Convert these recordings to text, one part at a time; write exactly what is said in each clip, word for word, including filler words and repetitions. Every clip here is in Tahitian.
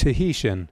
Tahitian.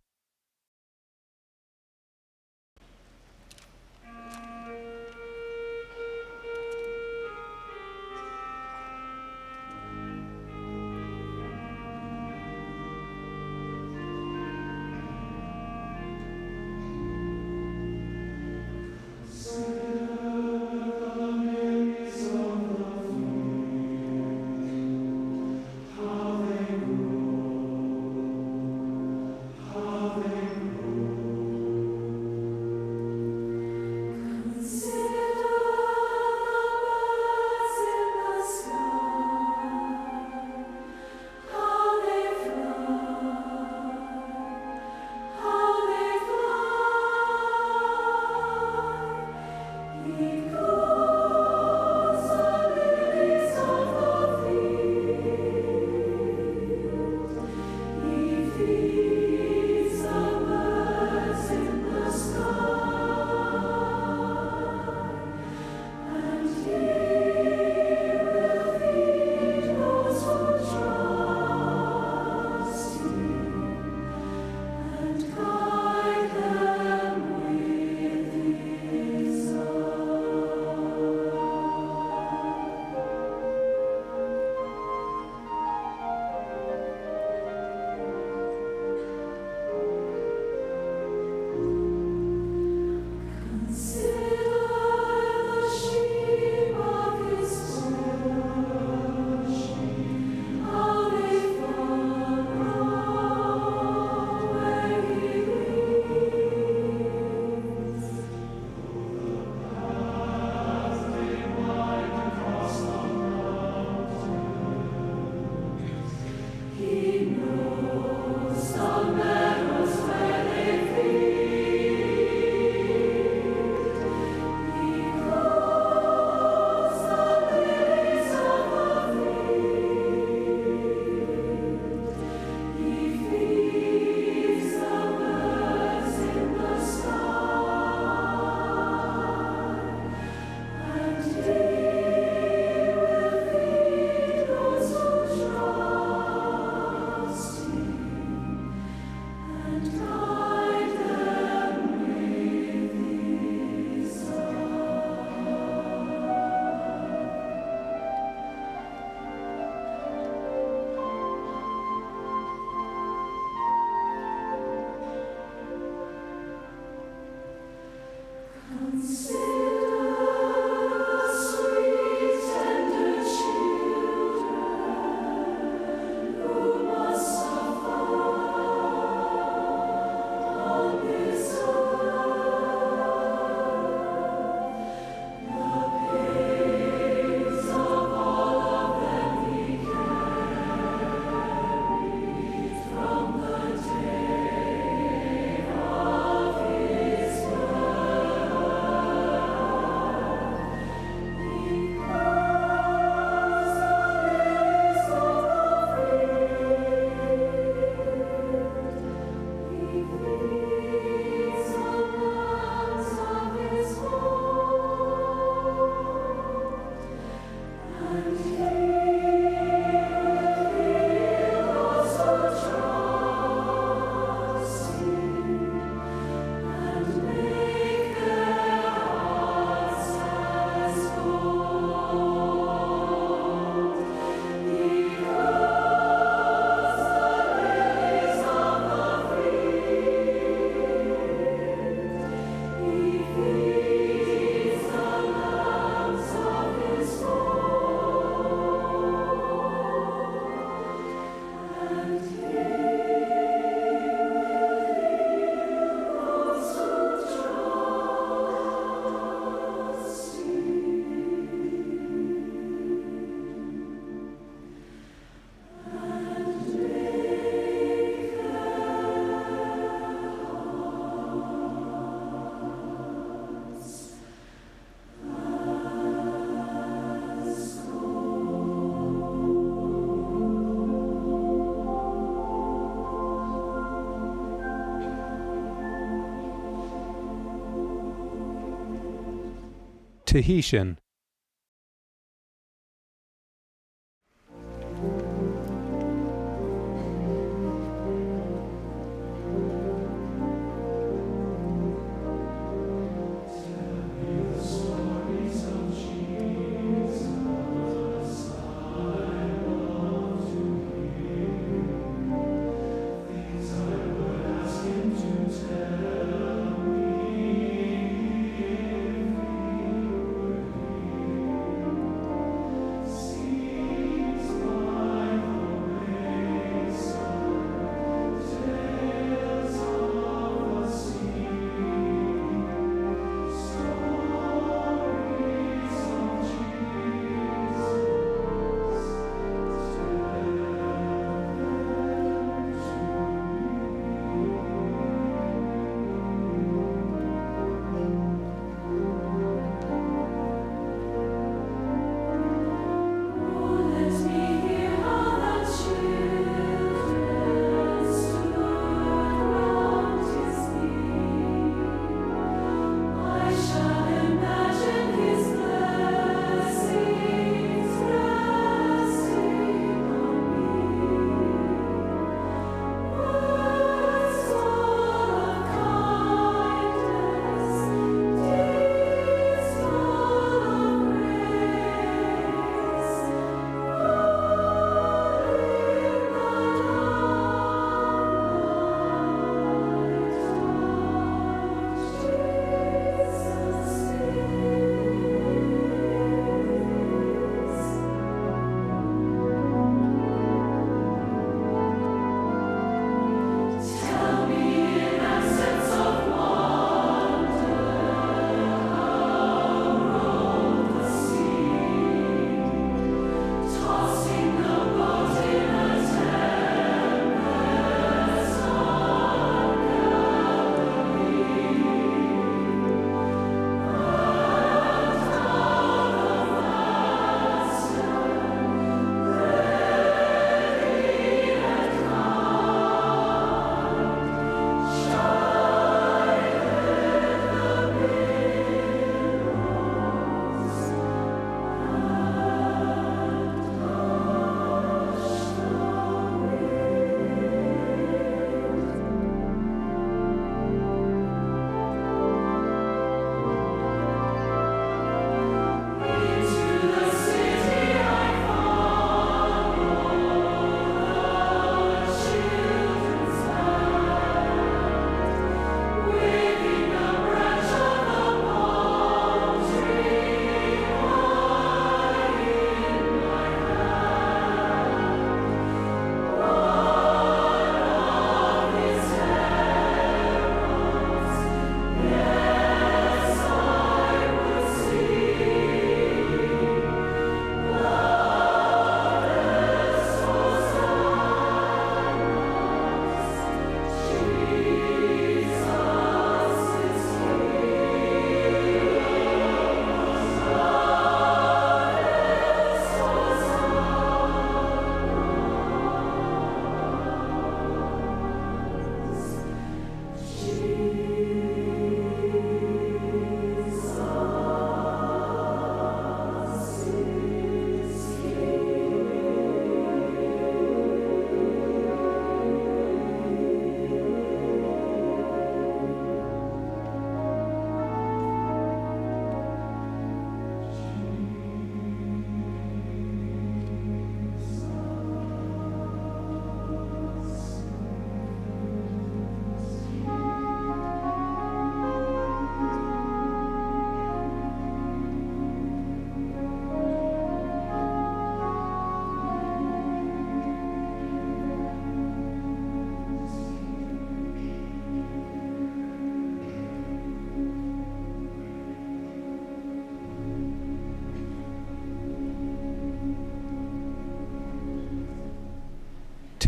Tahitian.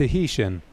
Tahitian.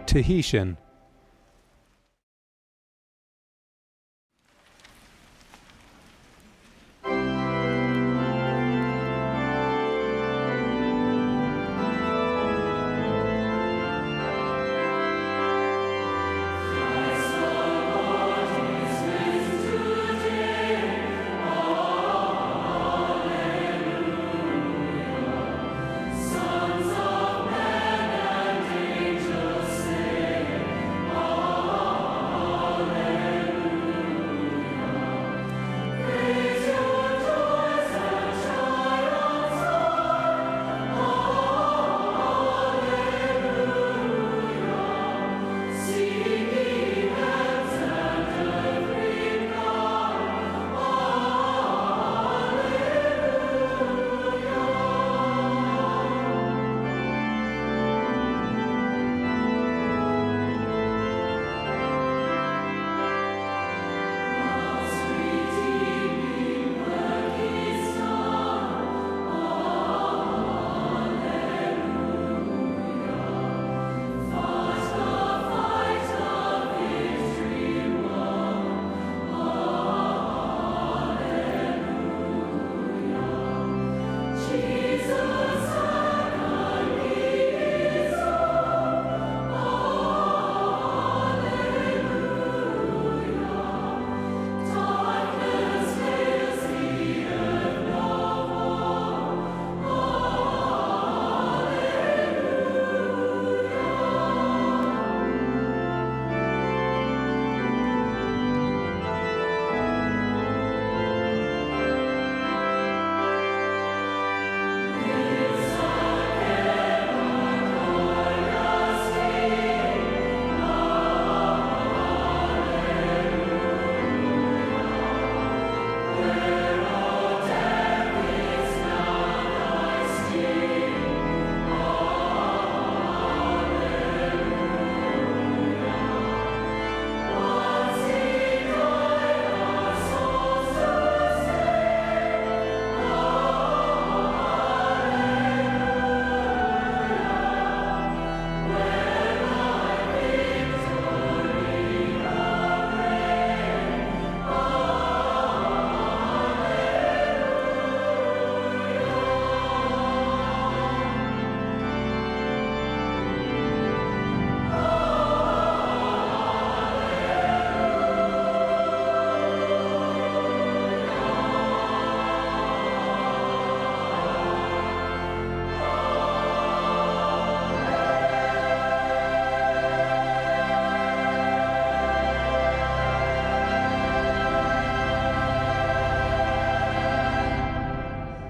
Tahitian.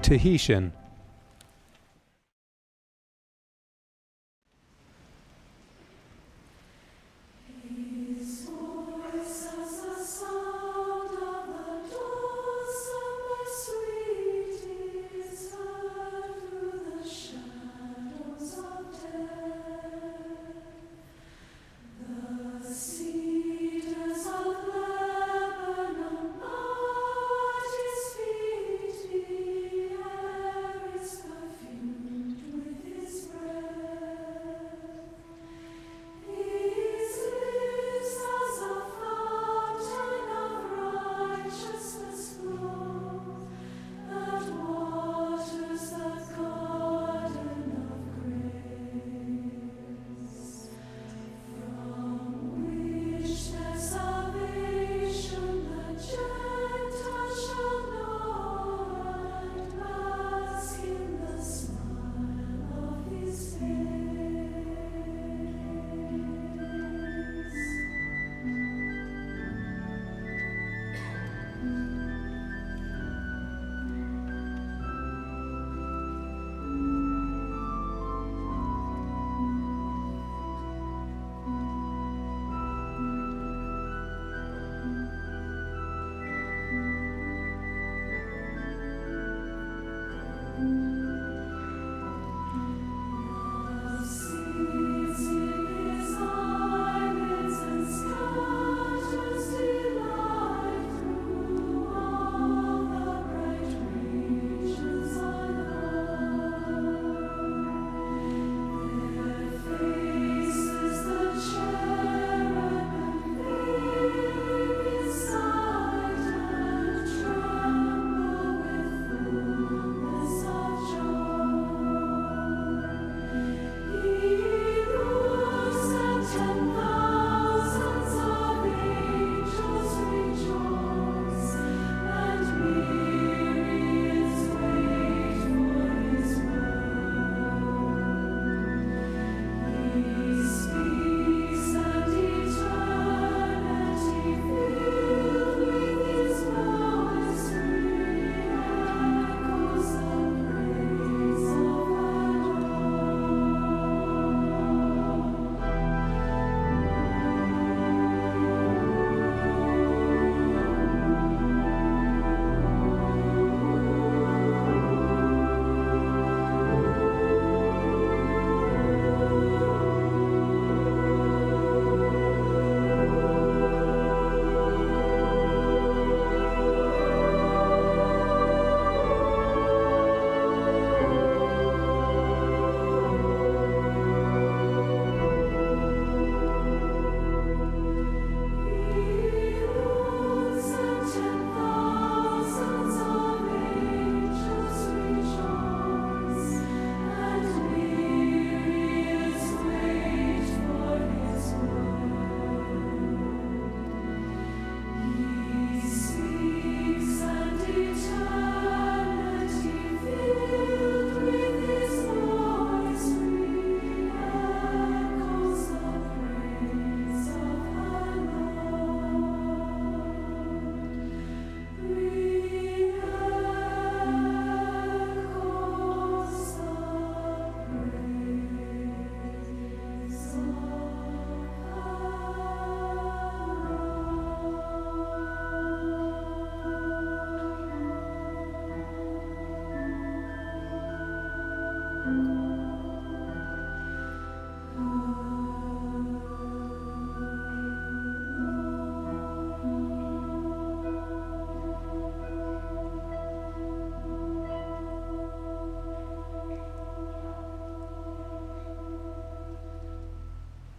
Tahitian. The cedars of Lebanon bow at his feet, the air is perfumed with his breath. His lips as a fountain of righteousness flow, that waters the garden of grace. From which their salvation the Gentiles shall know, and bask in the smile of his face.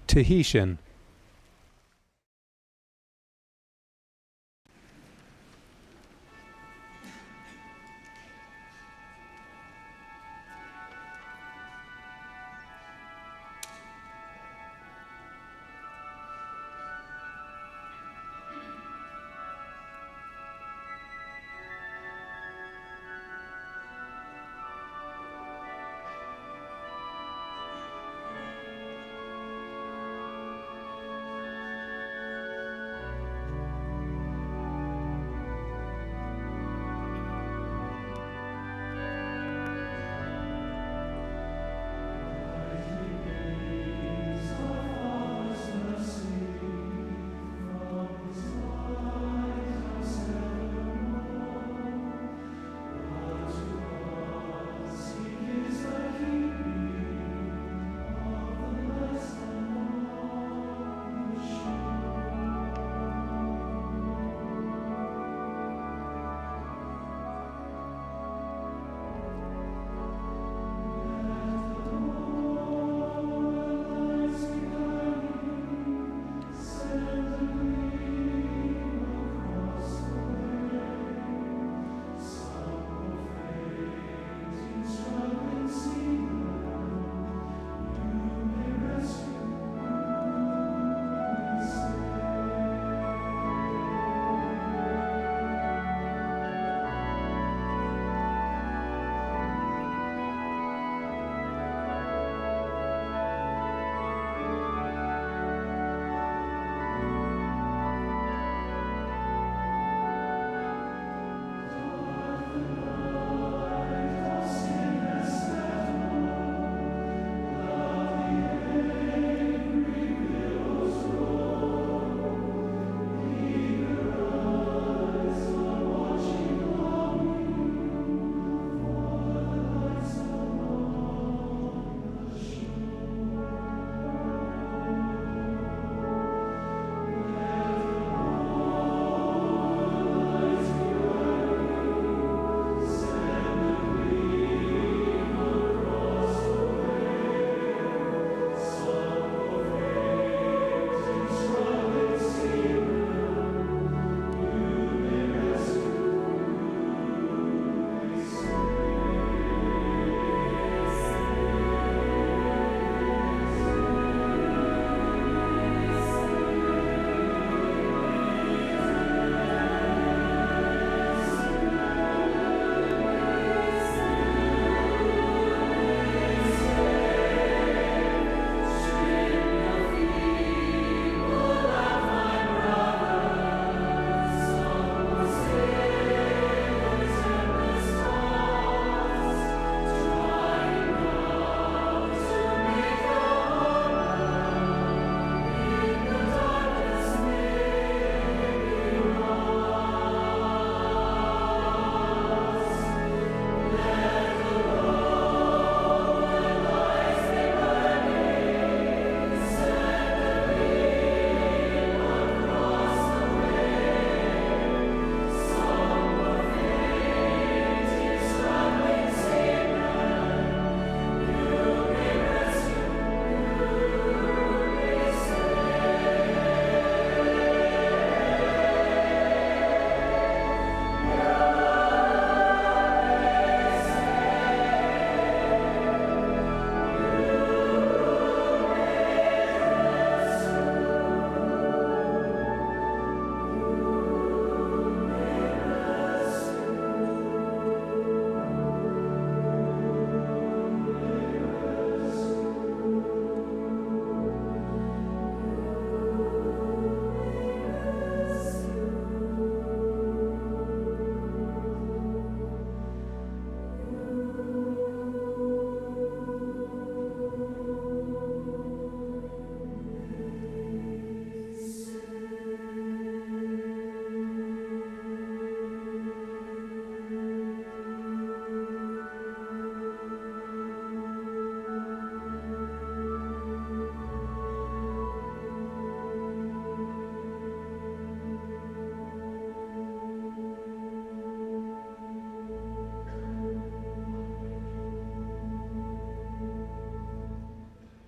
Tahitian.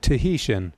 Tahitian.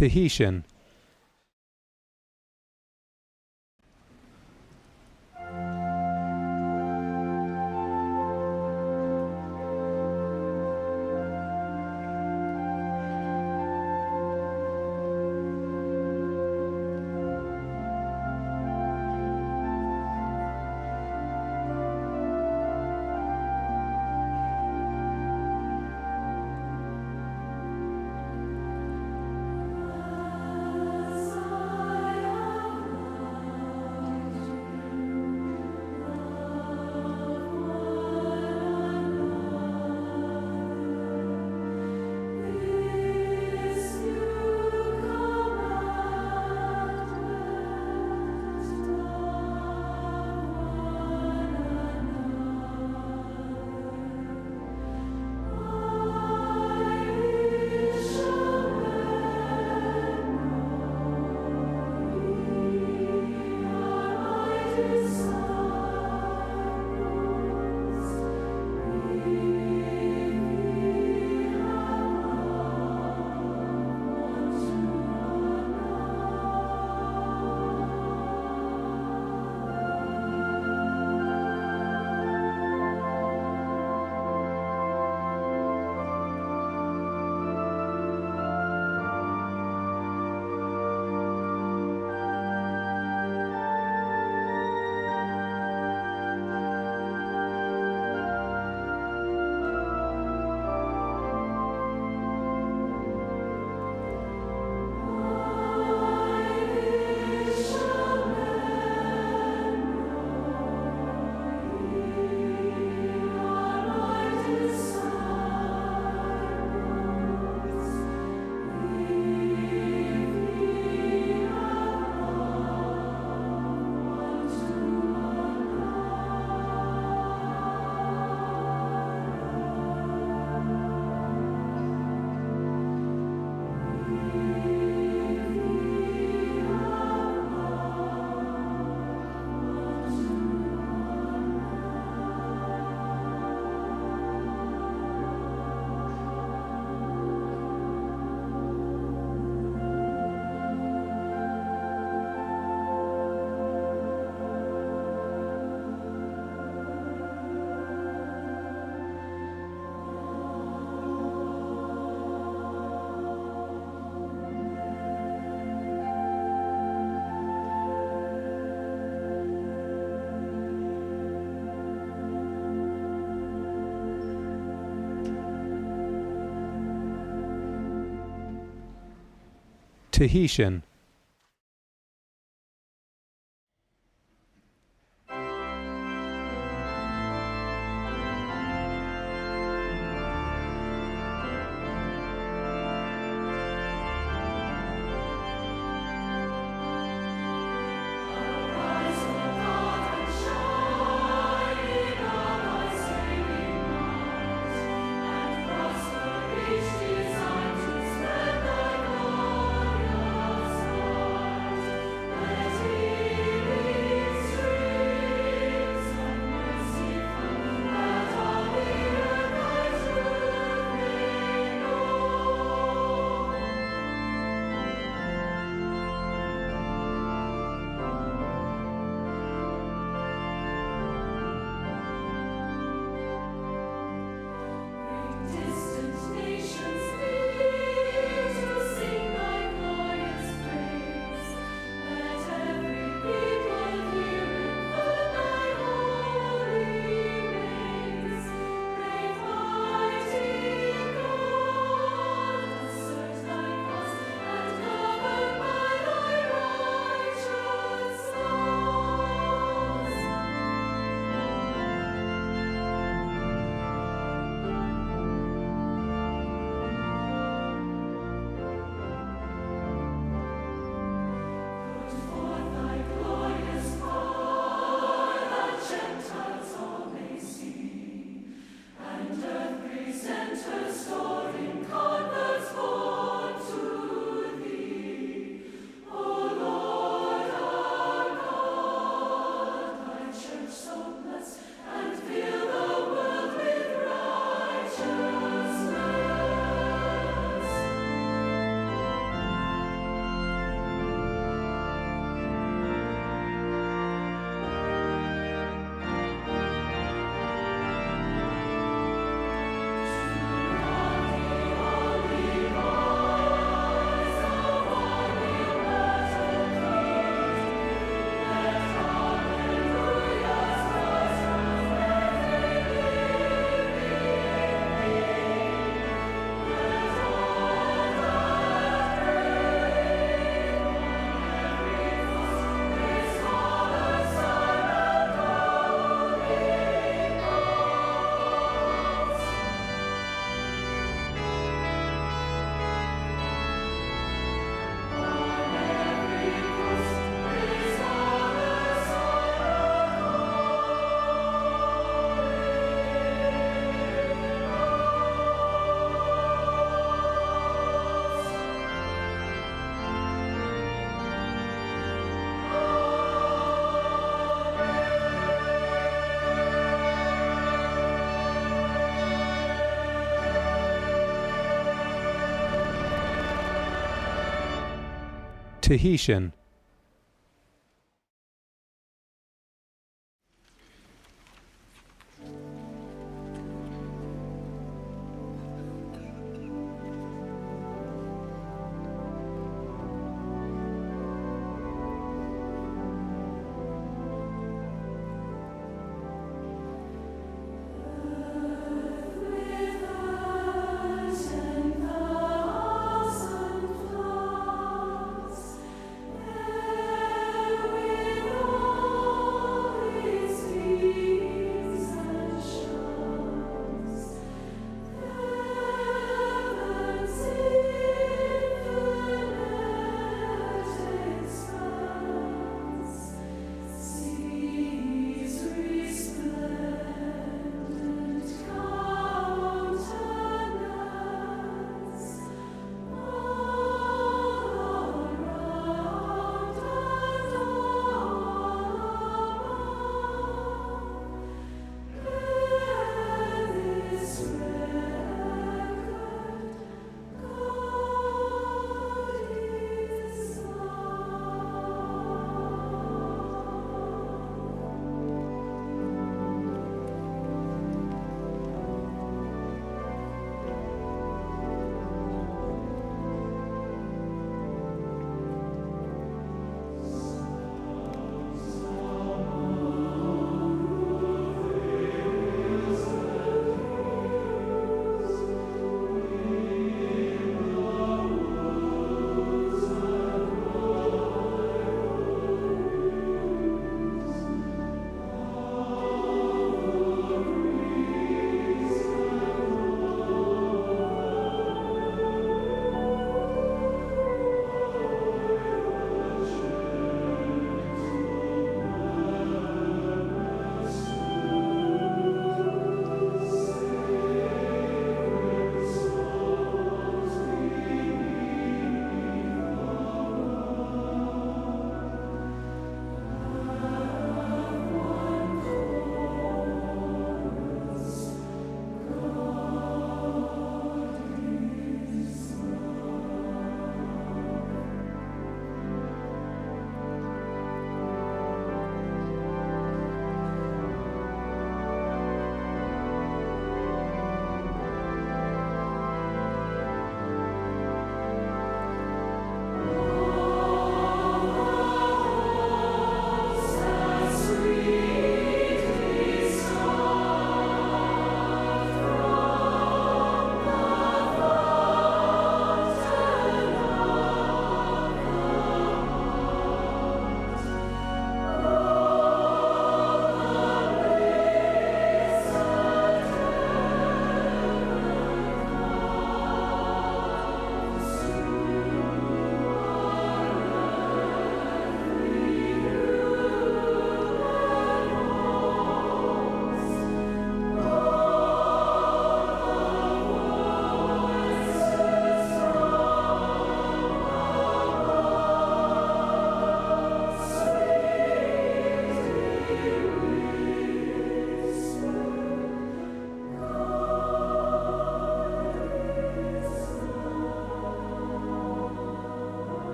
Tahitian. Tahitian. Tahitian.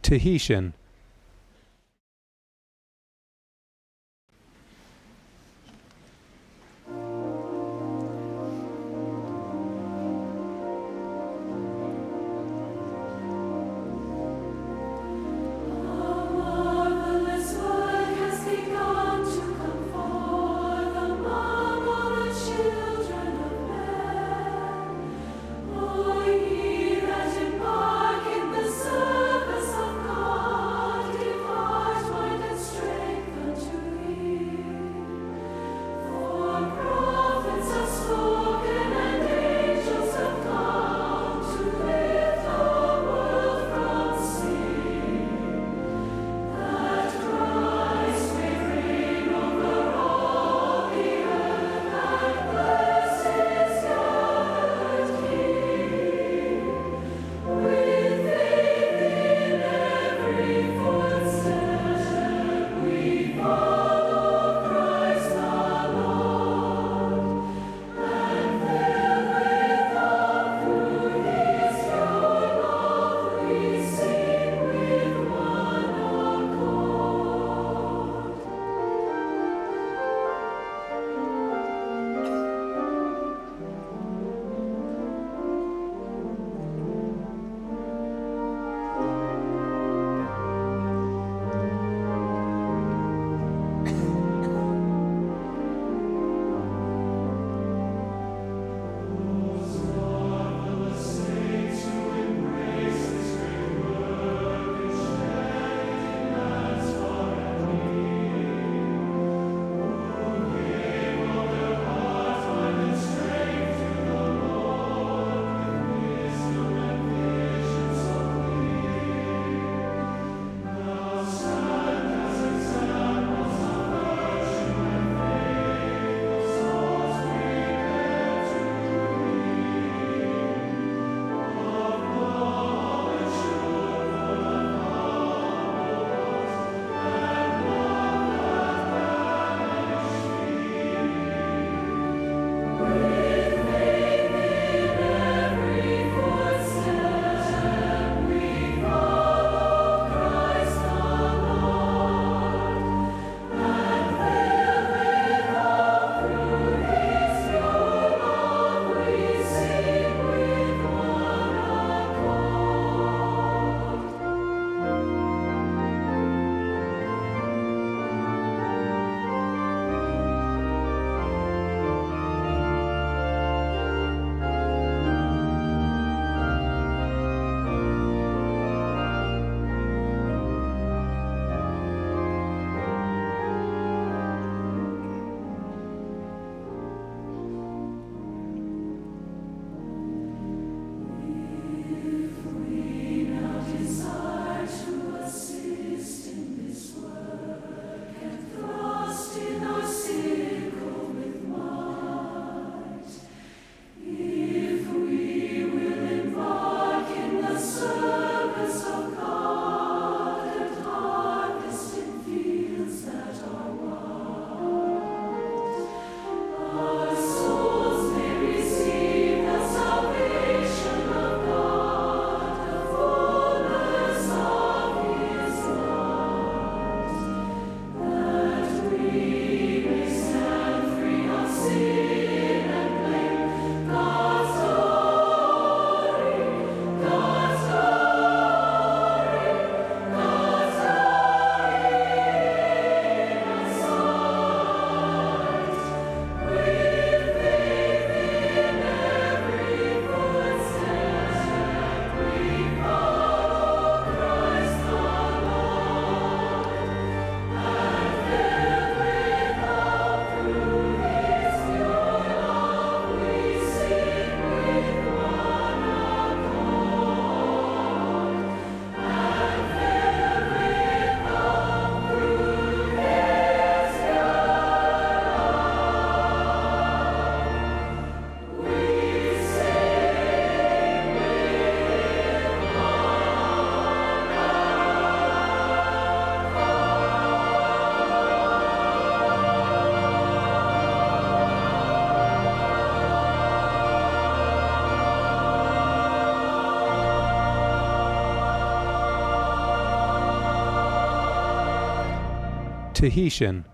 Tahitian. Tahitian.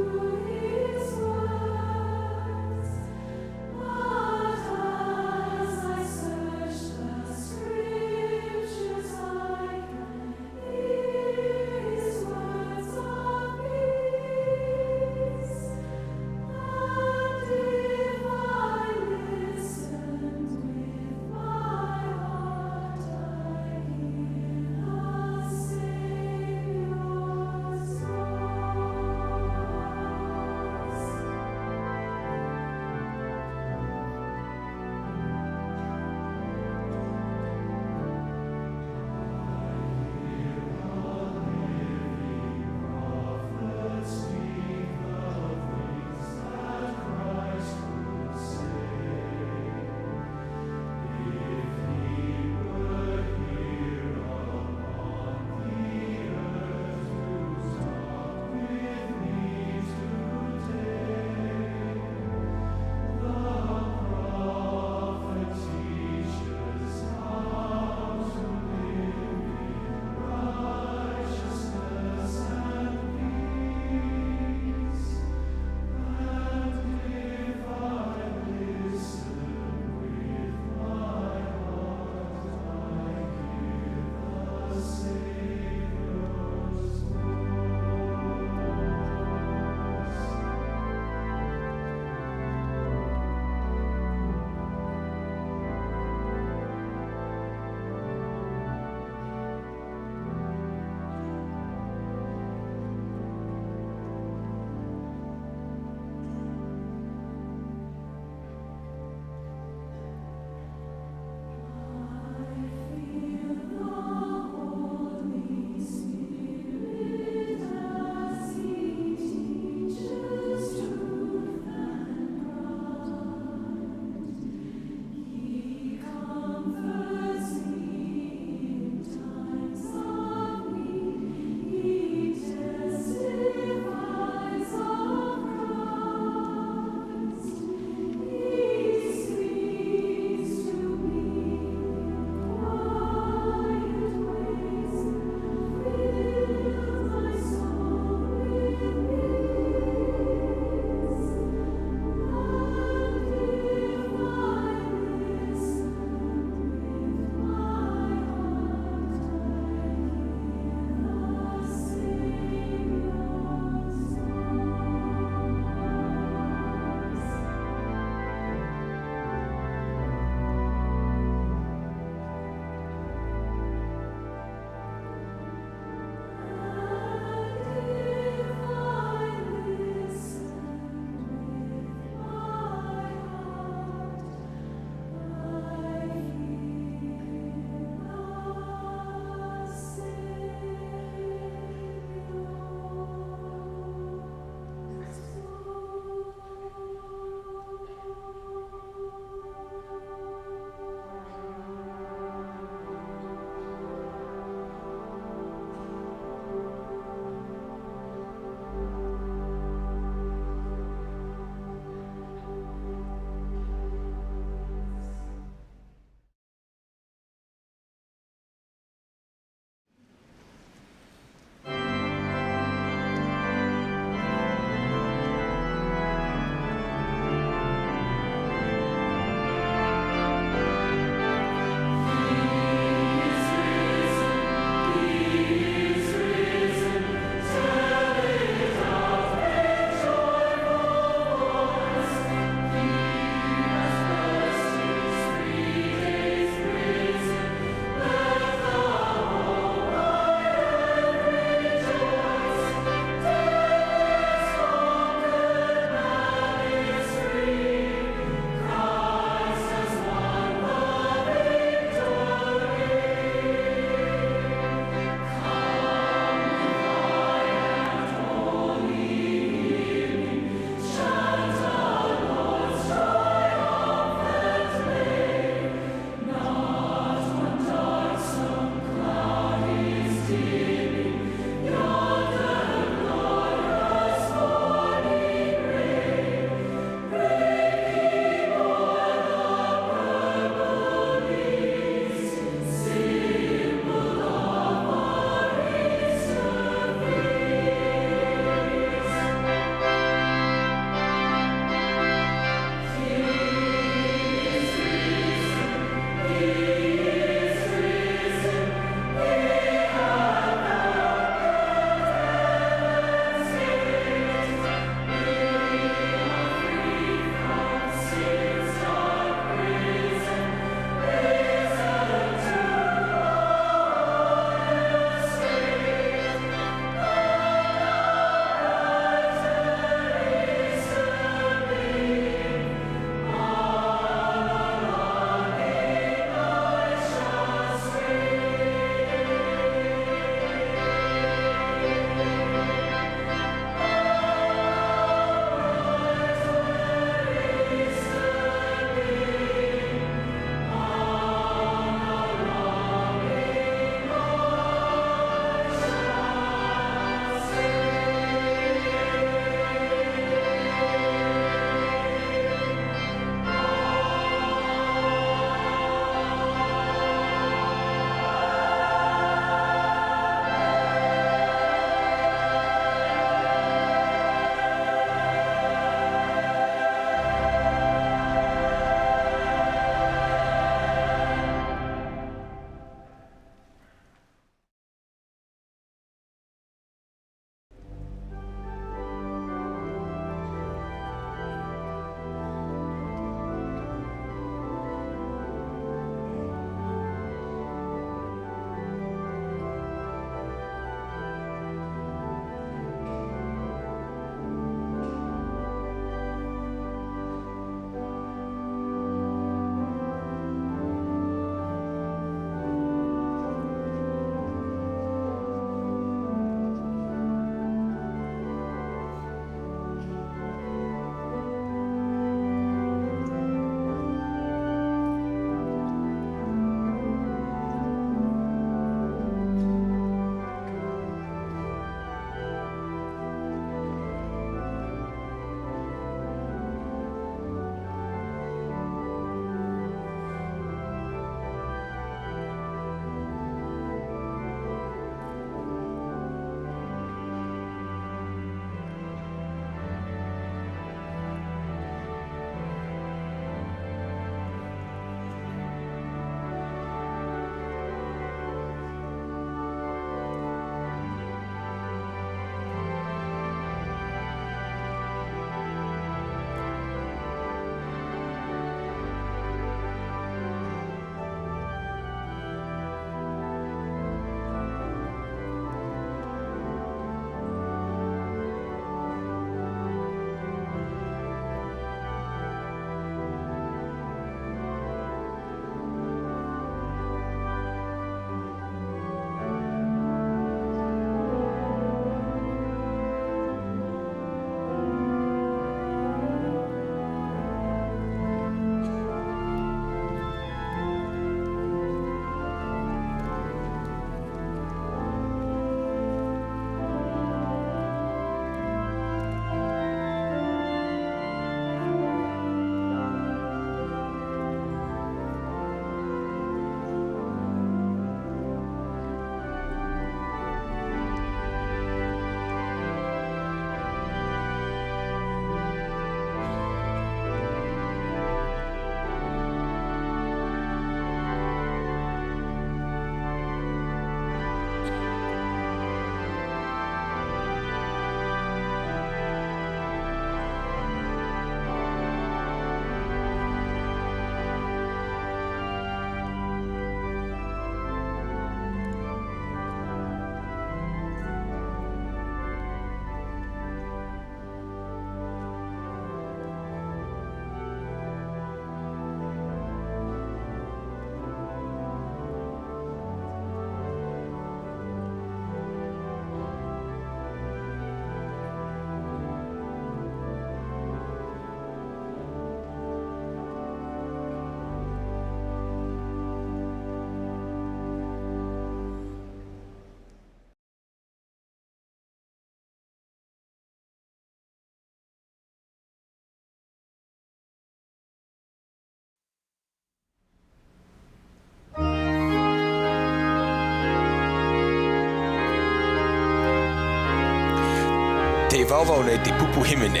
Tae vau nei te pupu hīmene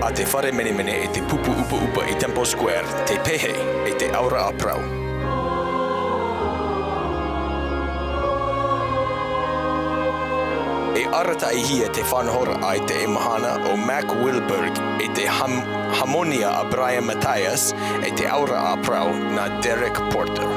a te fare menemene e te pupu ʻupaʻupa i Temple Square, te pehe e te auraʻa parau. E arataʻihia te faʻanahoraʻa i teie mahana o Mac Wilberg, e te ham-, hāmoni a Brian Mathias, e te auraʻa parau nā Derek Porter.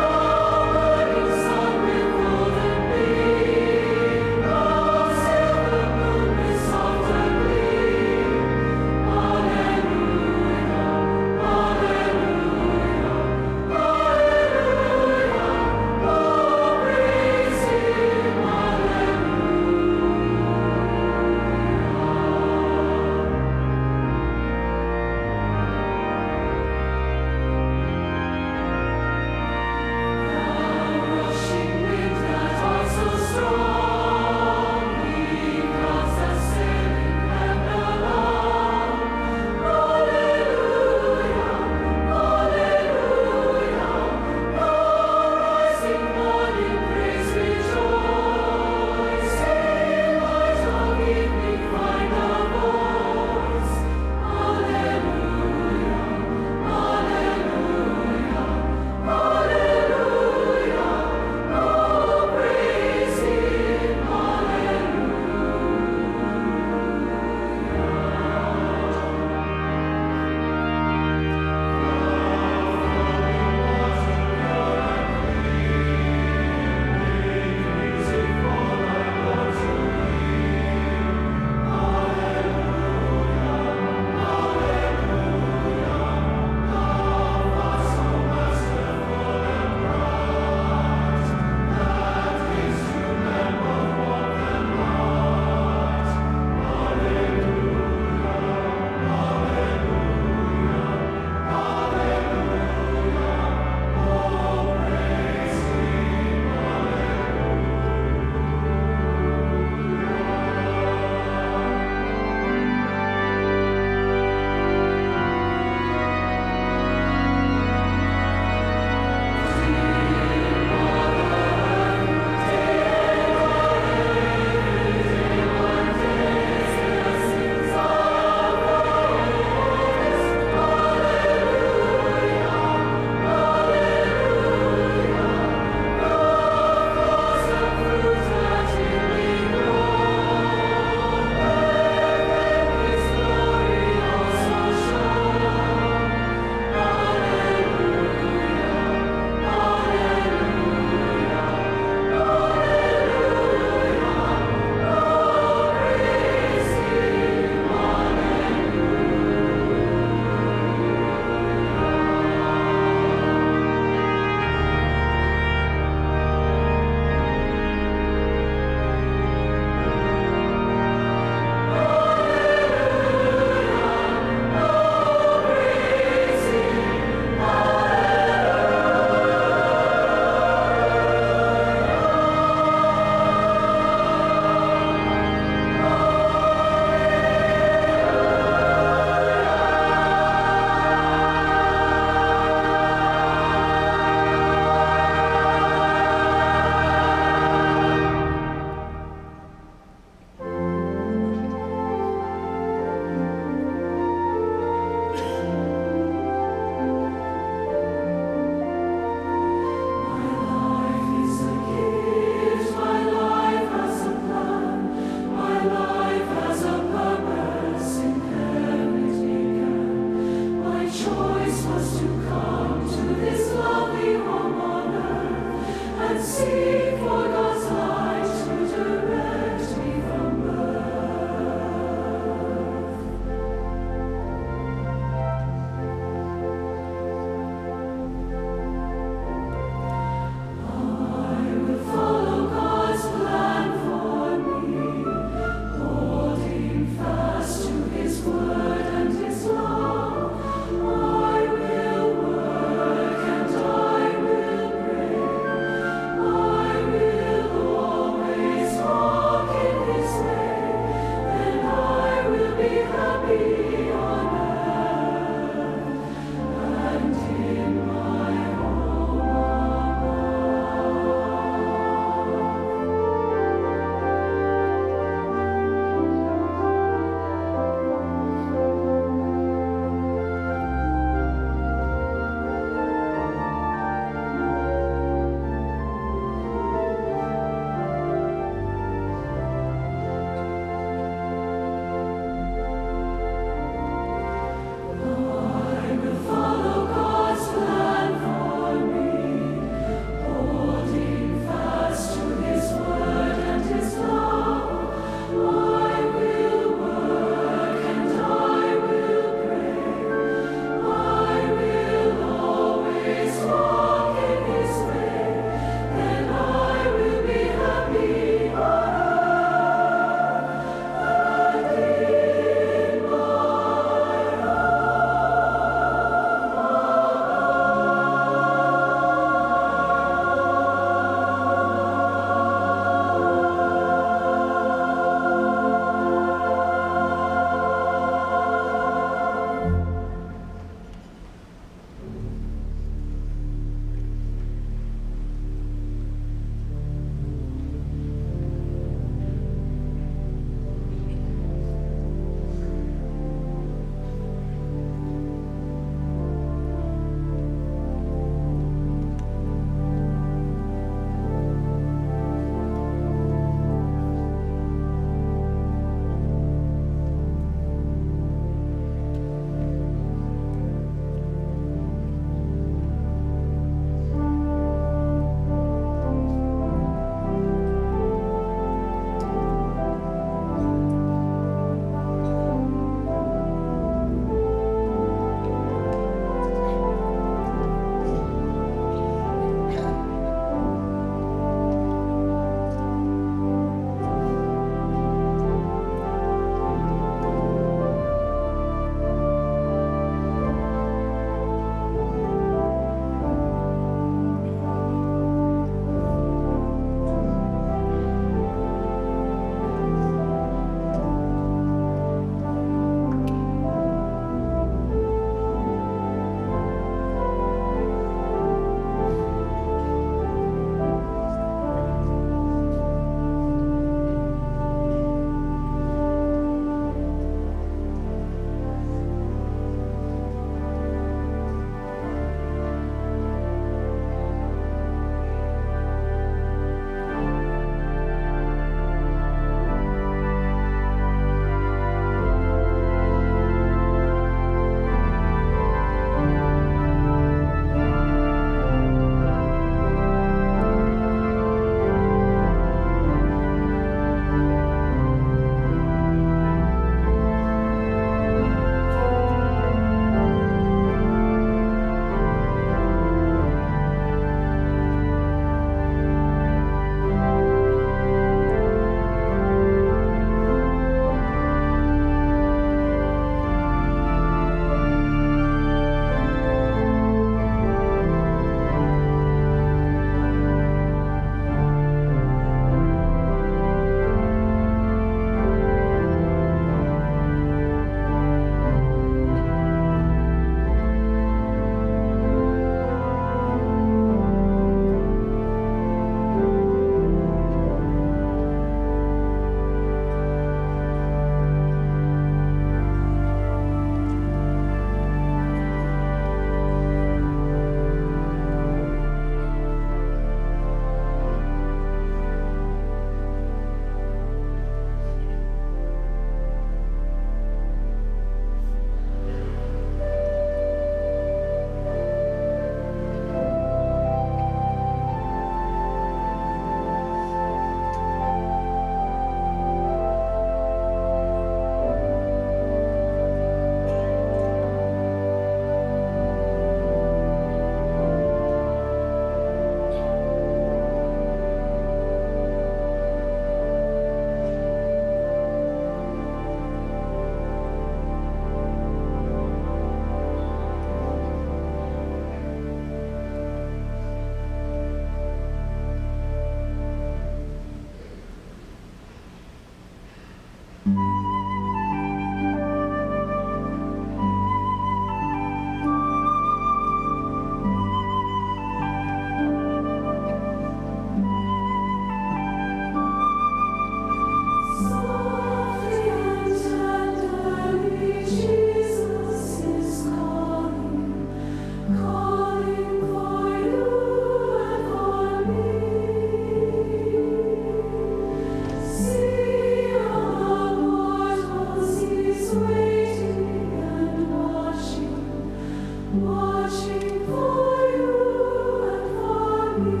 Watching for you and for me.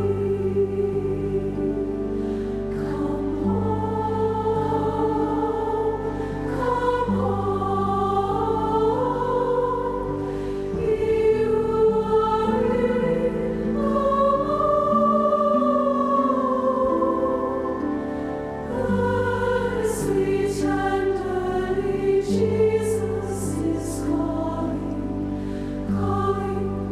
Come home, come home. You are in the home. Earnestly, tenderly, Jesus is calling, calling.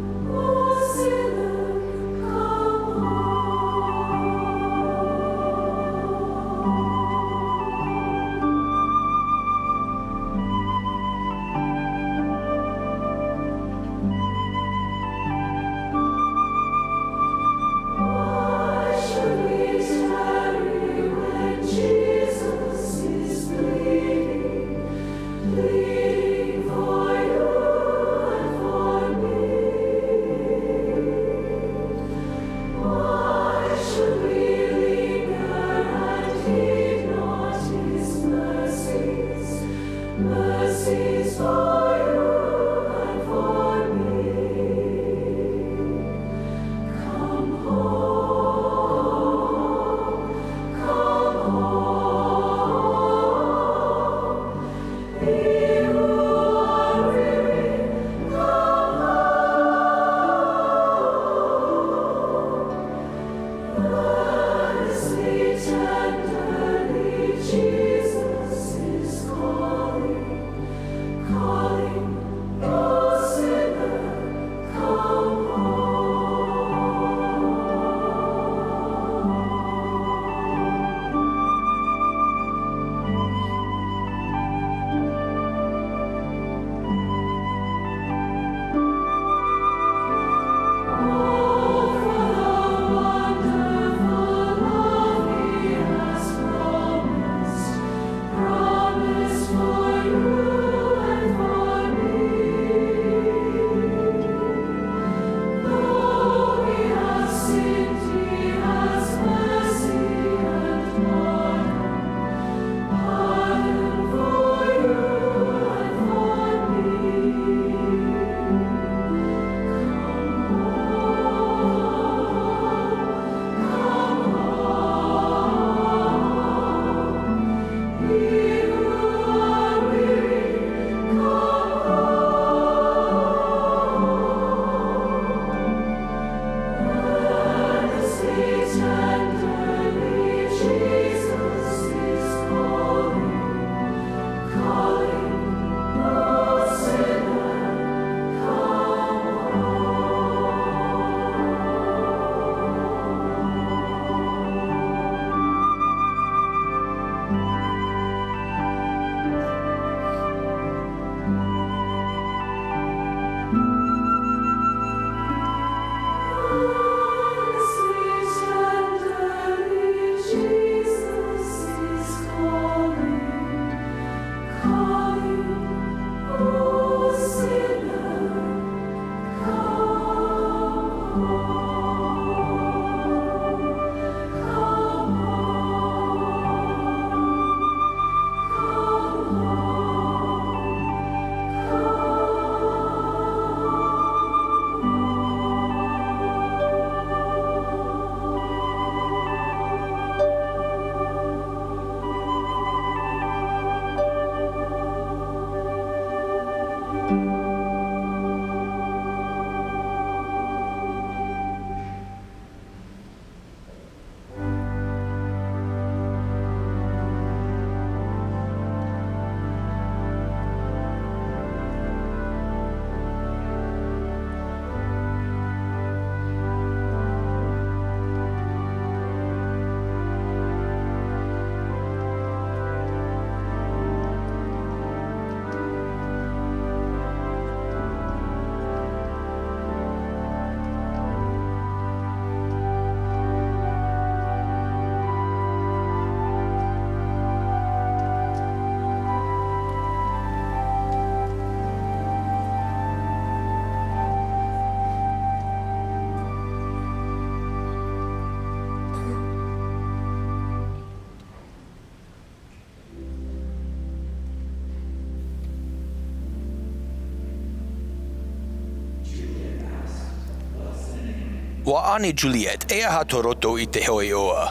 Ua ani Juliet, e aha tō roto i te hōʻē ʻoa?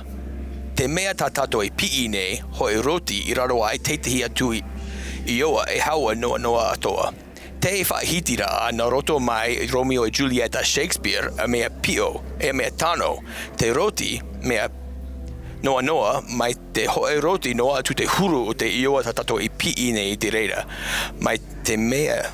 Te mea tā tātou e piʻi nei, hōʻē roti i raro aʻe tētahi atu i, ʻoa e hau noanoa atoʻa. Te faʻahitiraʻa nā roto mai Romeo e Juliet a Shakespeare, ʻa mea piʻo, ʻa mea tano, te roti, mea noanoa, mai te hōʻē roti noa atu te huru o te ʻoa tā tātou e piʻi nei i te reira. Mai te mea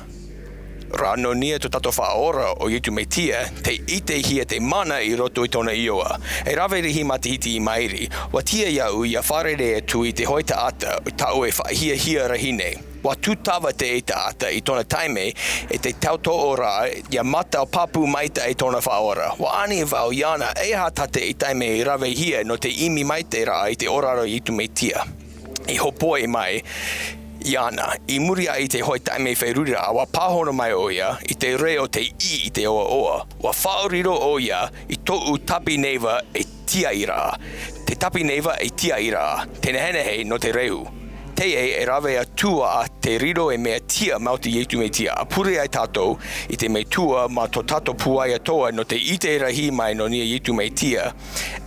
rā nō niʻa tō tātou Faʻaora ʻo Iesu Mesia, tē ʻitehia te mana i roto i tōna ʻoa. E rave rahi matahiti i maʻiri, ua tiʻa iāʻu ʻia fārerei atu i te hōʻē taʻata, tāʻu e faʻahiahia rahi nei. Ua tūtava teie taʻata i tōna taime, e te tautooraʻa, ʻia mātao pāpū maitaʻi tōna Faʻaora. Ua ani vau iāna, e aha tā teie taime i ravehia nō te ʻimi maitaʻiraʻa i te oraraʻa o Iesu Mesia. I hōpoi mai iāna, i muri aʻe i te hōʻē taime feruriraʻa, ua pāhono mai ʻoia i te reo tei ʻī i te ʻoaʻoa. Ua faʻaʻōrero ʻoia i tōʻu tāpineiva e tiaʻiraʻa. Te tāpineiva e tiaʻiraʻa, te nehenehe nō te rehu. Teie e rave atu ā te riro e mea tiʻa maoti Iesu Mesia, ʻa pure ai tātou i te Metua mā tō tātou pūai atoʻa nō te ʻite rahi mai nō niʻa Iesu Mesia.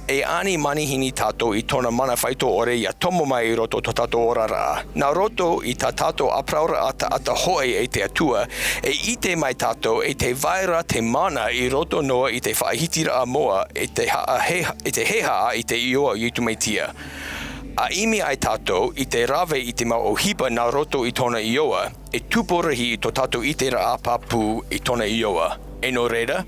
E ani manihini tātou i tōna mana faitoʻore ʻia tomo mai i roto tō tātou oraraʻa. Nā roto i tā tātou ʻāparauraʻa taʻata hōʻē e te Atua, e ʻite mai tātou e tē vai ra te mana i roto noa i te faʻahitiraʻa moʻa e te haʻa he-, e te hehaʻa i te ʻoa o Iesu Mesia. ʻA ʻimi ai tātou i te rave i te mau ʻohipa nā roto i tōna ʻoa, e tupou rahi i tō tātou ʻiteraʻa pāpū i tōna ʻoa. E nō reira,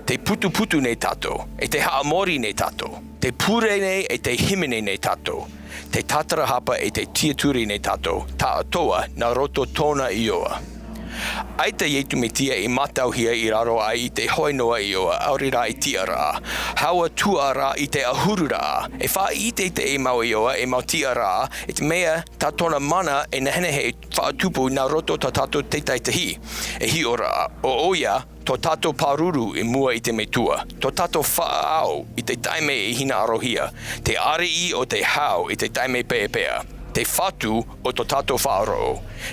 tē putuputu nei tātou, e tē haʻamori nei tātou, tē pure nei, e tē hīmene nei tātou, tē tātarahapa, e tē tiaturi nei tātou, taʻatoʻa nā roto tōna ʻoa. ʻAita Iesu Mesia i mātauhia i raro aʻe i te hōʻē noa ʻoa, ʻaore rā e tiʻaraʻa. Hau atu ā rā i te ʻahururaʻa, e faʻaʻite i te mau ʻoa, e mau tiʻaraʻa, e te mea tā tōna mana e nehenehe e faʻatupu nā roto tā tātou te tahi. E hiʻo rā, ʻo ʻoia, tō tātou pāruru i mua i te Metua, tō tātou faʻaau i te taime e hinaʻarohia, te ariʻi o te hau i te taime peʻapeʻa, te fatu o tō tātou faʻaroʻo,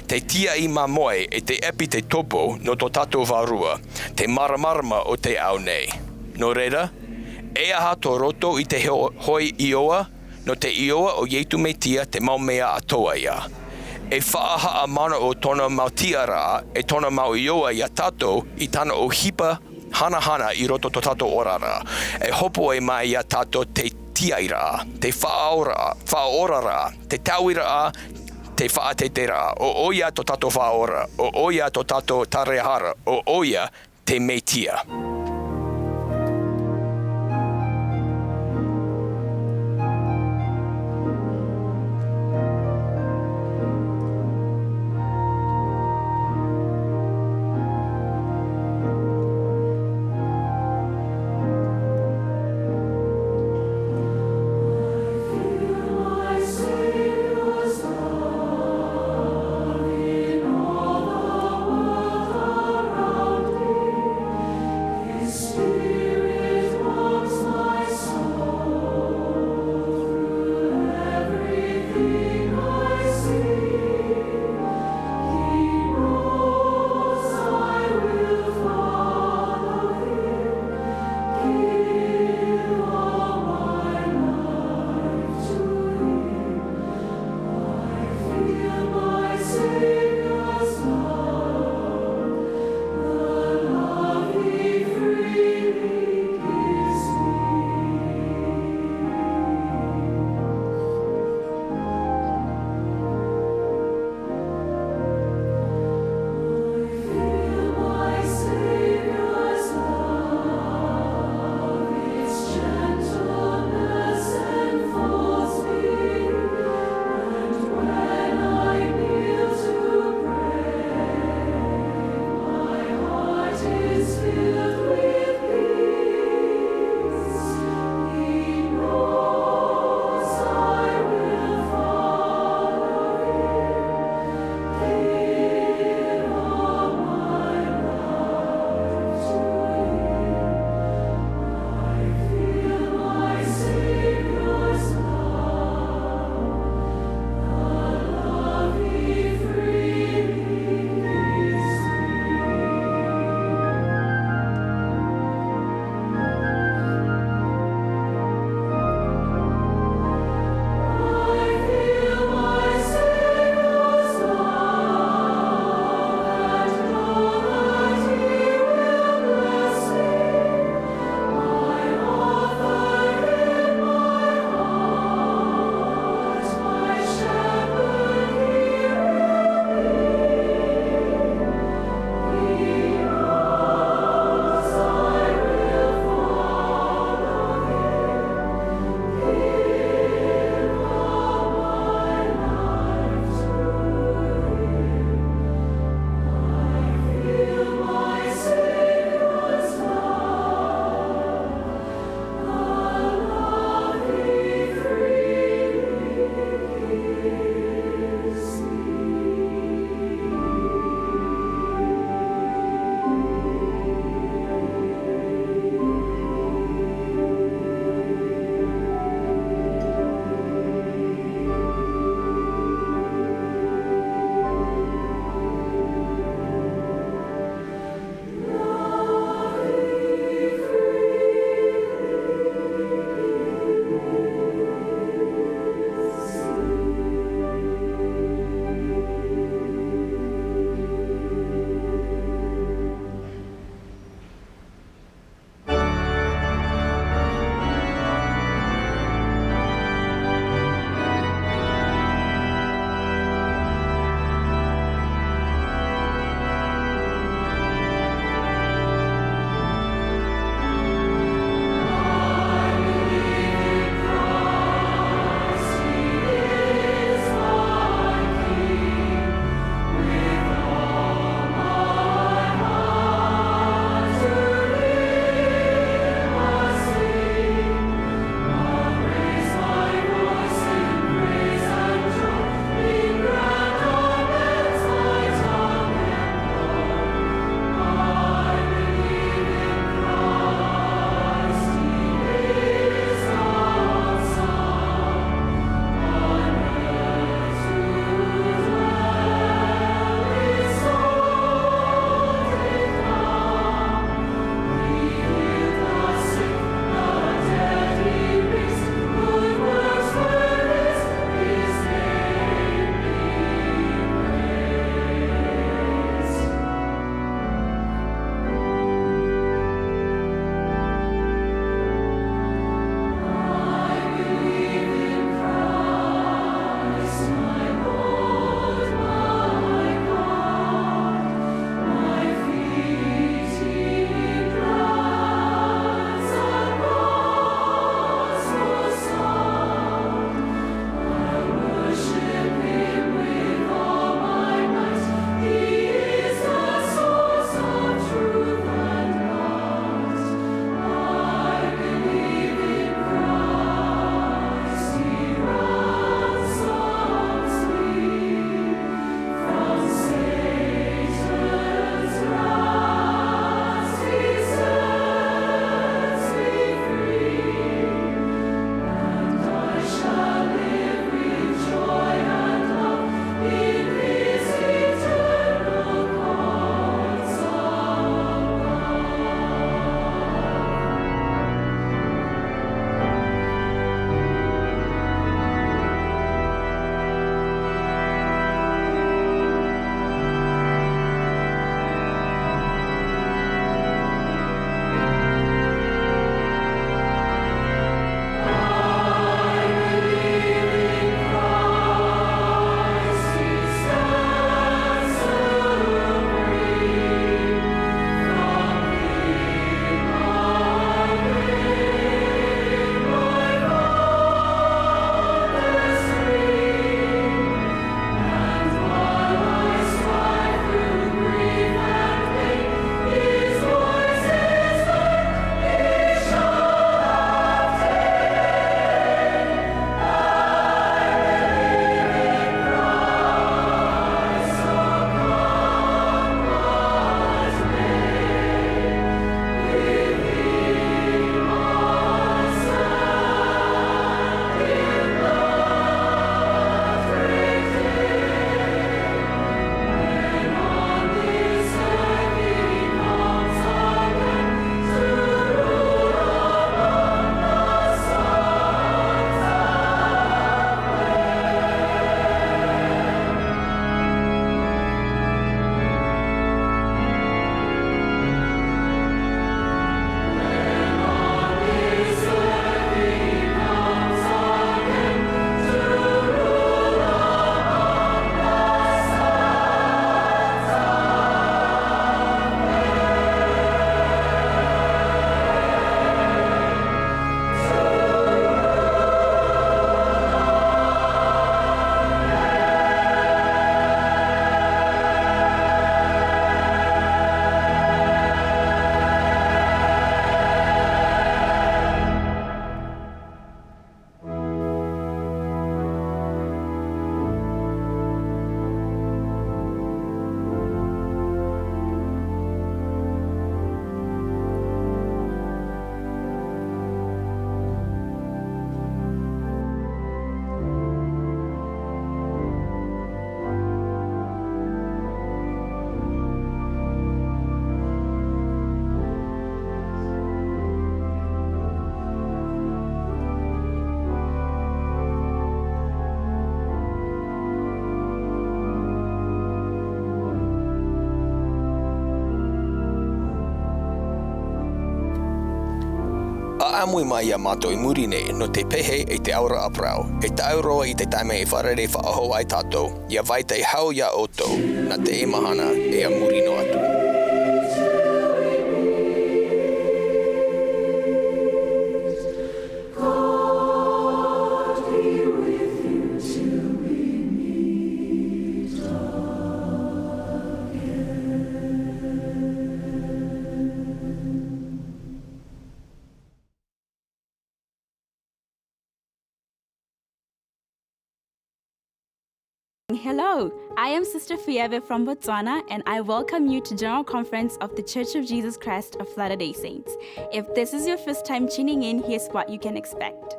te tiaʻi māmoe e te ʻepitopo nō tō tātou vārua, te māramarama o te ao nei. Nō reira, e aha tō roto i te ho-, hōʻē ʻoa? Nō te ʻoa o Iesu Mesia te mau mea atoʻa ia. E faʻahaʻamanaʻo tōna mau tiʻaraʻa, e tōna mau ʻoa ia tātou i tāna ʻohipa hanahana i roto tō tātou oraraʻa. E hōpoi mai ia tātou te tiaʻiraʻa, te faʻaora-, faʻaoraraʻa, te tauiraʻa, te faʻateteraʻa. ʻO ʻoia tō tātou Faʻaora, ʻo ʻoia tō tātou Tārahapa, ʻo ʻoia te Mesia. ʻA ʻāmui mai iā mātou i muri nei nō te pehe i te auraʻa parau, e taʻu roa i te taime e fārerei faʻahou ai tātou, ʻia vai tei hau iā ʻoutou, nā teie mahana e a muri noa atu. Hello, I am Sister Fieve from Botswana, and I welcome you to General Conference of The Church of Jesus Christ of Latter-day Saints. If this is your first time tuning in, here's what you can expect.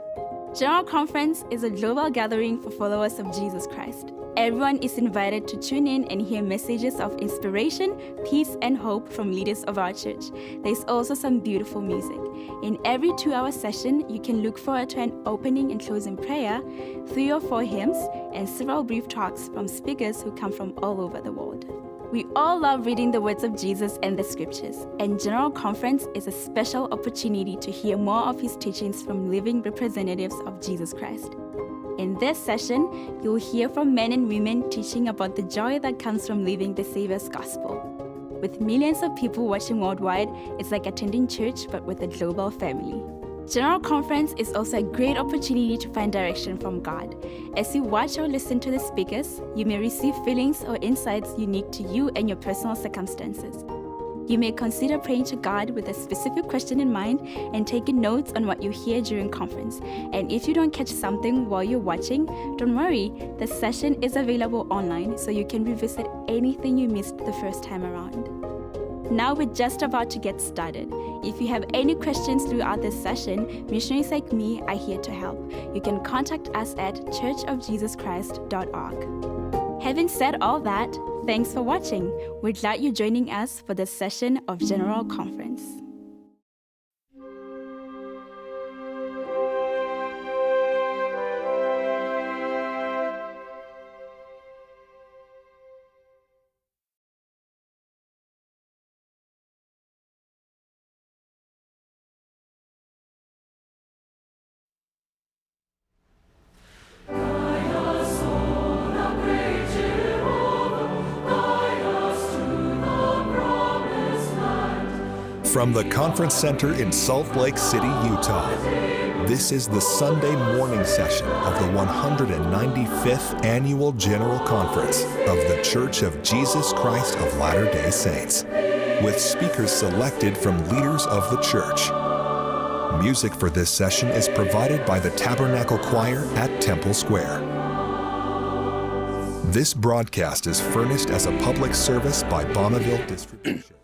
General Conference is a global gathering for followers of Jesus Christ. Everyone is invited to tune in and hear messages of inspiration, peace, and hope from leaders of our church. There's also some beautiful music. In every two-hour session, you can look forward to an opening and closing prayer, three or four hymns, and several brief talks from speakers who come from all over the world. We all love reading the words of Jesus and the scriptures, and General Conference is a special opportunity to hear more of his teachings from living representatives of Jesus Christ. In this session, you'll hear from men and women teaching about the joy that comes from living the Savior's gospel. With millions of people watching worldwide, it's like attending church but with a global family. General Conference is also a great opportunity to find direction from God. As you watch or listen to the speakers, you may receive feelings or insights unique to you and your personal circumstances. You may consider praying to God with a specific question in mind and taking notes on what you hear during conference. And if you don't catch something while you're watching, don't worry, the session is available online, so you can revisit anything you missed the first time around. Now we're just about to get started. If you have any questions throughout this session, missionaries like me are here to help. You can contact us at church of jesus christ dot org. Having said all that, thanks for watching. We're glad you're joining us for this session of General Conference. From the Conference Center in Salt Lake City, Utah, this is the Sunday morning session of the one hundred ninety-fifth Annual General Conference of The Church of Jesus Christ of Latter-day Saints, with speakers selected from leaders of the church. Music for this session is provided by the Tabernacle Choir at Temple Square. This broadcast is furnished as a public service by Bonneville Distribution.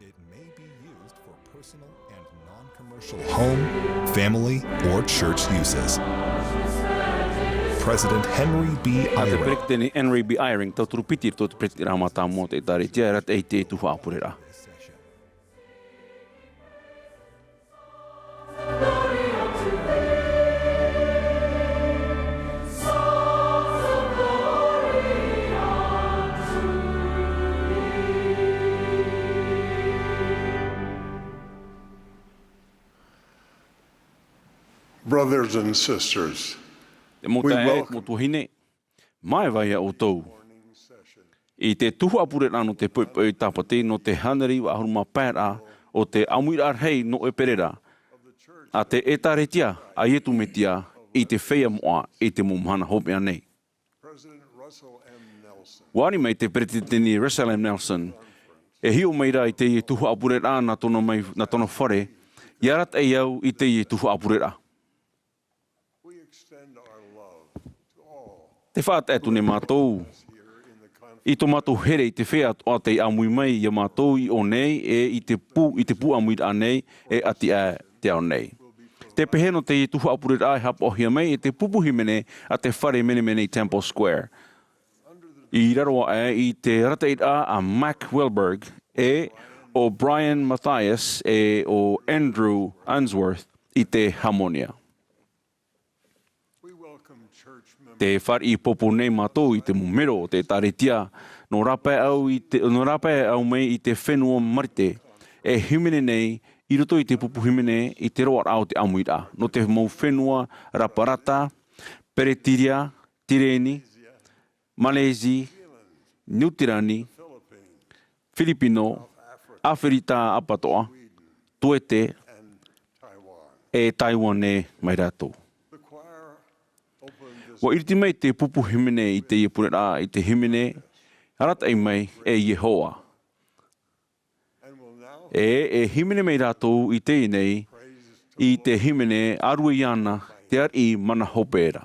It may be used for personal and non-commercial home, family, or church uses. President Henry B. Eyring. Peretiteni Henry B. Eyring, tauturu piti i roto i te peretitiraʻa mātāmua o te ʻĒtārētia, e arataʻi i te tuhaʻa pureraʻa. Brothers and sisters, te mau taeaʻe, te mau tuahine, māuiui iā ʻoutou i te tuhaʻa pureraʻa nō te poʻipoʻi tāpati nō te hānere iva ʻahuru mā pae raʻa o te ʻāmuiraʻa rahi nō ʻēperēra a te ʻĒtārētia a Iesu Mesia i te feiā moʻa i te mau mahana hopeʻa nei. ʻUa ani mai te Peretiteni Russell M. Nelson, e hiʻo mai ra i teie tuhaʻa pureraʻa nā tōna mai, nā tōna fare, ʻia arataʻi au i teie tuhaʻa pureraʻa. Tē faʻataʻa atu nei mātou i tō mātou here i te feiā atoʻa tei ʻāmui mai iā mātou i ʻō nei, e i te pū, i te pū ʻāmuiraʻa nei, e ʻati aʻe te ao nei. Tē pehe nō teie tuhaʻa pureraʻa e haʻapaʻohia mai e te pupu hīmene a te fare menemene i Temple Square, i raro aʻe i te arataʻiraʻa a Mack Wilberg, e ʻo Brian Mathias, e ʻo Andrew Unsworth i te hāmonia. Tē fāriʻi pōpō nei mātou i te mau melo o te ʻĒtārētia nō rāpae au i te, nō rāpae au mai i te fenua Marite, e hīmene nei i roto i te pupu hīmene i te roaraʻa o te ʻāmuiraʻa, nō te mau fenua Raparata, Peretiria, Tireni, Malēzi, Niutirani, Filipino, Aferika Apatoʻa, Tuete, e Taiwane mai rātou. ʻUa ʻiriti mai te pupu hīmene i teie pureraʻa i te hīmene, Arataʻi mai e Iehova. E, e hīmene mai rātou i teie nei, i te hīmene ʻārue iāna te ariʻi mana hope ra.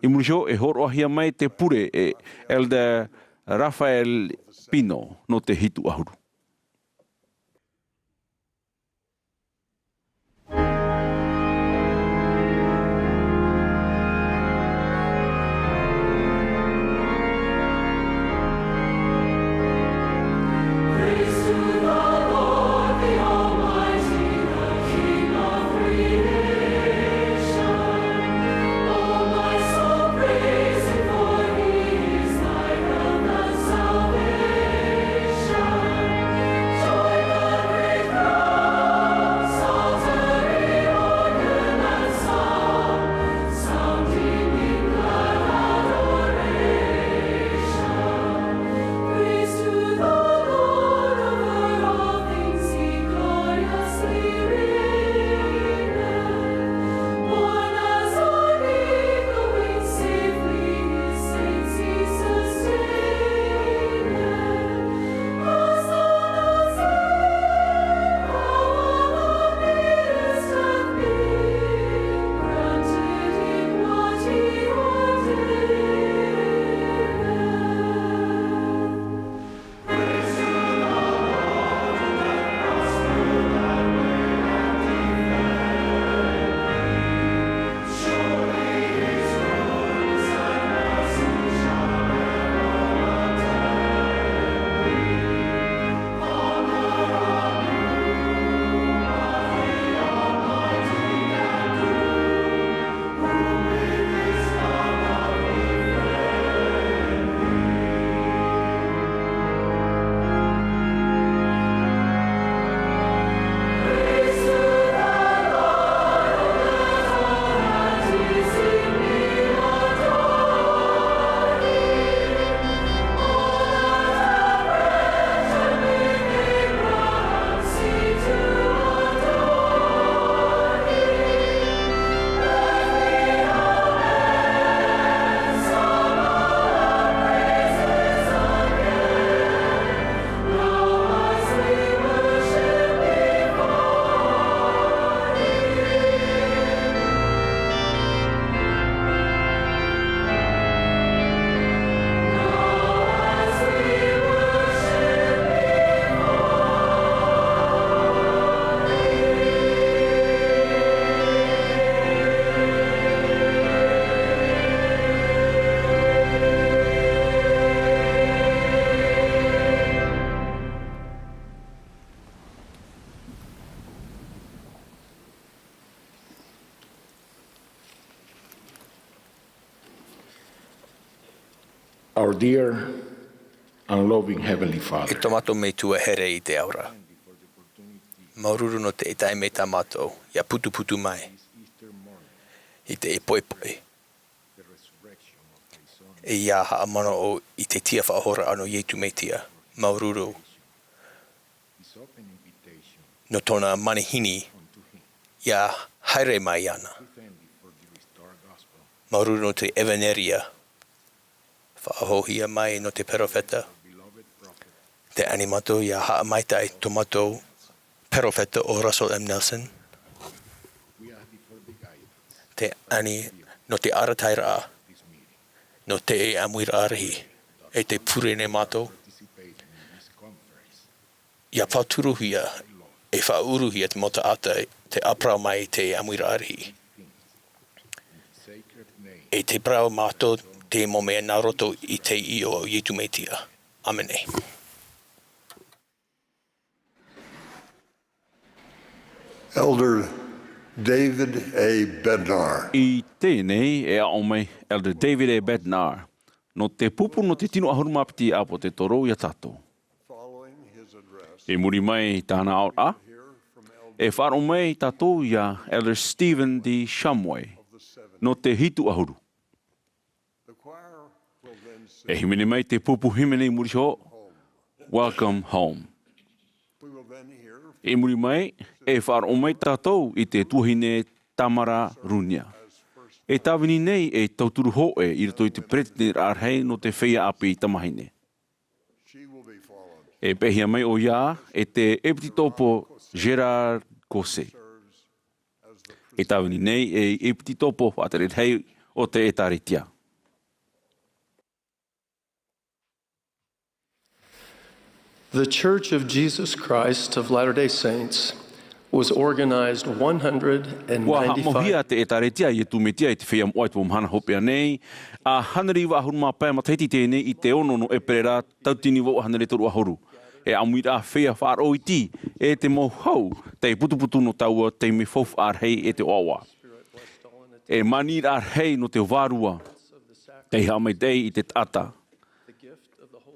I muri iho e hōroʻahia mai te pure e Elder Rafael Pino nō te hitu ʻahuru. Our dear and loving Heavenly Father. E tō mātou Metua here i te ao ra. Māuruuru nō te taime tā mātou, ʻia putuputu mai. I te poipoi. E ʻia haʻamanaʻo i te tiʻafaʻahoraʻa nō Iesu Mesia. Māuruuru. Nō tōna manihini ʻia haere mai iāna. Māuruuru nō te ʻevanelia faʻahoʻihia mai nō te perofeta. Tē ani mātou ʻia haʻamaitaʻi tō mātou perofeta ʻo Russell M. Nelson. Tē ani nō te arataʻiraʻa nō teie ʻāmuiraʻa rahi, e tē pure nei mātou ʻia faʻaturuhia, e faʻauruhia te mau taʻata, tē ʻāparau mai i teie ʻāmuiraʻa rahi. E tē parau mātou te mau mea nā roto i te iʻoa o Iesu Mesia. ʻĀmene. Elder David A. Bednar. I teie nei, e aʻo mai Elder David A. Bednar, nō te pupu nō te tino ʻahuru mā piti ʻāpōsetolo ia tātou. Following his address, I muri mai i tāna aʻoraʻa, e faʻaroʻo mai tātou iā Elder Stephen D. Shumway, nō te hitu ʻahuru. E hīmene mai te pupu hīmene i muri iho, Welcome Home. I muri mai, e faʻaroʻo mai tātou i te tuahine Tamara Runia. E tāvini nei ei tauturu hōʻē i roto i te peretiteniraʻa rahi nō te feiā ʻāpī tamāhine. E peʻehia mai ʻoia e te ʻEpitetopo Gerard Caussé. E tāvini nei ei ʻEpitetopo faʻatere rahi o te ʻĒtārētia. The Church of Jesus Christ of Latter-day Saints was organized one hundred and ninety-five. Ua haʻamauhia te ʻĒtārētia a Iesu Mesia i te feiā moʻa i te mau mahana hopeʻa nei, ā hānere iva ʻahuru mā pae matahiti teie nei i te ono nō ʻEperēra, tauatini vaʻu ʻahuru mā toru ʻahuru. E ʻāmuiraʻa feiā faʻaroʻo iti, e te mau hau tei putuputu nō taua taime faufaʻa rahi e te ʻoaʻoa. E māniraʻa rahi nō te vārua tei haʻamaitaʻi i te taʻata.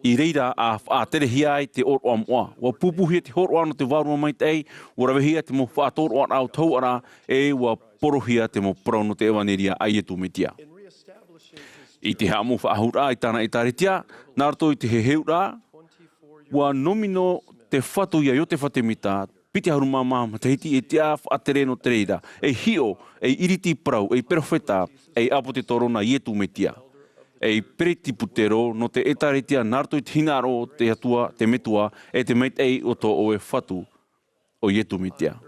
I reira ʻa faʻaterehia ai te ʻōroʻa moʻa. Ua pūpūhia te hōroʻa nō te Vārua Maitaʻi, ua ravehia te mau faʻatōroʻaraʻa o te hauʻaraʻa, e ua porohia te mau parau nō te ʻevaneria a Iesu Mesia. I te haʻamau faʻahou raʻa i tāna ʻĒtārētia, nā roto i te heheuraʻa, ua nomino te Fatu iā Iotefa Temita, piti ʻahuru mā maha matahiti, ei tiʻa faʻatere nō te reira, ei hiʻo, ei ʻiriti parau, ei perofeta, ei ʻāpōsetolo nā Iesu Mesia, ei peresibutero nō te ʻĒtārētia nā roto i te hinaʻaro o te Atua, te Metua, e te maitaʻi o tō ʻoe Fatu, ʻo Iesu Mesia.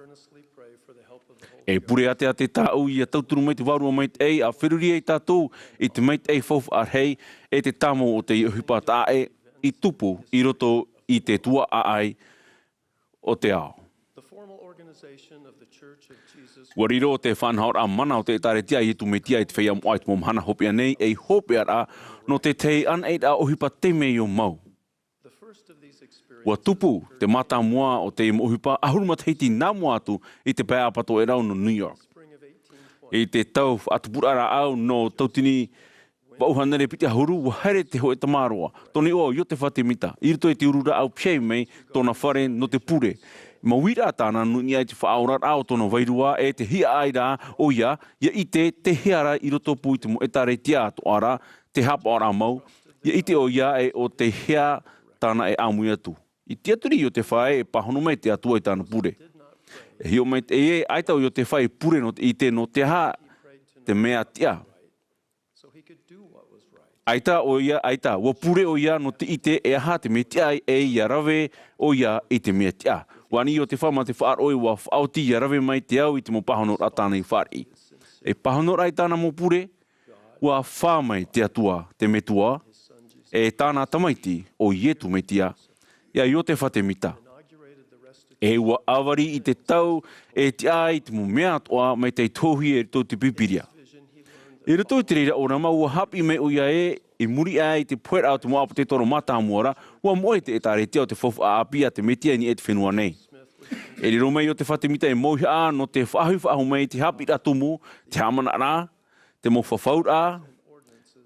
E pure ʻāteʻate tāʻu ʻia tauturu mai te Vārua Maitaʻi, ʻa feruri ai tātou i te maitaʻi faufaʻa rahi, e te tāmau o te ʻohipa taʻa ʻē i tupu i roto i te tuaʻaʻai o te ao. Ua riro te faʻanahoraʻa mana o te ʻĒtārētia a Iesu Mesia i te feiā moʻa i te mau mahana hopeʻa nei, ei hopeʻaraʻa nō te tahi anaʻe ʻohipa temeio mau. Ua tupu te mātāmua o te mau ʻohipa ʻahuru matahiti nā mua atu i te pae ʻāpatiraʻa nō New York. I te tau faʻatupuraʻa rāʻau nō tauatini vaʻu hānere piti ʻahuru, ua haere te hōʻē tamaroa, tōna iʻoa ʻo Iotefa Temita, i roto i te uru rāʻau pihaʻi mai tōna fare nō te pure. Mau uiraʻa tāna nō niʻa i te faʻaoraraʻa o tōna vairua, e te hiaʻai rā ʻoia ʻia ʻite tei hea rā i rotopū i te mau ʻĒtārētia atoʻa ra, te haʻapaʻoraʻa mau, ʻia ʻite ʻoia ē ʻo tei hea tāna e ʻāmui atu. I tiʻaturi Iotefa ē e pāhono mai te Atua i tāna pure. E hiʻo mai te, e, ʻaita ʻo Iotefa i pure nō te ʻite nō te aha te mea tiʻa. ʻAita ʻoia, ʻaita, ua pure ʻoia nō te ʻite e aha te mea tiʻa, e ʻia rave ʻoia i te mea tiʻa. Ua ani Iotefa mā te faʻaroʻo ē ua faʻaoti ʻia rave mai te au i te mau pāhonoraʻa tāna i fāriʻi. E pāhonoraʻa i tāna mau pure, ua fā mai te Atua, te Metua, e tāna Tamaiti, ʻo Iesu Mesia, iā Iotefa Temita. E ua ʻāvari i te tau e tiʻa ai te mau mea atoʻa mai tei tōhia i roto i te Pīpīria. I roto i te reira ʻōrama, ua haʻapiʻi mai ʻoia ē, i muri aʻe i te poheraʻa o te mau ʻāpōsetolo mātāmua ra, ua moʻe te ʻĒtārētia o te faufaʻa ʻāpī a te Mesia i niʻa i te fenua nei. E riro mai Iotefa Temita ei mauhaʻa nō te faʻahoʻi faʻahou mai i te haʻapiʻiraʻa tumu, te haʻamanaraʻa, te mau fafauraʻa,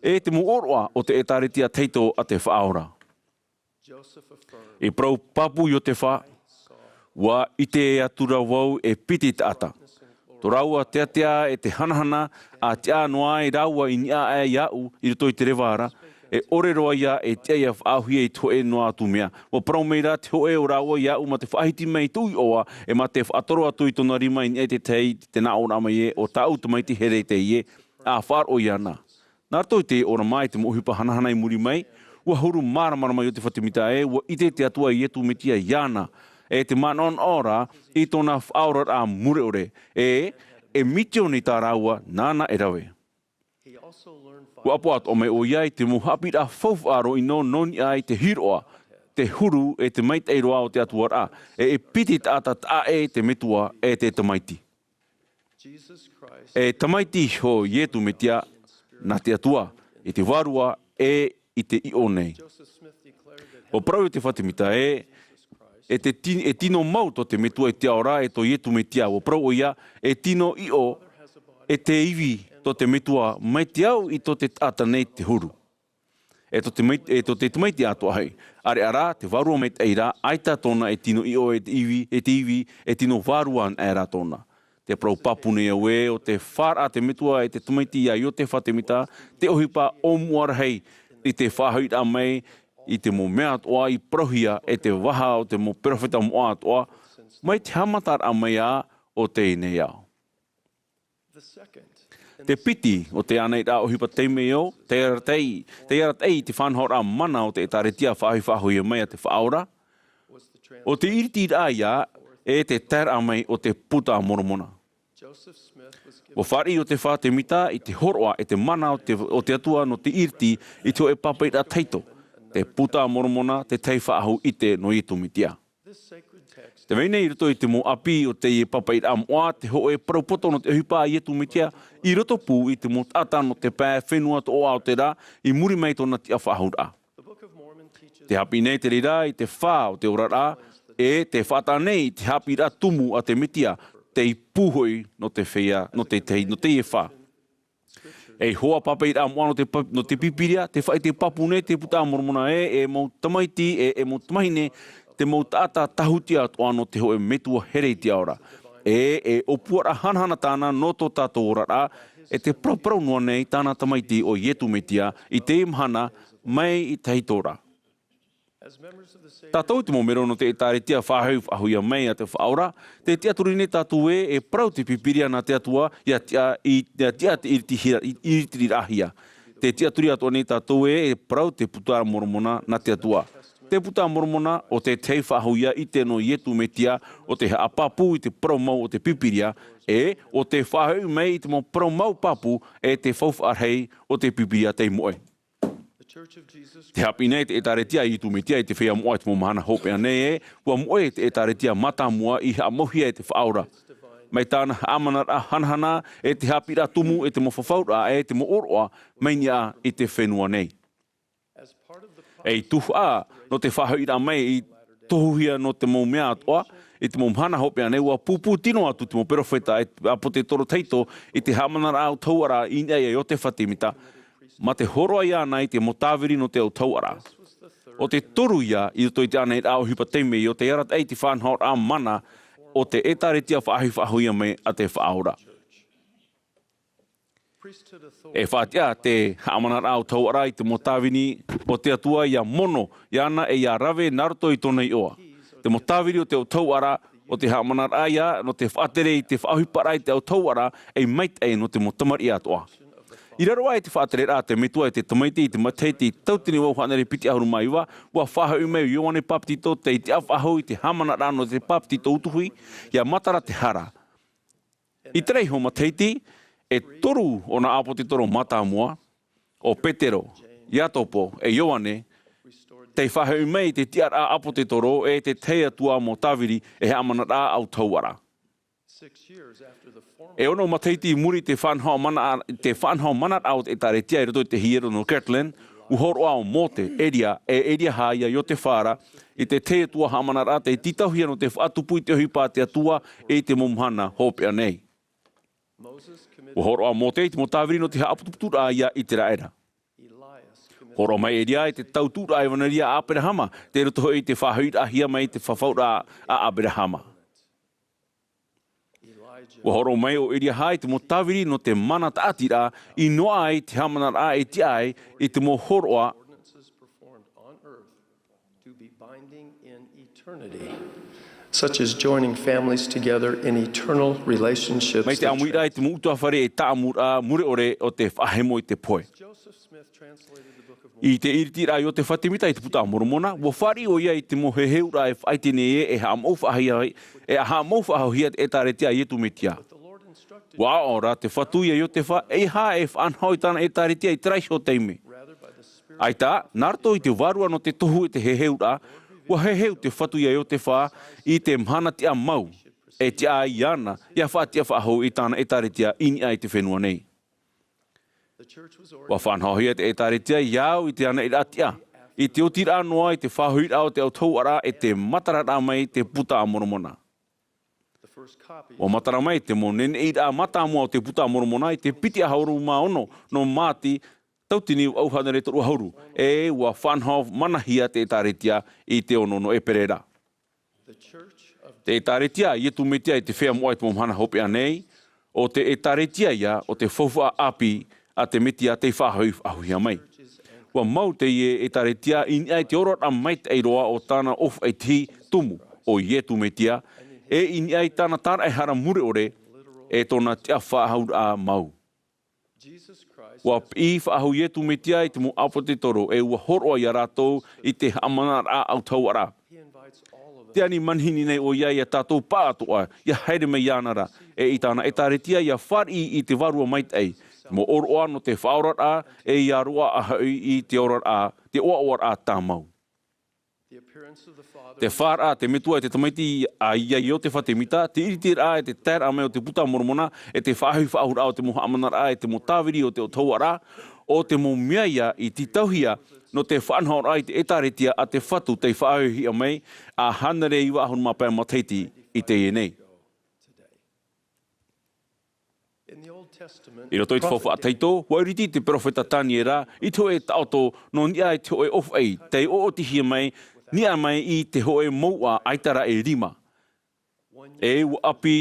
e te mau ʻōroʻa o te ʻĒtārētia tahito a te Faʻaora. I parau pāpū Iotefa, ua ʻite atu ra vau e piti taʻata. Tō rāua teatea e te hanahana, ʻa tiʻa noa ai rāua i niʻa aʻe iāʻu i roto i te reva ra, e ʻore roa ïa e tiʻa ʻia faʻaauhia i te hōʻē noa atu mea. Ua parau mai rā te hōʻē o rāua iāʻu mā te faʻahiti mai i tōʻu iʻoa, e mā te faʻatoro atu i tōna rima i niʻa i te tahi, te nāʻōraʻa mai ē, ʻo tāʻu tamaiti here teie, ʻa faʻaroʻo iāna. Nā roto i te ʻōrama i te mau ʻohipa hanahana i muri mai, ua huru māramarama Iotefa Temita ē, ua ʻite te Atua iā Iesu Mesia iāna, e te manaʻonaʻo ra i tōna faʻaoraraʻa mure ʻore, e, e misioni tā rāua nāna e rave. Ua ʻapo atoʻa mai ʻoia i te mau haʻapiʻiraʻa faufaʻa roa ʻino nō niʻa i te hiroʻa, te huru, e te maitaʻi roa o te Atua ra, e, e piti taʻata taʻa ʻē te Metua, e te Tamaiti. E Tamaiti iho Iesu Mesia, nā te Atua, i te Vārua, e i te ʻiʻo nei. Ua parau Iotefa Temita ē, e te ti-, e tino mau tō te Metua i te ao ra, e tō Iesu Mesia. Ua parau ʻoia, e tino ʻiʻo, e te ivi tō te Metua, mai te au i tō te taʻata nei te huru. E tō te mai-, e tō te tamaiti atoʻa hoʻi. ʻĀreʻa rā, te vārua maitaʻi rā, ʻaita tōna e tino ʻiʻo e te ivi, e te ivi, e tino vārua anaʻe rā tōna. Te parau pāpū nei au ē, ʻo tē faʻaara te Metua e te tamaiti ia Iotefa Temita, te ʻohipa ʻōmuarahi i te faʻahoʻiraʻa mai i te mau mea atoʻa i parauhia e te vaha o te mau perofeta moʻa atoʻa, mai te haʻamataraʻa mai ā o teie nei ao. Te piti o te anaʻe ʻōhipa taime ʻo, te arataʻi, te arataʻi i te faʻanahoraʻa mana o te ʻētāretia faʻahoʻi-faʻahoʻihia mai a te Faʻaora, ʻo te ʻiritiraʻa ia e te taeraʻa mai o te Puta a Moromona. ʻUa fāriʻi Iotefa Temita i te hōroʻa e te mana o te, o te Atua nō te ʻiriti i te hōʻē pāpaʻiraʻa tahito, te Puta a Moromona, te tahi faʻahou ʻite nō Iesu Mesia. Tē vai nei i roto i te mau ʻāpī o teie pāpaʻiraʻa moʻa te hōʻē parau poto nō te ʻohipa a Iesu Mesia, i roto pū i te mau taʻata nō te pae fenua toʻoʻa o te rā, i muri mai i tōna tiʻafaʻahouraʻa. Tē haʻapiʻi nei te reira i te fā o te oraraʻa, e tē faʻataʻa nei i te haʻapiʻiraʻa tumu a te Mesia, tei pū hoʻi nō te feiā, nō te, te, nō teie fā. Ei hoa pāpaʻiraʻa moʻa nō te pa-, nō te Pīpīria, tē faʻaʻite pāpū nei te Puta a Moromona ē, e mau tamaiti, e, e mau tamahine, te mau taʻata tāhuti atoʻa nō te hōʻē Metua here i te ao ra. E, e ʻōpuaraʻa hanahana tāna nō tō tātou oraraʻa, e tē paraparau noa nei tāna Tamaiti ʻo Iesu Mesia, i teie mahana, mai i te tahito ra. Tātou te mau melo nō te ʻētāretia faʻahoʻi-faʻahoʻihia mai a te Faʻaora, tē tiʻaturi nei tātou ē, e parau te Pīpīria nā te Atua, ʻia tiʻa, i, ʻia tiʻa te ʻiriti hira-, i, ʻiritirahia. Tē tiʻaturi atoʻa nei tātou ē, e parau te Puta a Moromona nā te Atua. Te Puta a Moromona, ʻo te tahi faʻahou ia ʻite nō Iesu Mesia, ʻo te haʻapāpū i te parau mau o te Pīpīria, e, ʻo te faʻahoʻi mai i te mau parau mau pāpū, e te faufaʻa rahi o te Pīpīria tei moʻe. Tē haʻapiʻi nei te ʻētāretia a Iesu Mesia i te feiā moʻa i te mau mahana hopeʻa nei ē, ʻua moʻe te ʻētāretia mātāmua i haʻamauhia e te Faʻaora. Mai tāna haʻamanaraʻa hanahana e te haʻapiʻiraʻa tumu e te mau fafauraʻa e te mau ʻōroʻa mai niʻa i te fenua nei. Ei tuhaʻa nō te faʻahoʻiraʻa mai i tohuhia nō te mau mea atoʻa, i te mau mahana hopeʻa nei, ʻua pūpū tino atu te mau perofeta e te ʻāpōsetolo tahito i te haʻamanaraʻa ʻautahuʻaraʻa i niʻa ia Iotefa Temita, mā te hōroʻa iāna i te mau tāviri nō te ʻautahuʻaraʻa. ʻO te toru ia i roto i te anaʻe ʻōhipa taime ʻo te arataʻi i te faʻanahoraʻa mana o te ʻētāretia faʻahoʻi-faʻahoʻihia mai a te Faʻaora. E faʻatiʻa te haʻamanaraʻa ʻautahuʻaraʻa i te mau tāviri o te Atua ʻia mono iāna e ʻia rave nā roto i tōna iʻoa. Te mau tāviri o te ʻautahuʻaraʻa, ʻo te haʻamanaraʻa ia nō te faʻatere i te faʻaʻohiparaʻa i te ʻautahuʻaraʻa, ei maitaʻi nō te mau tamariʻi atoʻa. I raro aʻe i te faʻatereraʻa a te Metua i te tamaiti i te matahiti tauatini vaʻu hānere piti ʻahuru mā iva, ʻua faʻahoʻi mai ʻo Ioane Bapetizo tei tiʻafaʻahou i te haʻamanaraʻa nō te bapetizo utuhi, ʻia matara te hara. I terā iho matahiti, e toru ōna ʻāpōsetolo mātāmua, ʻo Petero, Iakobo, e Ioane, tei faʻahoʻi mai i te tiʻaraʻa ʻāpōsetolo e te tahi atu ā mau tāviri e haʻamanaraʻa ʻautahuʻaraʻa. E ono matahiti i muri i te faʻanaho mana, te faʻanaho manaraʻa o te ʻētāretia i roto i te hiero nō Kirtland, ʻua hōroʻa ʻo Mōse, Elia, e Eliaha ia Iotefa ra, i te tahi atu ā haʻamanaraʻa tei tītauhia nō te faʻatupu i te ʻohipa a te Atua i te mau mahana hopeʻa nei. ʻUa hōroʻa ʻo Mōse i te mau tāviri nō te haʻaputuputuraʻa ia Iseraela. Hōroʻa mai Elia i te tautuʻuraʻa ʻevanelia a Aberahama, tei roto hoʻi i te faʻahoʻiraʻahia mai i te fafauraʻa a Aberahama. ʻUa hōroʻa mai ʻo Eliaha i te mau tāviri nō te mana tāʻatiraʻa, i noaʻa ai te haʻamanaraʻa e tiʻa ai i te mau hōroʻa. To be binding in eternity, such as joining families together in eternal relationships. Mai te ʻāmuiraʻa i te mau ʻutuāfare e tāʻamuraʻa mure ʻore o te faʻahemo i te pohe. Joseph Smith translated the Book of Mormon. I te ʻiritiraʻa a Iotefa Temita i te Puta a Moromona, ʻua fāriʻi ʻoia i te mau heheuraʻa e faʻaʻite nei ē, e haʻamau faʻahia, e haʻamau faʻahouhia te ʻētāretia a Iesu Mesia. ʻUa aʻo ra te Fatu ia Iotefa, ʻeiaha e faʻanaho i tāna ʻētāretia i terā iho taime. ʻAita, nā roto i te vārua nō te tohu e te heheuraʻa, ʻua heheu te Fatu ia Iotefa i te mahana tiʻa mau, e tiʻa ai iāna, ʻia faʻatiʻa faʻahou i tāna ʻētāretia i niʻa i te fenua nei. ʻUa faʻanahohia te ʻētāretia ʻia au i te anaʻiraʻa tiʻa, i te otiraʻa noa i te faʻahoʻiraʻa o te ʻautahuʻaraʻa e te matararaʻa mai te Puta a Moromona. ʻUa matara mai te mau neneʻiraʻa mātāmua o te Puta a Moromona i te piti ʻahuru mā ono nō Māti, tauatini vaʻu hānere toru ʻahuru, e ua faʻanaho manahia te ʻētāretia i te ono nō ʻēperēra. Te ʻētāretia a Iesu Mesia i te feiā moʻa i te mau mahana hopeʻa nei, ʻo te ʻētāretia ia o te faufaʻa ʻāpī a te Mesia tei faʻahoʻi faʻahouhia mai. Ua mau teie ʻētāretia i niʻa i te oraraʻa maitaʻi roa o tāna ʻōfaʻi tihi tumu, ʻo Iesu Mesia, e i niʻa i tāna tāraʻehara mure ʻore, e tōna tiʻafaʻahouraʻa mau. Ua piʻi faʻahou Iesu Mesia i te mau ʻāpōsetolo, e ua hōroʻa ia rātou i te haʻamanaraʻa autahuʻaraʻa. Tē ani manihini nei ʻoia ia tātou pāʻatoʻa, ia haere mai iāna ra, e i tāna ʻētāretia ia fāriʻi i te Vārua Maitaʻi, te mau ʻōroʻa nō te faʻaoraraʻa, e ia roaʻa hoʻi i te oraraʻa, te ʻoaʻoaraʻa tāmau. Te fāraʻa a te Metua i te Tamaiti a ia Iotefa Temita, te ʻiritiraʻa e te taeraʻa mai o te Puta a Moromona, e te faʻahoʻi faʻahou o te mau haʻamanaraʻa, e te mau tāviri o te autahuʻaraʻa, ʻo te mau mea ia i tītauhia nō te faʻanahoraʻa i te ʻētāretia a te Fatu tei faʻahoʻihia mai, a hānere iva ʻahuru mā pae matahiti i teie nei. I roto i te faufaʻa tahito, ua ʻiriti te peropheta Taniera i te hōʻē taʻoto nō niʻa i te hōʻē ʻōfaʻi, tei ʻoʻotihia mai, niʻa mai i te hōʻē mouʻa ʻaita ra e rima. E ua ʻapi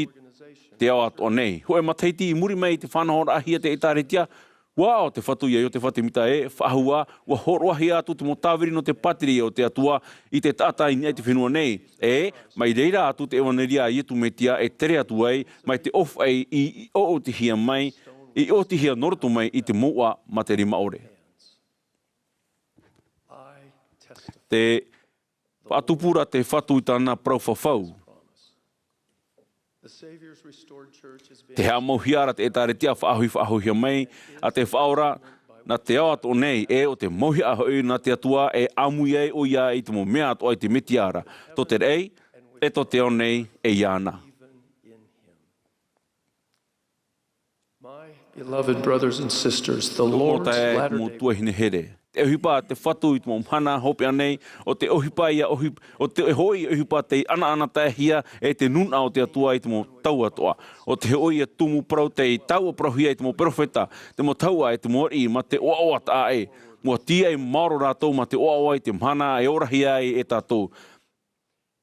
te ao atoʻa nei. Hōʻē matahiti i muri mai i te faʻanahoraʻahia te ʻētāretia, ua aʻo te Fatu ia Iotefa Temita e faʻahou ā, ua hōroʻahia atu te mau tāviri nō te pātireia o te Atua i te taʻata i niʻa i te fenua nei. E, mai reira atu te ʻevanelia a Iesu Mesia e tere atu ai, mai te ʻōfaʻi i, i ʻoʻotihia mai, i ʻoʻotihia nō roto mai i te mouʻa mā te rima ʻore. Te faʻatupu ra te Fatu i tāna parau fafau. Te haʻamauhia ra te ʻētāretia faʻahoʻi faʻahouhia mai a te Faʻaora, nā te ao atoʻa nei, e ʻo te mauhia hoʻi nā te Atua e ʻāmui ai ʻoia i te mau mea atoʻa i te Mesia ra, tō te raʻi, e tō te ao nei, e iāna. My beloved brothers and sisters, the Tō mau Lord's taeaʻe, latter-day mau tuahine here. Te ʻohipa a te Fatu i te mau mahana hopeʻa nei, ʻo te ʻohipa ia ʻohi-, ʻo te hoʻi ʻohipa tei ʻanaʻanataehia e te nūnaʻa o te Atua i te mau tau atoʻa. ʻO te hoʻi ia tumu parau tei taua parauhia e te mau peropheta, te mau tahuʻa e te mau ariʻi mā te ʻoaʻoa taʻa ʻē. Mua tīaʻi maoro rātou mā te ʻoaʻoa i te mahana e orahia ai e tātou.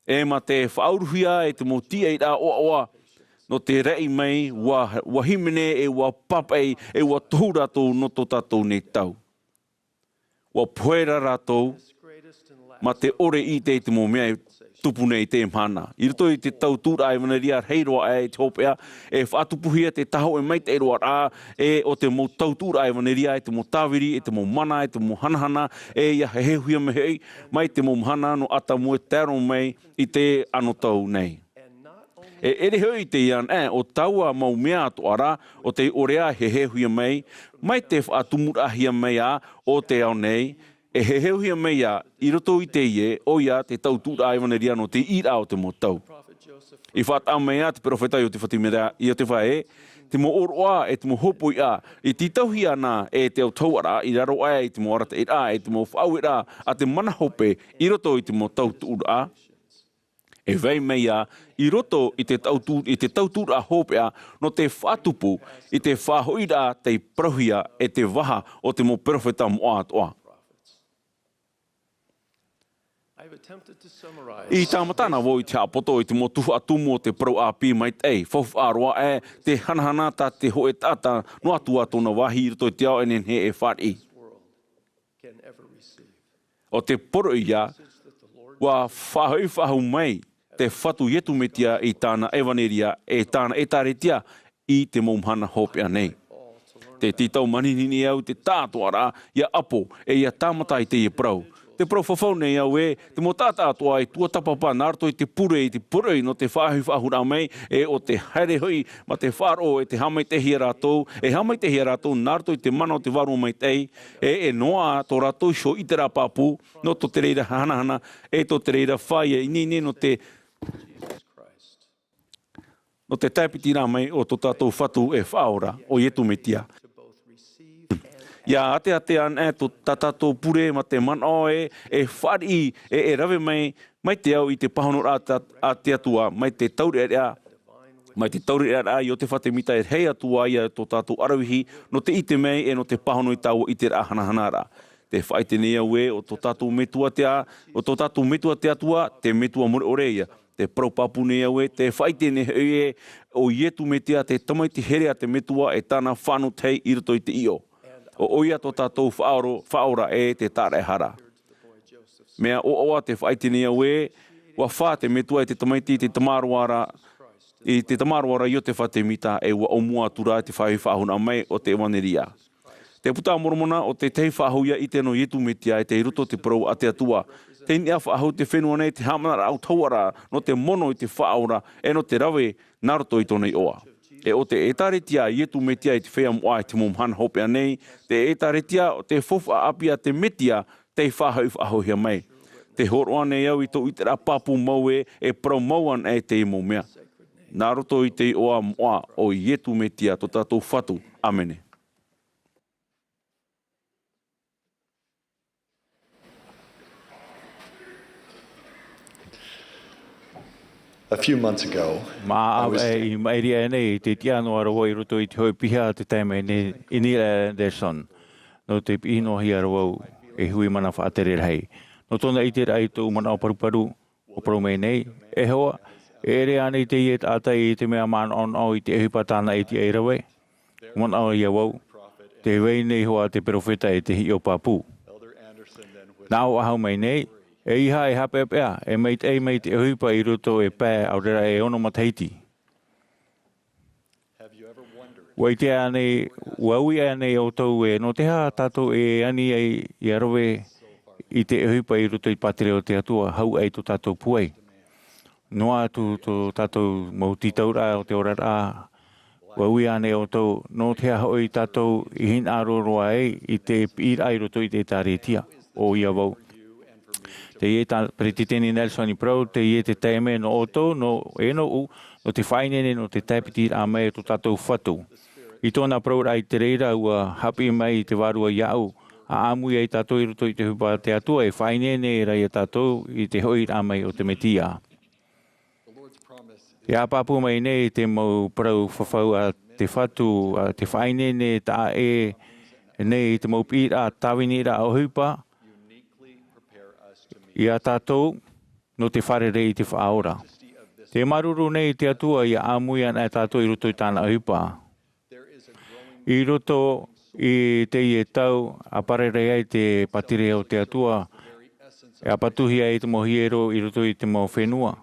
E mā te faʻauruhia e te mau tīaʻiraʻa ʻoaʻoa, nō te raʻi mai, ua, ua hīmene e ua pāpaʻi, e ua tohu rātou nō tō tātou nei tau. Ua pohe ra rātou, mā te ʻore i ʻite i te mau mea e tupu nei i te mahana. I roto i te tau tūraʻa ʻevanelia rahi roa aʻe i te hopeʻa, e faʻatupuhia te tahoʻe maitaʻi roa rā, e ʻo te mau tau tūraʻa ʻevanelia, e te mau tāviri, e te mau mana, e te mau hanahana, e ia heheuhia mai hoʻi, mai te mau mahana nō ʻAtamu e tae roa mai i te anotau nei. E ʻere hoʻi teie anaʻe, ʻo taua mau mea atoʻa rā, ʻo tei ʻorea e heheuhia mai, mai te faʻatumuraʻahia mai ā o te ao nei, e heheuhia mai ā, i roto i teie, ʻoia te tau tūraʻa ʻevanelia nō te ʻīraʻa o te mau tau. I faʻataʻa mai ā te peropheta Iotefa Temita, Iotefa ē, te mau ʻōroʻa, e te mau hōpoiʻa, i tītauhia na e te autahuʻaraʻa, i raro aʻe i te mau arataʻiraʻa, e te mau faʻaueraʻa, a te mana hope, i roto i te mau tau tūraʻa. E vai mai ā, i roto i te tau tū-, i te tau tūraʻa hopeʻa, nō te faʻatupu, i te faʻahoʻiraʻa tei parauhia e te vaha o te mau peropheta moʻa atoʻa. I tāmata na vau i te haʻapoto i te mau tuhaʻa tumu o te parau ʻāpī maitaʻi, faufaʻa roa aʻe, te hanahana tā te hōʻē taʻata noa atu ā tōna vāhi i roto i te ao e nehenehe e fāriʻi. ʻO te poroʻi ïa, ua faʻahoʻi faʻahou mai te Fatu Iesu Mesia i tāna ʻevanelia, e tāna ʻētāretia i te mau mahana hopeʻa nei. Tē tītau manihini nei au te tāʻatoʻaraʻa, ʻia ʻapo, e ʻia tāmata i teie parau. Tē parau fafau nei au ē, te mau taʻata atoʻa e tuatāpapa nā roto i te pure i te poroʻi nō te faʻahoʻi faʻahouraʻa mai, e ʻo te haere hoʻi mā te faʻaroʻo e te haʻamaitaʻihia rātou, e haʻamaitaʻihia rātou nā roto i te mana o te Vārua Maitaʻi, e, e noaʻa tō rātou iho ʻiteraʻa pāpū, nō tō te reira hanahana, e tō te reira fāʻia ineine nō te, nō te tāpiti rā mai o tō tātou Fatu e Faʻaora, ʻo Iesu Mesia. ʻIa āteatea anaʻe tō tā tātou pure mā te manaʻo e, e fāriʻi, e, e rave mai, mai te ao i te pāhonoraʻa a te Atua, mai te taureʻareʻa, Mai te taureʻareʻa i Iosepha Semita, e rahi atu ā ia tō tātou aravihi nō te ʻite mai e nō te pāhono i taua ʻiteraʻa hanahanaraʻa. Tē faʻaʻite nei au ē, ʻo tō tātou Metua te ā-, ʻo tō tātou Metua te Atua, te Metua mure ʻore ïa. Tē parau pāpū nei au ē, tē faʻaʻite nei hoʻi ē, ʻo Iesu Mesia, te Tamaiti here a te Metua, e tāna fānau tahi i roto i te ʻīʻo. ʻO ʻoia tō tātou faʻaora, faʻaora e te tāraʻehara. Mea ʻoaʻoa, tē faʻaʻite nei au ē, ʻua fā te Metua i te Tamaiti, i te tamaroa ra, i te tamaroa ra Iosepha Semita, e ʻua ʻōmua atu ra i te faʻahoʻi faʻahou mai o te ʻevanelia. Te Buka a Moromona ʻo te tahi faʻahou ïa ʻite nō Iesu Mesia e tei roto i te parau a te Atua. Tei niʻa faʻahou te fenua nei te haʻamanaraʻa autahuʻaraʻa nō te mono i te Faʻaora, e nō te rave nā roto i tōna iʻoa. E ʻo te ʻĒtārētia a Iesu Mesia i te feiā moʻa i te mau mahana hopeʻa nei, te ʻĒtārētia ʻo te faufaʻa ʻāpī a te Mesia tei faʻahoʻi faʻahouhia mai. Tē hōroʻa nei au i tō ʻiteraʻa pāpū mau ē, e parau mau ana e te mau mea. Nā roto i te iʻoa moʻa o Iesu Mesia tō tātou Fatu. ʻĀmene. A few months ago, I Mā was ʻāvaʻe i maʻiri aʻe nei, tē tiʻa noa ra vau i roto i te hōʻē piha te taime nei, i Neil Andersen. Nō te piʻi noa hia ra vau, e hui mana faʻatere rahi. Nō tōna ʻiteraʻa i tōʻu manaʻo paruparu, ʻua parau mai nei, e hoa, e ʻere ānei teie taʻata i te mea manaʻonaʻo i te ʻohipa tāna e tiʻa e rave? Manaʻo ïa vau, tē vai nei hoʻi te perofeta e te hiʻo pāpū. Nā ʻō faʻahou mai nei, ʻeiaha e haʻapeʻapeʻa, e maitaʻi mai te ʻohipa i roto e pae, ʻaore rā e ono matahiti. ʻUa ʻite ānei, ʻua ui ānei ʻoutou ē, nō te aha tātou e ani ai ʻia rave i te ʻohipa i roto i te pātireia o te Atua, hau ai tō tātou pūai? Noa atu tō tātou mau tītauraʻa o te oraraʻa, ʻua ui ānei ʻoutou, nō te aha hoʻi tātou i hinaʻaro roa ai i te piʻiraʻa i roto i te ʻĒtārētia? ʻOia vau. Teie tā Peretiteni Nelson i parau, teie te taime nō ʻoutou, nō, e nōʻu, nō te faʻaineine, nō te tāpitiraʻa mai o tō tātou Fatu. I tōna parauraʻa i te reira, ʻua haʻapiʻi mai te Vārua iāʻu, ʻa ʻāmui ai tātou i roto i te ʻohipa a te Atua, e faʻaineine ra ia tātou i te hoʻiraʻa mai o te Mesia. E pāpū mai nei te mau parau fafau a te Fatu, ā, te faʻaineine taʻa ʻē nei te mau piʻiraʻa, tāviniraʻa ʻohipa, ia tātou, nō te fārerei i te Faʻaora. Tē māuruuru nei te Atua ʻia ʻāmui ana tātou i roto i tāna ʻohipa. I roto i teie tau, ʻa fārerei ai te pātireia o te Atua, e ʻapatuhia ai te mau hiero i roto i te mau fenua.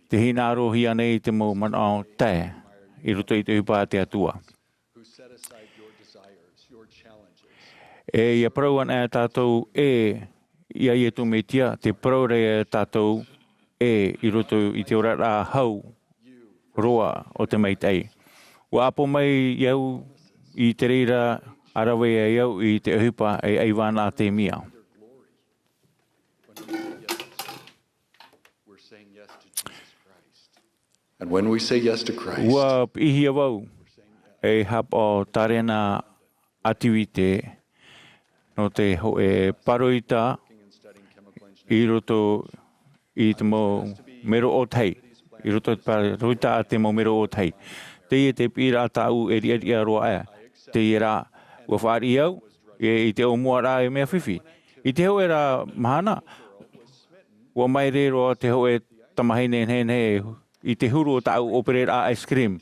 Tē hinaʻarohia nei te mau manaʻo tae, i roto i te ʻohipa a te Atua. E ʻia parau ana tātou ē, ia Iesu Mesia, tē parau ra ia tātou ē i roto i te oraraʻa hau roa o te maitaʻi. ʻUa ʻapo mai au i te reira, ʻa rave ai au i te ʻohipa e ʻaiva na a te mea. And when we say yes to Christ, ʻUa piʻihia vau, e haʻapaʻo tārena ʻativite, nō te hōʻē pāroita i roto i te mau mero ʻōtahi, i roto i te pāroita a te mau mero ʻōtahi. Teie te piʻiraʻa tāʻu e riʻariʻa roa aʻe, teie rā, ʻua fāriʻi au, e, i te ʻōmuaraʻa e mea fifi. I te hōʻē ra mahana, ʻua maere roa te hōʻē tamahine nehenehe i te huru o tāʻu ʻōpereraʻa ice cream.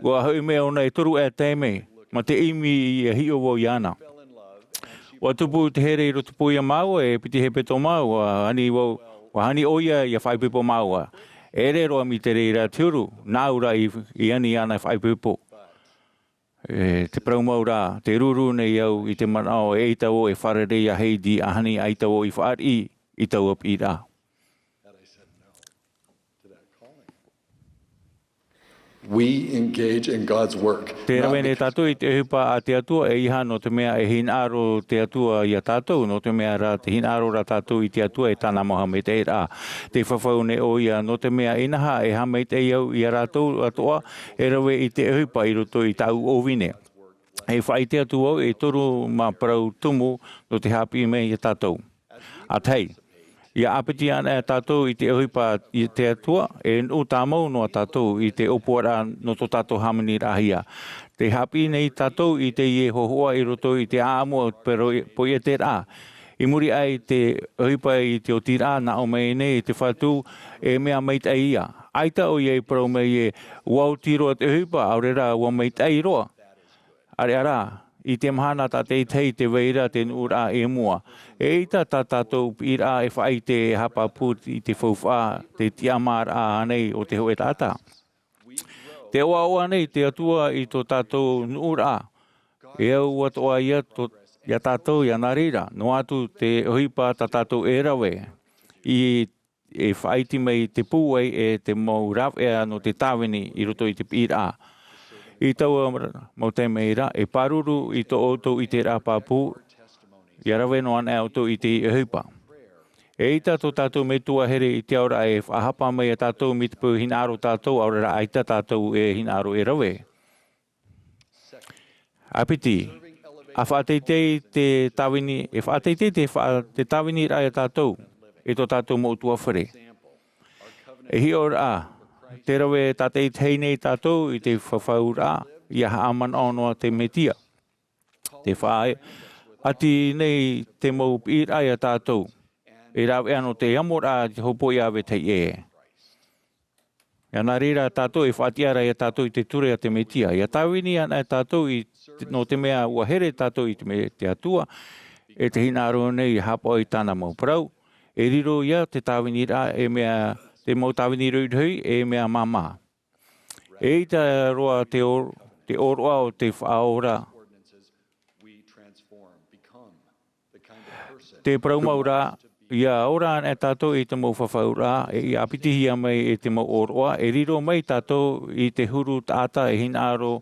ʻUa hoʻi mai ʻōna e toru aʻe taime, mā te ʻimi ʻia hiʻo vau iāna. ʻUa tupu te here i rotopū ia māua, e piti hepetoma, ʻua ani vau, ʻua ani ʻoia ʻia faʻaipoipo māua. E ʻere roa mai te reira te huru, nāʻu rā i, i ani iāna e faʻaipoipo. E, tē parau mau ra, tē ruru nei au i te manaʻo e ʻaita vau e fārerei ia Heidi, ʻa Hani, ʻaita vau i fāriʻi i taua piʻiraʻa. We engage in God's work, Tē rave nei tātou i te ʻohipa a te Atua, ʻeiaha nō te mea e hinaʻaro te Atua ia tātou, nō te mea rā tē hinaʻaro ra tātou i te Atua e tāna mau haʻamaitaʻiraʻa. Tē fafau nei ʻoia, nō te mea inaha e haʻamaitaʻi au ia rātou atoʻa e rave i te ʻohipa i roto i tāʻu ʻōvine. E faʻaʻite atu vau e toru mau parau tumu nō te haʻapiʻi mai ia tātou. ʻA tahi, Ia ʻāpiti ana e tātou i te ʻohipa i te Atua, e nuʻu tāmau noa tātou i te ʻōpuaraʻa nō tō tātou hāmaniraʻahia. Te haʻapiʻi nei tātou i teie hōhoʻa i roto i te ʻāʻamu o te poro-, poieteraʻa. I muri aʻe i te ʻohipa i te otiraʻa, nā ʻō mai nei te Fatu, e mea maitaʻi ia. ʻAita ʻoia i parau mai ē, ʻua oti roa te ʻohipa, ʻaore rā, ʻua maitaʻi roa. ʻĀreʻa rā, i te mahana tātaʻitahi tē vai ra te nuʻuraʻa i mua. ʻEita tā tātou piʻiraʻa e faʻaʻite e haʻapāpū i te faufaʻa, te tiʻamāraʻa ānei o te hōʻē taʻata. Tē ʻoaʻoa nei te Atua i tō tātou nuʻuraʻa. E au atoʻa ia tō, ia tātou, ia nā reira, noa atu te ʻohipa tā tātou e rave. I e faʻaiti mai te pūai e te mau rāveʻa nō te tāvini i roto i te piʻiraʻa. I taua mau taime ra, e pāruru i tō ʻoutou ʻiteraʻa pāpū, ʻia rave noa ana ʻoutou i te ʻohipa. ʻEita tō tātou Metua here i te ao ra e faʻahapa mai ia tātou mai te peu e hinaʻaro tātou, ʻaore rā ʻaita tātou e hinaʻaro e rave. ʻĀpiti, ʻa faʻateitei te tāvini, e faʻateitei te faʻa-, te tāviniraʻa ia tātou, e tō tātou mau ʻutuāfare. E hiʻoraʻa, te rave tātaʻitahi nei tātou i te fafauraʻa, ʻia haʻamanaʻo noa te Metia. Te faʻaʻati nei te mau piʻiraʻa ia tātou, e rāveʻa nō te amoraʻa i te hopoiʻa vetahi ʻē. ʻIa nā reira tātou e faʻatiʻa ra ia tātou i te ture a te Metia. ʻIa tāvini ana tātou i, nō te mea ʻua here tātou i te me-, te Atua, e te hinaʻaro nei ʻia haʻapaʻo i tāna mau parau, e riro ia te tāviniraʻa e mea, te mau tāvini rohirohi e mea māmā. ʻEita roa te ʻō-, te ʻōroʻa o te Faʻaora. Te parau mau ra, ʻia ora ana tātou i te mau fafauraʻa, e ʻia ʻāpitihia mai e te mau ʻōroʻa, e riro mai tātou i te huru taʻata e hinaʻaro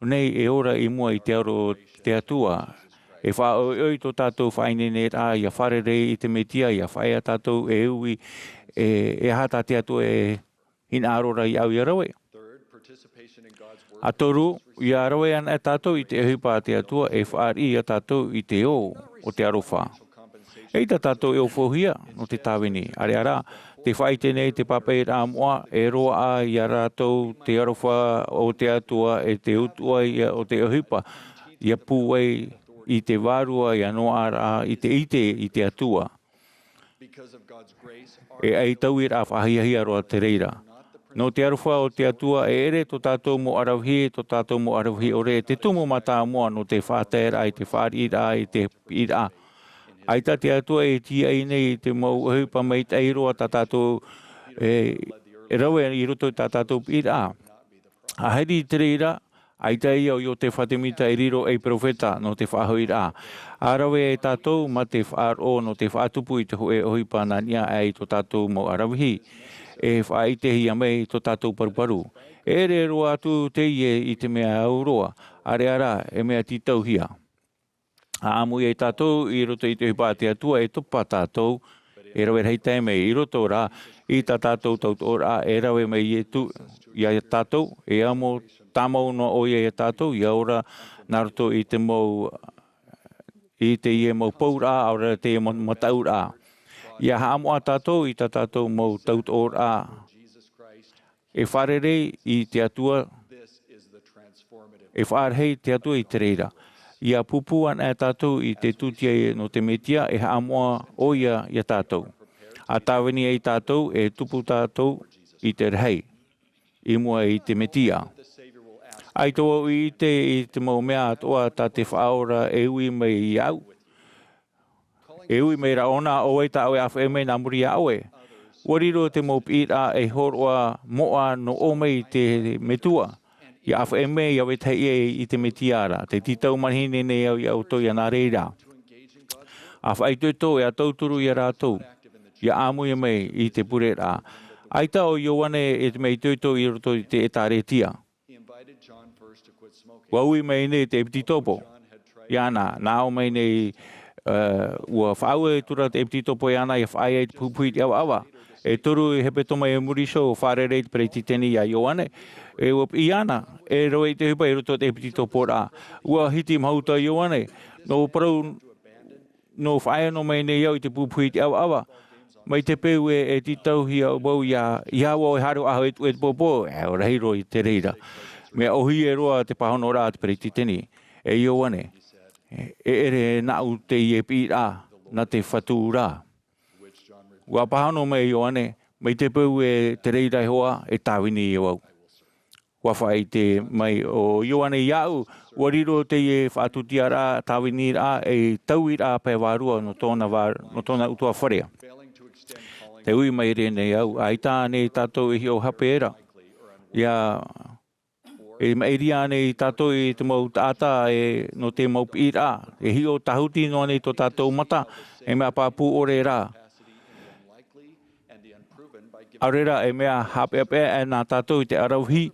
nei e ora i mua i te aro o te Atua. E faʻaʻoiʻoi tō tātou faʻaineineraʻa, ʻia fārerei i te Metia, ʻia faʻaea tātou e ui, e, e aha tā te Atua e hinaʻaro ra iāʻu ʻia rave. ʻA toru, ʻia rave ana tātou i te ʻohipa a te Atua e fāriʻi ia tātou i te ō o te aroha. ʻEita tātou e ʻōfaʻi nō te tāvini, ʻāreʻa rā, tē faʻaʻite nei te pāpaʻiraʻa moʻa, e roaʻa ia rātou te aroha o te Atua e te utuʻa ia o te ʻohipa, ʻia pūai i te vārua, ʻia noaʻa ra i te ʻite i te Atua. E ʻaita ʻoe ra faʻahiahia roa te reira. Nō te aroha o te Atua e ʻere tō tātou mau aravihi, tō tātou mau aravihi ʻore, te tumu mātāmua nō te faʻataeraʻa i te fāriʻiraʻa i te piʻiraʻa. ʻAita te Atua e tīaʻi nei i te mau ʻohipa maitaʻi roa tā tātou e, e rave i roto i tā tātou piʻiraʻa. ʻA hiri i te reira, ʻaita ïa ʻo Iotefa Temita e riro ei peropheta nō te faʻahoʻiraʻa. ʻA rave ai tātou mā te faʻaroʻo nō te faʻatupu i te hōʻē ʻohipa nā niʻa aʻe i tō tātou mau aravihi. E faʻaʻitehia mai tō tātou paruparu. E ʻere roa atu teie i te mea au roa, ʻāreʻa rā, e mea tītauhia. ʻA ʻāmui ai tātou i roto i te ʻohipa a te Atua, e topa tātou, e rave rahi taime i roto ra i tā tātou tautoʻoraʻa, e rave mai Ietu ia tātou, e amo tāmau noa ʻoia ia tātou, ʻia ora nā roto i te mau, i teie mau pouraʻa, ʻaore rā teie mau mataʻuraʻa. ʻIa haʻamoʻa tātou i tā tātou mau tautoʻoraʻa. E fārerei i te Atua, e faʻarahi te Atua i te reira. ʻIa pūpū ana tātou i te tūtia nō te Metia, e haʻamoʻa ʻoia ia tātou. ʻA tāvini ai tātou, e tupu tātou i te rahi i mua i te Metia. ʻAita vau i ʻite i te mau mea atoʻa tā te Faʻaora e ui mai iāʻu. E ui mai ra ʻōna, ʻo vai tā ʻoe e ʻāfaʻi mai nā muri iā ʻoe? ʻUa riro te mau piʻiraʻa ei hōroʻa moʻa nō ʻō mai i te Metua. ʻIa ʻāfaʻi mai ia vetahi ʻē i te Metia ra, tē tītau manihini nei au ia ʻoutou ʻia nā reira. ʻA faʻaitoito, e ʻa tauturu ia rātou, ʻia ʻāmui mai i te pureraʻa. ʻAita ʻo Ioane e te mea itoito i roto i te ʻĒtārētia. ʻUa ui mai nei te ʻepitopo iāna, nā ʻō mai nei, ē, ʻua faʻaue atu ra te ʻepitopo iāna ʻia faʻaea i te puhipuhi i te ʻavaʻava. E toru hepetoma i muri iho, ʻua fārerei te peretiteni ia Ioane, e ʻua piʻi iāna, e rave i te ʻohipa i roto i te ʻepitopo ra. ʻUa hiti mahuta Ioane, nō parau, nō faʻaea noa mai nei au i te puhipuhi i te ʻavaʻava. Mai te peu e, e tītauhia vau ia, ia vau e haere ʻaho e tuʻu e te pōpō, e ʻaore rahi roa i te reira. Mea ʻōhie roa te pāhonoraʻa a te peretiteni, e Ioane, e, e ʻere nāʻu teie piʻiraʻa, nā te Fatu rā. ʻUa pāhono mai Ioane, mai te peu e te reira iho ā, e tāvini ia vau. ʻUa faʻaʻite mai ʻo Ioane iāʻu, ʻua riro teie faʻatūtiaraʻa, tāviniraʻa, ei tauiraʻa pae vārua nō tōna vā-, nō tōna ʻutuāfare. Tē ui maire nei au, ʻaita ānei tātou e hiʻo hape ra? ʻIa, e maʻiri ānei tātou i te mau taʻata e, nō te mau piʻiraʻa, e hiʻo tāhuti noa nei tō tātou mata, e mea pāpū ʻore rā. ʻAore rā, e mea haʻapeʻapeʻa nā tātou i te ʻaravihi,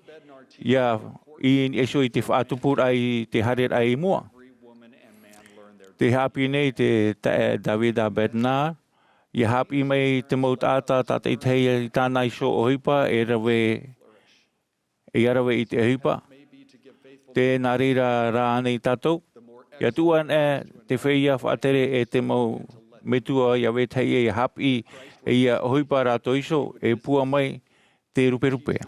ʻia, i niʻa iho i te faʻatupuraʻa i te haereraʻa i mua. Tē haʻapiʻi nei te taeaʻe David A. Bednar, ʻia haʻapiʻi mai te mau taʻata tātaʻitahi i tāna iho ʻohipa e rave, ʻia rave i te ʻohipa. Tē nā reira rā ānei tātou? ʻIa tuʻu anaʻe te feiā faʻatere e te mau metua ʻia vetahi ʻia haʻapiʻi, e ʻia ʻohipa rātou iho, e pūai mai te ruperupe.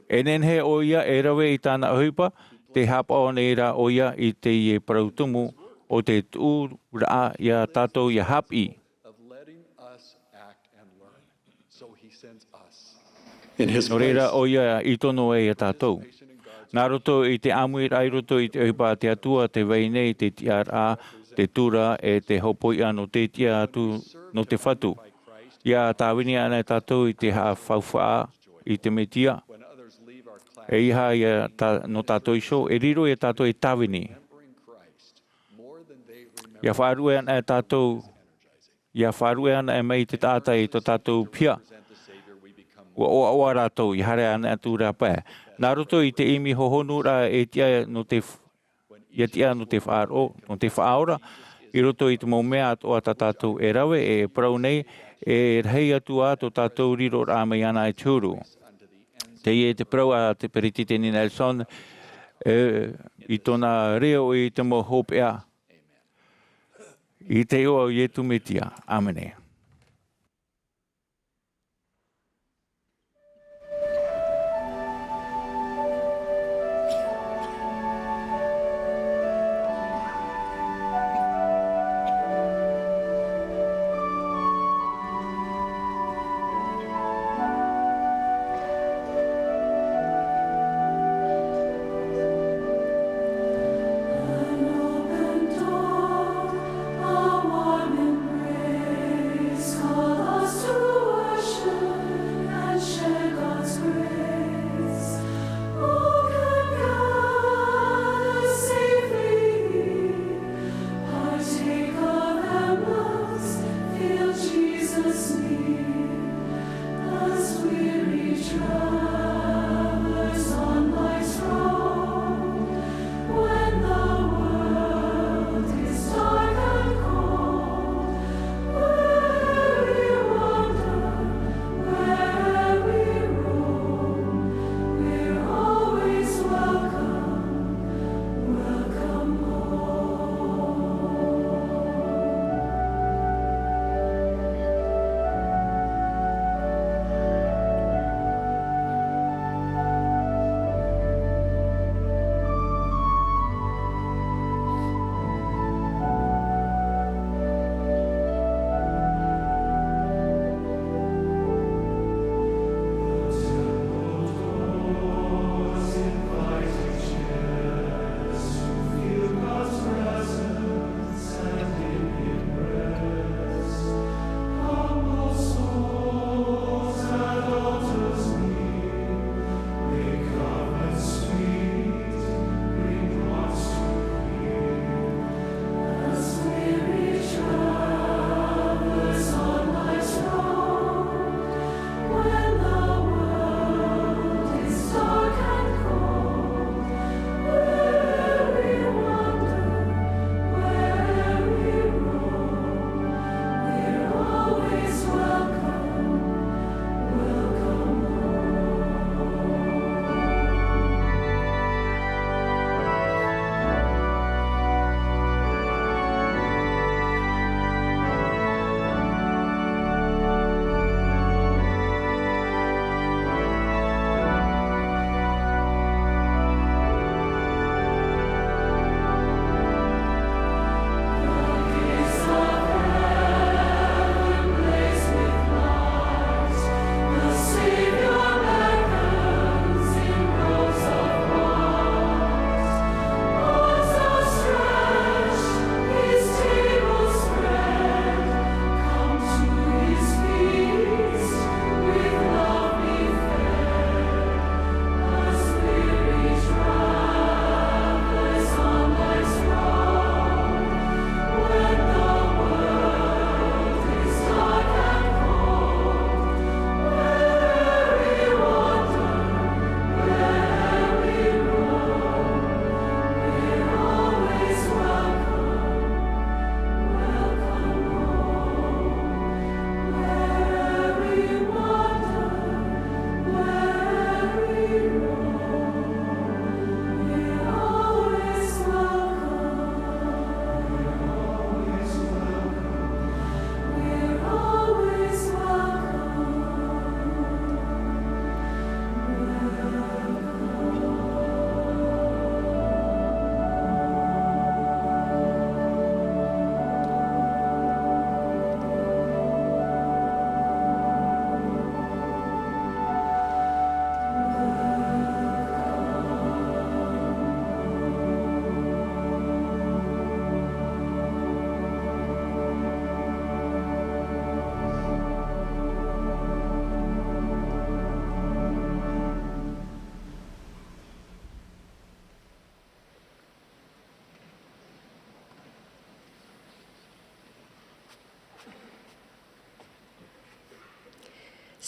E nehenehe ʻoia e rave i tāna ʻohipa, tē haʻapaʻo nei rā ʻoia i teie parau tumu o te tuʻuraʻa ia tātou ʻia haʻapiʻi. Nō reira, ʻoia i tono ai ia tātou. Nā roto i te ʻāmuiraʻa i roto i te ʻohipa a te Atua, tē vai nei te tiʻaraʻa, te tura, e te hopoiʻa nō te tiʻa atu nō te Fatu. ʻIa tāvini anaʻe tātou i te haʻafaufaʻa i te Mesia. E ʻeiaha ia tā-, nō tātou iho, e riro ia tātou e tāvini. ʻIa faʻaruʻe anaʻe tātou, ʻia faʻaruʻe anaʻe mai te taʻata i tō tātou piha. ʻUa ʻoaʻoa rātou, ʻia haere anaʻe atu rā pae. Nā roto i te ʻimi hohonuraʻa e tiʻa nō te f-, ʻia tiʻa nō te faʻaroʻo, nō te faʻaora, i roto i te mau mea atoʻa tā tātou e rave, e parau nei, e rahi atu ā tō tātou riroraʻa mai iāna i te huru. Teie te parau a te Peretiteni Nelson, e, i tōna reo i te mau hopeʻa. I te iʻoa o Iesu Mesia. ʻĀmene.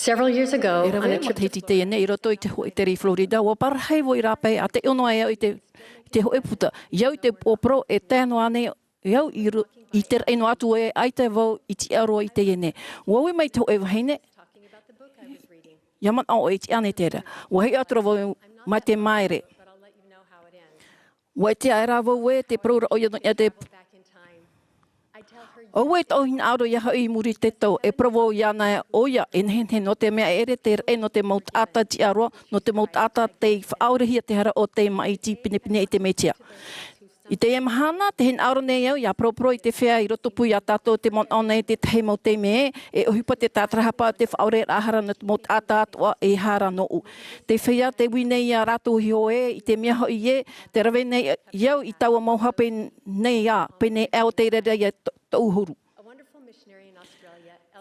Several years ago, e rave matahiti teie nei, i roto i te hōʻē tere i Florida, ʻua parahi vau i rāpae, ʻa taiʻo noa au i te, i te hōʻē puta. I au i te upoʻo parau, e tae noa nei au i ro-, i te raʻi noa atu ē, ʻaita vau i tiʻa roa i teie nei. ʻUa ui mai te hōʻē vahine, ʻia manaʻo e tiʻa nei terā. ʻUa hiʻo atu ra vau mai te māere. ʻUa ʻite aʻera vau ē, tē parau ra ʻoia nō niʻa i te, ʻo vai tō hinaʻaro ʻia hoʻi i muri i te tau, e parau vau iāna ē, ʻoia, e nehenehe nō te mea e ʻere te raʻi nō te mau taʻata tiʻa roa, nō te mau taʻata tei faʻaorehia te hara ʻo tei māʻiti pinepine i te Mesia. I teie mahana, tē hinaʻaro nei au ʻia paraparau i te feiā i rotopū ia tātou, tē manaʻo nei te tahi mau taime ē, e ʻohipa te tātarahapa te faʻaoreraʻa hara nō te mau taʻata atoʻa e hara nōʻu. Te feiā tē ui nei ia rātou iho ē, i te mea hoʻi ē, tē rave nei au i taua mau hape nei ā, pēneiaʻe ʻo tei reira ia tō-, tōʻu huru.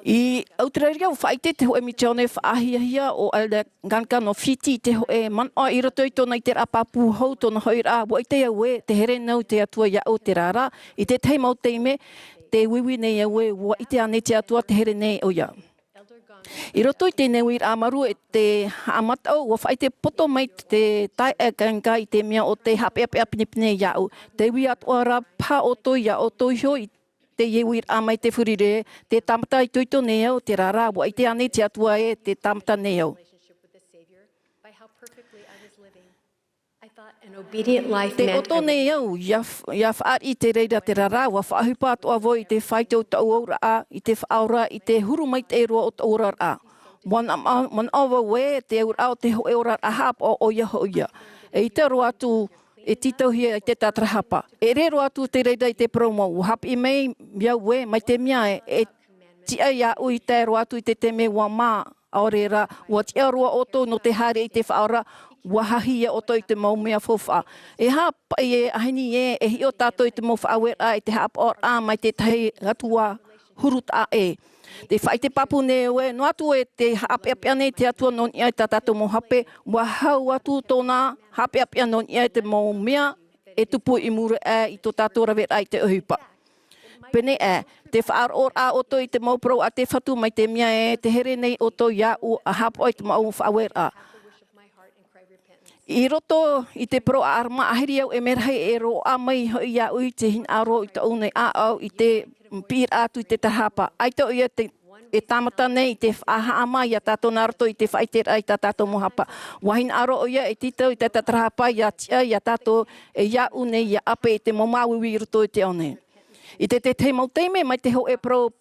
I Australia, ʻua faʻaʻite te hōʻē misiōnare faʻahiahia ʻo Elder Gallagher nō Fiti i te hōʻē manaʻo i roto i tōna ʻiteraʻa pāpū hou, tōna hoʻiraʻa, ʻua ʻite au ē, tē here nō te Atua iāʻu terā rā, i te tahi mau taime, tē uiui nei au ē, ʻua ʻite ānei te Atua tē here nei ʻoia. I roto i teie uiraʻa marū e te haʻamataʻu, ʻua faʻaʻite poto mai te taeaʻe Gallagher i te mea ʻo tei haʻapeʻapeʻa pinepine iāʻu. Tē ui atoʻa ra paha ʻoutou ia ʻoutou iho i teie uiraʻa mai te fāriʻi, tē tāmata itoito nei au terā rā, ʻua ʻite ānei te Atua ē, tē tāmata nei au. Tē ʻoto nei au, ʻia f-, ʻia fāriʻi i te reira terā rā, ʻua faʻaʻohipa atoʻa vau i te fāito o tōʻu auraʻa, i te faʻaora, i te huru maitaʻi roa o tōʻu oraraʻa. ʻUa na-, ma-, manaʻo vau ē, te auraʻa o te hōʻē oraraʻa haʻapaʻo ʻoia hoʻi ia. Eʻita roa atu e tītauhia i te tātarahapa. E ʻere roa atu te reira i te parau mau, ʻua haʻapiʻi mai au ē, mai te mea ē, e tiʻa iāʻu i tae roa atu i te taime ʻua mā, ʻaore rā, ʻua tiʻa roa ʻoutou nō te haere i te Faʻaora, ʻua hahi ia ʻoutou i te mau mea faufaʻa. E aha paʻi ē, ʻa heni ē, e hiʻo tātou i te mau faʻaueraʻa, i te haʻapaʻoraʻa mai te tahi Atua huru taʻa ʻē. Tē faʻaʻite pāpū nei au ē, noa atu ē tē haʻapeʻapeʻa nei te Atua nō niʻa i tā tātou mau hape, ʻua hau atu tōna haʻapeʻapeʻa nō niʻa i te mau mea e tupu i mua aʻe i tō tātou raveraʻa i te ʻohipa. Pēneiaʻe, tē faʻaroʻo ra ʻoutou i te mau parau a te Fatu mai te mea ē, tē here nei ʻoutou iāʻu ʻia haʻapaʻo i te mau faʻaueraʻa. I roto i te parau a ʻArama, ʻahiri au e mea rahi e roaʻa mai hoʻi iāʻu i te hinaʻaro i tōʻu nei ʻāʻau i te piʻiraʻa atu i te tātarahapa. ʻAita ʻoia te, e tāmata nei i te faʻahaʻamā ia tātou nā roto i te faʻaʻiteraʻa i tā tātou mau hape. ʻUa hinaʻaro ʻoia e tītau i te tātarahapa ʻia tiʻa ia tātou e iāʻu nei ʻia ʻape i te mau māuiui i roto i te ao nei. I te tahi mau taime mai te hōʻē parau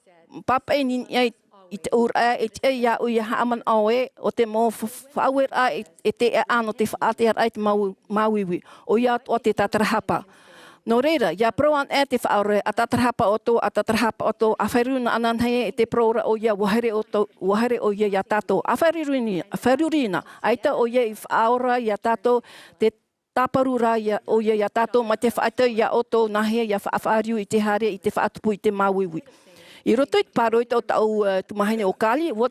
pāpaʻi i niʻa i, i te auraʻa, e tiʻa iāʻu ʻia haʻamanaʻo ē, ʻo te mau fa-, faʻaueraʻa e, e te ʻāʻau nō te faʻatearaʻa i te mau, māuiui. ʻOia atoʻa te tātarahapa. Nō reira, ʻia parau anaʻe te Faʻaora, ʻa tātarahapa ʻoutou, ʻa tātarahapa ʻoutou, ʻa fāriu na ananahi e te parau ra ʻoia, ʻua here ʻoutou, ʻua here ʻoia ia tātou. ʻA fāriu na, ʻa fāriu na, ʻaita ʻoia i faʻaora ia tātou, tē tāparu ra ia, ʻoia ia tātou, mai te faʻaʻite ia ʻoutou nāhea ʻia faʻafāriu i te haere, i te faʻatupu i te māuiui. I roto i te pāroita o tāʻu, eh, tuahine ʻo Carly, ʻua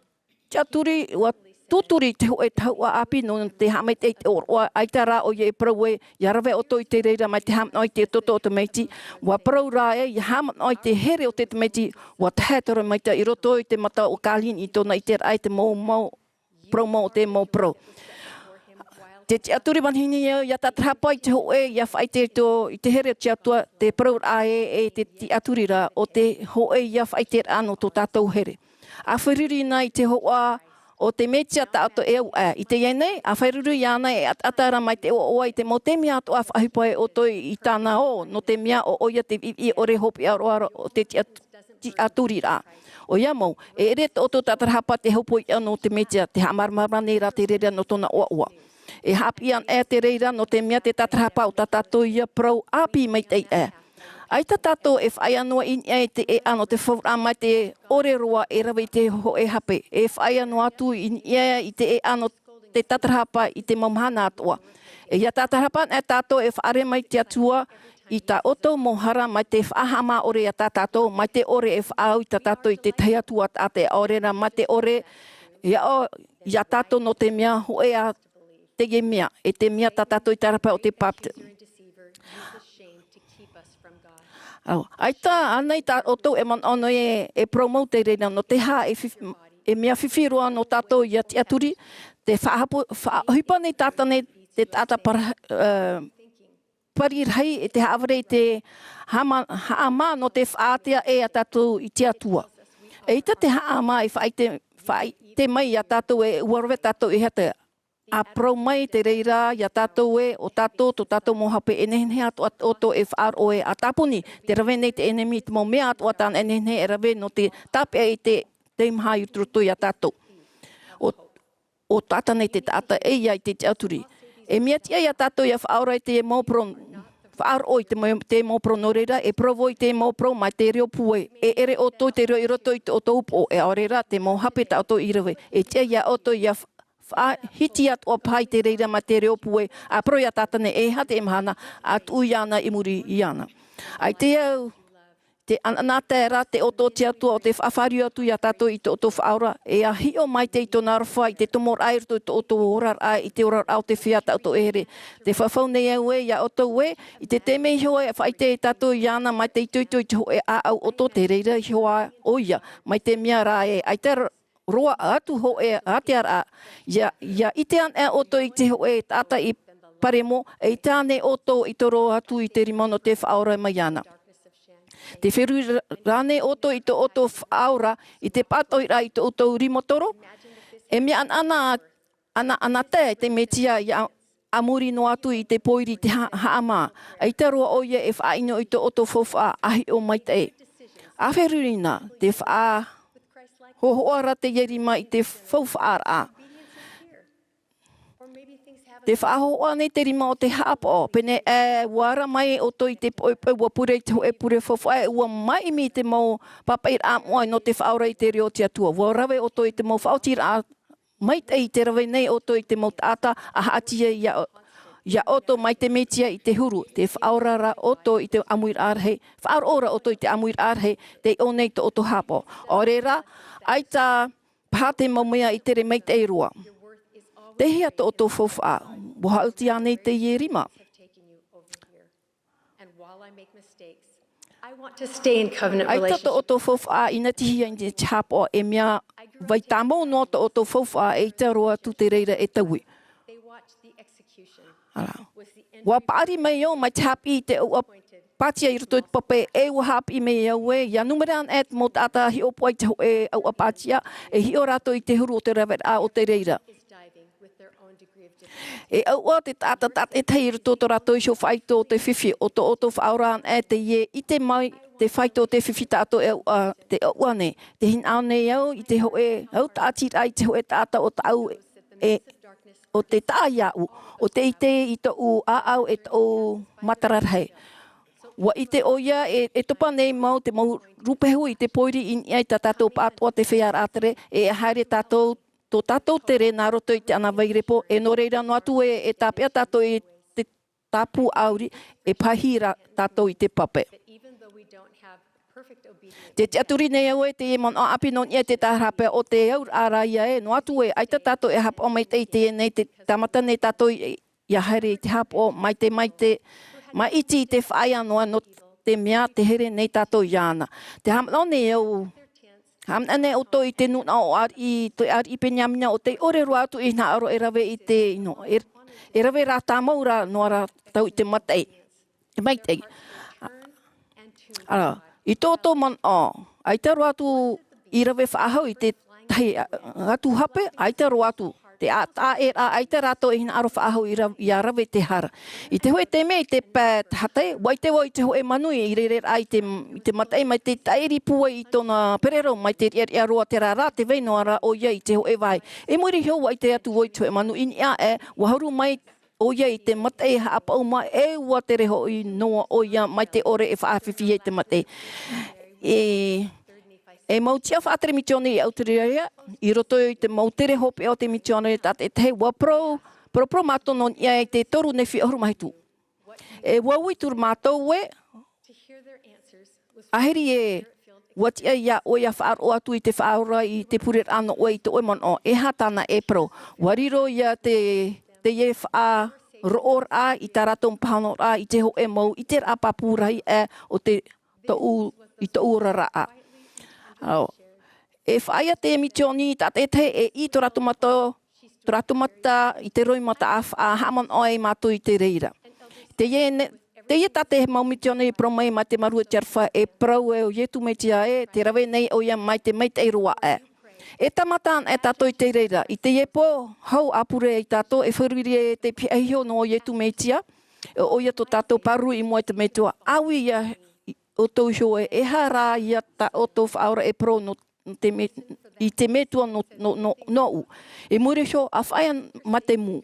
tiʻaturi, ʻua tūturi te hōʻē tahuʻa ʻāpī nō te haʻamaitaʻi i te ʻōroʻa, ʻaita rā ʻoia e parau ē, ʻia rave ʻoutou i te reira mai te haʻamanaʻo i te toto o te tamaiti, ʻua parau ra ē, ʻia haʻamanaʻo i te here o te tamaiti, ʻua tahe atu ra maitaʻi i roto i te mata o Carly i tōna ʻiteraʻa i te mau, mau, parau mau o te mau parau. Tē tiʻaturi manihini au ia tātarahapa i te hōʻē ʻia faʻaʻite i tō, i te here o te Atua, te parauraʻa ē, e te tiʻaturiraʻa o te hōʻē ʻia faʻaʻiteraʻa nō tō tātou here. ʻA fāriu na i te hoʻa o te Mesia tā ʻoutou e au aʻe. I teie nei, ʻa fāriu iāna e ʻataʻata ra mai te ʻoaʻoa i te mau taime atoʻa faʻaʻohipa ai ʻoutou i tāna ō, nō te mea ʻo ʻoia te viʻiviʻi ʻore hopeʻa roa o te tiʻa-, tiʻaturiraʻa. ʻOia mau, e ʻere tō ʻoutou tātarahapa te hopoiʻa nō te Mesia, tē haʻamāramarama nei ra te reira nō tōna ʻoaʻoa. E haʻapiʻi anaʻe te reira nō te mea te tātarahapa ʻo tā tātou ia parau ʻāpī maitaʻi aʻe. ʻAita tātou e faʻaea noa i niʻa i te ʻēʻa nō te faʻaroʻo mai te ʻore roa e rave i te hōʻē hape. E faʻaea noa atu i niʻa i te ʻēʻa nō te tātarahapa i te mau mahana atoʻa. E ʻia tātarahapa anaʻe tātou e faʻaʻere mai te Atua i tā ʻoutou mau hara mai te faʻahaʻamā ʻore ia tā tātou, mai te ʻore e faʻaau i tā tātou i te tahi Atua taʻata ʻaore rā, mai te ʻore e aʻo ia tātou nō te mea hōʻē ā teie mea, e te mea tā tātou i tātarahapa o te bāpetizo. ʻAita ānei tā ʻoutou e manaʻo nei e, e parau mau te reira, nō te aha e fif-, e mea fifi roa nō tātou ia tiʻaturi, te faʻahapo-, faʻaʻohipa nei tātane te taʻata para-, ā, pari rahi e te haʻavare i te haʻamā, haʻamā nō te faʻaātea ē ia tātou i te Atua. ʻEita te haʻamā e faʻaʻite, faʻaʻite mai ia tātou e ʻua rave tātou e aha te, ʻa parau mai te reira ia tātou ē, ʻo tātou, tō tātou mau hape e nehenehe atoʻa ʻoutou e faʻaroʻo ē, ʻa tāpuni, te rave nei te ʻenemi i te mau mea atoʻa tāna e nehenehe e rave nō te tāpeʻa i te, te maha i roto ia tātou. ʻO, ʻo tātane te taʻata e ia i te tiʻaturi. E mea tiʻa ia tātou ia faʻaora i te mau parau, faʻaroʻo i te mau, te mau parau nō reira, e parau vau i te mau parau mai te reo pūai, e ʻere ʻoutou te reo i roto i tō ʻoutou upoʻo, e ʻaore rā, te mau hape tā ʻoutou i rave. E tiʻa ia ʻoutou ia fa-, faʻahiti atoʻa paha i te reira mai te reo pūai, ʻa parau ia tātane e aha te mahana, ʻa tuʻu iāna i muri iāna. ʻAita au, te ʻanaʻanatae ra te ʻoto o te Atua ʻo te faʻafāriu atu ia tātou i tō ʻoutou faʻaora, e ʻa hiʻo maitaʻi i tōna aroha i te tomoraʻa i roto i tō ʻoutou oraraʻa, i te oraraʻa o te feiā tā ʻoutou e here. Tē fafau nei au ē, ia ʻoutou ē, i te taime iho ē, faʻaʻite tātou iāna mai te itoito i te hōʻē ʻāʻau ʻoto, te reira iho ā ʻoia, mai te mea rā ē, ʻaita roa atu hōʻē ātearaʻa, ia, ia ʻite anaʻe ʻoutou i te hōʻē taʻata i paremo, ʻaita ānei ʻoutou i toro atu i te rima nō te faʻaora mai iāna. Tē feruri rānei ʻoutou i tō ʻoutou faʻaora, i te pātoʻiraʻa i tō ʻoutou rima toro? E mea ʻanaʻana, ʻanaʻanatae te Mesia ia a muri noa atu i te pōiri i te ha-, haʻamā. ʻAita roa ʻoia e faʻaʻino i tō ʻoutou faufaʻa, ʻa hiʻo maitaʻi. ʻA feruri na, tē faʻahōhoʻa ra teie rima i te faufaʻaraʻa. Tē faʻahōhoʻa nei te rima o te haʻapaʻo, pēnei ē, ʻua ara mai ʻoutou i te poʻipoʻi, ʻua pure i te hōʻē pure faufaʻa, ʻe ʻua māʻimi i te mau pāpaʻiraʻa moʻa nō te faʻaora i te reo o te Atua. ʻUa rave ʻoutou i te mau faʻaotiraʻa maitaʻi i te rave nei ʻoutou i te mau taʻata ʻa haʻati ai ia, ia ʻoutou mai te Mesia i te huru, tē faʻaora ra ʻoutou i te ʻāmuiraʻa rahi, faʻaroʻo ra ʻoutou i te ʻāmuiraʻa rahi, tei ʻō nei tō ʻoutou haʻapaʻo. ʻAore rā, ʻaita paha te mau mea i tere maitaʻi roa. Tei hea tō ʻoutou faufaʻa? ʻUa haʻuti ānei teie rima? And while I make mistakes, I want to stay in covenant relationship. ʻAita tō ʻoutou faufaʻa, ʻinā tei hea i te haʻapaʻo, e mea vai tāmau noa tō ʻoutou faufaʻa, ʻaita roa atu te reira e taui. They watched the execution. Ara. ʻUa paʻari mai au mai te haʻapiʻi i te ʻauʻa pātia i roto i te pape, ʻe ʻua haʻapiʻi mai au ē, ia nūmera anaʻe te mau taʻata hiʻopoʻa i te hōʻē ʻauʻa pātia, e hiʻo rātou i te huru o te raveraʻa o te reira. E ʻauʻa te taʻata tātaʻitahi i roto tō rātou iho faito o te fifi, ʻo tō ʻoutou faʻaora anaʻe teie, ʻite mai te faito o te fifi tātou e ʻauʻa, te ʻauʻa nei. Tē hinaʻaro nei au i te hōʻē, au tāʻatiraʻa i te hōʻē taʻata ʻo tāʻu e, ʻo te taʻa iāʻu, ʻo tē ʻite i tōʻu ʻāʻau ʻe tōʻu matara rahi. ʻUa ʻite ʻoia e, e topa nei mau te mau rūpehu i te pōiri i niʻa i tā tātou pāʻatoʻa te feiā Rātere, e haere tātou, tō tātou tere nā roto i te ʻānāvai repo, e nō reira noa atu ē, e tāpeʻa tātou i te tāpū ʻāuri, e pāhi ra tātou i te pape. Tē tiʻaturi nei au ē, teie manaʻo ʻāpī nō niʻa i te taʻata haʻapaʻo ʻo te auraʻa ra ia ē, noa atu ē, ʻaita tātou e haʻapaʻo maitaʻi i teie nei, te tāmata nei tātou i, ia haere i te haʻapaʻo, mai te, mai te, mai iti i te faʻaea noa nō te mea tē here nei tātou iāna. Tē haʻamanaʻo nei au, haʻamanaʻo nei ʻoutou i te nūnaʻa o ariʻi, te ariʻi Peniamina ʻo tei ʻore roa atu i hinaʻaro e rave i te ʻino. E, e rave rā tāmau rā noa rātou i te mataʻi. E maitaʻi. Ara, i tō ʻoutou manaʻo, ʻaita roa atu i rave faʻahou i te tahi, ā, atu hape, ʻaita roa atu. Te ʻā-, taʻa ʻē rā, ʻaita rātou e hinaʻaro faʻahou i ra-, ia rave te hara. I te hōʻē taime, i te pae tahatai, ʻua ʻite vau i te hōʻē manu i rere ra i te, i te mataʻi mai te taʻiri pūai i tōna pererau, mai te riʻariʻa roa terā rā, tē vai noa ra ʻoia i te hōʻē vāhi. I muri iho, ʻua ʻite atu vau i te hōʻē manu i niʻa aʻe, ʻua huru mai ʻoia i te mataʻi haʻapaʻo mai, e ʻua tere hoʻi noa ʻoia mai te ʻore e faʻafifi ai te mataʻi. E, e mau tiʻa faʻatere misiōni i Auteraria, i roto i te mau tere hopeʻa o te misiōni tātaʻitahi, ʻua parau, parauparau mātou nō niʻa i te toru Nephi ʻahuru mā hitu. E ʻua uʻi atu mātou ē, ʻahiri ē, ʻua tiʻa iā ʻoe ia faʻaroʻo atu i te faʻaora i te pureraʻa nō ʻoe i tō ʻoe manaʻo, e aha tāna e parau. ʻUa riro ia te, teie faʻaroʻoraʻa i tā rātou pāhonoraʻa i te hōʻē mau ʻiteraʻa pāpū rahi aʻe o te, tōʻu, i tōʻu oraraʻa. Ao. E faʻaea te misioni tātaʻitahi e ʻī tō rātou mata, tō rātou mata i te roimata a faʻahaʻamanaʻo ai mātou i te reira. Teie ne-, teie tātaʻi mau misioni e parau mai mai te Marū e Tiarofa e parau e ʻo Iesu Mesia ē, tē rave nei ʻoia mai te maitaʻi roa aʻe. E tāmata ana e tātou i te reira, i teie pō, hau ʻāpure ai tātou e fārerei e te pihaʻi iho nō Iesu Mesia, ʻoia tō tātou pāruru i mua i te Metua, ʻāuī ia ʻoutou iho ē, e aha rā ia tā ʻoutou faʻaora e parau nō te me-, i te Metua nō, nō, nō, nōʻu. I muri iho, ʻa faʻaea mai te mū.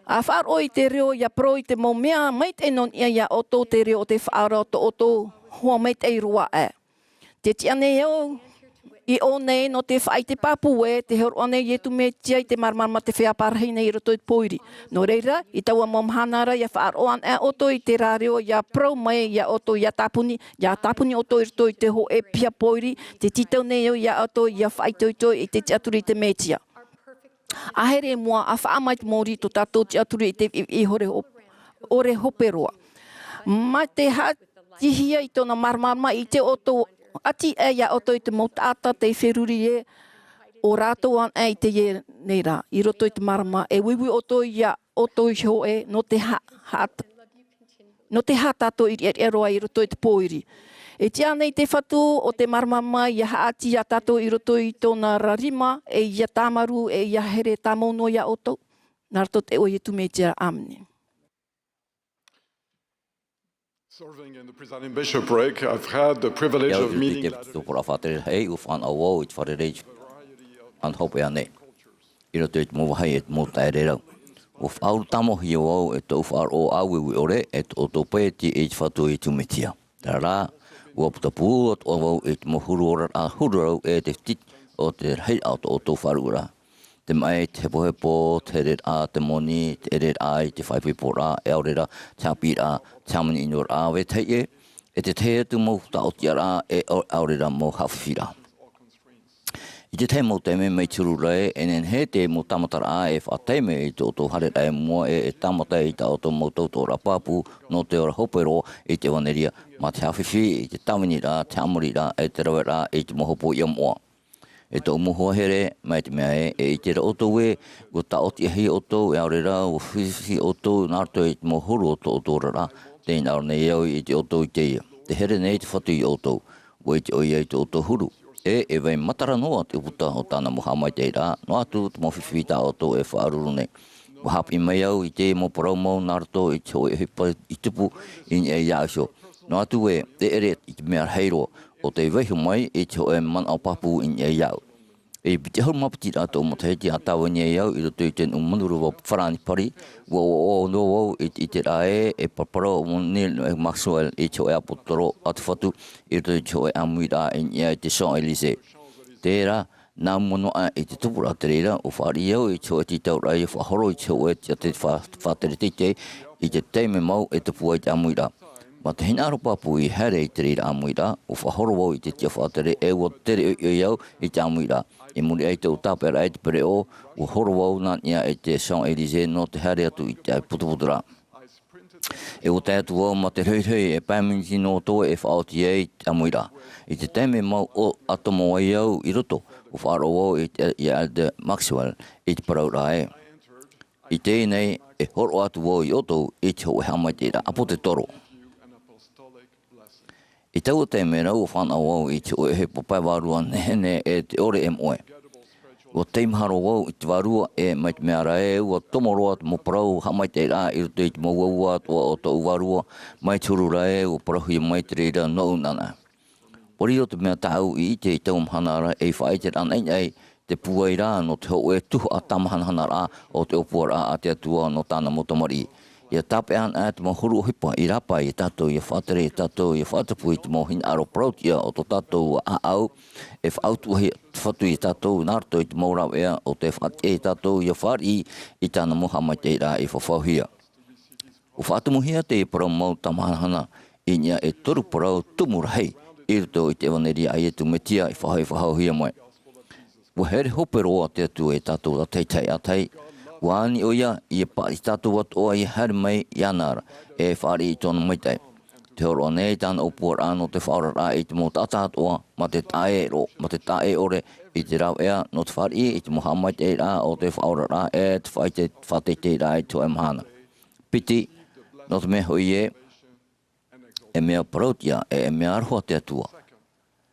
ʻA faʻaroʻo i te reo ʻia parau i te mau mea maitaʻi nō niʻa ia ʻoutou te reo o te faʻaora o tō ʻoutou hoa maitaʻi roa aʻe. Tē tiʻa nei au i ʻō nei nō te faʻaʻite pāpū ē, tē hōroʻa nei Iesu Mesia i te māramarama te feiā parahi nei i roto i te pōiri. Nō reira, i taua mau mahana ra, ʻia faʻaroʻo ana ʻoutou i terā reo ʻia parau mai ia ʻoutou ʻia tāpuni, ʻia tāpuni ʻoutou i roto i te hōʻē piha pōiri, tē tītau nei au ia ʻoutou ʻia faʻaitoito i te tiʻaturi i te Mesia. ʻA haere i mua, ʻa faʻaʻama i te mōrī tō tātou tiʻaturi i te, i, i hore ho-, ʻore hope roa. Mai te haʻatihia i tōna māramarama, ʻite ʻoutou, ʻati aʻe ia ʻoutou i te mau taʻata tei feruri ē, ʻo rātou ana i teie nei rā, i roto i te māramarama, e uiui ʻoutou ia ʻoutou iho ē, nō te ha-, ha-, nō te aha tātou i riʻariʻa roa i roto i te pōiri. E tiʻa nei te Fatu ʻo te māramarama ʻia haʻati ia tātou i roto i tōna ra rima, e ʻia tāmarū, e ʻia haere tāmau noa ia ʻoutou. Nā roto i te iʻoa o Iesu Mesia, ʻāmene. Serving in the presiding bishopric, I've had the privilege of meeting Atu i te tupuraʻa faʻatere rahi, ʻua fānaʻo vau i te fārerei ana hopeʻa nei. I roto i te mau vāhi e te mau taʻereʻa. ʻUa faʻaʻohipa tāmau hia vau e tōʻu faʻaroʻo ʻāueue ʻore, e tōʻu tōpeti i te Fatu ʻo Iesu Mesia. Terā rā, ʻua putapū atoʻa vau i te mau huru oraraʻa huru rau e te fiti o te rahiraʻa o tō ʻoutou faʻaruʻeraʻa. Te maʻi, te hepohepo, te hereraʻa, te moni, te ʻereraʻa i te faʻaipoiporaʻa, e ʻaore rā, te haʻapiʻiraʻa, te hāmani ʻinoraʻa, vetahi ē, e te tahi atu mau tāʻotiʻaraʻa, e ʻaore, ʻaore rā mau haʻafifiraʻa. I te tahi mau taime mai te huru ra ē, e nehenehe te mau tāmataraʻa e faʻataime i tō ʻoutou haereraʻa i mua ē, e tāmata i tā ʻoutou mau tautooraʻa pāpū, nō te ora hope roa i te ʻevanelia, mā te haʻafifi, i te tāviniraʻa, te haʻamoriraʻa, e te raveraʻa i te mau hopoiʻa moʻa. E tōʻu mau hoa here, mai te mea ē, e ʻite ra ʻoutou ē, ʻua tāʻotiʻahia ʻoutou, e ʻaore rā, ʻua fifi ʻoutou, nā roto i te mau huru o tō ʻoutou oraraʻa, tē hinaʻaro nei au i te ʻoutou i teie. Tē here nei te Fatu ia ʻoutou, ʻua ʻite ʻoia i tō ʻoutou huru. E, e vai matara noa te ʻūputa o tāna mau haʻamaitaʻiraʻa, noa atu te mau fifi tā ʻoutou e faʻaruru nei. ʻUa haʻapiʻi mai au i te mau parau mau nā roto i te hōʻē ʻohipa i tupu i niʻa iāʻu iho. Noa atu ē, e ʻere i te mea rahi roa, ʻo tei vaiiho mai i te hōʻē manaʻo pāpū i niʻa iāʻu. I piti ʻahuru mā piti rā tōʻu matahiti ʻa tāvini ai au i roto i te nuʻu manureva Farāni, Paris, ʻua, ʻua, ʻua ʻoaʻoa noa vau i te, i te ʻiteraʻa ē, e paraparau ʻo Neal Maxwell i te hōʻē ʻāpōsetolo a te Fatu i roto i te hōʻē ʻāmuiraʻa i niʻa i te Champs-Élysées. Terā, nā mua noa aʻe i te tupuraʻa te reira, ʻua fāriʻi au i te hōʻē tītauraʻa ʻia faʻahoro i te hōʻē tiʻa te fa-, faʻatere teitei, i te taime mau e tupu ai te ʻāmuiraʻa. Mā te hinaʻaro pāpū i haere i te reira ʻāmuiraʻa, ʻua faʻahoro vau i te tiʻa faʻatere e ʻua tere ʻoiʻoi au i te ʻāmuiraʻa. I muri aʻe i tōʻu tāpeʻaraʻa i te pereʻoʻo, ʻua horo vau nā niʻa i te Champs-Élysées nō te haere atu i te ʻāiʻa putuputuraʻa. E ʻua tae atu vau mā te rohirohi e pae miniti noa atoʻa e faʻaoti ai te ʻāmuiraʻa. I te taime mau ʻo ʻatomo ai au i roto, ʻua faʻaroʻo vau i te, ia Elder Maxwell i te parauraʻa ē, i teie nei e hōroʻa atu vau ia ʻoutou i te hōʻē haʻamaitaʻiraʻa ʻāpōsetolo. I taua taime ra ʻua fānaʻo vau i te hōʻē ʻohipa pae vārua nehenehe e te ʻore e moʻe. ʻUa teimaha roa vau i te vārua ē, mai te mea ra ē, ʻua tomo roa te mau parau haʻamaitaʻiraʻa i roto i te mau uaua atoʻa o tōʻu vārua, mai te huru ra ē, ʻua parauhia mai te reira nōʻu nānaʻe. ʻUa riro te mea tāʻu i ʻite i taua mahana ra, ei faʻaʻiteraʻa naʻinaʻi te pūai ra nō te hōʻē tuhaʻa tāmahanahanaraʻa o te ʻōpuaraʻa a te Atua nō tāna mau tamariʻi. ʻIa tāpeʻa ana te mau huru ʻohipa i rāpae ia tātou, ʻia faʻatere ia tātou, ʻia faʻatupu i te mau hinaʻaro parautiʻa o tō tātou ʻāʻau, e faʻautuʻahia te Fatu ia tātou nā roto i te mau rāveʻa o tē faʻatiʻa ia tātou ʻia fāriʻi i tāna mau haʻamaitaʻiraʻa i fafauhia. ʻUa faʻatumuhia te parau mau tāmahanahana i niʻa e toru parau tumu rahi i roto i te ʻevanelia a Iesu Mesia i faʻahoʻi-, faʻahoʻihia mai. ʻUa here hope roa te Atua ia tātou tātaʻitahi ʻātahi. ʻUa ani ʻoia ʻia pāʻari tātou atoʻa ʻia haere mai iāna ra, e fāriʻi i tōna maitaʻi. Te hōroʻa nei tāna ʻōpuaraʻa nō te faʻaoraraʻa i te mau taʻata atoʻa, mā te taʻa ʻē ro-, mā te taʻa ʻē ʻore i te rāveʻa nō te fāriʻi i te mau haʻamaitaʻiraʻa o te faʻaoraraʻa e te faʻaite-, faʻateiteiraʻa i te hōʻē mahana. Piti, nō te mea hoʻi ē, e mea parauʻtiʻa, e, e mea aroha te Atua.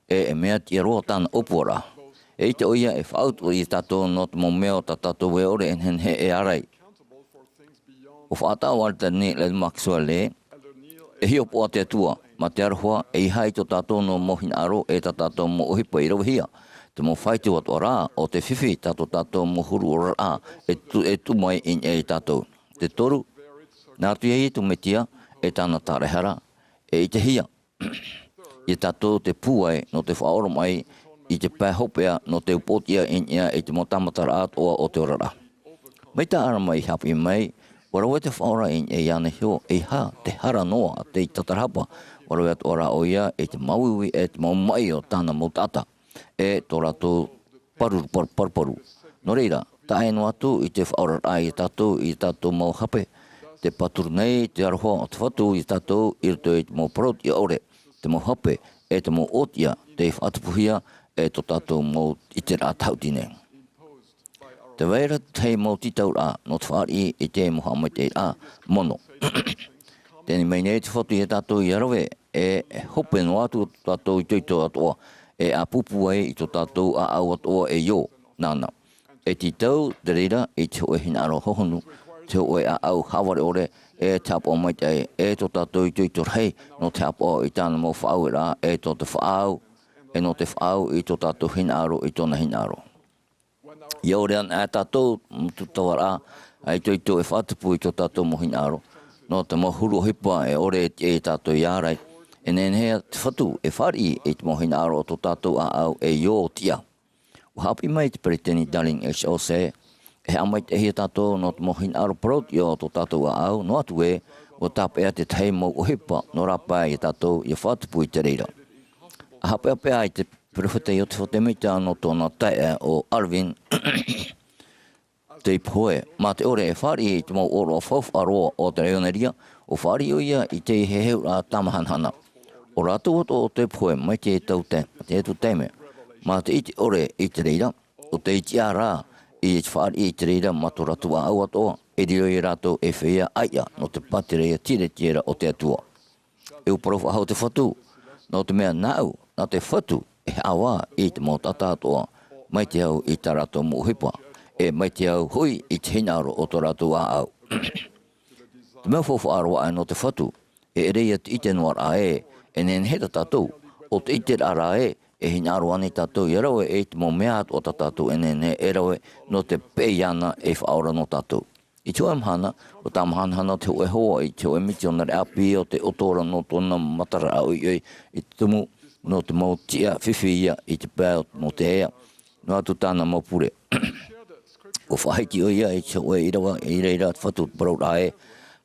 E, e mea tiʻa roa tāna ʻōpuaraʻa. E ʻite ʻoia e faʻautuʻa ia tātou nō te mau mea o tā tātou e ʻore e nehenehe e ārai. ʻUa faʻataʻa ʻo Elder Neal Maxwell ē, e hiʻopoʻa te Atua, mā te aroha, ʻeiaha i tō tātou noa mau hinaʻaro, e tā tātou mau ʻohipa i ravehia, te mau faito atoʻa rā, ʻo tē fifi tā tō tātou mau huru oraraʻa, e tu-, e tuʻu mai i niʻa ia tātou. Te toru, nā roto ia Iesu Mesia, e tāna tāraʻehara, e ʻitehia ia tātou te pūai nō te faʻaoromaʻi i te pae hopeʻa nō te upoʻotiʻa i niʻa i te mau tāmataraʻa atoʻa o te oraraʻa. Mai tā ʻĀrama i haʻapiʻi mai, ʻua rave te Faʻaora i niʻa iāna iho, ʻeiaha te hara noa, te tātarahapa, ʻua rave atoʻa rā ʻoia i te māuiui e te mau maʻi o tāna mau taʻata, e tō rātou paru-, paru-, paruparu. Nō reira, tae noa atu i te faʻaoraraʻa ia tātou, i tātou mau hape, tē pāturu nei te aroha o te Fatu ia tātou i roto i te mau parauʻtiʻa ʻore, te mau hape, e te mau ʻōtiʻa, tei faʻatupuhia e tō tātou mau ʻiteraʻa tāhuti nei. Tē vai ra te tahi mau tītauraʻa nō te fāriʻi i te mau haʻamaitaʻiraʻa mono. Tē ani mai nei te Fatu ia tātou ʻia rave, e hope noa atu tō tātou itoito atoʻa, e ʻāpūpū ai i tō tātou ʻāʻau atoʻa e io, nāna. E tītau te reira i te hōʻē hinaʻaro hohonu, te hōʻē ʻāʻau haʻavare ʻore, e te haʻapaʻo maitaʻi, e tō tātou itoito rahi, nō te haʻapaʻo i tāna mau faʻaueraʻa, e tō te faʻaau, e nō te faʻaau i tō tātou hinaʻaro i tōna hinaʻaro. ʻIa ʻore anaʻe tātou, tūtavaraʻa, ā itoito e faʻatupu i tō tātou mau hinaʻaro, nō te mau huru ʻohipa e ʻore e tiʻa ia tātou ʻia ārai, e nehenehe te Fatu e fāriʻi i te mau hinaʻaro o tō tātou ʻāʻau e io tiʻa. ʻUa haʻapiʻi mai te Peresideni Dallin H. Oaks ē, e haʻamaitaʻihia tātou nō te mau hinaʻaro parauʻtiʻa o tō tātou ʻāʻau, noa atu ē, ʻua tāpeʻa te tahi mau ʻohipa nō rāpae ia tātou ʻia faʻatupu i te reira. ʻA haʻapeʻapeʻa i te perofeta Iosepha Semita nō tōna taeaʻe ʻo Alvin, Tei pohe, mā te ʻore e fāriʻi i te mau ʻōroʻa faufaʻa roa o te Evanelia, ʻua fāriʻi ʻoia i te heheuraʻa tāmahanahana. ʻO rātou atoʻa ʻo tei pohe mai te tau te, te atu taime, mā te ʻite ʻore i te reira, ʻo tei tiʻa rā i te fāriʻi i te reira mā tō rātou ʻāʻau atoʻa, e riro ia rātou ei feiā ʻāiʻa nō te pātireia tiretiera o te Atua. E ʻua parau faʻahou te Fatu, nō te mea nāʻu, nā te Fatu, e haʻavā i te mau taʻata atoʻa, maitaʻi au i tā rātou mau ʻohipa, e maitaʻi au hoʻi i te hinaʻaro o tō rātou ʻāʻau. Te mea faufaʻa roa aʻe nō te Fatu, e ʻere ia te ʻite noa ra ē, e nehenehe tā tātou, ʻo te ʻite ra ē, e hinaʻaro ānei tātou ʻia rave i te mau mea atoʻa tā tātou e nehenehe e rave, nō te peʻe iāna ei Faʻaora nō tātou. I te hōʻē mahana, ʻua tāmahanahana te hōʻē hoa i te hōʻē mitionare ʻāpī o te ʻoto ra nō tōna mataraʻa ʻoiʻoi i te tumu, nō te mau tiʻa fifi ia i te pae o Moteaea, noa atu tāna mau pure. ʻUa faʻahiti ʻoia i te hōʻē ʻīrava, i reira te Fatu te parauraʻa ē,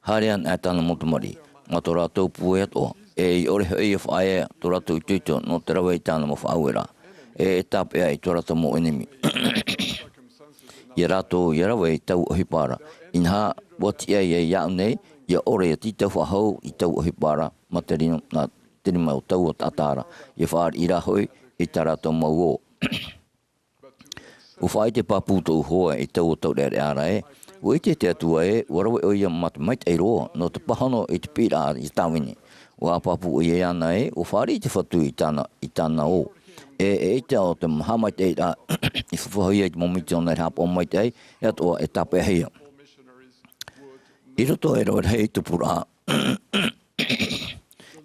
haere anaʻe tāna mau tamariʻi, mā tō rātou pūai atoʻa, e ʻia ʻore hoʻi ʻia faʻaea tō rātou itoito nō te rave i tāna mau faʻaueraʻa, e, e tāpeʻa i tō rātou mau ʻenemi. ʻIa rātou ʻia rave i taua ʻohipa ra. Inaha, ʻua tiʻa ia iāʻu nei, ʻia ʻore ʻia tītau faʻahou i taua ʻohipa ra, mā te rima, nā te rima o taua taʻata ra, ʻia fāriʻi rā hoʻi i tā rātou mau ō. ʻUa faʻaʻite pāpū tōʻu hoa i taua taureʻareʻa ra ē, ʻua ʻite te Atua ē, ʻua rave ʻoia mā te maitaʻi roa, nō te pāhono i te piʻiraʻa ʻia tāvini. ʻUa pāpū ʻoia iāna ē, ʻua fāriʻi te Fatu i tāna, i tāna ō. E, eʻita ʻo te haʻamaitaʻiraʻa i faʻahou ai i te mau mitionare haʻapaʻo maitaʻi, e atoʻa e tāpeʻahia. I roto e rave rahi i te tupuraʻa,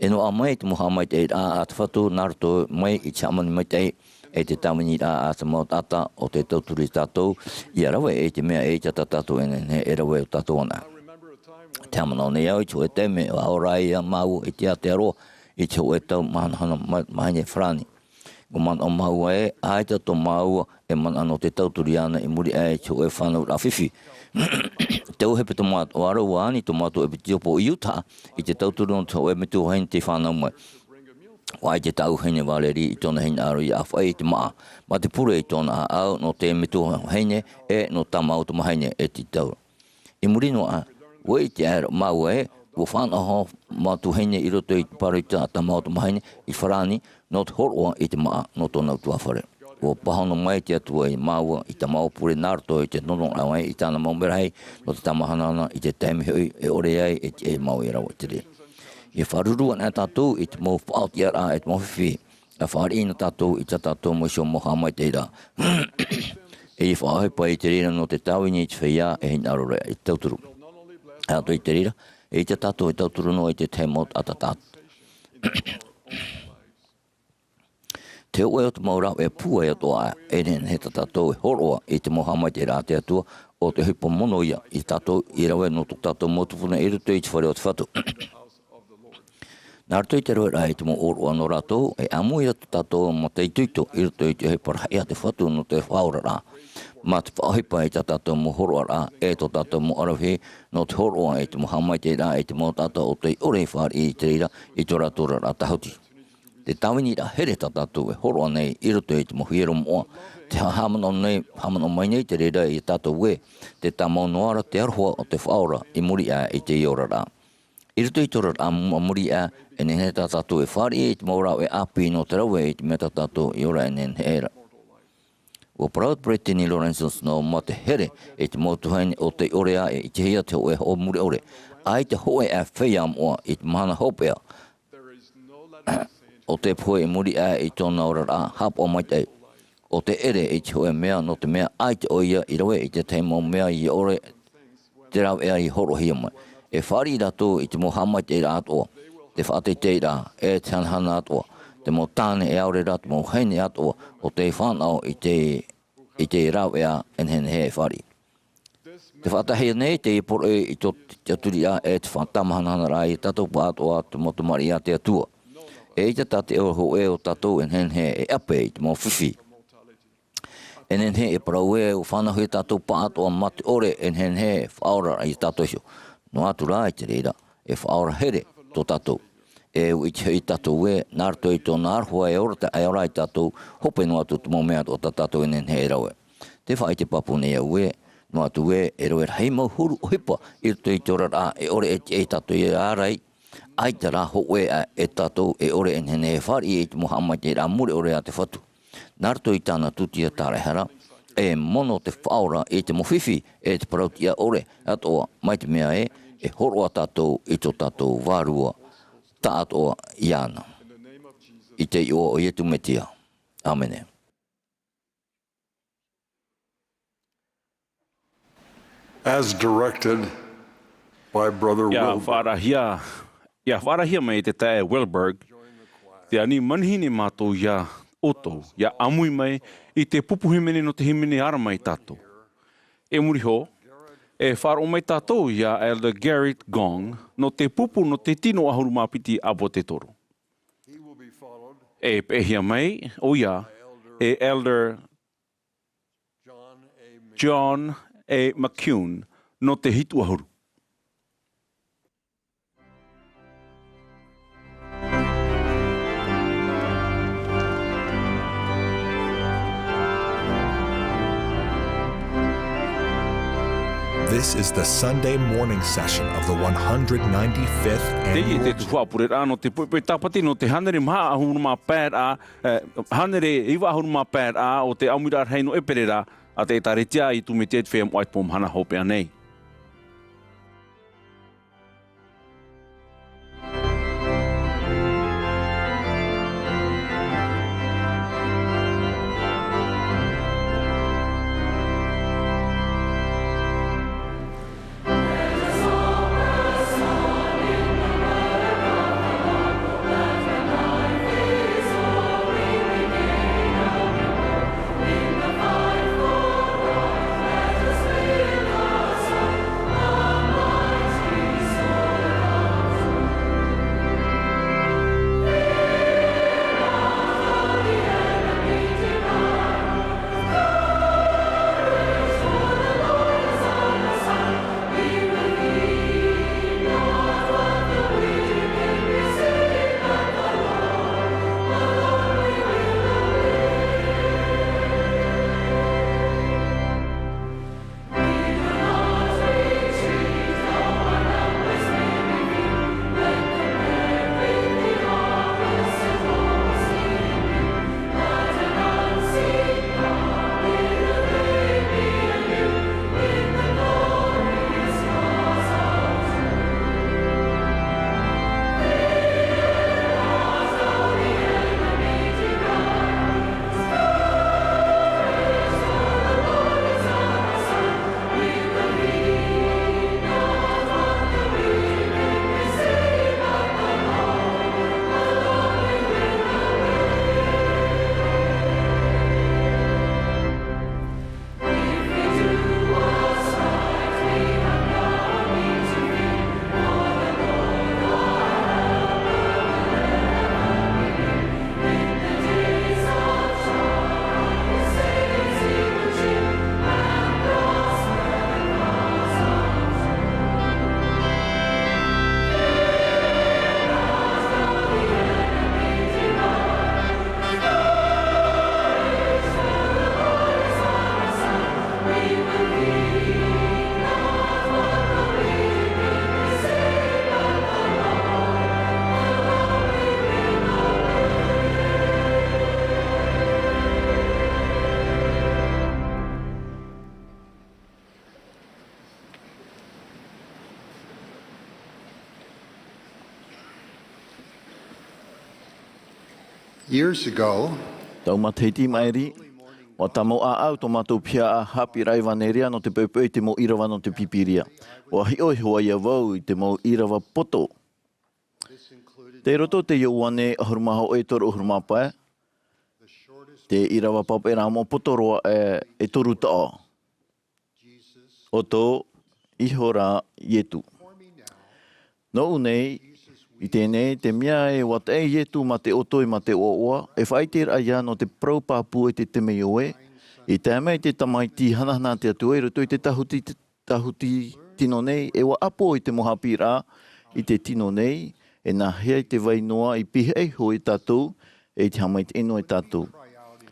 e noaʻa mai te mau haʻamaitaʻiraʻa a te Fatu nā roto mai i te hāmani maitaʻi, e te tāviniraʻa a te mau taʻata o tē tauturu ia tātou, ʻia rave i te mea eʻita tā tātou e nehenehe e rave ʻo tātou anaʻe. Tē haʻamanaʻo nei au i te hōʻē taime, ʻua ora ai māua i te Aotearoa, i te hōʻē tau mahanahana ma-, mahine farāni. ʻUa manaʻo māua ē, ʻaita tō māua e manaʻo nō te tauturu iāna i muri aʻe i te hōʻē fānauraʻa fifi. Tau hepetoma atoʻa ra ʻua ani tō mātou ʻepitiʻopo i Utah, i te tauturu nō te hōʻē metua vahine tei fānau mai. ʻUa ʻite tāʻu vahine Valerie i tōna hinaʻaro ʻia ʻāfaʻi i te māʻa. Mā te pure i tōna ʻāʻau nō te metua vahine, e nō tā māua tamahine e tītau. I muri noa aʻe, ʻua ʻite aʻera māua ē, ʻUa fānaʻo hoʻi te mau tuahine i roto i te pāroita a tā māua tamahine i Farāni, nō te hōroʻa i te māʻa nō tōna ʻutuāfare. ʻUa pāhono mai te Atua ia māua i tā māua pure nā roto i te nonoraʻa mai i tāna mau merahi nō te tāmahanahana i te taime hoʻi e ʻore ai e tiʻa ia māua e rave i te reira. ʻIa fāruru anaʻe tātou i te mau faʻaotiraʻa e te mau fifi, ʻa fāriʻi na tātou i tā tātou mau iho mau haʻamaitaʻiraʻa. E ʻia faʻaʻohipa i te reira nō te tāvini i te feiā e hinaʻaro ra i te tauturu. ʻAore atoʻa i te reira, e ʻite tātou e tauturu noa i te tahi mau taʻata. Te hōʻē o te mau rāveʻa pūai atoʻa, e nehenehe tā tātou e hōroʻa i te mau haʻamaitaʻiraʻa a te Atua, ʻo te ʻohipa mono ïa ia tātou e rave nō tō tātou mau tupuna i roto i te fare o te Fatu. Nā roto i te raveraʻa i te mau ʻōroʻa nō rātou, e ʻāmui atu tātou mā te itoito i roto i te ʻohipa rahi a te Fatu nō te faʻaoraraʻa. Mā te faʻaʻohipa i tā tātou mau hōroʻaraʻa, e tō tātou mau ʻaravihi, nō te hōroʻa i te mau haʻamaitaʻiraʻa, i te mau taʻata ʻo tei ʻore i fāriʻi i te reira, i tō rātou oraraʻa tāhuti. Te tāviniraʻa here tā tātou e hōroʻa nei i roto i te mau hiero moʻa, te haʻamanaʻo nei, haʻamanaʻo mai nei te reira ia tātou ē, tē tāmau noa ra te aroha o te Faʻaora i muri aʻe i teie oraraʻa. I roto i te oraraʻa a muri aʻe, e nehenehe tā tātou e fāriʻi i te mau rāveʻa ʻāpī nō te rave i te mea tā tātou i ora e nehenehe ra. ʻUa parau atu Peresideni Lorenzo Snow mā te here i te mau tuahine ʻo tei ʻore aʻe i te hia te hōʻē hoʻo mure ʻore, ʻaita hōʻē aʻe feiā moʻa i te mahana hopeʻa ʻo tē pohe i muri aʻe i tōna oraraʻa haʻapaʻo maitaʻi. ʻO tē ʻere i te hōʻē mea nō te mea ʻaita ʻoia i rave i te tahi mau mea ʻia ʻore te rāveʻa i hōroʻahia mai. E fāriʻi rātou i te mau haʻamaitaʻiraʻa atoʻa, te faʻateiteiraʻa, e te hanahana atoʻa, te mau tāne e aore rā te mau vahine atoʻa ʻo tei fānaʻo i te, i te rāveʻa e nehenehe e fāriʻi. Tē faʻataʻahia nei teie poroʻi i tō te tiʻaturiraʻa e te faʻa-, tāmahanahana ra ia tātou pāʻatoʻa te mau tamariʻi a te Atua. E ʻaita tā te hōʻē o tātou e nehenehe e ʻape i te mau fifi. E nehenehe e parau ē, ʻua fānauhia tātou pāʻatoʻa mā te ʻore e nehenehe e faʻaora ia tātou iho. Noa atu rā i te reira, e faʻaora here tō tātou. E ʻua ʻite hoʻi tātou ē, nā roto i tōna aroha e ora ta-, e ora ai tātou, hope noa atu te mau mea atoʻa tā tātou e nehenehe e rave. Tē faʻaʻite pāpū nei au ē, noa atu ē, e rave rahi mau huru ʻohipa i roto i te oraraʻa e ʻore e tiʻa ia tātou ia ārai, ʻaita rā hōʻē aʻe tātou e ʻore e nehenehe e fāriʻi i te mau haʻamaitaʻiraʻa mure ʻore a te Fatu. Nā roto i tāna tūtia tāraʻehara, e mono te Faʻaora i te mau fifi, e te parau-tiʻa-ʻore atoʻa, mai te mea ē, e hōroʻa tātou i tō tātou Vārua taʻatoʻa iāna. I te iʻoa o Iesu Mesia. ʻĀmene. As directed by Brother ʻIa Wilbur. Faʻaarahia, ʻia faʻaarahia mai e te taeaʻe Wilbur, tē ani manihini mātou ia ʻoutou, ʻia ʻāmui mai i te pupu hīmene nō te hīmene ara mai tātou. I muri iho, e faʻaroʻo mai tātou ia Elder Garrett Gong, nō te pupu nō te tino ʻahuru mā piti ʻāpōtetoro. E peʻehia mai ʻoia e Elder John A. McCune nō te hitu ʻahuru. This is the Sunday morning session of the one hundred ninety-fifth annual. Teie te tuhaʻa pureraʻa nō te poʻipoʻi Tāpati nō te hānere maha ʻahuru mā pae ra, e, hānere iva ʻahuru mā pae ra o te ʻāmuiraʻa rahi nō ʻEperēra a te ʻĒtārētia a Iesu Mesia i te Feiā Moʻa i te Pō Mahana Hopeʻa nei. Years ago, Tau matahiti i maʻiri, ʻua tāmau ʻāʻau tō mātou piha haʻapiʻiraʻa ʻevanelia nō te poʻipoʻi i te mau ʻīrava nō te Pīpīria. ʻUa hiʻo iho ā vau i te mau ʻīrava poto. Tei roto te Ioane ʻahuru mā hōʻē toru ʻahuru mā pae, te ʻīrava pāpaʻi rā mau poto roa aʻe e toru taʻo. ʻOto iho rā Ietu. Nōʻu nei, i teie nei, te mea ē ʻua taʻe Ietu mā te ʻoto ʻe mā te ʻoaʻoa, e faʻaʻiteraʻa ia nō te parau pāpū e te temeio ē, i tae mai te tamaiti hanahana a te Atua i roto i te tāhuti, tāhuti tino nei, ʻe ʻua ʻapo i te mau haʻapiʻiraʻa i te tino nei, e nāhea i te vai noa i pihaʻi iho ia tātou, ʻe i te haʻamaitaʻi noa ia tātou.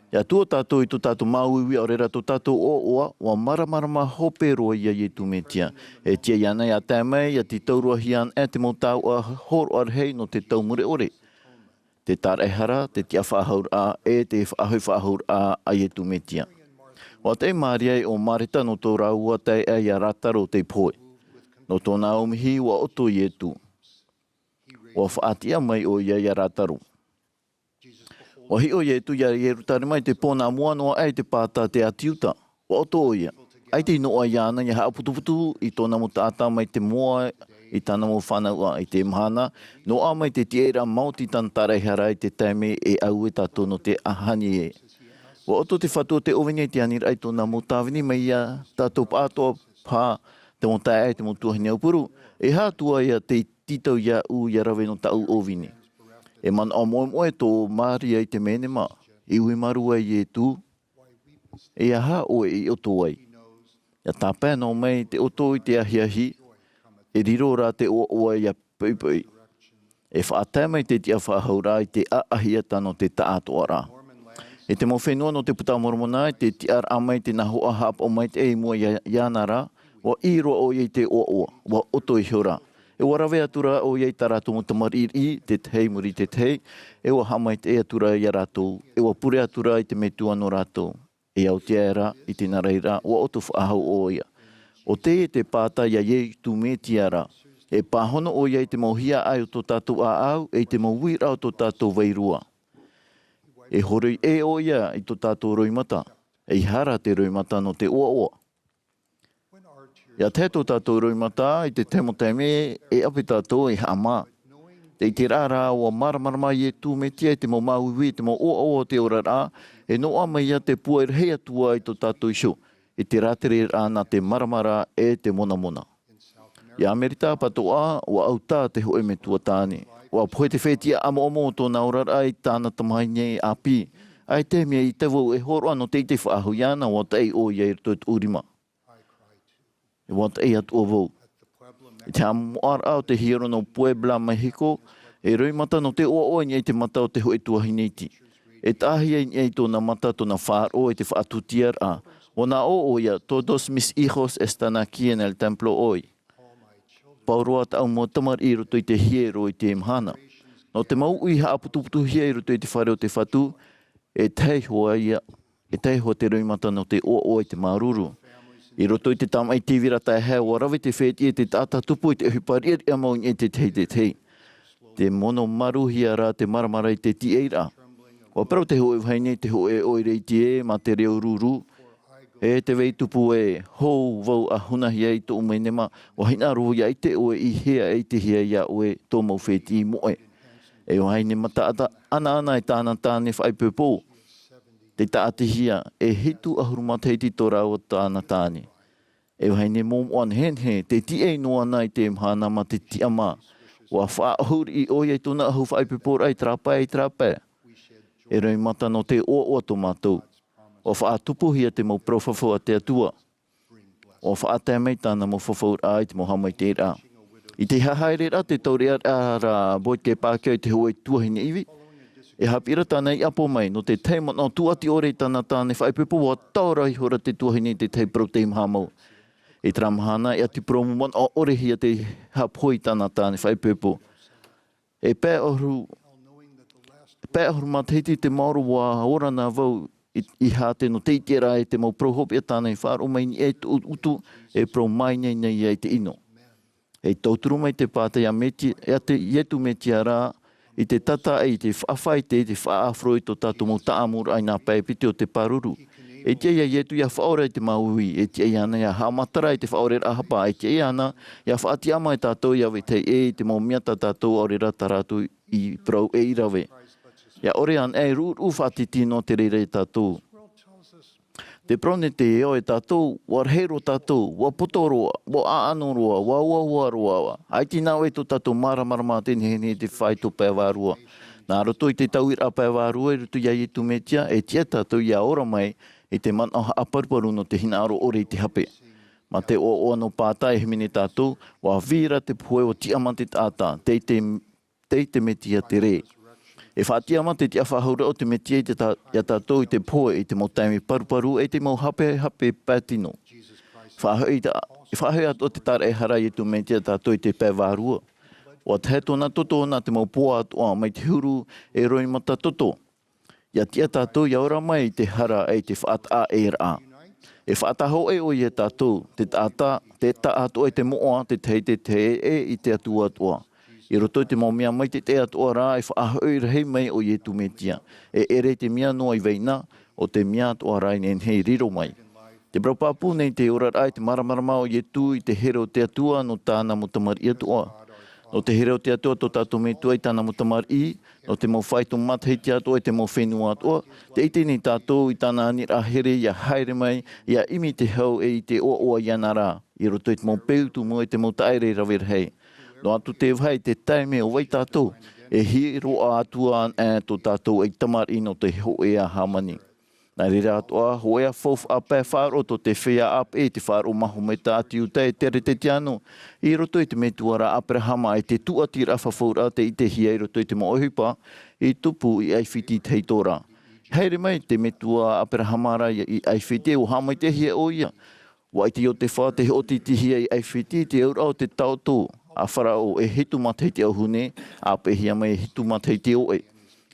ʻIa tuʻu tātou i tō tātou māuiui, ʻaore rā tō tātou ʻoaʻoa, ʻua māramarama hope roa ia Ietu Metia. E tiʻa iāna ʻia tae mai, ʻia tītauhia ana te mau taoʻa hōroʻa rahi nō te tau mure ʻore. Te tāraʻehara, te tiʻafaʻahouraʻa, ʻe te faʻahoʻi faʻahouraʻa a Ietu Metia. ʻUa taʻe Maria ʻe ʻo Mareta nō tō rāua taeaʻe ia Lātaro tei pohe. Nō tōna ʻaumihi ʻua ʻoto Ietu. ʻUa faʻatiʻa mai ʻoia ia Lātaro. ʻUa hiʻo Ietu ia Ierutarema i te pō nā mua noa aʻe i te pāta te ʻāti Iuta. ʻUa ʻoto ʻoia. ʻAita i noaʻa iāna ʻia haʻaputuputu i tōna mau taʻata mai te moa i tāna mau fānauʻa. I te mahana, noaʻa mai te tiʻaraʻa maoti tāna tāraʻehara i te taime e ʻau ai tātou nō te ʻāhani ē. ʻUa ʻoto te Fatu o te ʻōvini i te aniraʻa i tōna mau tāvini mai ia tātou pāʻatoʻa paha te mau taeaʻe, te mau tuahine aupuru. E aha atu ā ia tei tītau iāʻu ʻia rave nō tāʻu ʻōvini? E manaʻo moʻemoʻe tō Maria i te menema, i ui marū ai Ietu, e aha ʻoe i ʻoto ai? ʻIa tāpae noa mai te ʻoto i te ahiahi, e riro rā te ʻoaʻoa ʻia poʻipoʻi. E faʻatae mai te tiʻafaʻahouraʻa i te ʻaʻahi ʻata nō te taʻatoʻaraʻa. I te mau fenua nō te Puta Moromona, i te tiʻaraʻa mai te nahoʻa haʻapaʻo maitaʻi i mua ia, iāna ra, ʻua ʻī roa ʻoia i te ʻoaʻoa, ʻua ʻoto iho rā. E ʻua rave atu rā ʻoia i tā rātou mau tamariʻi, te tahi i muri i te tahi, e ʻua haʻamaitaʻi atu rā ia rātou, e ʻua pure atu rā i te Metua nō rātou. E au te aera, i te naraʻiraʻa, ʻua ʻoto faʻahou ʻoia. ʻO teie te pāta ia Ietu Metia ra, e pāhono ʻoia i te mau hiaʻai o tō tātou ʻāʻau, ʻe i te mau uiraʻa o tō tātou vārua. E horoi ʻē ʻoia i tō tātou roimata, ʻeiaha rā te roimata nō te ʻoaʻoa. ʻIa tae tō tātou roimata i te tahi mau taime e ʻape tātou e haʻamā. Tē ʻite ra rā ʻua māramarama Ietu Metia i te mau māuiui, i te mau ʻoaʻoa o te oraraʻa, e noaʻa mai ia te pūai rahi atu ā i tō tātou iho, i te rātereraʻa nā te māramarama ʻe te monamona. I Amerika atoʻa, ʻua ʻautā te hōʻē metua tāne. ʻUa pohe te fētiʻi ʻamoʻamo o tōna oraraʻa i tāna tamahine ʻāpī. ʻAita e mea ʻite vau e hōroʻa nō te ʻite faʻahou iāna, ʻua taʻi ʻoia i roto i tōʻu rima. E ʻua taʻi atoʻa vau. I te haʻamoʻaraʻa o te hiero nō Puebla, Mexico, e roimata nō te ʻoaʻoa i niʻa i te mata o te hōʻē tuahine iti. E taʻahia i niʻa i tōna mata tōna faʻaroʻo i te faʻatūtiaraʻa. ʻUa nā ʻō ʻoia, "Todos mis hijos están aquí en el templo hoy." Pauroa tāʻu mau tamariʻi i roto i te hiero i teie mahana. Nō te mau uʻi haʻaputuputuhia i roto i te fare o te Fatu, e tae iho ā ia, e tae iho ā te roimata nō te ʻoaʻoa i te māuruuru. I roto i te tamaʻi tīvira taehae, ʻua rave te fētiʻi e te taʻata tupu i te ʻohipa riʻariʻa mau i niʻa i te tahi, te tahi. Tē mono maruhia ra te māramarama i te tiʻairaʻa. ʻUa parau te hōʻē vahine, te hōʻē ʻoire iti ē, mā te reo ruru, "E te vai tupu ē, hou vau ʻa hunahia i tōʻu menema, ʻua hinaʻaro ʻia ʻite ʻoe i hea e ʻitehia iā ʻoe tō mau fētiʻi moʻe." E vahine mataʻata ʻanaʻana e tāna tāne faʻaipoipo. Tē taʻatihia, e hitu ʻahuru matahiti tō rāua tāna tāne. E vahine momoʻa nehenehe, tē tiʻai noa na i te mahana mā te tiʻamā. ʻUa faʻaʻohuriʻi ʻoia i tōna ʻahu faʻaipoiporaʻa i terā pae, i terā pae. E roimata nō te ʻoaʻoa tō mātou. ʻUa faʻatupuhia te mau parau fafau a te Atua. ʻUa faʻatae mai tāna mau fafauraʻa i te mau haʻamaitaʻiraʻa. I te hahaereraʻa te taureʻareʻa ra Boyd K. Packer i te hōʻē tuahine ivi, e haʻapiʻi ra tāna i ʻapo mai, nō te tahi manaʻo tūʻati ʻore i tāna tāne faʻaipoipo, ʻua taora ihora te tuahine i te tahi parau teimaha mau. I terā mahana, e ʻati purōmu manaʻo ʻorehia te haʻapohe i tāna tāne faʻaipoipo. E pae ʻahuru, pae ʻahuru matahiti te maoro, ʻua ora na vau i, i Hawaii nō te ʻiteraʻa i te mau parau hopeʻa tāna i faʻaroʻo mai i niʻa i tōʻu utu, e parau māinaina ia i te ʻino. E tauturu mai te pāta ia Meti-, ia te, Ietu Metia ra, i te tātaʻi, i te faʻafaite, i te faʻaʻāfaro i tō tātou mau taʻamuraʻa i nā pae piti o te pāruru. E tiʻa iā Ietu ʻia faʻaora i te mau uʻi, e tiʻa iāna ʻia haʻamatara i te faʻaoreraʻa hapa, e tiʻa iāna ʻia faʻatiʻamā e tātou ʻia vetahi ʻē i te mau mea tā tātou ʻaore rā tā rātou i parau ʻei rave. ʻIa ʻore anaʻe e ruʻuruʻu faʻatītī noa te reira iā tātou. Te parau nei te ao iā tātou, ʻua rahi roa tātou, ʻua poto roa, ʻua ʻaʻano roa, ʻua uaua roa, ʻua ʻaita i nā ʻoe tō tātou māramarama te nehenehe i te fāito pae vārua. Nā roto i te tauiraʻa pae vārua i roto iā Ietu Metia, e tiʻa tātou ʻia ora mai i te manaʻo haʻaparuparu nō te hinaʻaro ʻore i te hape. Mā te ʻoaʻoa nō Pāta e hīmene tātou, ʻua vīra te pohe, ʻua tiʻamā te taʻata, tei te, tei te Metia te rē. E faʻatiʻamā te tiʻafaʻahouraʻa o te Metia i te tā-, iā tātou i te pohe, i te mau taime paruparu, e te mau hapehape pae tino. Faʻahoʻi ta-, faʻahoʻi atoʻa te tāraʻehara a Ietu Metia iā tātou i te pae vārua. ʻUa tahe tōna toto nā te mau poa atoʻa mai te huru e roimata toto. ʻIa tiʻa tātou ʻia ora mai i te hara e i te faʻataʻa ʻē raʻa. E faʻataʻa hōʻē ʻoia iā tātou, te taʻata, te taʻatoʻa i te moʻa, te tahi, te tahi ʻē i te Atua atoʻa. I roto i te mau mea maitaʻi atoʻa rā, e faʻahoʻi rahi mai ʻo Ietu Metia. E ʻere i te mea noa i vai na, ʻo te mea atoʻa rā e nehenehe e riro mai. Te parau pāpū nei te oraraʻa i te māramarama o Ietu i te here o te Atua nō tāna mau tamariʻi atoʻa. Nō te here o te Atua tō tātou Metua i tāna mau tamariʻi, nō te mau fāito matahiti atoʻa i te mau fenua atoʻa, tē ʻite nei tātou i tāna aniraʻa here ʻia haere mai, ʻia ʻimi i te hau e i te ʻoaʻoa iāna rā, i roto i te mau peu tumu e te mau taʻere rave rahi. Noa atu te vāhi te taime ʻo vai tātou, e hiʻo atu anaʻe tō tātou ʻei tamariʻi nō te hōʻē a hāmani. Nā reira atoʻa, hōʻē ā faufaʻa pae faʻaroʻo tō te feiā ʻāpeʻe i te faʻaroʻo mahometa a te Iuta e Teretetiano, i roto i te metua ra Aperahama e te tūʻatiraʻa fafauraʻa tē ʻitehia i roto i te mau ʻohipa, i tupu i ʻAifiti i te hītora. Haere mai te metua Aperahama ra i, i ʻAifiti, ʻua haʻamaitaʻihia ʻoia. ʻUa ʻite Iotefa tē hoʻotītīhia i ʻAifiti, te auraʻa o te taoto a Faraō e hitu matahiti ʻauhune, ʻāpeʻehia mai e hitu matahiti ʻoʻe.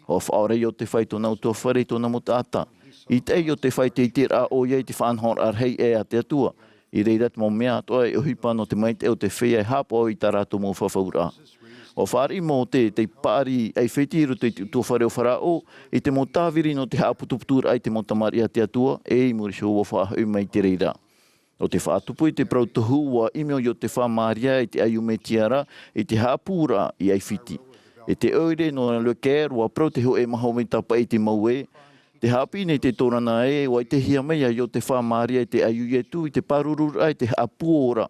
ʻUa faʻaora Iotefa i tōna ʻutuāfare, i tōna mau taʻata. I tae Iotefa i te ʻiteraʻa ʻoia i te faʻanahoraʻa rahi aʻe a te Atua. I reira te mau mea atoʻa e ʻohipa nō te maitaʻi o te feiā e haʻapaʻo i tā rātou mau fafauraʻa. ʻUa fāriʻi Mōte, tei paʻari i ʻAifiti i roto i te ʻutuāfare o Faraō, i te mau tāviri nō te haʻaputuputuraʻa i te mau tamariʻi a te Atua, e i muri iho ʻua faʻahoʻi mai te reira. Nō te faʻatupu i te parau tohu, ʻua ʻimi ʻo Iotefa Māria e te ʻaiū Metia ra, i te haʻapūraʻa i ʻAifiti. E te ʻoire nō Lekeru, ʻua parau te hōʻē mahometa paʻi i te mau ē, tē haʻapiʻi nei te Torana ē, ʻua ʻitehia mai ā Iotefa Māria e te ʻaiū Ietu i te pārururaʻa i te haʻapūoraʻa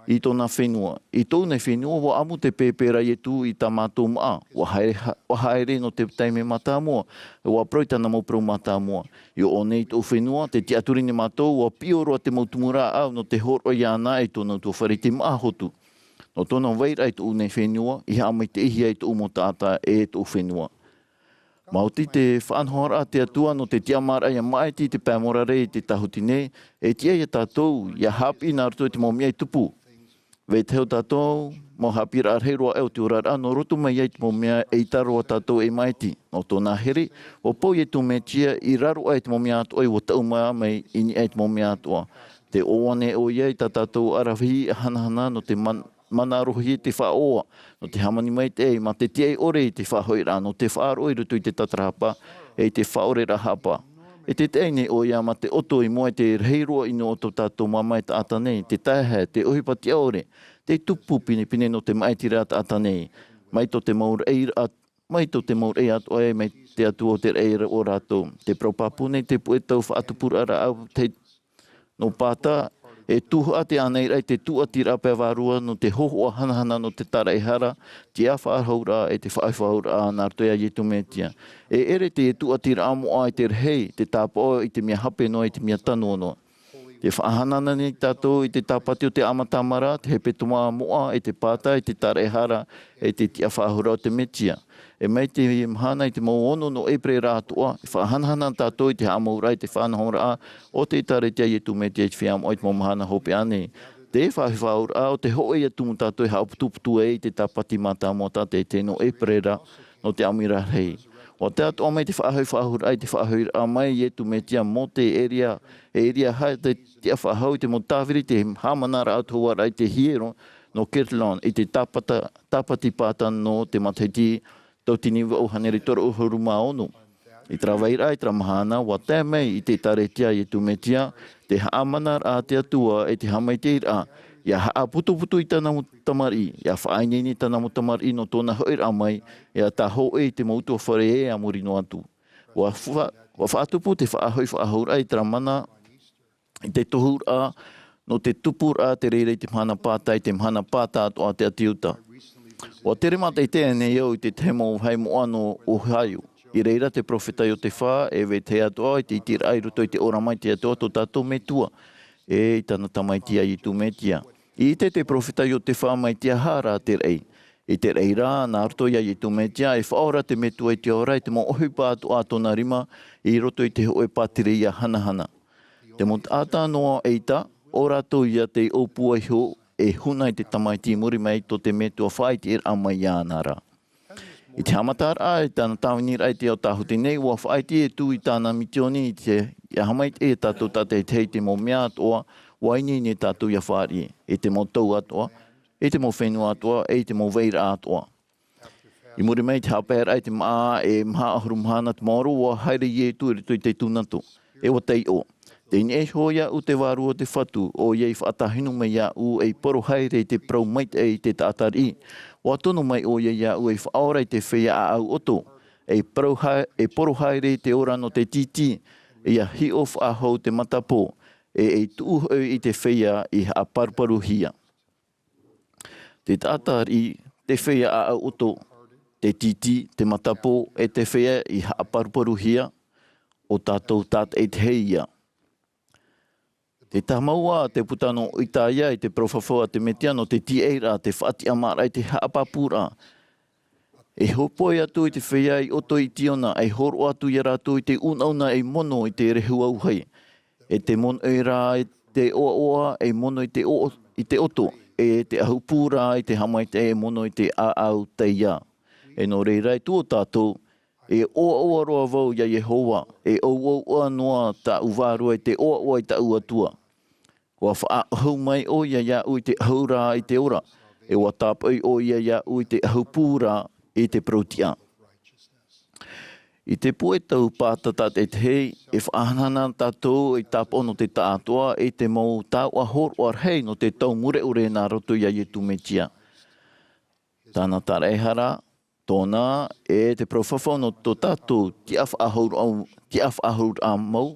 i tōna fenua. I tōʻu nei fenua, ʻua ʻamu te pēpera a Ietu i tā mātou māʻa, ʻua haere, ha-, ʻua haere nō te taime mātāmua, ʻua parau i tāna mau parau mātāmua. I ʻō nei i tōʻu fenua, tē tiʻaturi nei mātou, ʻua piʻo roa te mau tumu rāʻau nō te hōroʻa iāna e tōna ʻutuāfare i te māʻa hotu. Nō tōna vairaʻa i tōʻu nei fenua, i haʻamaitaʻihia ai tōʻu mau taʻata e tōʻu fenua. Maoti te faʻanahoraʻa a te Atua nō te tiʻamāraʻa ia maʻiti i te pae morare i te tāhuti nei, e tiʻa ia tātou, ʻia haʻapiʻi nā roto i te mau mea i tupu. Vetahi o tātou mau haʻapiʻiraʻa rahi roa aʻe o te oraraʻa nō roto mai ai te mau mea e ʻita roa tātou e maʻiti. Nō tōna here, ʻua pau Ietu Metia i raro aʻe i te mau mea atoʻa ʻua taʻu mai i niʻa i te mau mea atoʻa. Tē ʻoaʻoa nei ʻoia i tā tātou aravihi hanahana nō te man-, mana rohi i te faʻaʻoʻa, nō te hāmani maitaʻi, mā te tiaʻi ʻore i te faʻahoʻiraʻa nō te faʻaroʻo i roto i te tatarahapa, e i te faʻaoreraʻa hapa. E te taʻi nei ʻoia mā te ʻoto i mua i te rahi roa ʻino o tō tātou māmā e taʻata nei, te taehae, te ʻohipa tiʻa ʻore, te tupu pinepine nō te maʻitiraʻa taʻata nei, mai tō te mau raʻi, mai tō te mau raʻi atoʻa e mai te Atua o te raʻi o rātou. Te parau pāpū nei te puʻe tau faʻatupuraʻa rāʻau te nō Pāta, e tuhaʻa te ānairaʻa i te tūʻatiraʻa pae vārua nō te hōhoʻa hanahana nō te tāraʻehara, te faʻahouraʻa e te faʻahouraʻa nā roto ia Ietu Metia. E ʻere te tūʻatiraʻa moʻa i te rahi, te tāpaʻo i te mea hape noa, i te mea tano noa. Tē faʻahanahana nei tātou i te tāpati o te ʻāmatamara, te hepetoma moʻa, i te Pāta, i te tāraʻehara, e te tiʻafaʻahouraʻa o te Metia. E mai te mahana i te mau ono nō ʻEperēra atoʻa, e faʻahanahana tātou i te haʻamauraʻa i te faʻanahoraʻa o te ʻĒkālesia a Ietu Metia i te Feiā Moʻa i te mau mahana hopeʻa nei. Te faʻahouraʻa o te hōʻē ia tumu tātou e haʻaputuputu ai i te tāpati mātāmua tātaʻitahi nō ʻEperēra, nō te ʻāmuiraʻa rahi. ʻUa tae atoʻa mai te faʻahoʻi faʻahouraʻa i te faʻahoʻiraʻa mai a Ietu Metia, Mōte, Eria, e Eria, haere te tiʻafaʻahou i te mau tāviri, te haʻamanaraʻa atoʻa ra i te hiero nō Kirtland, i te tāpata, tāpati Pāta nō te matahiti Tauatini vaʻu hānere toru ʻahuru mā ono. I terā vairaʻa, i terā mahana, ʻua tae mai i te ʻĒtārētia a Iesu Mesia te haʻamanaraʻa a te Atua e te haʻamaitaʻiraʻa, ʻia haʻaputuputu i tāna mau tamariʻi, ʻia faʻaineine i tāna mau tamariʻi nō tōna hoʻiraʻa mai, ʻia tāhōʻē i te mau ʻutuāfare ē a muri noa atu. ʻUa fa-, ʻua faʻatupu te faʻahoʻi faʻahouraʻa i terā mana, i te tohuraʻa, nō te tupuraʻa, te reira i te mahana pāta, i te mahana pāta atoʻa a te ʻĀti Iuta. ʻUa tere mātaʻitaʻi nei au i te moʻa vāhi moʻa nō Ohio. I reira te peropheta Iosepha e vetahi atoʻa i te itiraʻa i roto i te ora mai te Atua tō tātou Metua, e i tāna Tamaiti a Iesu Mesia. I ʻite te peropheta Iosepha mai te aha rā te raʻi. I te raʻi rā, nā roto ia Iesu Mesia, e faʻaora te Metua i te ao ra i te mau ʻohipa atoʻa a tōna rima, i roto i te hōʻē pātireia hanahana. Te mau taʻata noa ʻaita, ʻo rātou ia tei ʻōpua iho, e huna i te Tamaiti i muri mai tō te Metua faʻaʻiteraʻa mai iāna ra. I te haʻamataraʻa i tāna tāviniraʻa i te ao tāhuti nei, ʻua faʻaʻite Iesu i tāna misioni i te, ʻia haʻamaitaʻi ia tātou tātaʻitahi i te mau mea atoʻa, ʻua ineine tātou ʻia fāriʻi, i te mau tau atoʻa, i te mau fenua atoʻa, e i te mau vairaʻa atoʻa. I muri mai i te haʻapaeraʻa i te māʻa e maha ʻahuru mahana te maoro, ʻua haere Iesu i roto i te tūnato. E ʻua taiʻo. Tei niʻa iho iāʻu te Vārua o te Fatu, ʻoia i faʻatāhinu mai iāʻu ei poro haere i te parau maitaʻi i te taʻata riʻi. ʻUa tono mai ʻoia iāʻu ei faʻaora i te feiā ʻāʻau ʻoto. Ei parau ha-, ei poro haere i te ora nō te tītī, ʻia hiʻo faʻahou te matapō, e ei tuʻu hoʻi i te feiā i haʻaparuparuhia. Te taʻata riʻi, te feiā ʻāʻau ʻoto, te tītī, te matapō, e te feiā i haʻaparuparuhia, ʻo tātou tātaʻitahi ia. Tē tae mau ā te puta nō Isaia i te parau fafau a te Mesia nō te tiaʻiraʻa, te faʻatiʻamāraʻa i te haʻapāpūraʻa. E hōpoi atu i te feiā i ʻoto i Siona, e hōroʻa atu ia rātou i te unauna ei mono i te rehu auahi. E te mono ʻē rā i te ʻoaʻoa, ei mono i te ʻo-, i te ʻoto, e te ʻahu pū rā i te haʻamaitaʻi, ei mono i te ʻāʻau taiā. E nō reira e tuō tātou, e ʻoaʻoa roa vau ia Iehova, e ʻoaʻoa noa tāʻu vārua i te ʻoaʻoa i tāʻu Atua. ʻUa faʻaʻahu mai ʻoia iāʻu i te ʻahu rā i te ora, e ʻua tāpaʻo ʻoia iāʻu i te ʻahu pū rā i te parau-tiʻa. I te puʻe tau pāta tātaʻitahi, e faʻahanahana tātou ei tāpaʻo nō te taʻatoʻa, e te mau taoʻa hōroʻa rahi nō te tau mure ʻore nā roto ia Iesu Mesia. Tāna taraehara, tōna, e te parau fafau nō tō tātou tiʻafaʻahouraʻa, tiʻafaʻahouraʻa mau,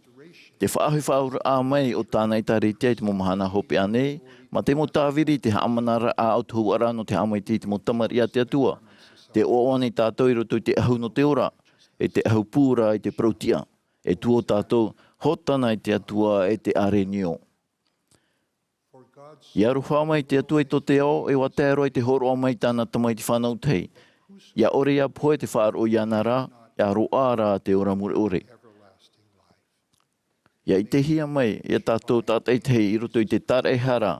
te faʻahoʻi faʻaauraʻa mai o tāna ʻĒtārētia i te mau mahana hopeʻa nei, mā te mau tāviri i te haʻamanaraʻa ʻautuhauaraʻa nō te haʻamaitaʻi i te mau tamariʻi a te Atua. Tē ʻoaʻoa nei tātou i roto i te ʻahu nō te ora, e te ʻahu pū rā i te parau-tiʻa. E tuō tātou, Hōtana i te Atua e te ʻĀrenio. ʻIa aroha mai te Atua i tō te ao, e ʻua tae roa i te hōroʻa mai i tāna Tamaiti fānau tahi. ʻIa ʻore ʻia pohe te faʻaroʻo iāna ra, ʻia roaʻa rā te ora mure ʻore. ʻIa ʻitehia mai ia tātou tātaʻitahi i roto i te taraehara,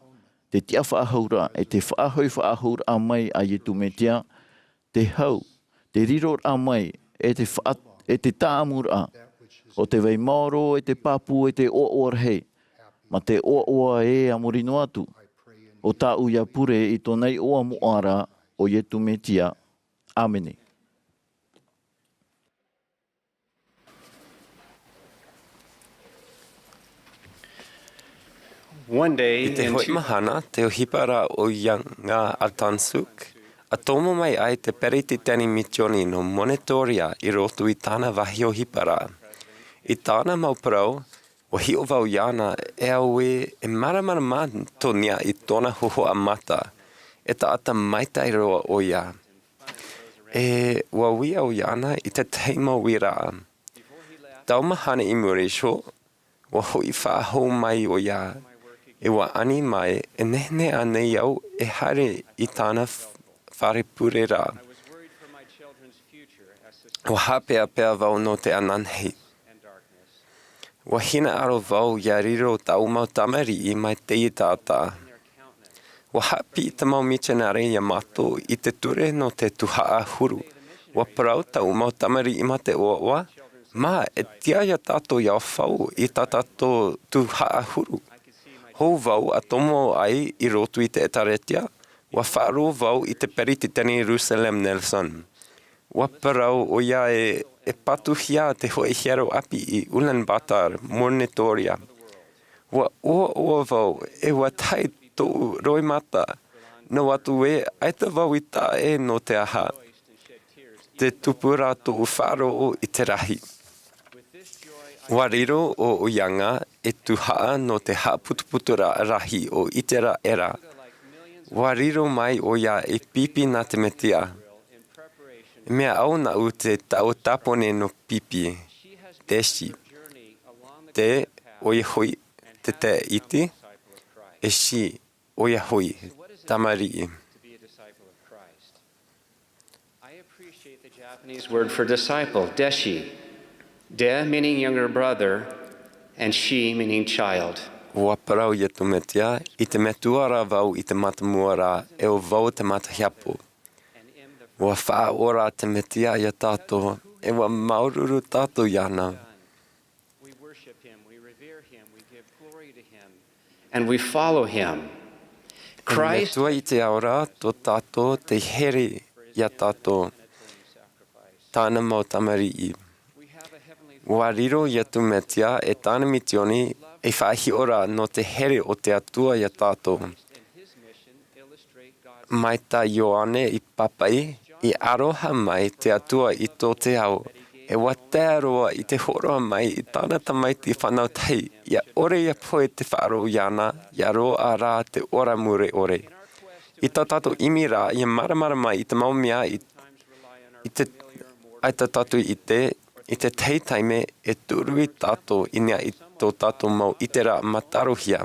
te tiʻafaʻahouraʻa, e te faʻahoʻi faʻaahouraʻa mai a Iesu Mesia, te hau, te riroraʻa mai, e te faʻa-, e te tāʻamuraʻa, ʻo te vai maoro, e te pāpū, e te ʻoaʻoa rahi, mā te ʻoaʻoa ē a muri noa atu, ʻo tāʻu ʻia pure i tōna iʻoa moʻa ra, ʻo Iesu Mesia. ʻĀmene. One day I te in hoʻi two mahana, te ʻohipa ra ʻo Young a Tansuk, ʻa tomo mai ai te peretiteni misioni nō Monitoria i roto i tāna vāhi ʻohipa ra. I tāna mau parau, ʻua hiʻo vau iāna, e au ē, e māramarama Tonia i tōna hōhoʻa mata, e taʻata maitaʻi roa ʻoia. E ʻua ui au iāna i te tahi mau uiraʻa. Tau mahana i muri iho, ʻua hoʻi faʻahou mai ʻoia, e ʻua ani mai, e nehenehe ānei au e haere i tāna f-, fare pure ra. ʻUa haʻapeʻapeʻa vau nō te ananahi. ʻUa hinaʻaro vau ʻia riro tāʻu mau tamariʻi mai teie taʻata. ʻUa haʻapiʻi te mau mitionare iā mātou i te ture nō te tuhaʻa huru. ʻUa parau tāʻu mau tamariʻi mā te ʻoaʻoa, mā, e tiʻa iā tātou ʻia fau i tā tātou tuhaʻa huru. Hou vau ʻa tomo ai i roto i te ʻĒtārētia, ʻua faʻaroʻo vau i te peretiteni Russell M. Nelson. Ua parau ʻoia e, e patuhia te hoʻi hiero ʻāpī i Ulaanbaatar, Monitoria. Ua ʻoaʻoa vau, e ua tahi tōʻu roimata, noa atu ē, ʻaita vau i taʻa ʻē nō te aha. Te tupu rā tōʻu faʻaroʻo i te rahi. Ua riro ʻo Younga e tuhaʻa nō te haʻaputuputuraʻa rahi o Iteraera. Ua riro mai ʻoia e pipi nā te Mesia. E mea au naʻu te taʻu Tāpōnē nō pipi, Deshi. Te, ʻoia hoʻi, te taʻa iti, e Shi, ʻoia hoʻi, tamariʻi. I appreciate the Japanese word for disciple, deshi. De meaning younger brother, and shi meaning child. Ua parau iā te Mesia, i te metua rā vau i te mātāmua rā, e ʻo vau te matahiapo. Ua faʻaora te Mesia iā tātou, e ua māuruuru tātou iāna. We worship him, we revere him, we give glory to him, and we follow him. Christ. E metua i te ao ra tō tātou te here iā tātou, tāna mau tamariʻi. Ua riro iā te Mesia e tāna misioni e faʻahiʻo ra nō te here o te Atua iā tātou. Mai tā Ioane i pāpaʻi, i aroha mai te Atua i tō te ao, e ua tae roa i te hōroʻa mai i tāna Tamaiti fānau tahi, ʻia ʻore ʻia pohe te faʻaroʻo iāna, ʻia roaʻa rā te ora mure ʻore. I tā tātou ʻimi ra, ʻia māramarama i te mau mea i, i te, ʻaita tātou i ʻite, i te tahi taime e turu tātou i niʻa i tō tātou mau ʻiteraʻa matarohia.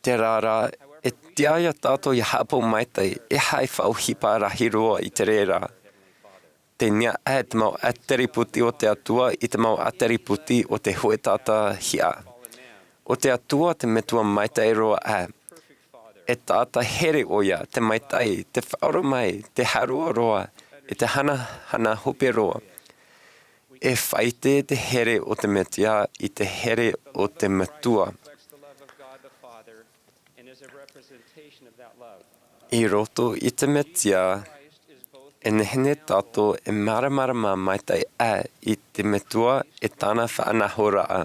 Terā rā, e tiʻa iā tātou ʻia haʻapaʻo maitaʻi, e aha e faʻaʻohipa rahi roa i te reira. Tei niʻa aʻe te mau ʻāteripūti o te Atua i te mau ʻāteripūti o te hōʻē taʻata hiʻa. ʻO te Atua te Metua maitaʻi roa aʻe. E taʻata here ʻoia, te maitaʻi, te faʻaora mai, te haʻaroa roa, e te hanahana hope roa. E faʻaʻite te here o te Mesia i te here o te Metua. I roto i te Mesia, e nehenehe tātou e māramarama maitaʻi aʻe i te Metua e tāna faʻanahoraʻa.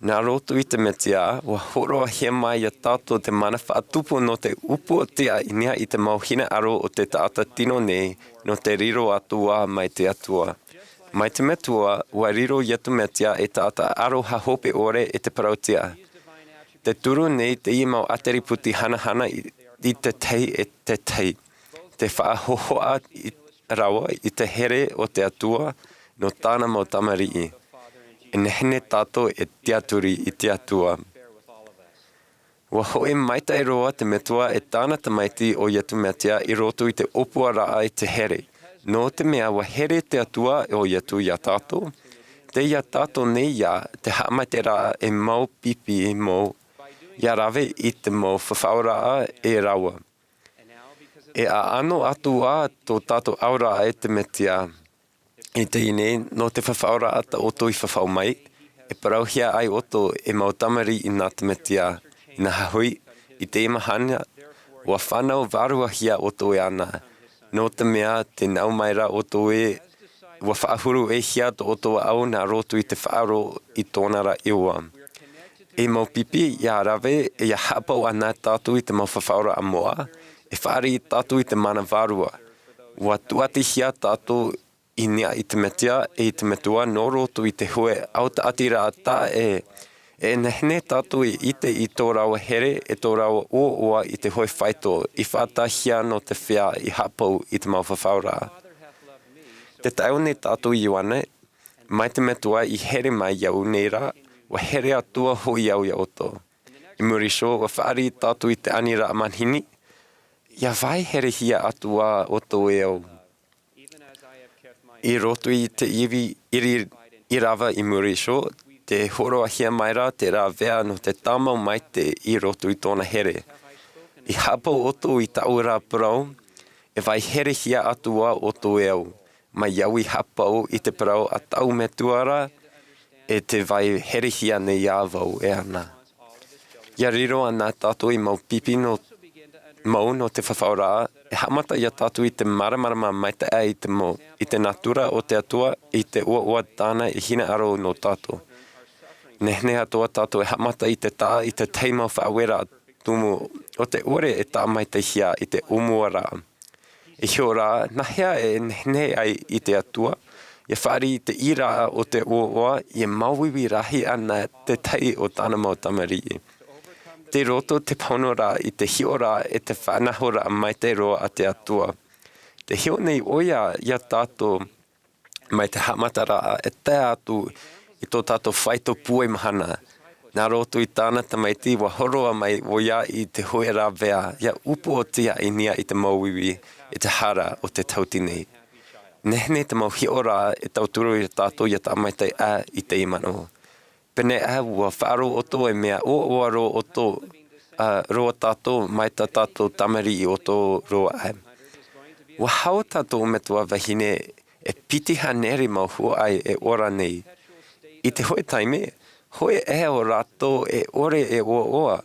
Nā roto i te Mesia, ua hōroʻahia mai iā tātou te mana faʻatupu nō te upoʻotiʻa i niʻa i te mau hinaʻaro o te taʻata tino nei, nō te riro atu ā mai te Atua. Mai te Metua, ua riro iā te Mesia e taʻata aroha hope ʻore e te parauʻtiʻa. Te turu nei teie mau ʻāteripūti hanahana i, i te tahi e te tahi. Te faʻahōhoʻa i, rahi i te here o te Atua nō tāna mau tamariʻi. E nehenehe tātou e tiʻaturi i te Atua. Ua hoʻi maitaʻi roa te Metua e tāna Tamaiti ʻo Iesu Mesia i roto i te ʻōpuaraʻa i te here. Nō te mea ua here te Atua ʻo Iesu iā tātou, tei iā tātou nei ïa te haʻamaitaʻiraʻa e mau pipi mau, ʻia rave i te mau fafauraʻa e rave. E ʻaʻano atu ā tō tātou auraʻa e te Mesia. I teie nei, nō te fafauraʻa tā ʻoutou i fafau mai, e parauhia ai ʻoutou e mau tamariʻi nā te Mesia. Inaha hoʻi, i teie mahana, ua fānau vāruahia ʻoutou iāna. Nō te mea, tē nau mai ra ʻoutou ē, ua faʻahuru ʻē hia tō ʻoutou ʻāʻau nā roto i te faʻaroʻo i tōna ra iʻoa. E mau pipi, ʻia rave, e ʻia haʻapaʻo ana tātou i te mau fafauraʻa moʻa, e fāriʻi tātou i te mana vārua. Ua tūʻatihia tātou i niʻa i te Mesia, e i te Metua nō roto i te hōʻē autaʻatiraʻa taʻa ʻē. E nehenehe tātou i ʻite i tō rāua here, e tō rāua ʻoaʻoa i te hōʻē faito, i faʻataʻahia nō te feiā i haʻapaʻo i te mau fafauraʻa. Tē tae nei tātou i Ioane, mai te Metua i here mai iāʻu nei ra, ua here atoʻa hoʻi au iā ʻoutou. I muri iho, ua fāriʻi tātou i te aniraʻa manihini, ʻia vai herehia atu ā ʻoutou e au. I roto i te ivi ʻiri-, ʻīrava i muri iho, tē hōroʻahia mai ra te rāveʻa nō te tāmau maitaʻi i roto i tōna here. I haʻapaʻo ʻoutou i tāʻu ra parau, e vai herehia atu ā ʻoutou e au, mai au i haʻapaʻo i te parau a tāʻu Metua ra, e tē vai herehia nei ā vau e ana. ʻIa riro ana tātou i mau pipi nō mau nō te fafauraʻa, e haʻamata iā tātou i te māramarama maitaʻi i te mau, i te natura o te Atua, i te ʻoaʻoa tāna e hinaʻaro nō tātou. Nehenehe atoʻa tātou e haʻamata i te taʻa i te tahi mau faʻaueraʻa tumu o te ʻore e tāmaitaihia i te ʻōmuaraʻa. E hiʻo rā, nā hea e nehenehe ai i te Atua, ʻia fāriʻi i te ʻīraʻa o te ʻoaʻoa, ʻia māuiui rahi ana te tahi o tāna mau tamariʻi. Tei roto te pāhono rā i te hiʻo rā e te faʻanahoraʻa maitaʻi roa a te Atua. Te hiʻo nei ʻoia iā tātou mai te haʻamataraʻa e tae atu i tō tātou faito pūai mahana. Nā roto i tāna tamaiti ua hōroʻa mai ʻoia i te hōʻē rāveʻa, ʻia upoʻotiaʻi niʻa i te māuiui, i te hara o te tauatini. Nehenehe te mau hiʻo rā e tauturu iā tātou ʻia tāmaitaʻi ā i teie manaʻo. Pēneiaʻe ua faʻaroʻo ʻoutou e mea ʻoaʻoa roa ʻoutou, ā, roa tātou mai tā tātou tamariʻi ʻoutou roa aʻe. Ua hau tā tōʻu metua vahine e piti hānere mau huaʻai e ora nei. I te hōʻē taime, hōʻē ʻē o rātou e ʻore e ʻoaʻoa.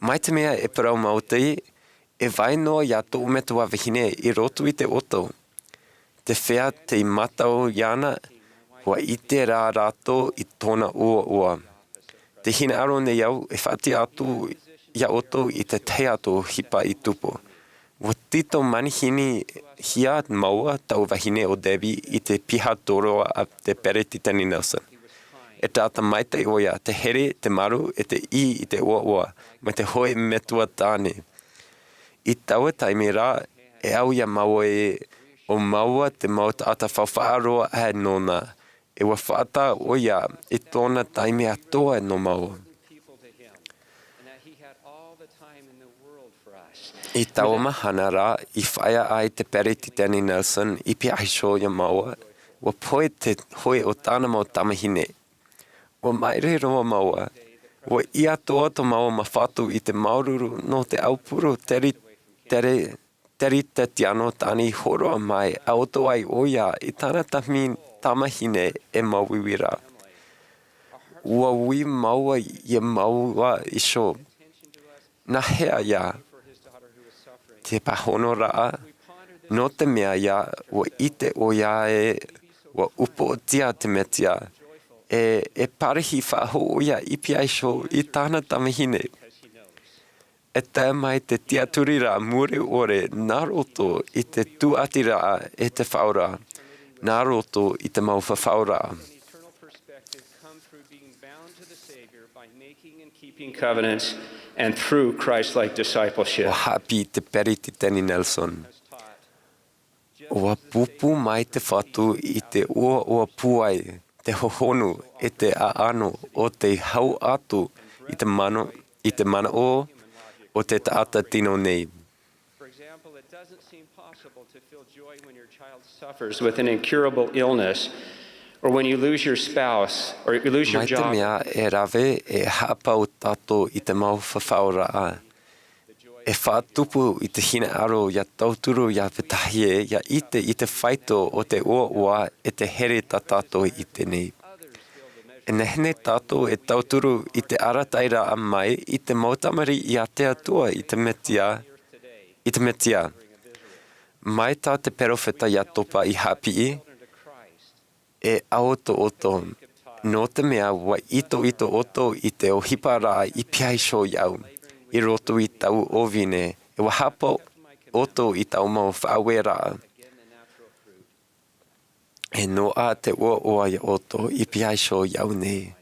Mai te mea e parau maitaʻi, e vai noa iā tōʻu metua vahine i roto i te ʻoto. Te feiā tei mātau iāna, ua ʻite rā rātou i tōna ʻoaʻoa. Tē hinaʻaro nei au e faʻatiʻa atu iā ʻoutou i te tahi atu ʻohipa i tupu. Ua tītau manihinihia māua, taʻu vahine ʻo Debbie, i te piha tōroa a te Peretiteni Nelson. E taʻata maitaʻi ʻoia, te here, te maru, e te ʻī i te ʻoaʻoa, mai te hōʻē metua tāne. I taua taime rā, e au iā māua ē, ʻo māua te mau taʻata faufaʻa roa aʻe nōna, e ua faʻataʻa ʻoia i tōna taime atoʻa nō māua. I taua mahana rā, i faʻaea ai te Peretiteni Nelson i pihaʻi iho iā māua, ua pohe te hōʻē o tāna mau tamāhine. Ua maere roa māua, ua ʻī atoʻa tō māua mafatu i te māuruuru nō te aupuru tere, tere, Teretetiano tāna i hōroʻa mai, ʻa ʻoutou ai ʻoia i tāna tami-, tamāhine e māuiui ra. Ua ui māua iā māua iho. Nā hea ïa? Te pāhonoraʻa, nō te mea ïa, ua ʻite ʻoia ē, ua upoʻotia te Mesia, e, e pārahi faʻahou ʻoia i pihaʻi iho i tāna tamāhine. E tae mai te tiʻaturiraʻa mure ʻore nā roto i te tūʻatiraʻa e te Faʻaora, nā roto i te mau fafauraʻa. An eternal perspective come through being bound to the Savior by making and keeping covenants and through Christ-like discipleship. ʻUa haʻapiʻi te Peretiteni Nelson. ʻUa pūpū mai te Fatu i te ʻoaʻoa pūai, te hohonu, e te ʻaʻano o te hau atu i te mano-, i te manaʻo o te taʻata tino nei. For example, it doesn't seem possible to feel joy when your child suffers with an incurable illness, or when you lose your spouse, or you lose your job. Mai te mea e rave e haʻapau tātou i te mau fafauraʻa. E faʻatupu i te hinaʻaro ʻia tauturu iā vetahi ē, ʻia ʻite i te faito o te ʻoaʻoa e te here tā tātou i ʻite nei. E nehenehe tātou e tauturu i te arataʻiraʻa mai i te mau tamariʻi a te Atua i te Mesia, i te Mesia. Mai tā te peropheta ʻo Topa i haʻapiʻi, e ʻaoto ʻoutou, nō te mea ʻua itoito ʻoutou i te ʻohiparaʻa i pihaʻi iho iāʻu, i roto i tāʻu ʻōvine, e ʻua haʻapau ʻoutou i tāʻu mau faʻaueraʻa. E noaʻa te ʻoaʻoa iā ʻoutou i pihaʻi iho iāʻu nei.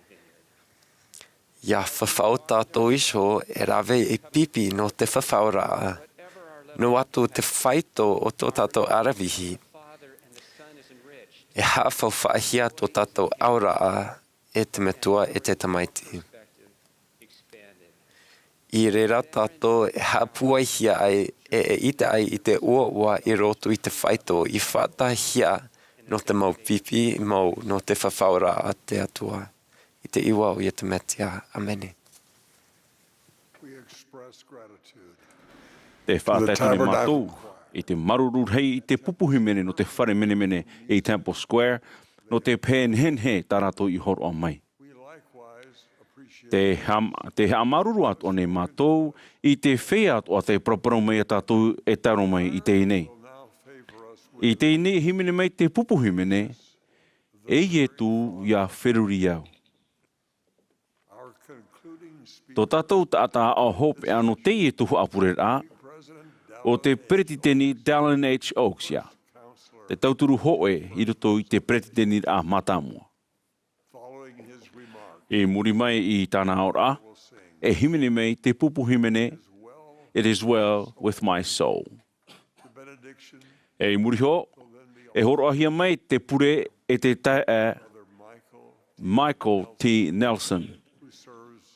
ʻIa fafau tātou iho e rave ei pipi nō te fafauraʻa, noa atu te faito o tō tātou ʻaravihi. E haʻafaufaʻahia tō tātou auraʻa e te Metua e te Tamaiti. I reira tātou e haʻapūaihia ai, e, e ʻite ai i te ʻoaʻoa i roto i te faito i faʻataʻahia nō te mau pipi mau nō te fafauraʻa a te Atua. I te iʻoa o Iesu Mesia. ʻĀmene. We express gratitude Te to the faʻataʻetahi nei Tabernacle mātou Choir. I te māuruuru rahi i te pupu hīmene nō te fare menemene i Temple Square, nō te pehe nehenehe tā rātou i hōroʻa mai. We likewise appreciate Te, ham, te haʻamāuruuru atoʻa nei mātou i te feiā atoʻa tei paraparau mai iā tātou e tae roa mai i teie nei. I teie nei e hīmene mai te pupu hīmene, e Ietu, ʻia feruri au. Tō tātou taʻata aʻo hopeʻa nō teie tuhaʻa pureraʻa, ʻo te Peretiteni Dallin H. Oaks ïa, te tauturu hōʻē i roto i te Peretiteniraʻa mātāmua. I muri mai i tāna aʻoraʻa, e hīmene mai te pupu hīmene, It is well with my soul. E i muri iho, e hōroʻahia mai te pure e te taeaʻe Michael T. Nelson,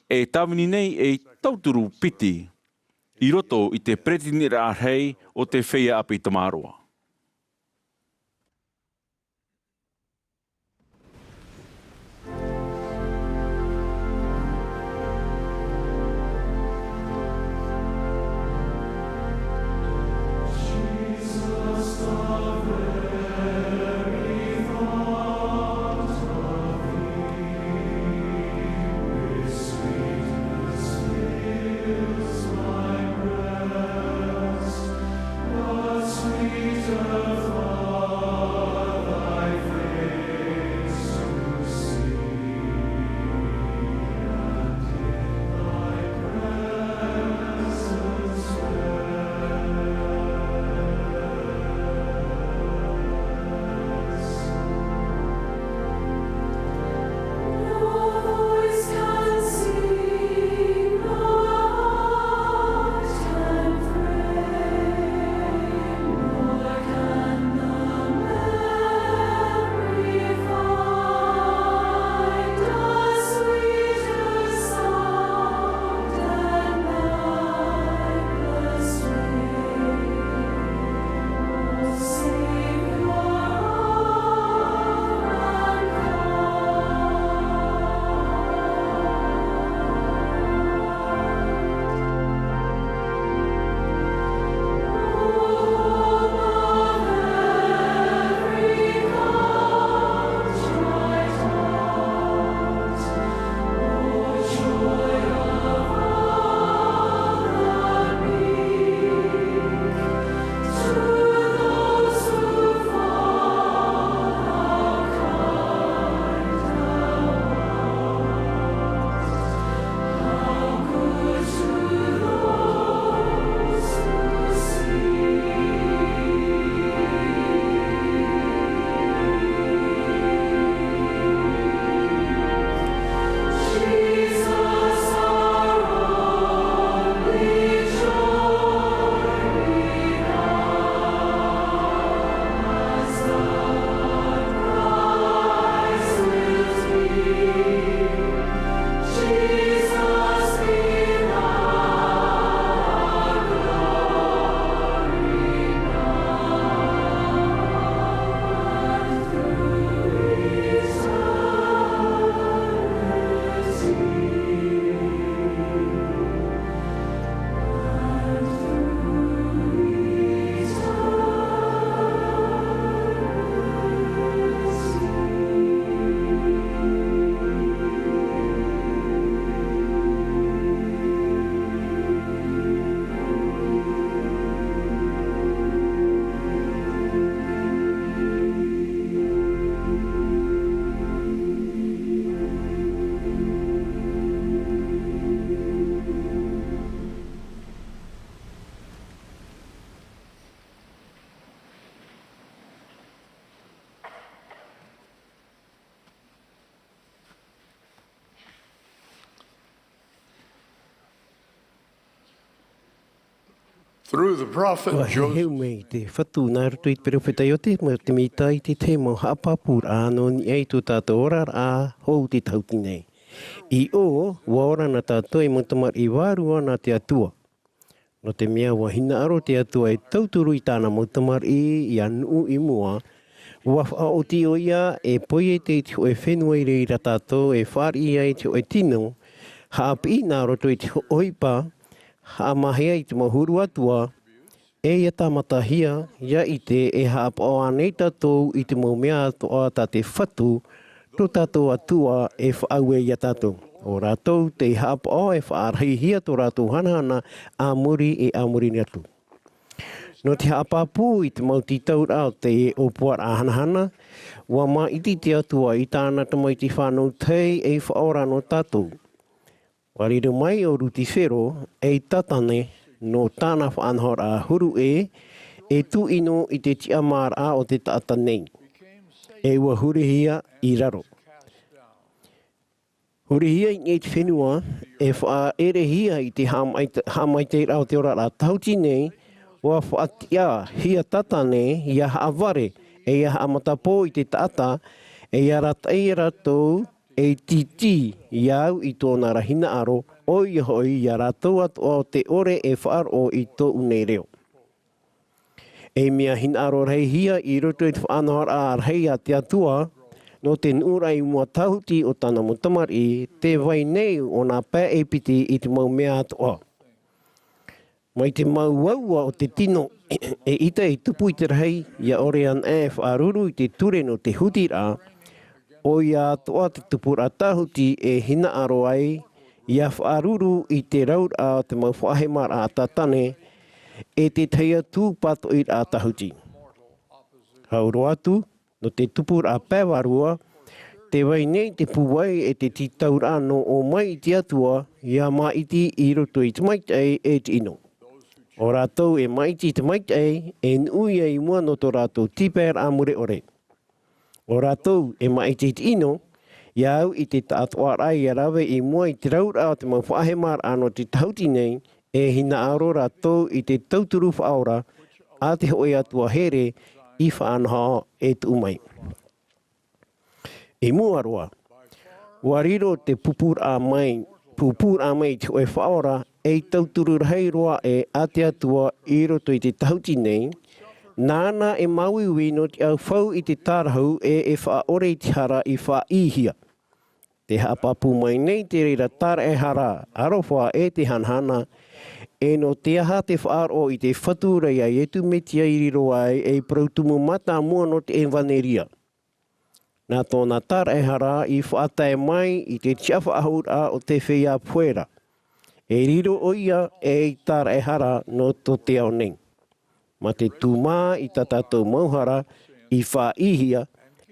e tāvini nei ei tauturu piti i roto i te Peretiteniraʻa rahi o te Feiā ʻĀpī Tamaroa. Through the prophet Joseph. ʻUa heheu mai te Fatu nā roto i te peropheta Iosefa Semita i te tahi mau haʻapāpūraʻa nō niʻa i tō tātou oraraʻa hou i teie nei. I ʻō, ʻua ora na tātou ei mau tamariʻi vārua nā te Atua. Nō te mea ʻua hinaʻaro te Atua e tauturu i tāna mau tamariʻi ʻia nuʻu i mua, ʻua faʻaoti ʻoia e poiete i te hōʻē fenua i reira tātou e fāriʻi ai i te hōʻē tino, haʻapiʻi nā roto i te hōʻē ʻohipa, haʻamāhea i te mau huru atua, e ʻia tāmatahia, ʻia ʻite e haʻapaʻo ānei tātou i te mau mea atoʻa tā te Fatu, tō tātou Atua e faʻaue iā tātou. ʻO rātou tei haʻapaʻo e faʻarahihia tō rātou hanahana a muri e a muri atu. Nō te haʻapāpū i te mau tītauraʻa o te ʻōpuaraʻa hanahana, ʻua māʻiti te Atua i tāna tamaiti fānau tahi ei faʻaora nō tātou. ʻUa riro mai ʻo Rutifero ei tātane nō tāna faʻanahoraʻa huru ʻē, e tūʻino i te tiʻamāraʻa o te taʻata nei. E ʻua hurihia i raro. Hurihia i niʻa i te fenua, e faʻaʻerehia i te haʻamait-, haʻamaitaʻiraʻa o te oraraʻa tahuti nei, ʻua faʻatiʻahia tātane ʻia haʻavare, e ʻia haʻamatapō i te taʻata, e ʻia arataʻi ia rātou, e tītī ia au i tōna ra hinaʻaro, ʻoia hoʻi ia rātou atoʻa o te ʻore e faʻaroʻo i tōʻu nei reo. Ei mea hinaʻaro rahihia i roto i te faʻanahoraʻa rahi a te Atua, nō te nuʻuraʻa i mua tahuti o tāna mau tamariʻi, tē vai nei ʻōna pae e piti i te mau mea atoʻa. Mai te mau uaua o te tino, eʻita e tupu i te rahi, ʻia ʻore anaʻe e faʻaruru i te ture nō te hutiraʻa, ʻoia atoʻa te tupuraʻa tahuti e hinaʻaro ai, ʻia faʻaruru i te rauraʻa o te mau faʻahemaraʻa a tātane, e te tahi atu pātoʻiraʻa tahuti. Hau roa atu, nō te tupuraʻa pae vārua, tē vai nei te pūai e te tītauraʻa nō ʻō mai i te Atua, ʻia māʻiti i roto i te maitaʻi e te ʻino. ʻO rātou e māʻiti i te maitaʻi, e nuʻu ia i mua nō tō rātou tīpaeraʻa mure ʻore. ʻO rātou e māʻiti i te ʻino, ʻia au i te taʻatoʻaraʻa ʻia rave i mua i te rauraʻa o te mau faʻahemaraʻa nō te tahuti nei, e hinaʻaro rātou i te tauturu faʻaora a te hōʻē Atua here i faʻanaho e tuʻu mai. I mua roa, ʻua riro te pupuraʻa mai, pupuraʻa mai i te hōʻē faʻaora, ei tauturu rahi roa ʻē a te Atua i roto i te tahuti nei, nāna e māuiui nō te ʻaufau i te tārahu ʻē e faʻaʻore i te hara i faʻaʻīhia. Tē haʻapāpū mai nei te reira tāraʻehara, aroha e te hanahana, e nō te aha te faʻaroʻo i te Fatu ra ia Iesu Mesia i riro ai ei parau tumu mātāmua nō te ʻevanelia. Nā tōna tāraʻehara i faʻatae mai i te tiʻa faʻahouraʻa o te feiā pohe ra. E riro ʻoia ei tāraʻehara nō tō te ao nei. Mā te tūmā i tā tātou mau hara i faʻaʻīhia,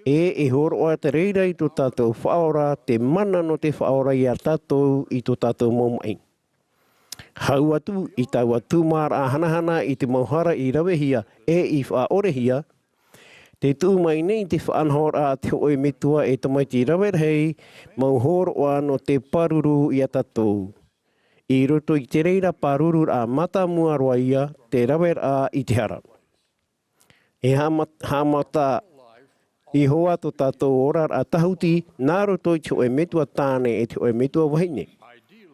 e e hōroʻa te reira i tō tātou faʻaora, te mana nō te faʻaora ia tātou i tō tātou mau maʻi. Hau atu i taua tūmāraʻa hanahana i te mau hara i ravehia e i faʻaʻorehia, tē tuʻu mai nei te faʻanahoraʻa a te hōʻē metua e tamaiti rave rahi mau hōroʻa nō te pāruru ia tātou. I roto i te reira pārururaʻa mātāmua roa ia te raveraʻa i te hara. E haʻamat-, haʻamata ihoā tō tātou oraraʻa tahuti nā roto i te hōʻē metua tāne e te hōʻē metua vahine.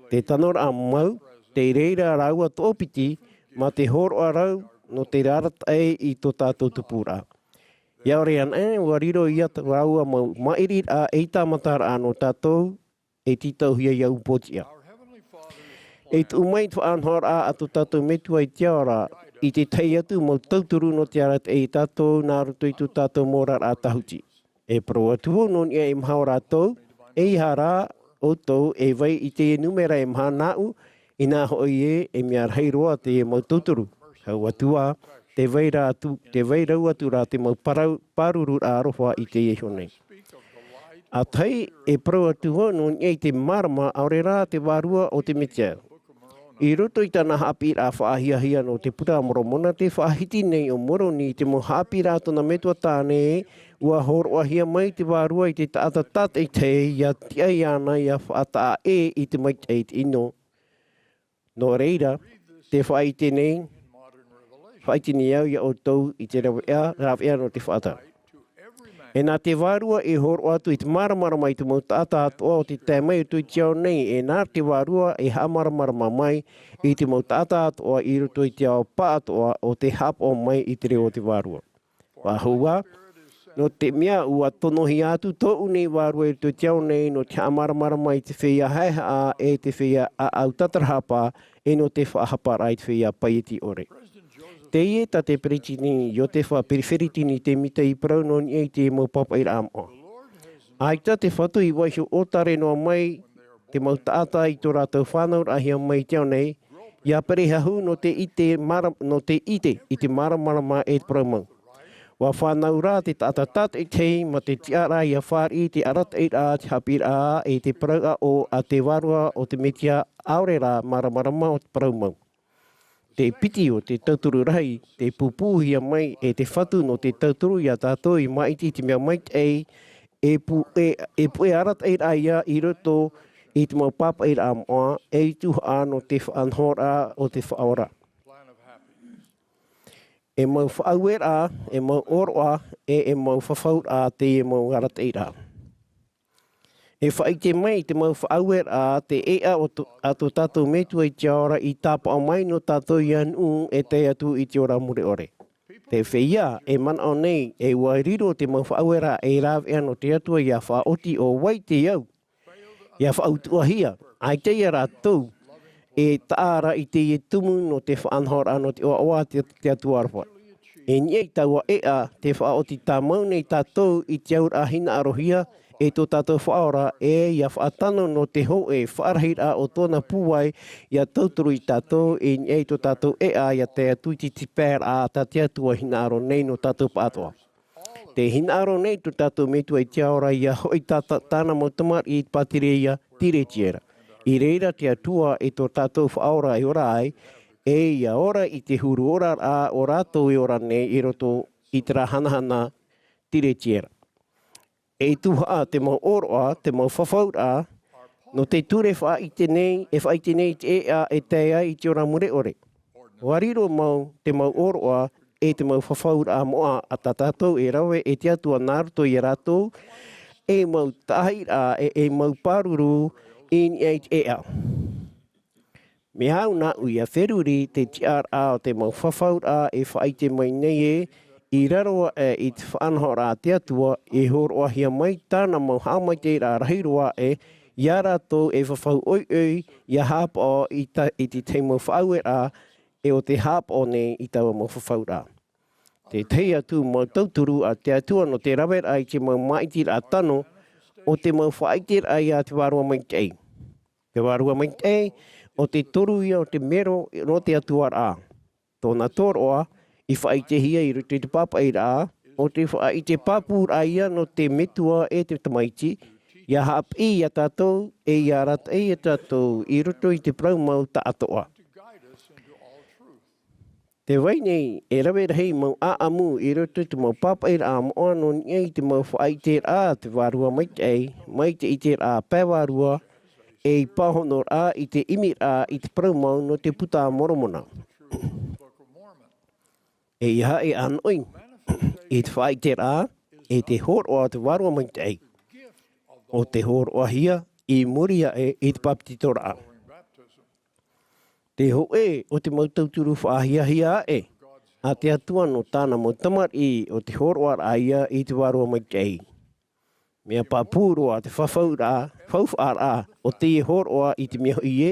Te tanoraʻa mau, tei reira rāua toʻopiti, mā te hōroʻa rau nō te arataʻi i tō tātou tupuraʻa. ʻIa ʻore anaʻe, ʻua riro ia rāua mau maʻiriraʻa ei tāmataraʻa nō tātou, e tītauhia ia upoʻotiʻa. E tuʻu mai te faʻanahoraʻa a tō tātou Metua i te ao ra, i te tahi atu mau tauturu nō te arataʻi ia tātou nā roto i tō tātou mau oraraʻa tahuti. E parau atu vau nō niʻa i te maha o rātou, ʻeiaha rā ʻoutou e vai i te numera e maha nāʻu, inā hoʻi ē, e mea rahi roa te mau tauturu. Hau atu ā, tē vai ra atu, tē vai rau atu rā te mau parau, pārururaʻa aroha i teie iho nei. ʻA tahi, e parau atu vau nō niʻa i te mārama, ʻaore rā te vārua o te Mesia. I roto i tāna haʻapiʻiraʻa faʻahiahia nō te Puta a Moromona, tē faʻahiti nei ʻo Moroni i te mau haʻapiʻiraʻa a tōna metua tāne, ʻua hōroʻahia mai te vārua i te taʻata tātaʻitahi, ʻia tiʻa iāna ʻia faʻataʻa ʻē i te maitaʻi i te ʻino. Nō reira, tē faʻaʻite nei, faʻaʻite nei au ia ʻoutou i te rāveʻa, rāveʻa nō te faʻataʻa. E nā te Vārua e hōroʻa atu i te māramarama i te mau taʻata atoʻa o tē tae mai i roto i te ao nei, e nā te Vārua e haʻamāramarama mai i te mau taʻata atoʻa i roto i te ao pāʻatoʻa o tē haʻapaʻo mai i te reo o te Vārua. Faʻahou ā, nō te mea ʻua tonohia atu tōʻu nei vārua i roto i te ao nei, nō te haʻamāramarama i te feiā haʻehaʻa, e te feiā ʻāʻau tatarahapa, e nō te faʻahaparaʻa i te feiā paieti ʻore. Teie tā te Peresideni Iotefa Peri-, Feritini Temita i parau nō niʻa i te mau pāpaʻiraʻa moʻa. ʻAita te Fatu i vaiiho ʻōtare noa mai te mau taʻata i tō rātou fānauraʻahia mai i te ao nei, ʻia perehahu nō te ʻite māra-, nō te ʻite i te māramarama e te parau mau. ʻUa fānau rā te taʻata tātaʻitahi mā te tiʻaraʻa ʻia fāriʻi i te arataʻiraʻa, te haʻapiʻiraʻa, e te parau ʻaʻo a te Vārua o te Mesia, ʻaore rā māramarama o te parau mau. Te piti o te tauturu rahi, tē pūpūhia mai e te Fatu nō te tauturu ia tātou e māʻiti i te mea maitaʻi, e pu-, e, e puʻe arataʻiraʻa ia i roto i te mau pāpaʻiraʻa moʻa, e i tuhaʻa nō te faʻanahoraʻa o te Faʻaora. E mau faʻaueraʻa, e mau ʻōroʻa, e, e mau fafauraʻa teie mau arataʻiraʻa. E faʻaʻite mai te mau faʻaueraʻa te ʻēʻa o tō, a tō tātou Metua i te ao ra i tāpaʻo mai nō tātou ʻia nuʻu e tae atu i te ora mure ʻore. Te feiā e manaʻo nei ē ʻua riro te mau faʻaueraʻa e rāveʻa nō te Atua ʻia faʻaoti ʻo vai te au ʻia faʻautuʻahia, ʻaita ia rātou e taʻa ra i teie tumu nō te faʻanahoraʻa nō te ʻoaʻoa a te, te Atua aroha. E niʻa i taua ʻēʻa, tē faʻaoti tāmau nei tātou i te auraʻa hinaʻarohia e tō tātou Faʻaora, e ʻia faʻatano nō te hōʻē faʻarahiraʻa o tōna pūai ʻia tauturu ia tātou, e niʻa i tō tātou ʻēʻa ʻia tae atu i te tipaeraʻa tā te Atua hinaʻaro nei nō tātou pāʻatoʻa. Tē hinaʻaro nei tō tātou Metua i te ao ra ʻia hoʻi tā, tā, tāna mau tamariʻi i te pātireia, tiretiera. I reira te Atua e tō tātou Faʻaora e ora ai, e ʻia ora i te huru oraraʻa o rātou e ora nei i roto i terā hanahana tiretiera. E tuhaʻa te mau ʻōroʻa, te mau fafauraʻa, nō te ture faʻaʻite nei, e faʻaʻite nei i te ʻēʻa e tae ai i te ora mure ʻore. ʻUa riro mau te mau ʻōroʻa e te mau fafauraʻa moʻa a tā tātou e rave e te Atua nā roto ia rātou, e mau taʻahiraʻa, e, e mau pāruru i niʻa i te ʻēʻa. Mea au nāʻu ʻia feruri te tiʻaraʻa o te mau fafauraʻa e faʻaʻite mai nei ē, i raro aʻe i te faʻanahoraʻa a te Atua, e hōroʻahia mai tāna mau haʻamaitaʻiraʻa rahi roa aʻe, ia rātou e fafau ʻoiʻoi, ʻia haʻapaʻo i ta-, i te tahi mau faʻaueraʻa, e ʻo tē haʻapaʻo nei i taua mau fafauraʻa. Te tahi atu mau tauturu a te Atua nō te raveraʻa i te mau māʻitiraʻa tano, ʻo te mau faʻaʻiteraʻa ia te Vārua Maitaʻi. Te Vārua Maitaʻi, ʻo te toru ia o te mero nō te Atuaraʻa. Tōna tōroʻa, i faʻaʻitehia i roto i te pāpaʻiraʻa, ʻo te faʻaʻite pāpūraʻa ia nō te Metua e te Tamaiti, ʻia haʻapiʻi ia tātou, e ʻia arataʻi ia tātou i roto i te parau mau taʻatoʻa. Tē vai nei e rave rahi mau ʻāʻamu i roto i te mau pāpaʻiraʻa moʻa nō niʻa i te mau faʻaʻiteraʻa a te Vārua Maitaʻi, mai te ʻiteraʻa pae vārua, e i pāhonoraʻa i te ʻimiraʻa i te parau mau nō te Puta a Moromona. E ʻia haʻi ʻānoʻi i te faʻaʻiteraʻa, e te hōroʻa o te Vārua Maitaʻi. ʻO te hōroʻahia i muri aʻe i te papetitoraʻa. Te hōʻē o te mau tauturu faʻahiahia aʻe a te Atua nō tāna mau tamariʻi ʻo te hōroʻaraʻa ia i te Vārua Maitaʻi. Mea pāpū roa te fafauraʻa, faufaʻaraʻa o teie hōroʻa i te mea hoʻi ē,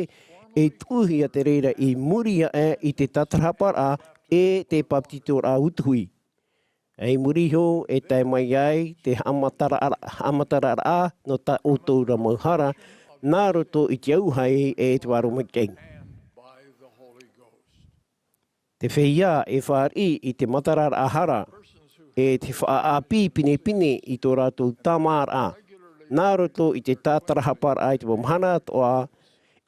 e tuʻuhia te reira i muri aʻe i te tātarahaparaʻa e te papetitoraʻa utuhi. I muri iho e tae mai ai te haʻamataraʻa-, haʻamatararaʻa nō tā ʻoutou ra mau hara, nā roto i te auahi e te Vārua Maitaʻi. Te feiā e fāriʻi i te matararaʻa hara, e te faʻaʻāpī pinepine i tō rātou tāmāraʻa, nā roto i te tātarahaparaʻa i te mau mahana atoʻa,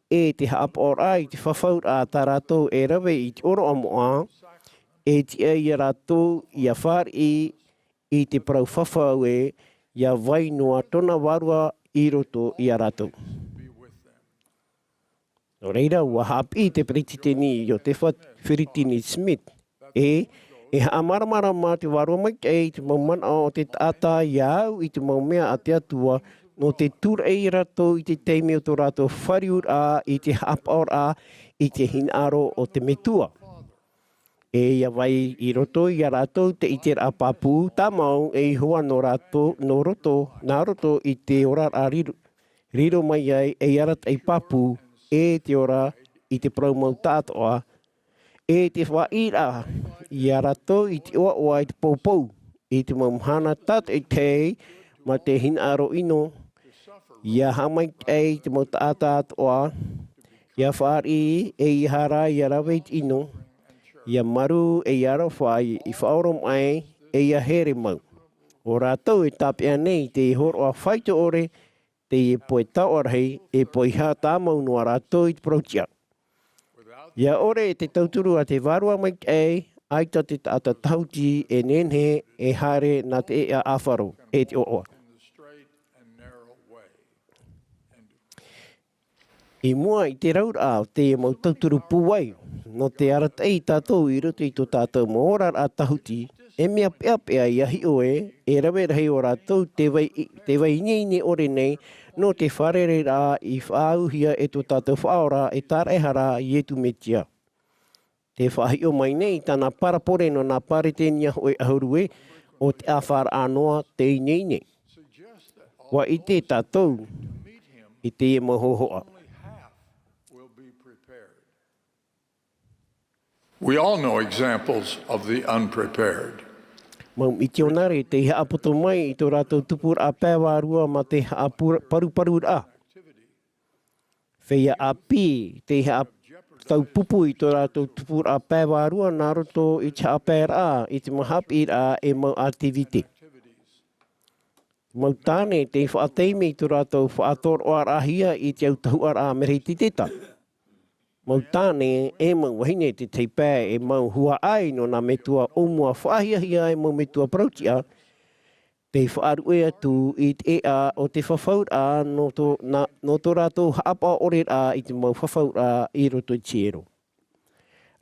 e te haʻapaʻoraʻa i te fafauraʻa tā rātou e rave i te ʻōroʻa moʻa, e tiʻa ia rātou ʻia fāriʻi i te parau fafau ē, ʻia vai noa tōna Vārua i roto ia rātou. Nō reira, ʻua haʻapiʻi te peretiteni Iosepha Fielding Smith, ē, e haʻamāramarama te Vārua Maitaʻi i te mau manaʻo o te taʻata ʻia au i te mau mea a te Atua, nō te tūraʻi ia rātou i te taime o tō rātou fāriuraʻa i te haʻapaʻoraʻa i te hinaʻaro o te Metua. E ʻia vai i roto ia rātou te ʻiteraʻa pāpū, tāmau e iho ā nō rātou, nō roto, nā roto i te oraraʻa riro, riro mai ai ei arataʻi pāpū, e te ora i te parau mau taʻatoʻa, e te faʻaʻiteraʻa ia rātou i te ʻoaʻoa i te poupou, i te mau mahana tātaʻitahi, mā te hinaʻaro ʻino, ʻIa haʻamaitaʻi i te mau taʻata atoʻa, ʻia fāriʻi e ʻia hara, ʻia rave i te ʻino, ʻia marū e ʻia aroha i, i faʻaoromaʻi, e ʻia here mau. ʻO rātou e tāpeʻa nei i te hōroʻa faito ʻore, teie pohe taoʻa rahi, e poiha tāmau noa rātou i te parau-tiʻa. ʻIa ʻore te tauturu a te Vārua Maitaʻi, ʻaita te taʻata tahuti e nehenehe e haere nā te ʻēʻa ʻāfaro, e te ʻoaʻoa. I mua i te rauraʻa o teie mau tauturu pūai, nō te arataʻi ia tātou i roto i tō tātou mau oraraʻa tahuti, e mea peʻapeʻa ʻia hiʻo ē, e rave rahi ō rātou tē vai, tē vai ineine ʻore nei, nō te fārereiraʻa i faʻaauhia e tō tātou Faʻaora e Tāraʻehara Iesu Mesia. Tē faʻahiʻo mai nei tāna parabole nō nā Peretānia hōʻē ʻahuru ē, ʻo te ʻāfaraʻa noa te ineine. ʻUa ʻite tātou i teie mau hōhoʻa. We all know examples of the unprepared. Mau mitionare tei haʻapoto mai i tō rātou tupuraʻa pae vārua mā te haʻaparuparuraʻa. Feiā ʻāpī tei haʻataupupu i tō rātou tupuraʻa pae vārua nā roto i te haʻapaeraʻa i te mau haʻapiʻiraʻa e mau ʻātivite. Mau tāne tei faʻataime i tō rātou faʻatoroʻaraʻahia i te autahuʻaraʻa Merehiteteta. Mau tāne e mau vahine tētahi pae e mau huaʻai nō nā metua ʻōmua faʻahiahia e mau metua parau-tiʻa, tei faʻaruʻe atu i te ʻēʻa o te fafauraʻa nō tō, nā, nō tō rātou haʻapaʻo ʻore rā i te mau fafauraʻa i roto i te hiero.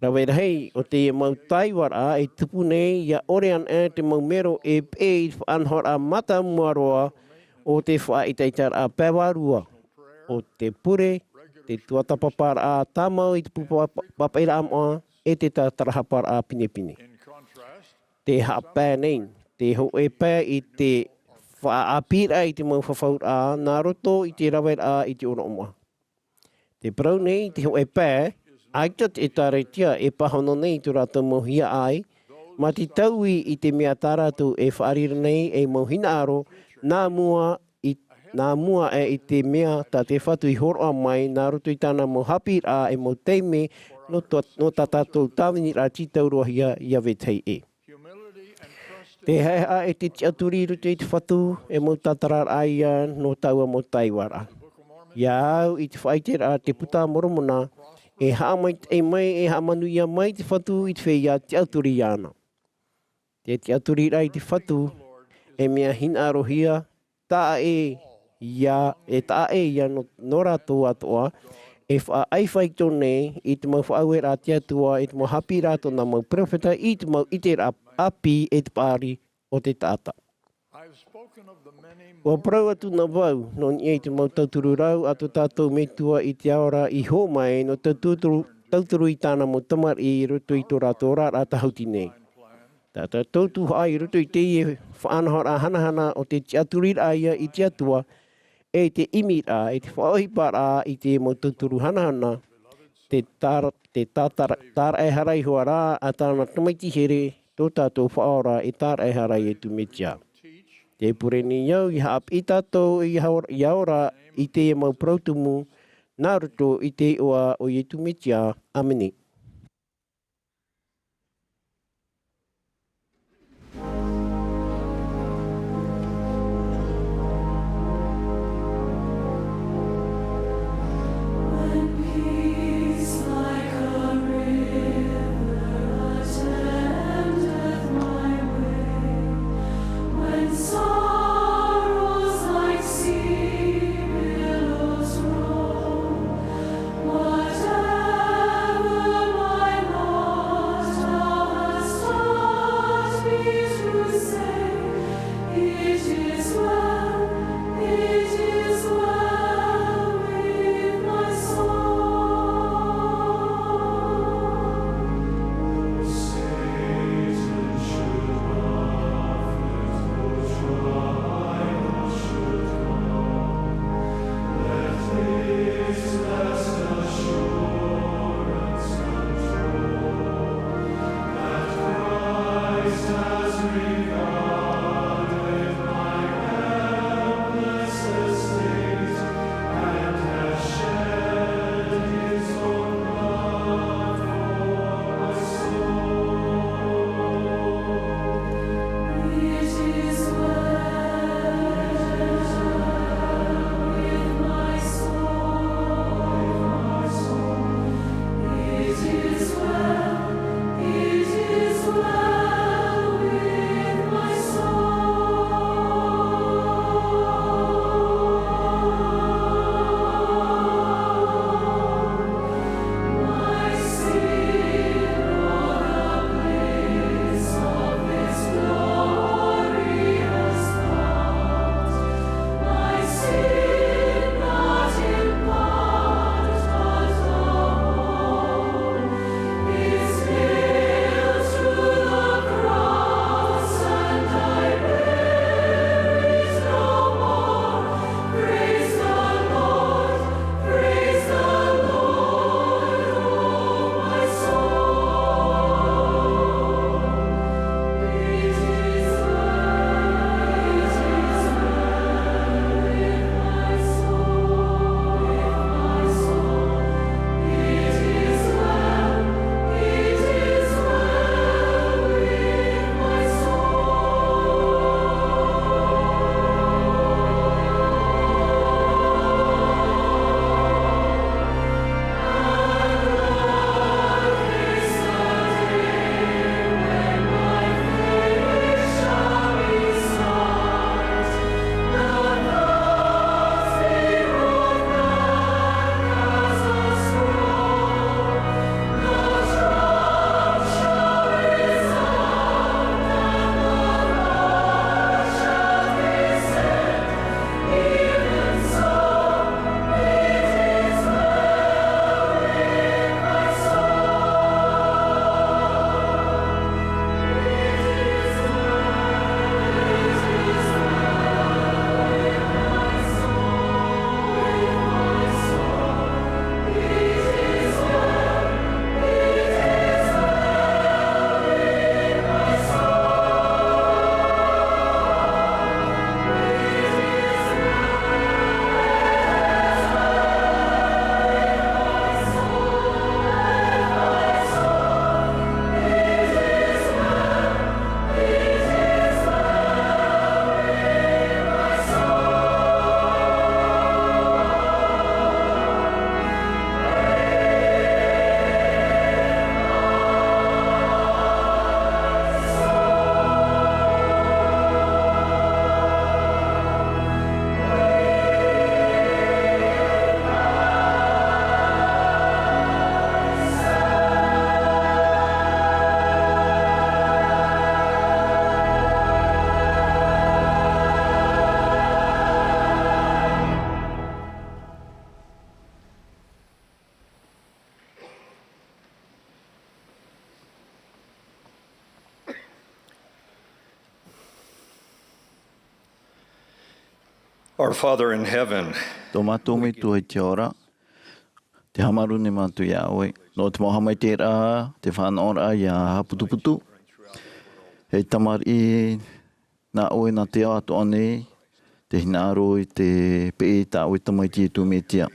Rave rahi, ʻo teie mau tāivaraʻa e tupu nei, ʻia ʻore anaʻe te mau mero e peʻe i te faʻanahoraʻa mātāmua roa o te faʻaʻetaʻetaraʻa pae vārua, ʻo te pure, te tuatāpaparaʻa tāmau i te pū pa-, pa-, papaʻiraʻa moʻa, e te tātarahaparaʻa pinepine. Tē haʻapae nei te hōʻē pae i te faʻaʻāpīraʻa i te mau fafauraʻa nā roto i te raveraʻa i te ʻoroʻa moʻa. Tē parau nei te hōʻē pae, ʻaita te ʻĒtārētia e pāhono nei i tō rātou mau hiaʻai, mā te taui i te mea tā rātou e faʻariro nei ei mau hinaʻaro, nā mua i, nā mua aʻe i te mea tā te Fatu i hōroʻa mai nā roto i tāna mau haʻapiʻiraʻa e mau taime nō tō, nō tā tātou tāviniraʻa tītauhia ʻia vetahi ʻē. Te haʻehaʻa e te tiʻaturi i roto i te Fatu, e mau tātararaʻa ia nō taua mau tāivaraʻa. ʻIa au i te faʻaʻiteraʻa te Puta a Moromona, e haʻamaitaʻi mai, e haʻamanuia mai te Fatu i te feiā tiʻaturi iāna. Te tiʻaturiraʻa i te Fatu, e mea hinaʻarohia, taʻa ʻē ia, e taʻa ʻē ia nō, nō rātou atoʻa, e faʻaʻai faito nei i te mau faʻaueraʻa a te Atua, i te mau haʻapiʻiraʻa a tōna mau peropheta, i te mau ʻiteraʻa ʻāpī, e te paʻari o te taʻata. ʻUa parau atu na vau, nō niʻa i te mau tauturu rau a tō tātou Metua i te ao ra i hō mai, nō tauturu, tauturu i tāna mau tamariʻi i roto i tō rātou oraraʻa tahuti nei. Tā tātou tuhaʻa i roto i teie faʻanahoraʻa hanahana o te tiʻaturiraʻa ia i te Atua, e te ʻimiraʻa, e te faʻaʻohiparaʻa i te mau tauturu hanahana, te tāra-, te tātara-, tāraʻehara iho ā rā a tāna tamaiti here, tō tātou Faʻaora e Tāraʻehara Iesu Mesia. Tē pure nei au ʻia haʻapiʻi tātou ʻia ora, ʻia ora i teie mau parau tumu, nā roto i te iʻoa o Iesu Mesia. ʻĀmene. Our Father in heaven, tō mātou Metua i te ora, tē haʻamāuruuru nei mātou iā ʻoe. Nō te mau haʻamaitaʻiraʻa, te fānaʻoraʻa ʻia haʻaputuputu. E Tamariʻi, nā ʻoe nā te ao atoʻa nei, tē hinaʻaro i te peʻe i tā ʻoe Tamaiti Iesu Mesia.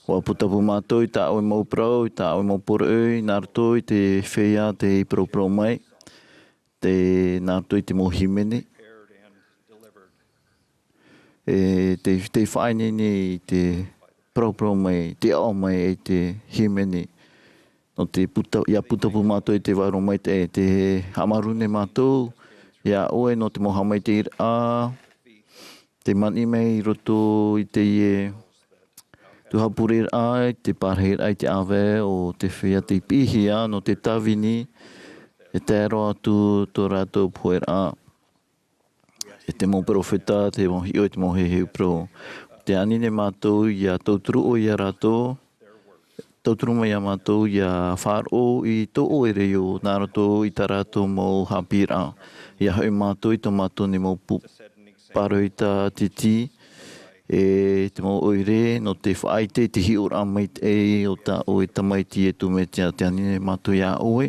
ʻUa putapū mātou i tā ʻoe mau parau, i tā ʻoe mau poroʻi, nā roto i te feiā tei parauparau mai, te, nā roto i te mau hīmene. E te, te faʻaineine i te parauparau mai, te aʻo mai e te hīmene. Nō te puta, ʻia putapū mātou i te vārua maitaʻi, tē haʻamāuruuru nei mātou iā ʻoe nō te mau haʻamaitaʻiraʻa, te maniʻi mai i roto i teie tuhaʻa pureraʻa, i te pārahiraʻa i te ʻāvae o te feiā tei piʻihia nō te tāvini, e tae roa atu tō rātou poheraʻa. E te mau peropheta, te mau hiʻo, e te mau heheu parau. Tē ani nei mātou ʻia tauturu ʻoe iā rātou, tauturu mai iā mātou ʻia faʻaroʻo i tō ʻoe reo, nā roto i tā rātou mau haʻapiʻiraʻa. ʻIa hoʻi mātou i tō mātou nei mau pu-, pāroita tītī, e te mau ʻoire, nō te faʻaʻite i te hiʻoraʻa maitaʻi o tā ʻoe Tamaiti Iesu Mesia. Tē ani nei mātou iā ʻoe,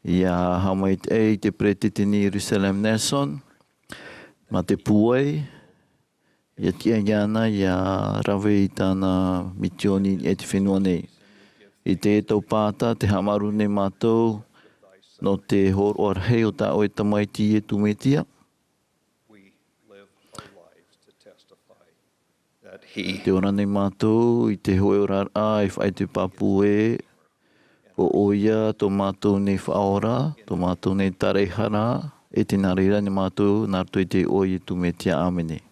ʻia haʻamaitaʻi i te peresideni Russell M. Nelson, mā te pūai, ʻia tiʻa iāna ʻia rave i tāna misiōni i te fenua nei. I teie tau pāta, tē haʻamāuruuru nei mātou nō te hōroʻa rahi o tā ʻoe Tamaiti Iesu Mesia. Tē ora nei mātou i te hōʻē oraraʻa e faʻaʻite pāpū ē, ʻo ʻoia tō mātou nei Faʻaora, tō mātou nei Tarahēhara, e tē nā reira nei mātou, nā roto i te iʻoa o Iesu Mesia, ʻāmene.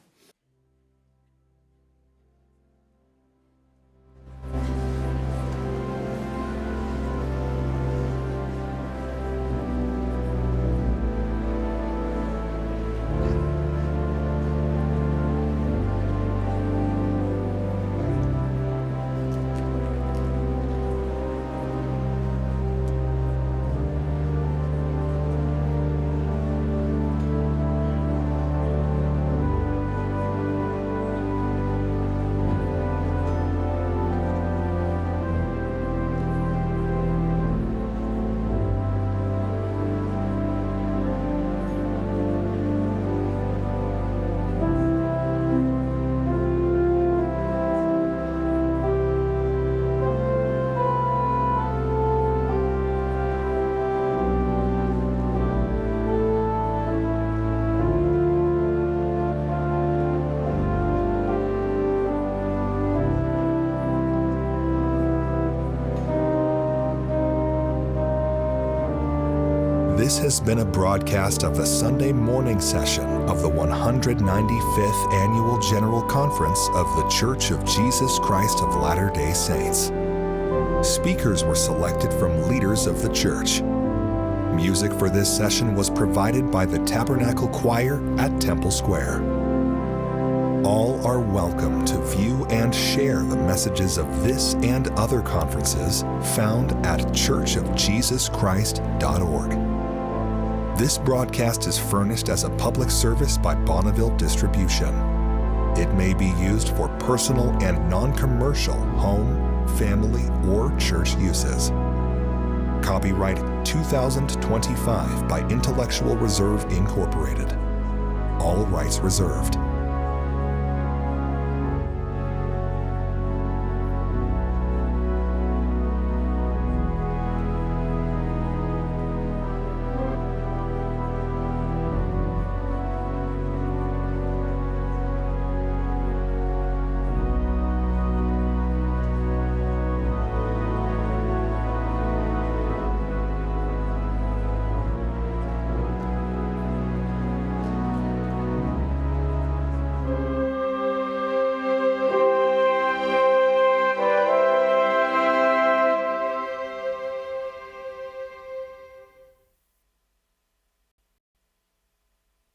This has been a broadcast of the Sunday morning session of the one hundred ninety-fifth Annual General Conference of The Church of Jesus Christ of Latter-day Saints. Speakers were selected from leaders of the church. Music for this session was provided by the Tabernacle Choir at Temple Square. All are welcome to view and share the messages of this and other conferences found at church of jesus christ dot org. This broadcast is furnished as a public service by Bonneville Distribution. It may be used for personal and non-commercial home, family, or church uses. Copyright two thousand twenty-five by Intellectual Reserve Incorporated. All rights reserved.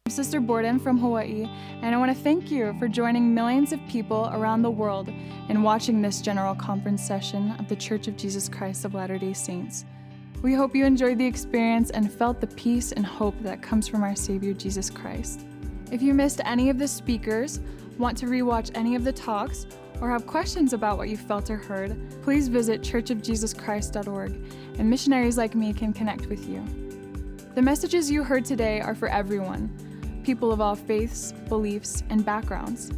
I'm Sister Borden from Hawaii, and I want to thank you for joining millions of people around the world in watching this General Conference session of The Church of Jesus Christ of Latter-day Saints. We hope you enjoyed the experience and felt the peace and hope that comes from our Savior Jesus Christ. If you missed any of the speakers, Want to rewatch any of the talks or have questions about what you felt or heard, please visit church of jesus christ dot org, and missionaries like me can connect with you. The messages you heard today are for everyone, people of all faiths, beliefs, and backgrounds.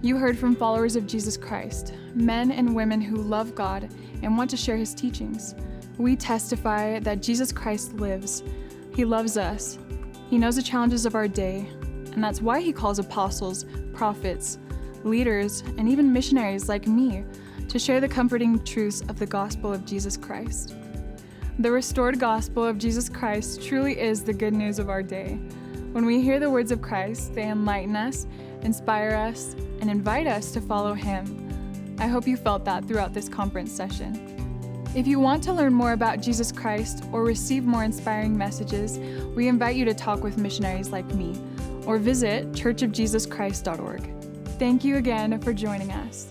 You heard from followers of Jesus Christ, men and women who love God and want to share his teachings. We testify that Jesus Christ lives. He loves us. He knows the challenges of our day, and that's why he calls apostles, prophets, leaders, and even missionaries like me to share the comforting truths of the gospel of Jesus Christ. The restored gospel of Jesus Christ truly is the good news of our day. When we hear the words of Christ, they enlighten us, inspire us, and invite us to follow him. I hope you felt that throughout this conference session. If you want to learn more about Jesus Christ or receive more inspiring messages, we invite you to talk with missionaries like me or visit church of jesus christ dot org. Thank you again for joining us.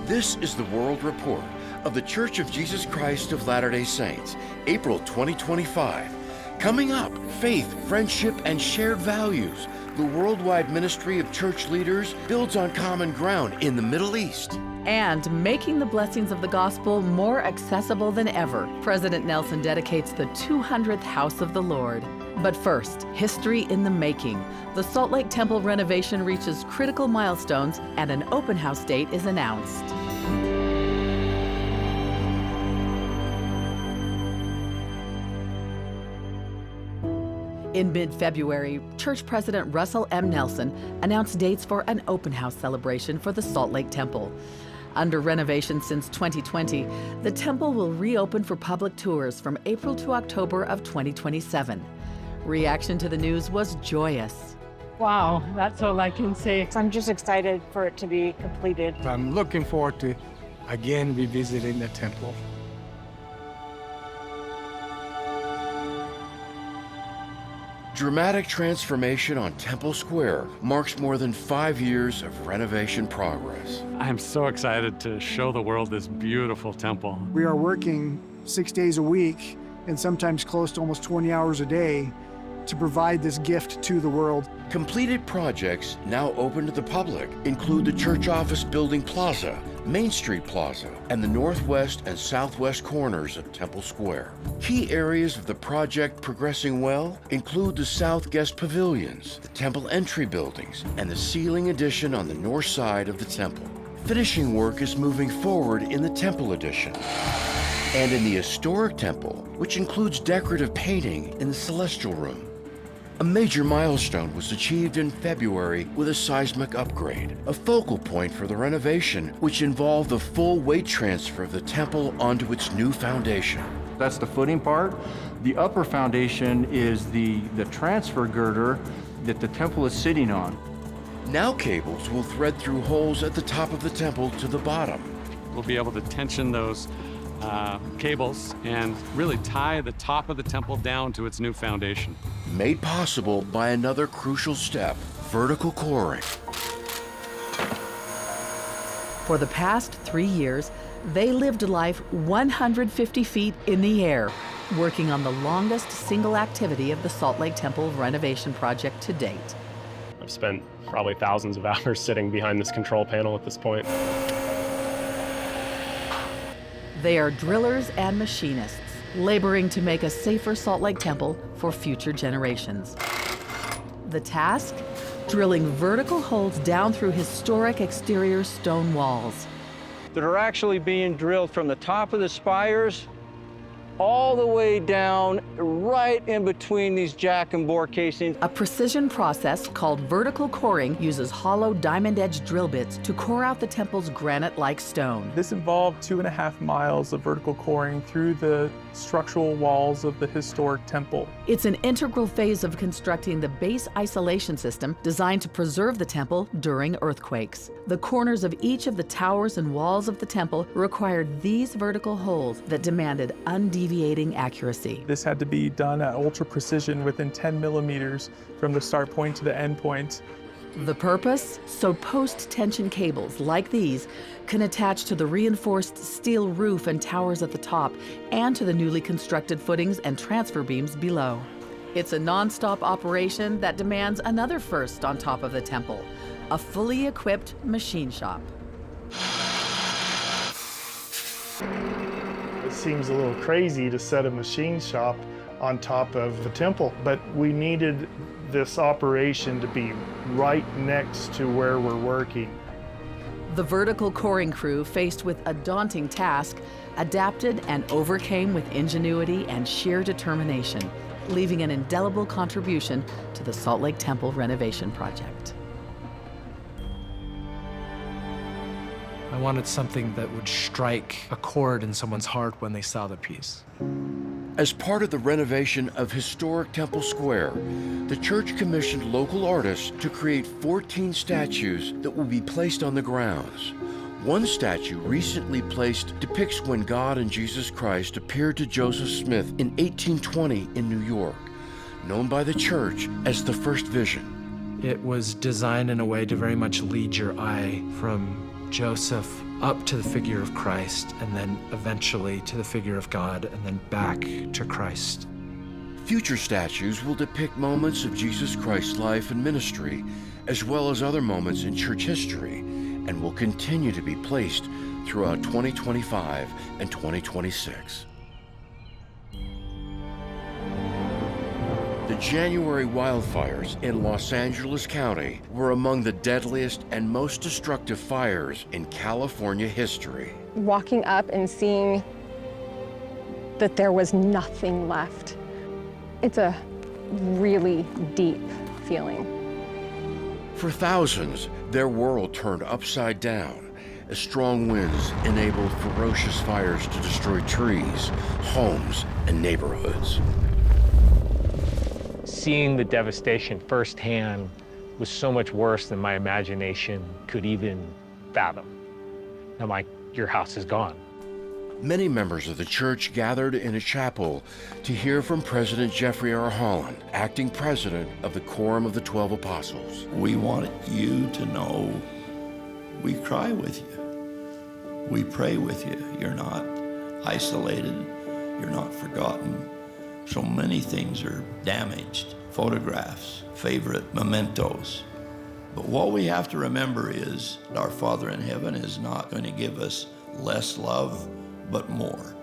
This is the World Report of The Church of Jesus Christ of Latter-day Saints, April twenty twenty-five. Coming up, faith, friendship, and shared values. The worldwide ministry of church leaders builds on common ground in the Middle East. And making the blessings of the gospel more accessible than ever, President Nelson dedicates the two hundredth House of the Lord. But first, history in the making. The Salt Lake Temple renovation reaches critical milestones, and an open house date is announced. In mid-February, Church President Russell M. Nelson announced dates for an open house celebration for the Salt Lake Temple. Under renovation since twenty twenty, the temple will reopen for public tours from April to October of twenty twenty-seven. Reaction to the news was joyous. Wow, that's all I can say. I'm just excited for it to be completed. I'm looking forward to again revisiting the temple. Dramatic transformation on Temple Square marks more than five years of renovation progress. I am so excited to show the world this beautiful temple. We are working six days a week and sometimes close to almost twenty hours a day to provide this gift to the world. Completed projects now open to the public include the Church Office Building Plaza, Main Street Plaza, and the northwest and southwest corners of Temple Square. Key areas of the project progressing well include the South Guest Pavilions, the Temple Entry Buildings, and the ceiling addition on the north side of the temple. Finishing work is moving forward in the Temple Addition and in the historic temple, which includes decorative painting in the Celestial Room. A major milestone was achieved in February with a seismic upgrade, a focal point for the renovation, which involved the full weight transfer of the temple onto its new foundation. That's the footing part. The upper foundation is the, the transfer girder that the temple is sitting on. Now cables will thread through holes at the top of the temple to the bottom. We'll be able to tension those, uh, cables and really tie the top of the temple down to its new foundation. Made possible by another crucial step, vertical coring. For the past three years, they lived life one hundred fifty feet in the air, working on the longest single activity of the Salt Lake Temple renovation project to date. I've spent probably thousands of hours sitting behind this control panel at this point. They are drillers and machinists, laboring to make a safer Salt Lake Temple for future generations. The task? Drilling vertical holes down through historic exterior stone walls. That are actually being drilled from the top of the spires all the way down right in between these jack and bore casings. A precision process called vertical coring uses hollow diamond-edged drill bits to core out the temple's granite-like stone. This involved two and a half miles of vertical coring through the structural walls of the historic temple. It's an integral phase of constructing the base isolation system designed to preserve the temple during earthquakes. The corners of each of the towers and walls of the temple required these vertical holes that demanded undeviating accuracy. This had to be done at ultra precision within ten millimeters from the start point to the end point. The purpose? So post-tension cables like these can attach to the reinforced steel roof and towers at the top and to the newly constructed footings and transfer beams below. It's a non-stop operation that demands another first on top of the temple, a fully equipped machine shop. It seems a little crazy to set a machine shop on top of the temple, but we needed this operation to be right next to where we're working. The vertical coring crew, faced with a daunting task, adapted and overcame with ingenuity and sheer determination, leaving an indelible contribution to the Salt Lake Temple renovation project. I wanted something that would strike a chord in someone's heart when they saw the piece. As part of the renovation of historic Temple Square, the church commissioned local artists to create fourteen statues that will be placed on the grounds. One statue recently placed depicts when God and Jesus Christ appeared to Joseph Smith in eighteen twenty in New York, known by the church as the First Vision. It was designed in a way to very much lead your eye from Joseph up to the figure of Christ, and then eventually to the figure of God, and then back to Christ. Future statues will depict moments of Jesus Christ's life and ministry, as well as other moments in church history, and will continue to be placed throughout twenty twenty-five and twenty twenty-six. The January wildfires in Los Angeles County were among the deadliest and most destructive fires in California history. Walking up and seeing that there was nothing left, it's a really deep feeling. For thousands, their world turned upside down as strong winds enabled ferocious fires to destroy trees, homes, and neighborhoods. Seeing the devastation firsthand was so much worse than my imagination could even fathom. I'm like, "Your house is gone." Many members of the church gathered in a chapel to hear from President Jeffrey R. Holland, acting president of the Quorum of the Twelve Apostles. We want you to know we cry with you. We pray with you. You're not isolated. You're not forgotten. So many things are damaged. Photographs, favorite mementos. But what we have to remember is our Father in heaven is not going to give us less love, but more.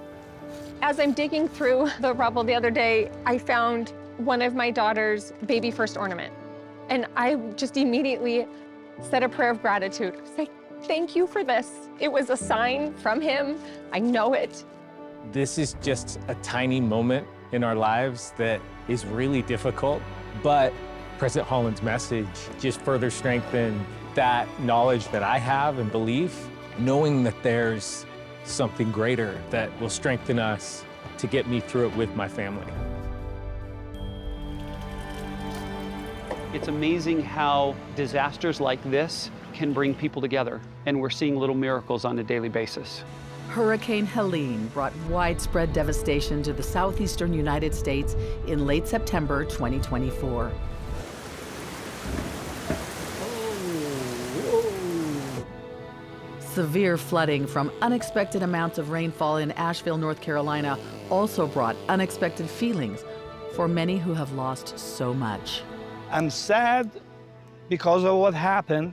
As I'm digging through the rubble the other day, I found one of my daughter's baby first ornament. And I just immediately said a prayer of gratitude. Say, "Thank you for this. It was a sign from him. I know it." This is just a tiny moment in our lives that is really difficult, but President Holland's message just further strengthened that knowledge that I have and belief, knowing that there's something greater that will strengthen us to get me through it with my family. It's amazing how disasters like this can bring people together, and we're seeing little miracles on a daily basis. Hurricane Helene brought widespread devastation to the southeastern United States in late September twenty twenty-four. Severe flooding from unexpected amounts of rainfall in Asheville, North Carolina, also brought unexpected feelings for many who have lost so much. I'm sad because of what happened,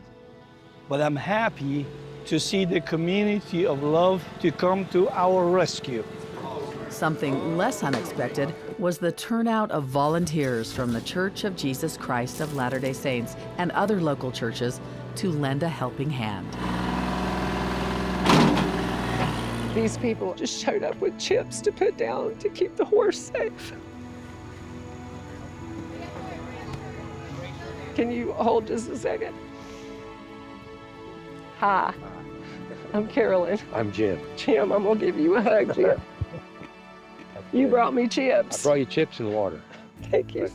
but I'm happy to see the community of love to come to our rescue. Something less unexpected was the turnout of volunteers from The Church of Jesus Christ of Latter-day Saints and other local churches to lend a helping hand. These people just showed up with chips to put down to keep the horse safe. Can you hold just a second? Hi, I'm Carolyn. I'm Jim. Jim, I'm gonna give you a hug, Jim. You brought me chips. I brought you chips and water. Thank you.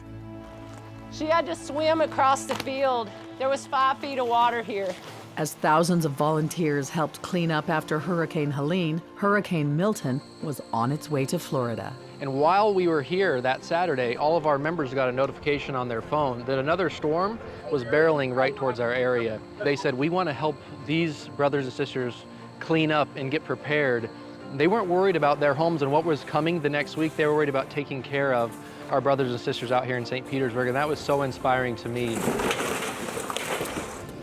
She had to swim across the field. There was five feet of water here. As thousands of volunteers helped clean up after Hurricane Helene, Hurricane Milton was on its way to Florida. And while we were here that Saturday, all of our members got a notification on their phone that another storm was barreling right towards our area. They said, "We want to help these brothers and sisters clean up and get prepared." They weren't worried about their homes and what was coming the next week. They were worried about taking care of our brothers and sisters out here in Saint Petersburg, and that was so inspiring to me.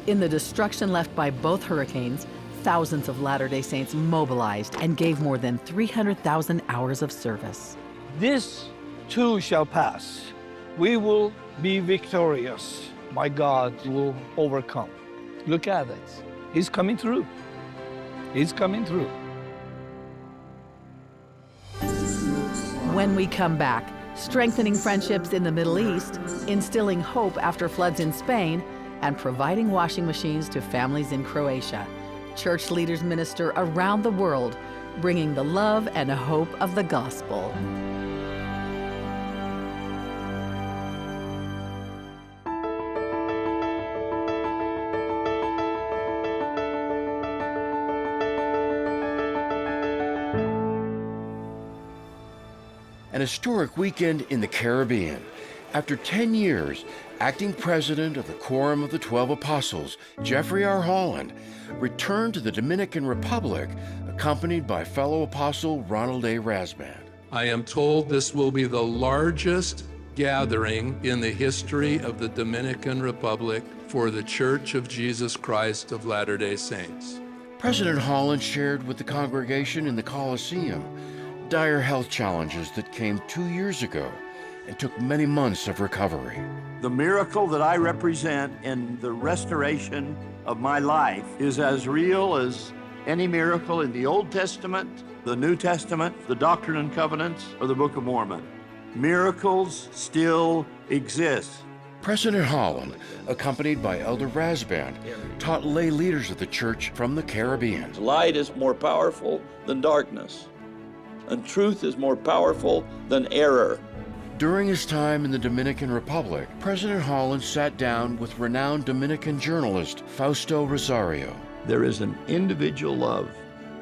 In the destruction left by both hurricanes, thousands of Latter-day Saints mobilized and gave more than three hundred thousand hours of service. This too shall pass. We will be victorious. My God will overcome. Look at it. He's coming through. He's coming through. When we come back, strengthening friendships in the Middle East, instilling hope after floods in Spain, and providing washing machines to families in Croatia. Church leaders minister around the world, bringing the love and hope of the gospel. An historic weekend in the Caribbean. After ten years, acting president of the Quorum of the Twelve Apostles, Jeffrey R. Holland, returned to the Dominican Republic, accompanied by fellow apostle Ronald A. Rasband. I am told this will be the largest gathering in the history of the Dominican Republic for the Church of Jesus Christ of Latter-day Saints. President Holland shared with the congregation in the Coliseum dire health challenges that came two years ago and took many months of recovery. The miracle that I represent in the restoration of my life is as real as any miracle in the Old Testament, the New Testament, the Doctrine and Covenants, or the Book of Mormon. Miracles still exist. President Holland, accompanied by Elder Rasband, taught lay leaders of the church from the Caribbean. Light is more powerful than darkness, and truth is more powerful than error. During his time in the Dominican Republic, President Holland sat down with renowned Dominican journalist Fausto Rosario. There is an individual love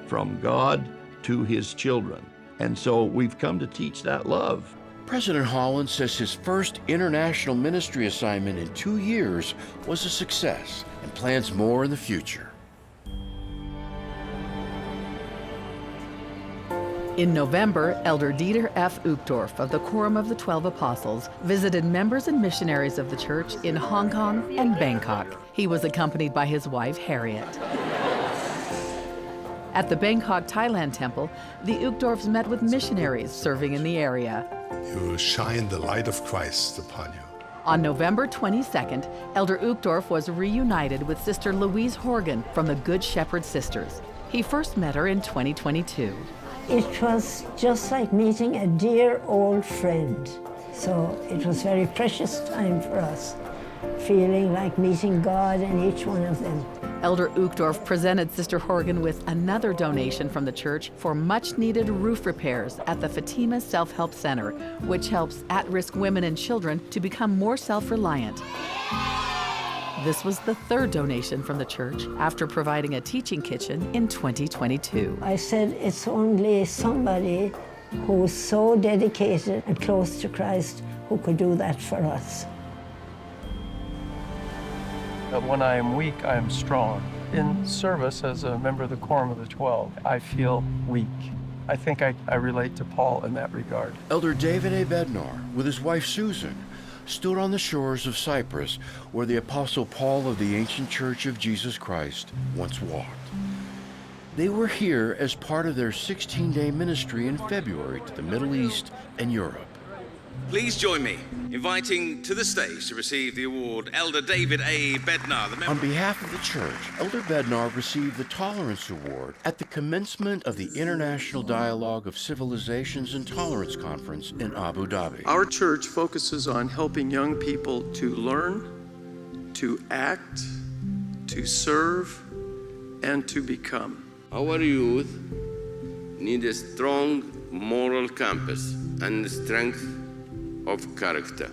from God to his children. And so we've come to teach that love. President Holland says his first international ministry assignment in two years was a success and plans more in the future. In November, Elder Dieter F. Uchtdorf of the Quorum of the Twelve Apostles visited members and missionaries of the church in Hong Kong and Bangkok. He was accompanied by his wife, Harriet. At the Bangkok Thailand Temple, the Uchtdorfs met with missionaries serving in the area. You shine the light of Christ upon you. On November twenty-second, Elder Uchtdorf was reunited with Sister Louise Horgan from the Good Shepherd Sisters. He first met her in twenty twenty-two. It was just like meeting a dear old friend. So it was very precious time for us, feeling like meeting God and each one of them. Elder Uchtdorf presented Sister Horgan with another donation from the church for much-needed roof repairs at the Fatima Self-Help Center, which helps at-risk women and children to become more self-reliant. This was the third donation from the church after providing a teaching kitchen in twenty twenty-two. I said, "It's only somebody who's so dedicated and close to Christ who could do that for us." That when I am weak, I am strong. In service as a member of the Quorum of the Twelve, I feel weak. I think I, I relate to Paul in that regard. Elder David A. Bednar, with his wife Susan, stood on the shores of Cyprus, where the Apostle Paul of the Ancient Church of Jesus Christ once walked. They were here as part of their sixteen-day ministry in February to the Middle East and Europe. Please join me in inviting to the stage to receive the award Elder David A. Bednar, the member. On behalf of the church, Elder Bednar received the Tolerance Award at the commencement of the International Dialogue of Civilizations and Tolerance Conference in Abu Dhabi. Our church focuses on helping young people to learn, to act, to serve, and to become. Our youth need a strong moral compass and strength of character.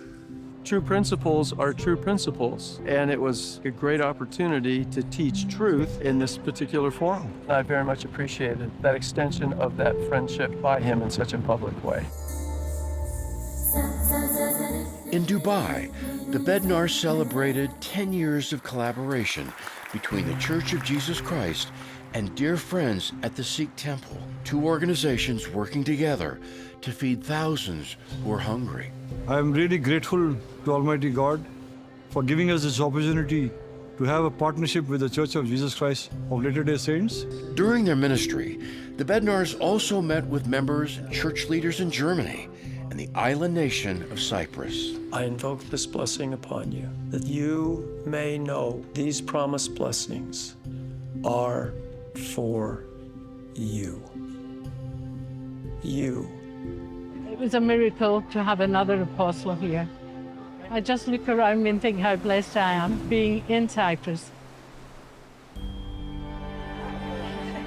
True principles are true principles, and it was a great opportunity to teach truth in this particular forum. I very much appreciated that extension of that friendship by him in such a public way. In Dubai, the Bednars celebrated ten years of collaboration between The Church of Jesus Christ and Dear Friends at the Sikh Temple, two organizations working together to feed thousands who are hungry. I am really grateful to Almighty God for giving us this opportunity to have a partnership with The Church of Jesus Christ of Latter-day Saints. During their ministry, the Bednars also met with members and church leaders in Germany and the island nation of Cyprus. I invoke this blessing upon you, that you may know these promised blessings are for you. You. It was a miracle to have another apostle here. I just look around me and think how blessed I am being in Cyprus.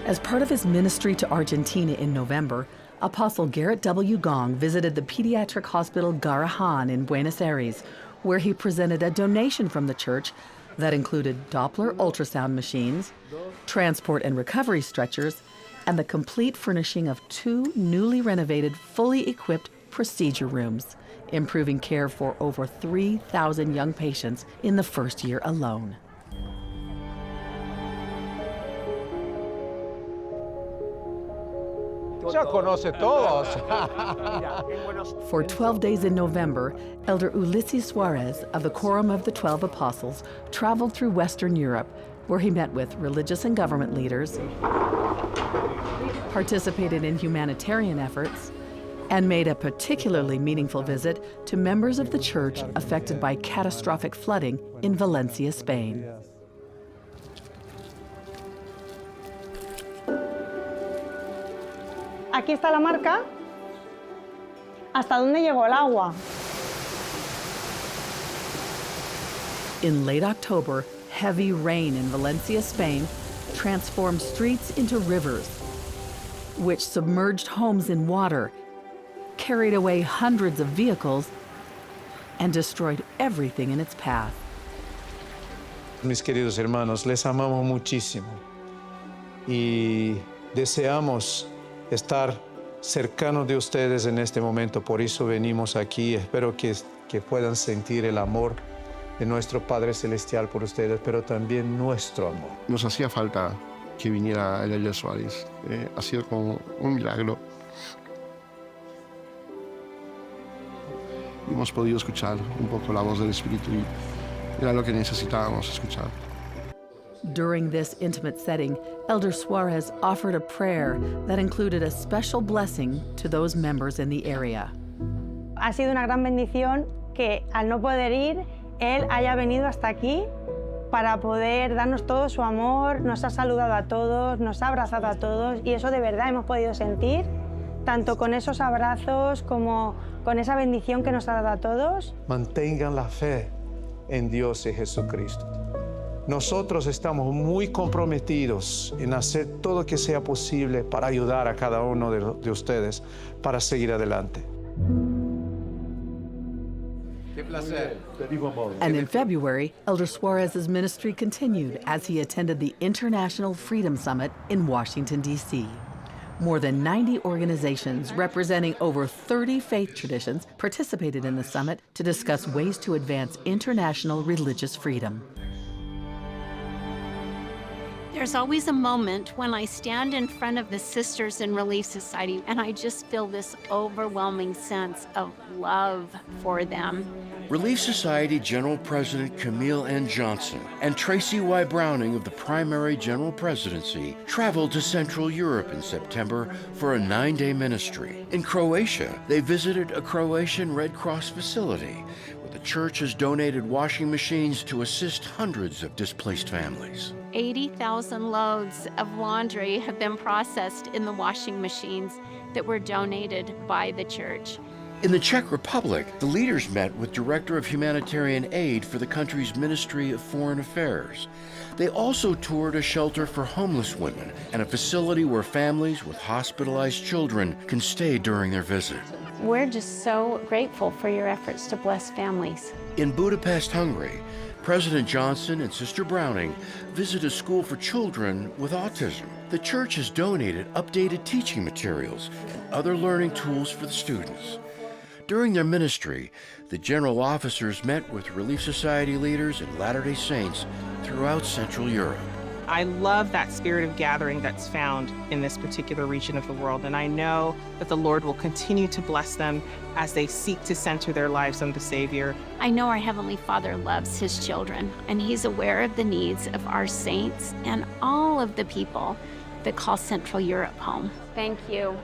As part of his ministry to Argentina in November, Apostle Gerrit W. Gong visited the pediatric hospital Garrahan in Buenos Aires, where he presented a donation from the church that included Doppler ultrasound machines, transport and recovery stretchers, and the complete furnishing of two newly renovated, fully equipped procedure rooms, improving care for over three thousand young patients in the first year alone. Ya conoce todos. For twelve days in November, Elder Ulisses Soares of the Quorum of the Twelve Apostles traveled through Western Europe, where he met with religious and government leaders, participated in humanitarian efforts, and made a particularly meaningful visit to members of the church affected by catastrophic flooding in Valencia, Spain. Aquí está la marca. ¿Hasta dónde llegó el agua? In late October, heavy rain in Valencia, Spain, transformed streets into rivers, which submerged homes in water, carried away hundreds of vehicles, and destroyed everything in its path. Mis queridos hermanos, les amamos muchísimo y deseamos estar cercanos de ustedes en este momento. Por eso venimos aquí. Espero que, que puedan sentir el amor de nuestro Padre Celestial por ustedes, pero también nuestro amor. Nos hacía falta que viniera el Elder Soares. Eh, ha sido como un milagro. Y hemos podido escuchar un poco la voz del Espíritu y era lo que necesitábamos escuchar. During this intimate setting, Elder Soares offered a prayer that included a special blessing to those members in the area. Ha sido una gran bendición que al no poder ir, él haya venido hasta aquí para poder darnos todo su amor, nos ha saludado a todos, nos ha abrazado a todos, y eso de verdad hemos podido sentir, tanto con esos abrazos como con esa bendición que nos ha dado a todos. Mantengan la fe en Dios y Jesucristo. Nosotros estamos muy comprometidos en hacer todo lo que sea posible para ayudar a cada uno de, de ustedes para seguir adelante. Qué placer. And in February, Elder Soares's ministry continued as he attended the International Freedom Summit in Washington, D C. More than ninety organizations representing over thirty faith traditions participated in the summit to discuss ways to advance international religious freedom. There's always a moment when I stand in front of the sisters in Relief Society and I just feel this overwhelming sense of love for them. Relief Society General President Camille N. Johnson and Tracy Y. Browning of the Primary General Presidency traveled to Central Europe in September for a nine-day ministry. In Croatia, they visited a Croatian Red Cross facility where the church has donated washing machines to assist hundreds of displaced families. Eighty thousand loads of laundry have been processed in the washing machines that were donated by the church. In the Czech Republic, the leaders met with Director of Humanitarian Aid for the country's Ministry of Foreign Affairs. They also toured a shelter for homeless women and a facility where families with hospitalized children can stay during their visit. We're just so grateful for your efforts to bless families. In Budapest, Hungary, President Johnson and Sister Browning visit a school for children with autism. The church has donated updated teaching materials and other learning tools for the students. During their ministry, the general officers met with Relief Society leaders and Latter-day Saints throughout Central Europe. I love that spirit of gathering that's found in this particular region of the world, and I know that the Lord will continue to bless them as they seek to center their lives on the Savior. I know our Heavenly Father loves His children, and He's aware of the needs of our saints and all of the people that call Central Europe home. Thank you.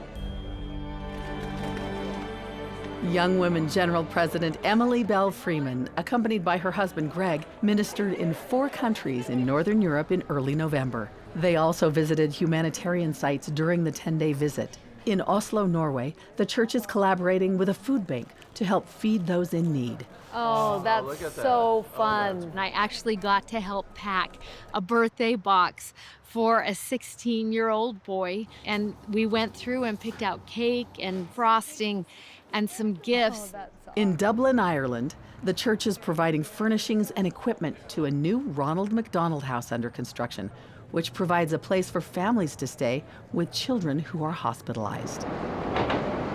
Young Women General President Emily Belle Freeman, accompanied by her husband Greg, ministered in four countries in Northern Europe in early November. They also visited humanitarian sites during the ten-day visit. In Oslo, Norway, the church is collaborating with a food bank to help feed those in need. Oh, that's so fun. And I actually got to help pack a birthday box for a sixteen-year-old boy. And we went through and picked out cake and frosting and some gifts. In Dublin, Ireland, the church is providing furnishings and equipment to a new Ronald McDonald House under construction, which provides a place for families to stay with children who are hospitalized.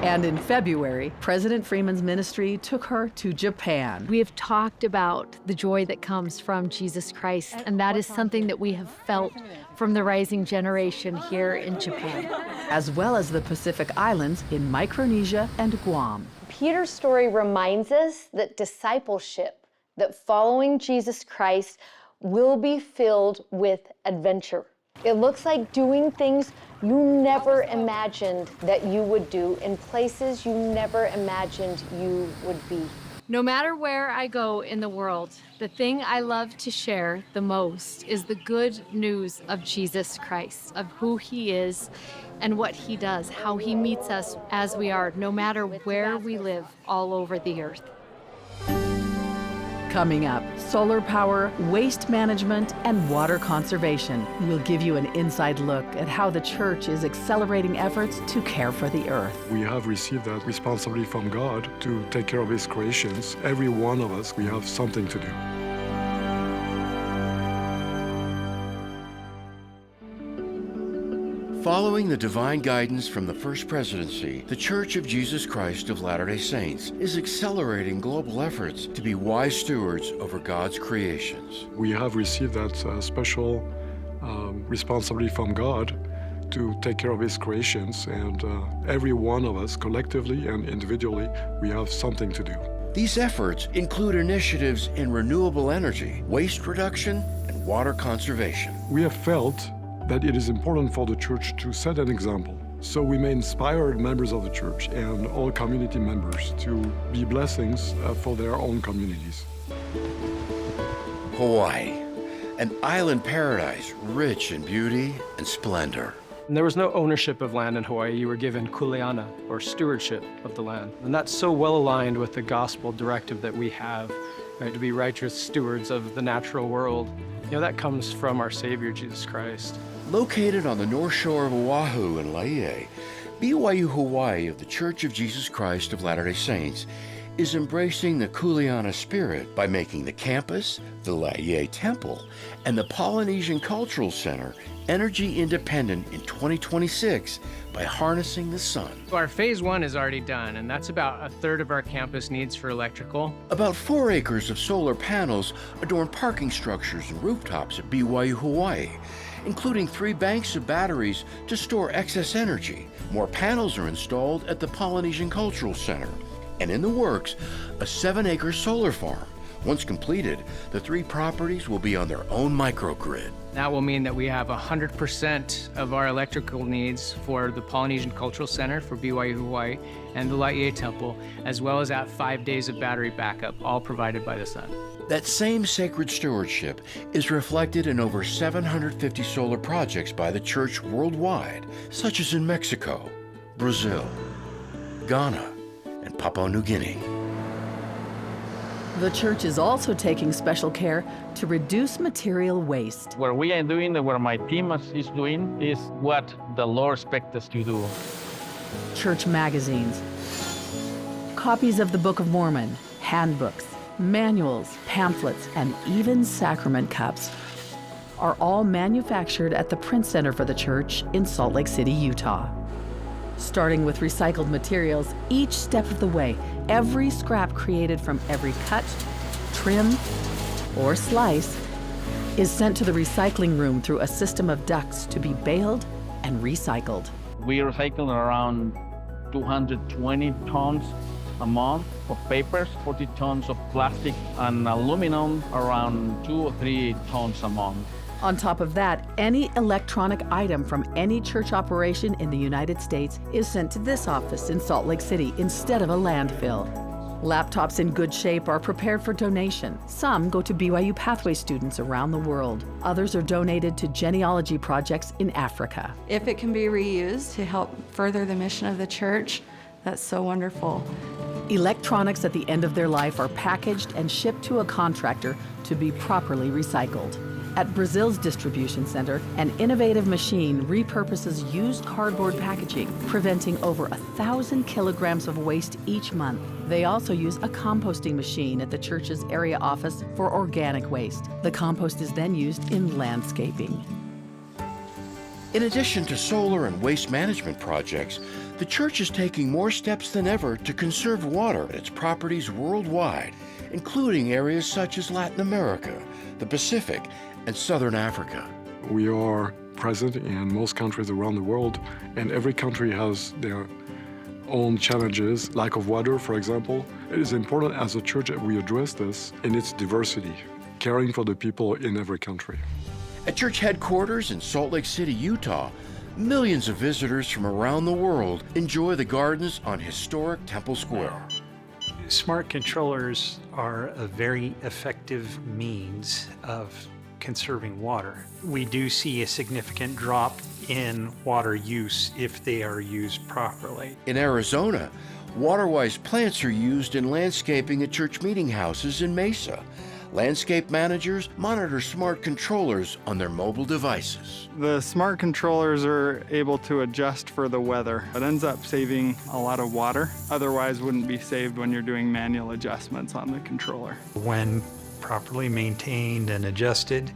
And in February, President Freeman's ministry took her to Japan. We have talked about the joy that comes from Jesus Christ, and that is something that we have felt from the rising generation here in Japan. As well as the Pacific Islands in Micronesia and Guam. Peter's story reminds us that discipleship, that following Jesus Christ, will be filled with adventure. It looks like doing things you never imagined that you would do in places you never imagined you would be. No matter where I go in the world, the thing I love to share the most is the good news of Jesus Christ, of who He is and what He does, how He meets us as we are, no matter where we live all over the earth. Coming up, solar power, waste management, and water conservation. We'll give you an inside look at how the church is accelerating efforts to care for the earth. We have received that responsibility from God to take care of His creations. Every one of us, we have something to do. Following the divine guidance from the First Presidency, The Church of Jesus Christ of Latter-day Saints is accelerating global efforts to be wise stewards over God's creations. We have received that, uh, special, um, responsibility from God to take care of His creations, and, uh, every one of us, collectively and individually, we have something to do. These efforts include initiatives in renewable energy, waste reduction, and water conservation. We have felt that it is important for the church to set an example. So we may inspire members of the church and all community members to be blessings, uh, for their own communities. Hawaii, an island paradise rich in beauty and splendor. And there was no ownership of land in Hawaii. You were given kuleana, or stewardship of the land. And that's so well aligned with the gospel directive that we have, right, to be righteous stewards of the natural world. You know, that comes from our Savior, Jesus Christ. Located on the north shore of Oahu in Laie, B Y U Hawaii of The Church of Jesus Christ of Latter-day Saints is embracing the kuleana spirit by making the campus, the Laie Temple, and the Polynesian Cultural Center energy independent in twenty twenty-six by harnessing the sun. Our phase one is already done, and that's about a third of our campus needs for electrical. About four acres of solar panels adorn parking structures and rooftops at B Y U Hawaii, including three banks of batteries to store excess energy. More panels are installed at the Polynesian Cultural Center, and in the works, a seven-acre solar farm. Once completed, the three properties will be on their own microgrid. That will mean that we have one hundred percent of our electrical needs for the Polynesian Cultural Center for B Y U Hawaii and the Laie Temple, as well as that five days of battery backup, all provided by the sun. That same sacred stewardship is reflected in over seven hundred fifty solar projects by the church worldwide, such as in Mexico, Brazil, Ghana, and Papua New Guinea. The church is also taking special care to reduce material waste. What we are doing, what my team is, is doing, is what the Lord expects us to do. Church magazines, copies of the Book of Mormon, handbooks, manuals, pamphlets, and even sacrament cups are all manufactured at the Prince Center for the Church in Salt Lake City, Utah. Starting with recycled materials each step of the way, every scrap created from every cut, trim, or slice is sent to the recycling room through a system of ducts to be baled and recycled. We recycle around two hundred twenty tons a month of papers, forty tons of plastic, and aluminum, around two or three tons a month. On top of that, any electronic item from any church operation in the United States is sent to this office in Salt Lake City instead of a landfill. Laptops in good shape are prepared for donation. Some go to B Y U Pathway students around the world. Others are donated to genealogy projects in Africa. If it can be reused to help further the mission of the church, that's so wonderful. Electronics at the end of their life are packaged and shipped to a contractor to be properly recycled. At Brazil's distribution center, an innovative machine repurposes used cardboard packaging, preventing over a thousand kilograms of waste each month. They also use a composting machine at the church's area office for organic waste. The compost is then used in landscaping. In addition to solar and waste management projects, the church is taking more steps than ever to conserve water at its properties worldwide, including areas such as Latin America, the Pacific, and Southern Africa. We are present in most countries around the world, and every country has their own challenges, lack of water, for example. It is important as a church that we address this in its diversity, caring for the people in every country. At church headquarters in Salt Lake City, Utah, millions of visitors from around the world enjoy the gardens on historic Temple Square. Smart controllers are a very effective means of conserving water. We do see a significant drop in water use if they are used properly. In Arizona, water-wise plants are used in landscaping at church meeting houses in Mesa. Landscape managers monitor smart controllers on their mobile devices. The smart controllers are able to adjust for the weather. It ends up saving a lot of water. Otherwise, wouldn't be saved when you're doing manual adjustments on the controller. When properly maintained and adjusted,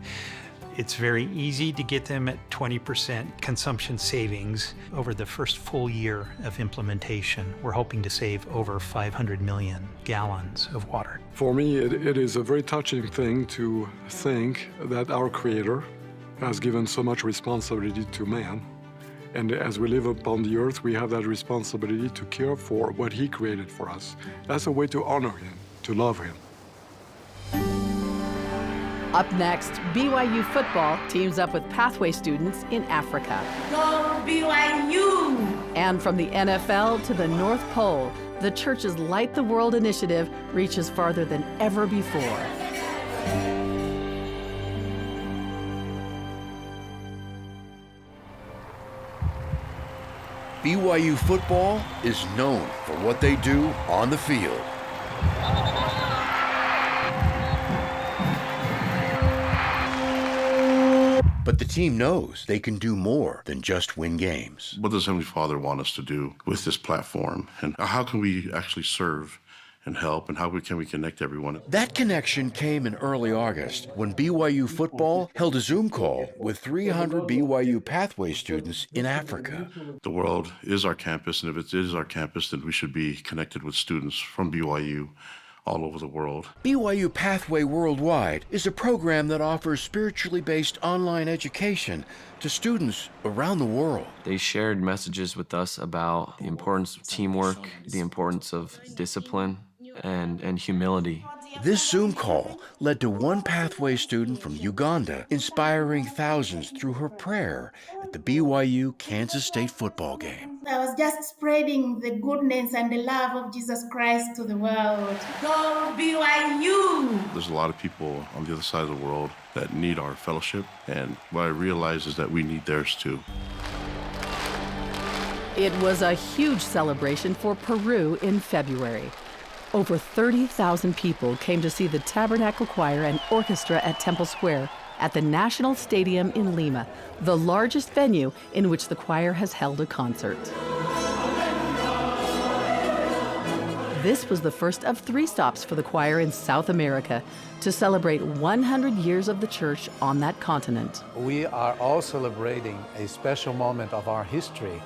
it's very easy to get them at twenty percent consumption savings over the first full year of implementation. We're hoping to save over five hundred million gallons of water. For me, it, it is a very touching thing to think that our Creator has given so much responsibility to man. And as we live upon the earth, we have that responsibility to care for what He created for us. That's a way to honor Him, to love Him. Up next, B Y U football teams up with Pathway students in Africa. Go B Y U! And from the N F L to the North Pole, the church's Light the World initiative reaches farther than ever before. B Y U football is known for what they do on the field. But the team knows they can do more than just win games. What does Heavenly Father want us to do with this platform? And how can we actually serve and help, and how we, can we connect everyone? That connection came in early August when B Y U football held a Zoom call with three hundred B Y U Pathway students in Africa. The world is our campus, and if it is our campus, then we should be connected with students from B Y U all over the world. B Y U Pathway Worldwide is a program that offers spiritually based online education to students around the world. They shared messages with us about the importance of teamwork, the importance of discipline, and, and humility. This Zoom call led to one Pathway student from Uganda inspiring thousands through her prayer at the B Y U Kansas State football game. I was just spreading the goodness and the love of Jesus Christ to the world. Go B Y U! There's a lot of people on the other side of the world that need our fellowship, and what I realize is that we need theirs too. It was a huge celebration for Peru in February. Over thirty thousand people came to see the Tabernacle Choir and Orchestra at Temple Square at the National Stadium in Lima, the largest venue in which the choir has held a concert. This was the first of three stops for the choir in South America to celebrate one hundred years of the church on that continent. We are all celebrating a special moment of our history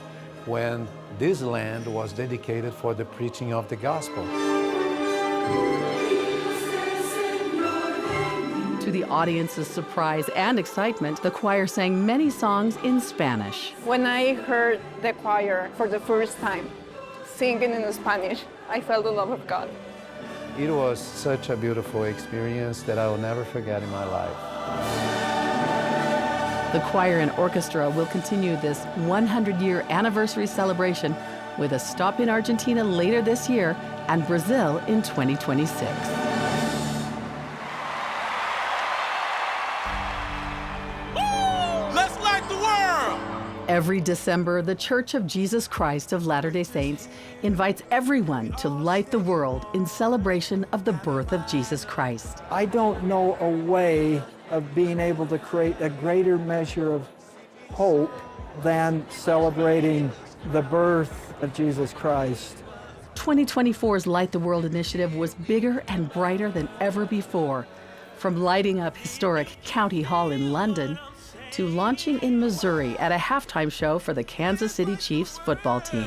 when this land was dedicated for the preaching of the gospel. To the audience's surprise and excitement, the choir sang many songs in Spanish. When I heard the choir for the first time singing in Spanish, I felt the love of God. It was such a beautiful experience that I will never forget in my life. The choir and orchestra will continue this one hundred-year anniversary celebration with a stop in Argentina later this year and Brazil in twenty twenty-six. Let's light the world! Every December, The Church of Jesus Christ of Latter-day Saints invites everyone to light the world in celebration of the birth of Jesus Christ. I don't know a way of being able to create a greater measure of hope than celebrating the birth of Jesus Christ. Twenty twenty-four's Light the World initiative was bigger and brighter than ever before. From lighting up historic County Hall in London to launching in Missouri at a halftime show for the Kansas City Chiefs football team.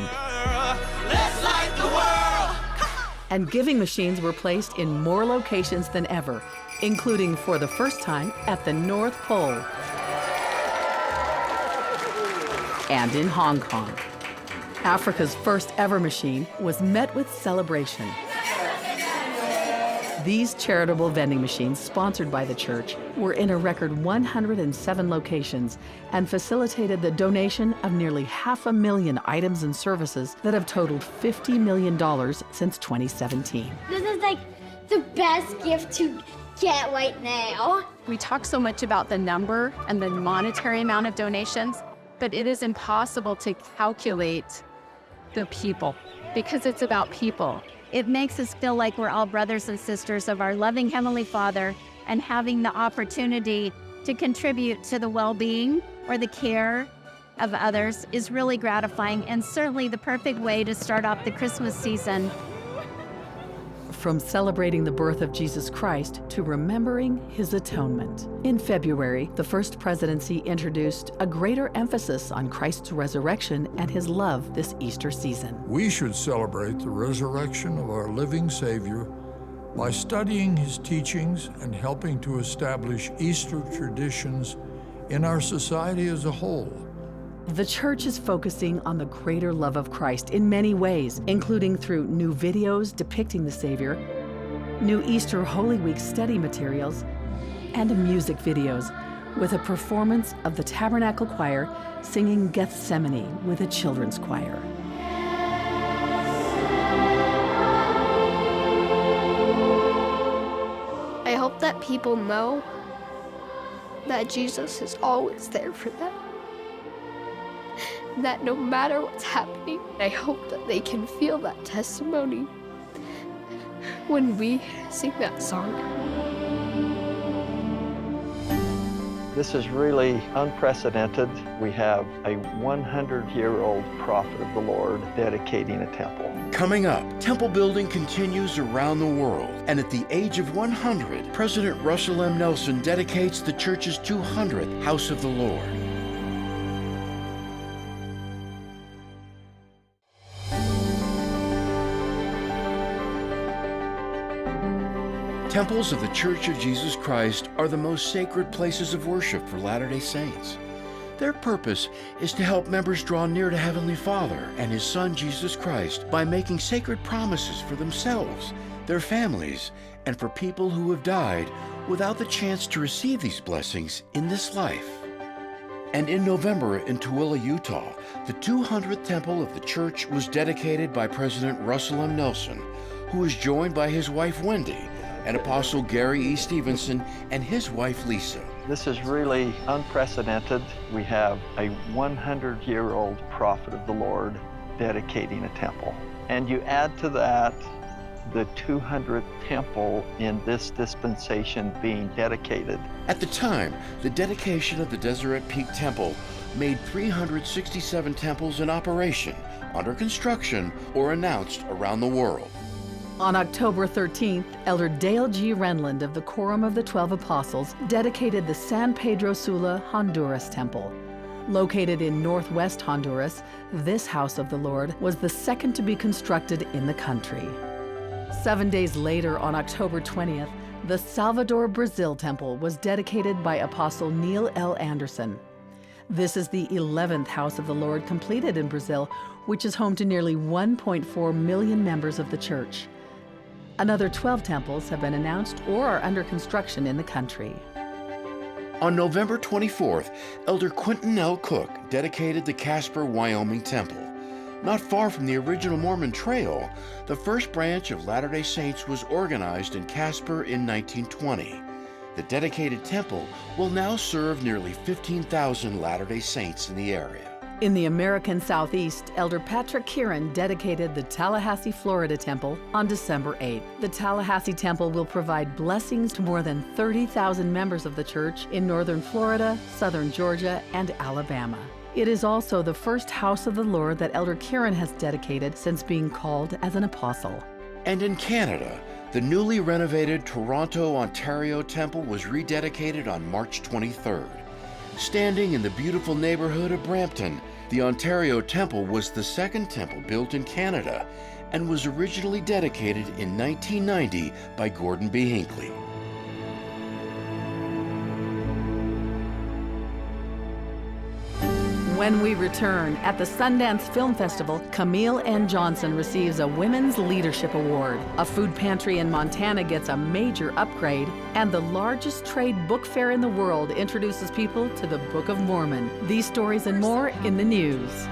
Let's light the world! And giving machines were placed in more locations than ever, including for the first time at the North Pole and in Hong Kong. Africa's first ever machine was met with celebration. These charitable vending machines, sponsored by the church, were in a record one hundred and seven locations and facilitated the donation of nearly half a million items and services that have totaled fifty million dollars since twenty seventeen. This is, like, the best gift to get right now. We talk so much about the number and the monetary amount of donations, but it is impossible to calculate the people, because it's about people. It makes us feel like we're all brothers and sisters of our loving Heavenly Father, and having the opportunity to contribute to the well-being or the care of others is really gratifying, and certainly the perfect way to start off the Christmas season. From celebrating the birth of Jesus Christ to remembering his atonement. In February, the First Presidency introduced a greater emphasis on Christ's resurrection and his love this Easter season. We should celebrate the resurrection of our living Savior by studying his teachings and helping to establish Easter traditions in our society as a whole. The church is focusing on the greater love of Christ in many ways, including through new videos depicting the Savior, new Easter Holy Week study materials, and music videos, with a performance of the Tabernacle Choir singing Gethsemane with a children's choir. I hope that people know that Jesus is always there for them. That no matter what's happening, I hope that they can feel that testimony when we sing that song. This is really unprecedented. We have a one hundred-year-old prophet of the Lord dedicating a temple. Coming up, temple building continues around the world, and at the age of one hundred, President Russell M. Nelson dedicates the church's two hundredth House of the Lord. Temples of The Church of Jesus Christ are the most sacred places of worship for Latter-day Saints. Their purpose is to help members draw near to Heavenly Father and His Son, Jesus Christ, by making sacred promises for themselves, their families, and for people who have died without the chance to receive these blessings in this life. And in November in Tooele, Utah, the two hundredth temple of the church was dedicated by President Russell M. Nelson, who was joined by his wife Wendy and Apostle Gary E. Stevenson and his wife Lisa. This is really unprecedented. We have a one hundred-year-old prophet of the Lord dedicating a temple. And you add to that the two hundredth temple in this dispensation being dedicated. At the time, the dedication of the Deseret Peak Temple made three hundred sixty-seven temples in operation, under construction, or announced around the world. On October thirteenth, Elder Dale G. Renlund of the Quorum of the Twelve Apostles dedicated the San Pedro Sula, Honduras Temple. Located in northwest Honduras, this house of the Lord was the second to be constructed in the country. Seven days later, on October twentieth, the Salvador Brazil Temple was dedicated by Apostle Neil L. Andersen. This is the eleventh house of the Lord completed in Brazil, which is home to nearly one point four million members of the church. Another twelve temples have been announced or are under construction in the country. On November twenty-fourth, Elder Quentin L. Cook dedicated the Casper, Wyoming Temple. Not far from the original Mormon Trail, the first branch of Latter-day Saints was organized in Casper in nineteen twenty. The dedicated temple will now serve nearly fifteen thousand Latter-day Saints in the area. In the American Southeast, Elder Patrick Kieran dedicated the Tallahassee, Florida Temple on December eighth. The Tallahassee Temple will provide blessings to more than thirty thousand members of the church in northern Florida, southern Georgia, and Alabama. It is also the first house of the Lord that Elder Kieran has dedicated since being called as an apostle. And in Canada, the newly renovated Toronto, Ontario Temple was rededicated on March twenty-third. Standing in the beautiful neighborhood of Brampton, the Ontario Temple was the second temple built in Canada and was originally dedicated in nineteen ninety by Gordon B. Hinckley. When we return, at the Sundance Film Festival, Camille Ann Johnson receives a Women's Leadership Award. A food pantry in Montana gets a major upgrade, and the largest trade book fair in the world introduces people to the Book of Mormon. These stories and more in the news.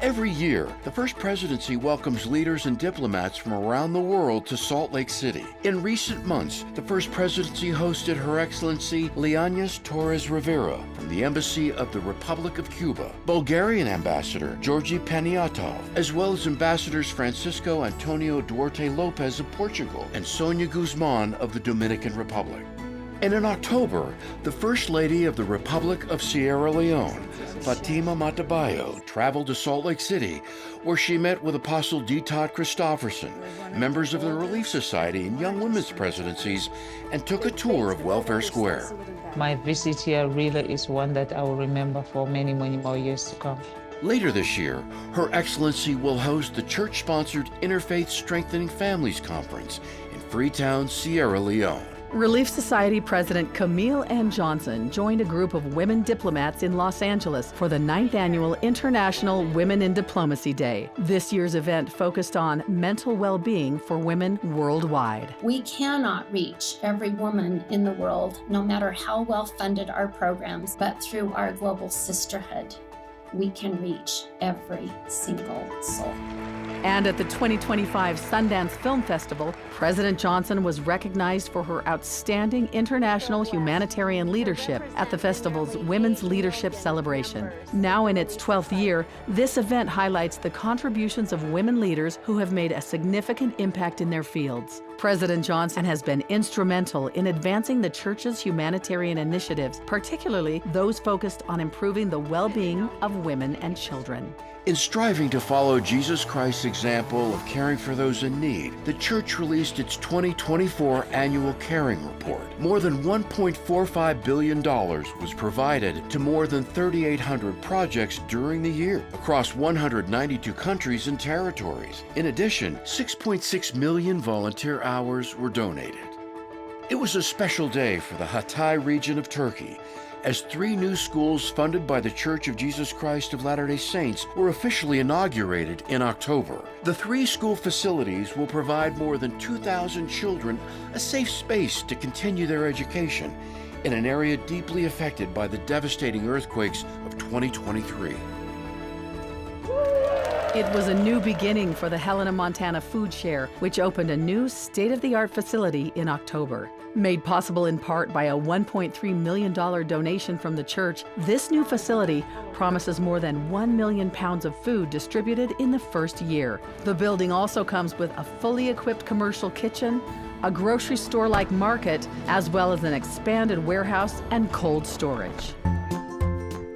Every year, the First Presidency welcomes leaders and diplomats from around the world to Salt Lake City. In recent months, the First Presidency hosted Her Excellency Leonidas Torres Rivera from the Embassy of the Republic of Cuba, Bulgarian Ambassador Georgi Paniatov, as well as Ambassadors Francisco Antonio Duarte Lopez of Portugal and Sonia Guzman of the Dominican Republic. And in October, the First Lady of the Republic of Sierra Leone, Fatima Matabayo, traveled to Salt Lake City, where she met with Apostle D. Todd Christofferson, members of the Relief Society and Young Women's Presidencies, and took a tour of Welfare Square. My visit here really is one that I will remember for many, many more years to come. Later this year, Her Excellency will host the church-sponsored Interfaith Strengthening Families Conference in Freetown, Sierra Leone. Relief Society President Camille Ann Johnson joined a group of women diplomats in Los Angeles for the ninth annual International Women in Diplomacy Day. This year's event focused on mental well-being for women worldwide. We cannot reach every woman in the world, no matter how well funded our programs, but through our global sisterhood, we can reach every single soul. And at the twenty twenty-five Sundance Film Festival, President Johnson was recognized for her outstanding international humanitarian leadership at the festival's Women's Leadership Celebration. Now in its twelfth year, this event highlights the contributions of women leaders who have made a significant impact in their fields. President Johnson has been instrumental in advancing the church's humanitarian initiatives, particularly those focused on improving the well-being of women and children. In striving to follow Jesus Christ's example of caring for those in need, the church released its twenty twenty-four annual caring report. More than one point four five billion dollars was provided to more than thirty-eight hundred projects during the year, across one hundred ninety-two countries and territories. In addition, six point six million volunteer hours were donated. It was a special day for the Hatay region of Turkey, as three new schools funded by The Church of Jesus Christ of Latter-day Saints were officially inaugurated in October. The three school facilities will provide more than two thousand children a safe space to continue their education in an area deeply affected by the devastating earthquakes of twenty twenty-three. It was a new beginning for the Helena Montana Food Share, which opened a new state-of-the-art facility in October. Made possible in part by a one point three million dollar donation from the church, this new facility promises more than one million pounds of food distributed in the first year. The building also comes with a fully equipped commercial kitchen, a grocery store-like market, as well as an expanded warehouse and cold storage.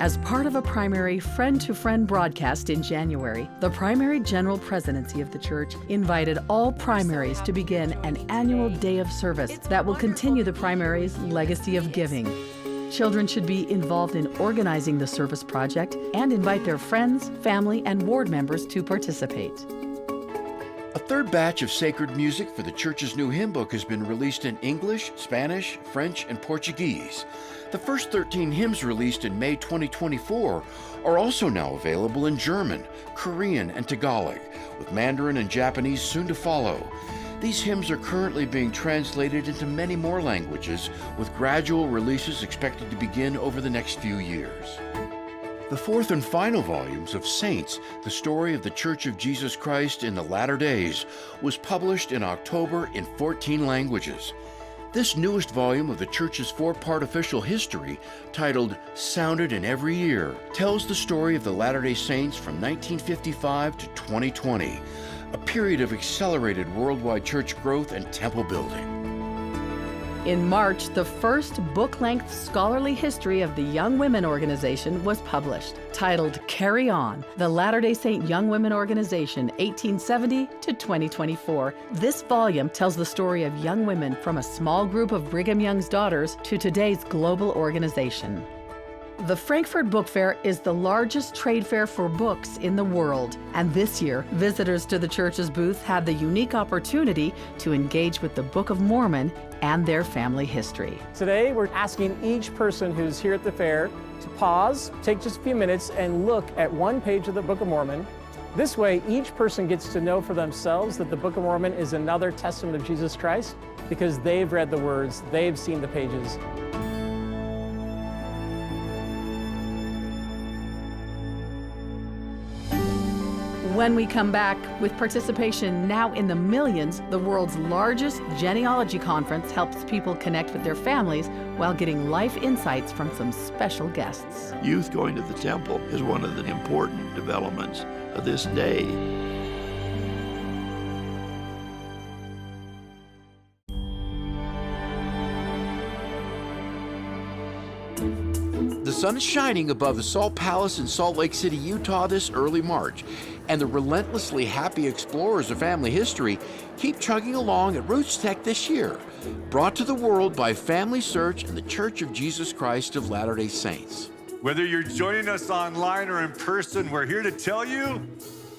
As part of a primary friend-to-friend broadcast in January, the Primary General Presidency of the Church invited all primaries to begin an annual day of service that will continue the primary's legacy of giving. Children should be involved in organizing the service project and invite their friends, family, and ward members to participate. A third batch of sacred music for the church's new hymn book has been released in English, Spanish, French, and Portuguese. The first thirteen hymns released in May twenty twenty-four are also now available in German, Korean, and Tagalog, with Mandarin and Japanese soon to follow. These hymns are currently being translated into many more languages, with gradual releases expected to begin over the next few years. The fourth and final volumes of Saints, The Story of the Church of Jesus Christ in the Latter Days, was published in October in fourteen languages. This newest volume of the Church's four-part official history, titled Sounded in Every Year, tells the story of the Latter-day Saints from nineteen fifty-five to twenty twenty, a period of accelerated worldwide church growth and temple building. In March, the first book-length scholarly history of the Young Women Organization was published, titled Carry On, the Latter-day Saint Young Women Organization, eighteen seventy to twenty twenty-four. This volume tells the story of young women from a small group of Brigham Young's Daughters to today's global organization. The Frankfurt Book Fair is the largest trade fair for books in the world, and this year, visitors to the church's booth had the unique opportunity to engage with the Book of Mormon and their family history. Today, we're asking each person who's here at the fair to pause, take just a few minutes, and look at one page of the Book of Mormon. This way, each person gets to know for themselves that the Book of Mormon is another testament of Jesus Christ because they've read the words, they've seen the pages. When we come back, with participation now in the millions, the world's largest genealogy conference helps people connect with their families while getting life insights from some special guests. Youth going to the temple is one of the important developments of this day. The sun is shining above the Salt Palace in Salt Lake City, Utah this early March, and the relentlessly happy explorers of family history keep chugging along at Roots Tech this year, brought to the world by FamilySearch and The Church of Jesus Christ of Latter-day Saints. Whether you're joining us online or in person, we're here to tell you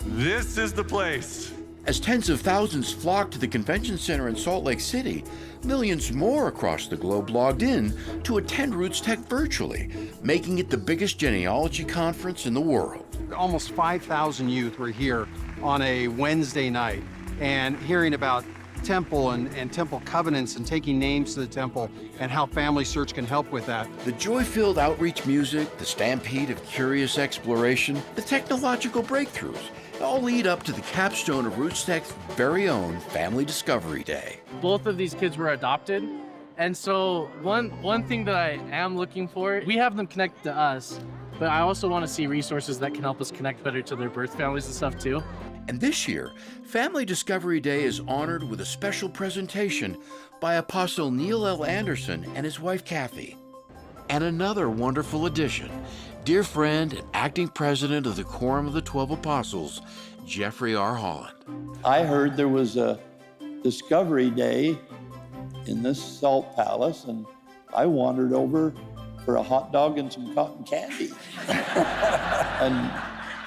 this is the place. As tens of thousands flock to the convention center in Salt Lake City, millions more across the globe logged in to attend Roots Tech virtually, making it the biggest genealogy conference in the world. Almost five thousand youth were here on a Wednesday night and hearing about temple and, and temple covenants and taking names to the temple and how FamilySearch can help with that. The joy-filled outreach music, the stampede of curious exploration, the technological breakthroughs, all lead up to the capstone of Roots Tech's very own Family Discovery Day. Both of these kids were adopted. And so one, one thing that I am looking for, we have them connected to us, but I also want to see resources that can help us connect better to their birth families and stuff too. And this year, Family Discovery Day is honored with a special presentation by Apostle Neil L. Andersen and his wife Kathy. And another wonderful addition, dear friend and acting president of the Quorum of the Twelve Apostles, Jeffrey R. Holland. I heard there was a Discovery Day in this Salt Palace, and I wandered over for a hot dog and some cotton candy. and,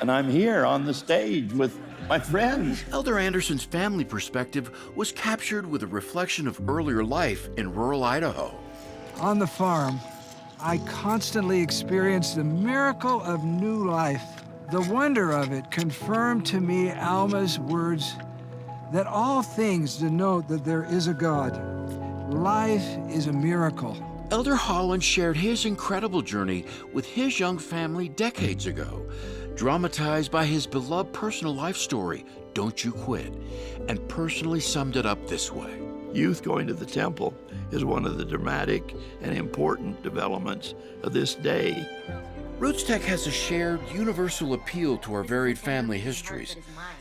and I'm here on the stage with my friends. Elder Andersen's family perspective was captured with a reflection of earlier life in rural Idaho. On the farm, I constantly experienced the miracle of new life. The wonder of it confirmed to me Alma's words that all things denote that there is a God. Life is a miracle. Elder Holland shared his incredible journey with his young family decades ago, dramatized by his beloved personal life story, Don't You Quit, and personally summed it up this way. Youth going to the temple is one of the dramatic and important developments of this day. Roots Tech has a shared, universal appeal to our varied family histories,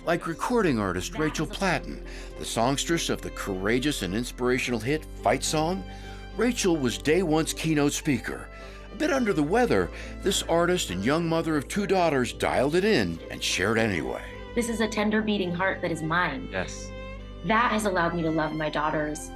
like recording artist Rachel Platten, the songstress of the courageous and inspirational hit Fight Song. Rachel was day one's keynote speaker, Bit under the weather, this artist and young mother of two daughters dialed it in and shared anyway. This is a tender beating heart that is mine. Yes. That has allowed me to love my daughters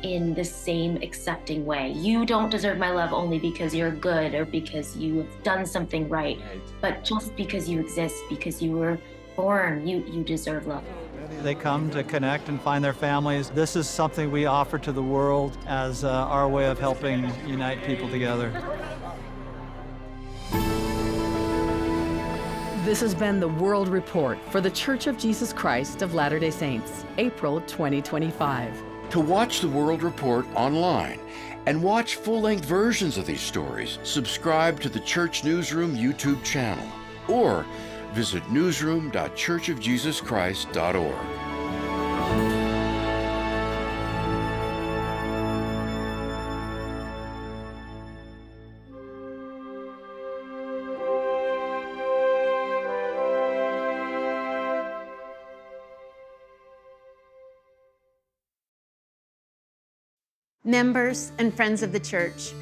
in the same accepting way. You don't deserve my love only because you're good or because you have done something right, right, but just because you exist, because you were born, you, you deserve love. They come to connect and find their families. This is something we offer to the world as, uh, our way of helping unite people together. This has been the World Report for The Church of Jesus Christ of Latter-day Saints, April twenty twenty-five. To watch the World Report online and watch full-length versions of these stories, subscribe to the Church Newsroom YouTube channel or visit newsroom dot church of jesus christ dot org. Members and friends of the church,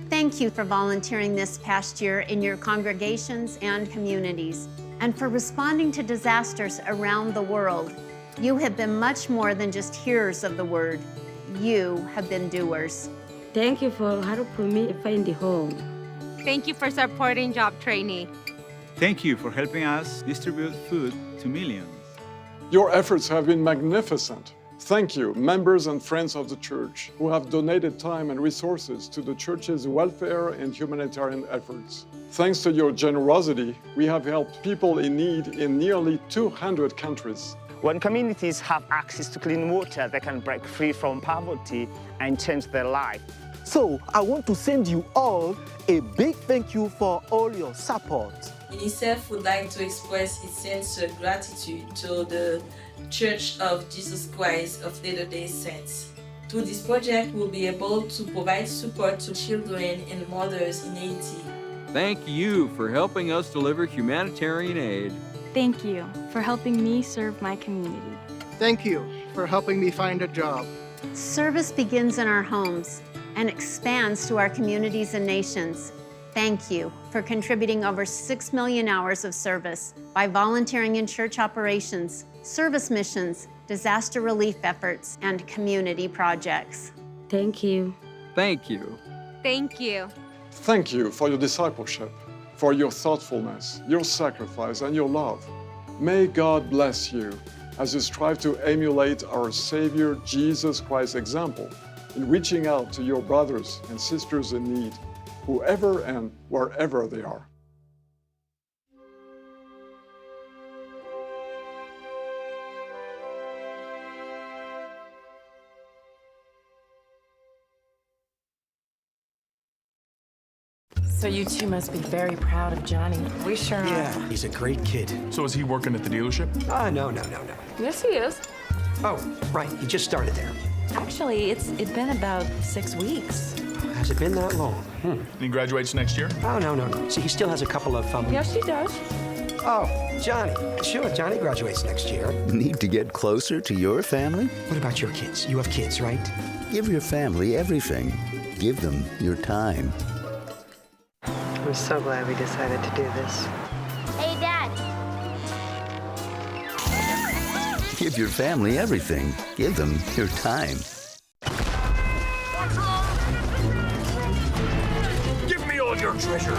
thank you for volunteering this past year in your congregations and communities, and for responding to disasters around the world. You have been much more than just hearers of the word. You have been doers. Thank you for helping me find a home. Thank you for supporting job training. Thank you for helping us distribute food to millions. Your efforts have been magnificent. Thank you, members and friends of the church, who have donated time and resources to the church's welfare and humanitarian efforts. Thanks to your generosity, we have helped people in need in nearly two hundred countries. When communities have access to clean water, they can break free from poverty and change their life. So, I want to send you all a big thank you for all your support. UNICEF would like to express its sincere gratitude to the Church of Jesus Christ of Latter-day Saints. Through this project, we'll be able to provide support to children and mothers in Haiti. Thank you for helping us deliver humanitarian aid. Thank you for helping me serve my community. Thank you for helping me find a job. Service begins in our homes and expands to our communities and nations. Thank you for contributing over six million hours of service by volunteering in church operations, service missions, disaster relief efforts, and community projects. Thank you. Thank you. Thank you. Thank you for your discipleship, for your thoughtfulness, your sacrifice, and your love. May God bless you as you strive to emulate our Savior Jesus Christ's example in reaching out to your brothers and sisters in need, whoever and wherever they are. So you two must be very proud of Johnny. We sure are. Yeah, he's a great kid. So is he working at the dealership? Ah, no, no, no, no. Yes, he is. Oh, right, he just started there. Actually, it's, it's been about six weeks. Has it been that long? Hmm. And he graduates next year? Oh, no, no, no. See, he still has a couple of, um... Yes, he does. Oh, Johnny. Sure, Johnny graduates next year. Need to get closer to your family? What about your kids? You have kids, right? Give your family everything. Give them your time. I'm so glad we decided to do this. Hey, Dad. Give your family everything. Give them your time. Give me all your treasure.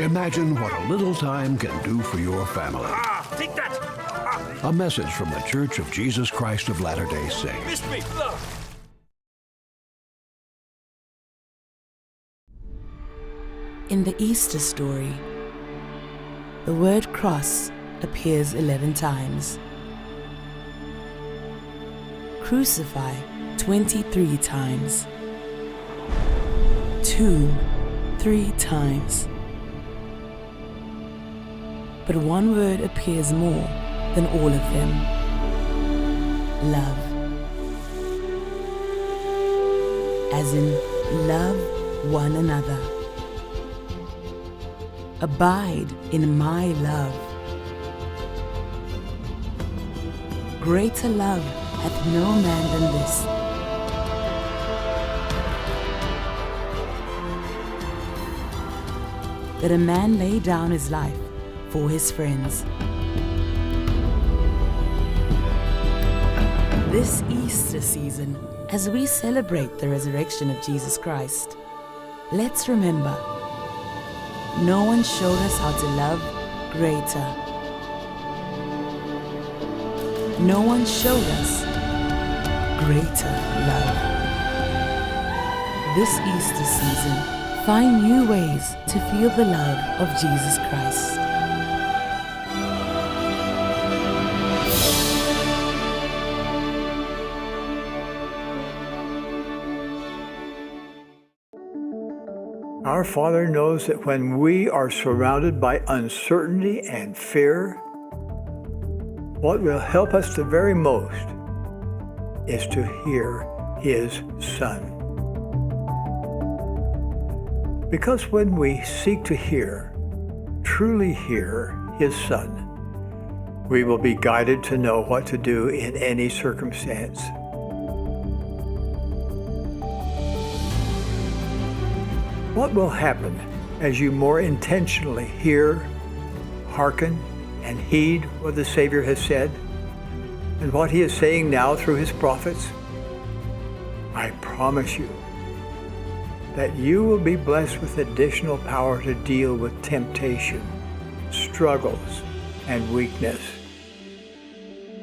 Imagine what a little time can do for your family. Ah, take that. Ah. A message from The Church of Jesus Christ of Latter-day Saints. Miss me, love. In the Easter story, the word cross appears eleven times, crucify twenty-three times, tomb three times. But one word appears more than all of them. Love. As in, love one another. Abide in my love. Greater love hath no man than this, that a man lay down his life for his friends. This Easter season, as we celebrate the resurrection of Jesus Christ, let's remember, no one showed us how to love greater. No one showed us greater love. This Easter season, find new ways to feel the love of Jesus Christ. Our Father knows that when we are surrounded by uncertainty and fear, what will help us the very most is to hear His Son. Because when we seek to hear, truly hear His Son, we will be guided to know what to do in any circumstance. What will happen as you more intentionally hear, hearken, and heed what the Savior has said and what He is saying now through His prophets? I promise you that you will be blessed with additional power to deal with temptation, struggles, and weakness.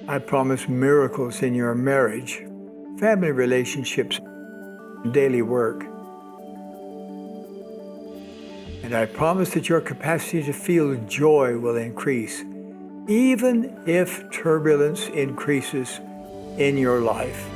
I promise miracles in your marriage, family relationships, and daily work. And I promise that your capacity to feel joy will increase, even if turbulence increases in your life.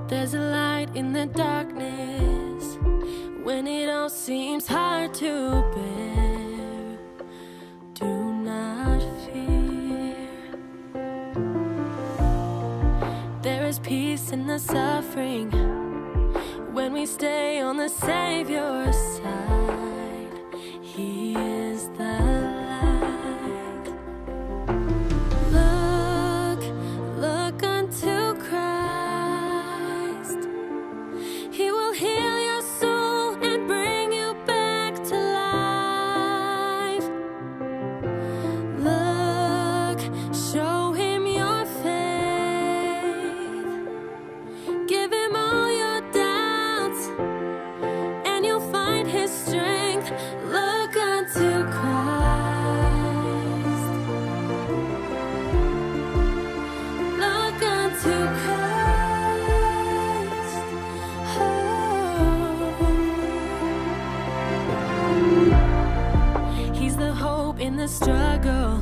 There's a light in the darkness when it all seems hard to bear. Do not fear. There is peace in the suffering when we stay on the Savior's side. He is the light. Look, look unto Christ. He will heal your soul and bring you back to life. Look, show Him your faith. Give Him all your doubts, and you'll find His strength. Look unto Christ. Look unto Christ. Oh. He's the hope in the struggle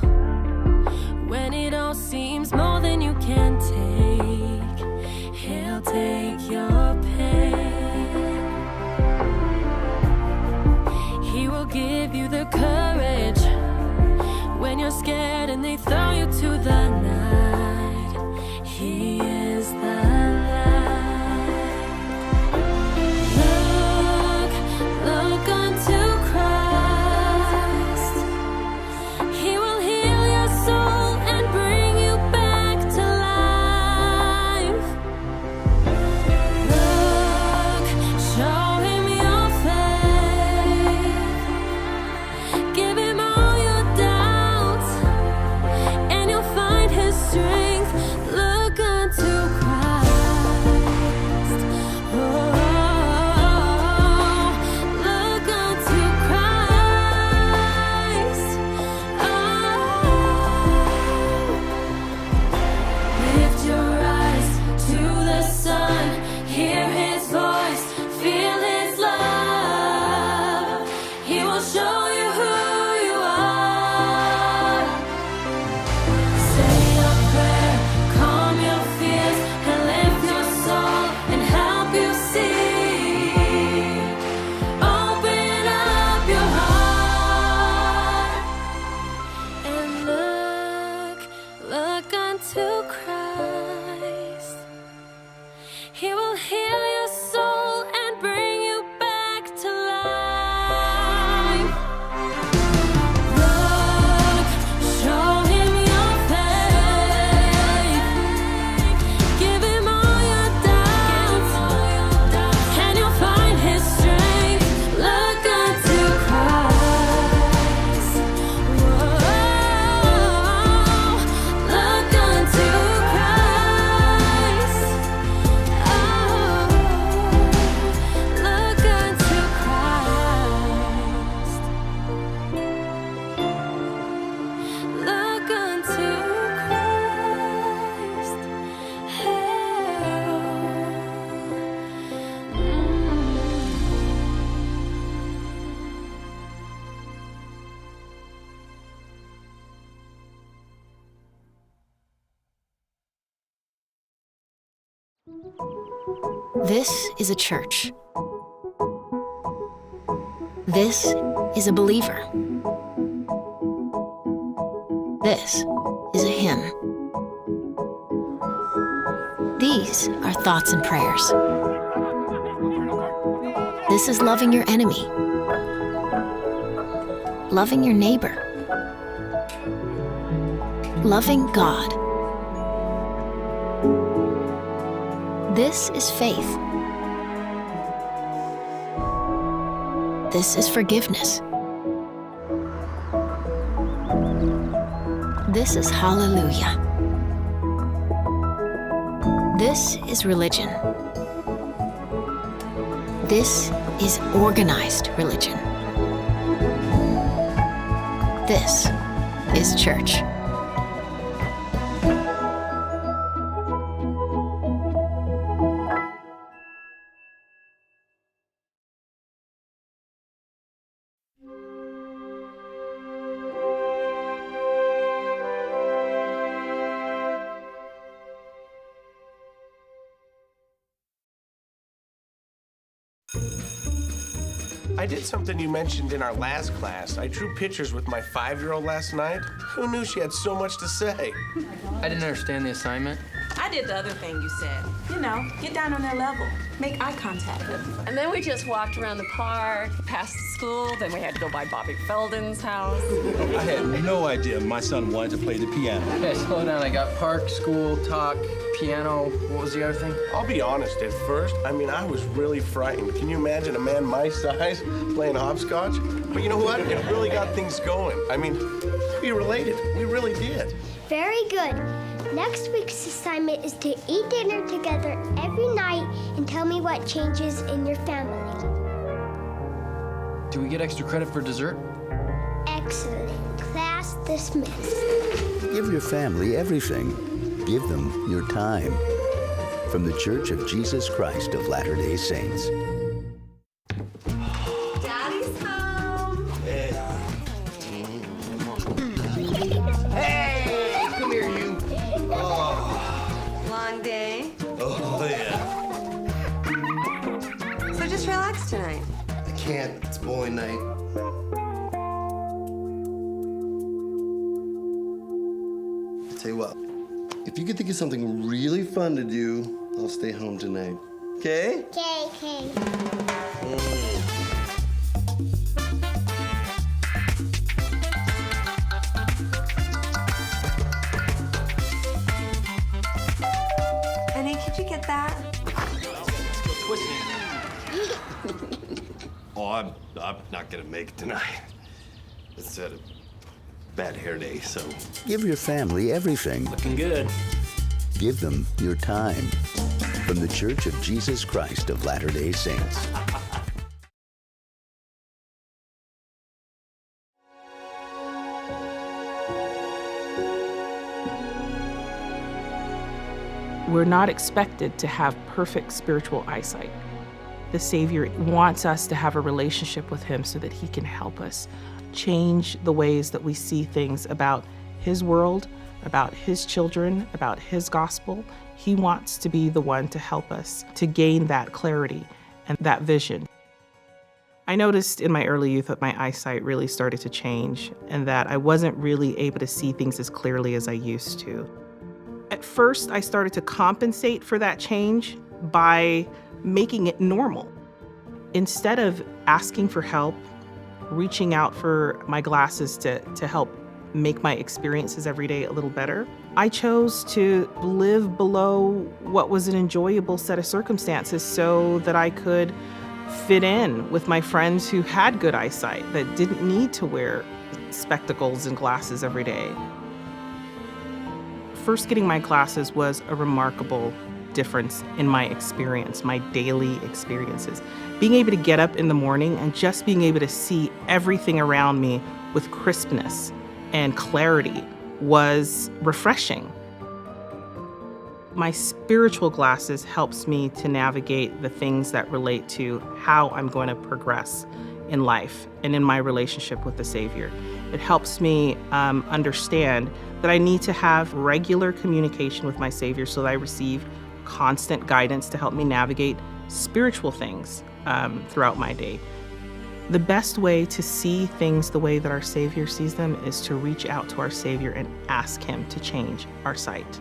when it all seems more than you can take. He'll take your pain. He will give you the courage when you're scared and they throw you to the night. He is the light. Look, look unto Christ. He will heal your soul and bring you back to life. Look, show Him your faith. Give Him all your doubts, and you'll find This is a church. This is a believer. This is a hymn. These are thoughts and prayers. This is loving your enemy, loving your neighbor, loving God. This is faith. This is forgiveness. This is hallelujah. This is religion. This is organized religion. This is church. I did something you mentioned in our last class. I drew pictures with my five-year-old last night. Who knew she had so much to say? I didn't understand the assignment. I did the other thing you said. You know, get down on their level. Make eye contact. And then we just walked around the park, past the school, then we had to go by Bobby Felden's house. I had no idea my son wanted to play the piano. Okay, slow down. I got park, school, talk, piano. What was the other thing? I'll be honest, at first, I mean, I was really frightened. Can you imagine a man my size playing hopscotch? But you know what? It really got things going. I mean, we related. We really did. Very good. Next week's assignment is to eat dinner together every night and tell me what changes in your family. Do we get extra credit for dessert? Excellent. Class dismissed. Give your family everything. Give them your time. From The Church of Jesus Christ of Latter-day Saints. Daddy's home. Hey, come here, you. Oh. Long day? Oh, yeah. So just relax tonight. I can't. It's bowling night. I tell you what, if you can think of something really fun to do, I'll stay home tonight. Okay? Okay, okay. Mm. Honey, could you get that? Oh, I'm, I'm not gonna make it tonight. It's a bad hair day, so. Give your family everything. Looking good. Give them your time. From The Church of Jesus Christ of Latter-day Saints. We're not expected to have perfect spiritual eyesight. The Savior wants us to have a relationship with Him so that He can help us change the ways that we see things about His world, about His children, about His gospel. He wants to be the one to help us to gain that clarity and that vision. I noticed in my early youth that my eyesight really started to change and that I wasn't really able to see things as clearly as I used to. At first, I started to compensate for that change by making it normal. Instead of asking for help, reaching out for my glasses to, to help make my experiences every day a little better, I chose to live below what was an enjoyable set of circumstances so that I could fit in with my friends who had good eyesight, that didn't need to wear spectacles and glasses every day. First getting my glasses was a remarkable difference in my experience, my daily experiences. Being able to get up in the morning and just being able to see everything around me with crispness and clarity was refreshing. My spiritual glasses helps me to navigate the things that relate to how I'm going to progress in life and in my relationship with the Savior. It helps me, um, understand that I need to have regular communication with my Savior so that I receive constant guidance to help me navigate spiritual things, um, throughout my day. The best way to see things the way that our Savior sees them is to reach out to our Savior and ask Him to change our sight,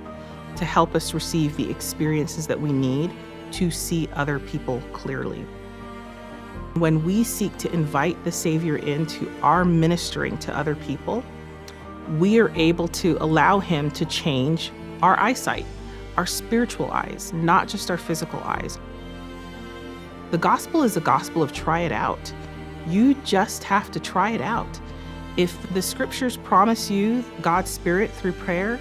to help us receive the experiences that we need to see other people clearly. When we seek to invite the Savior into our ministering to other people, we are able to allow Him to change our eyesight, our spiritual eyes, not just our physical eyes. The gospel is a gospel of try it out. You just have to try it out. If the scriptures promise you God's Spirit through prayer,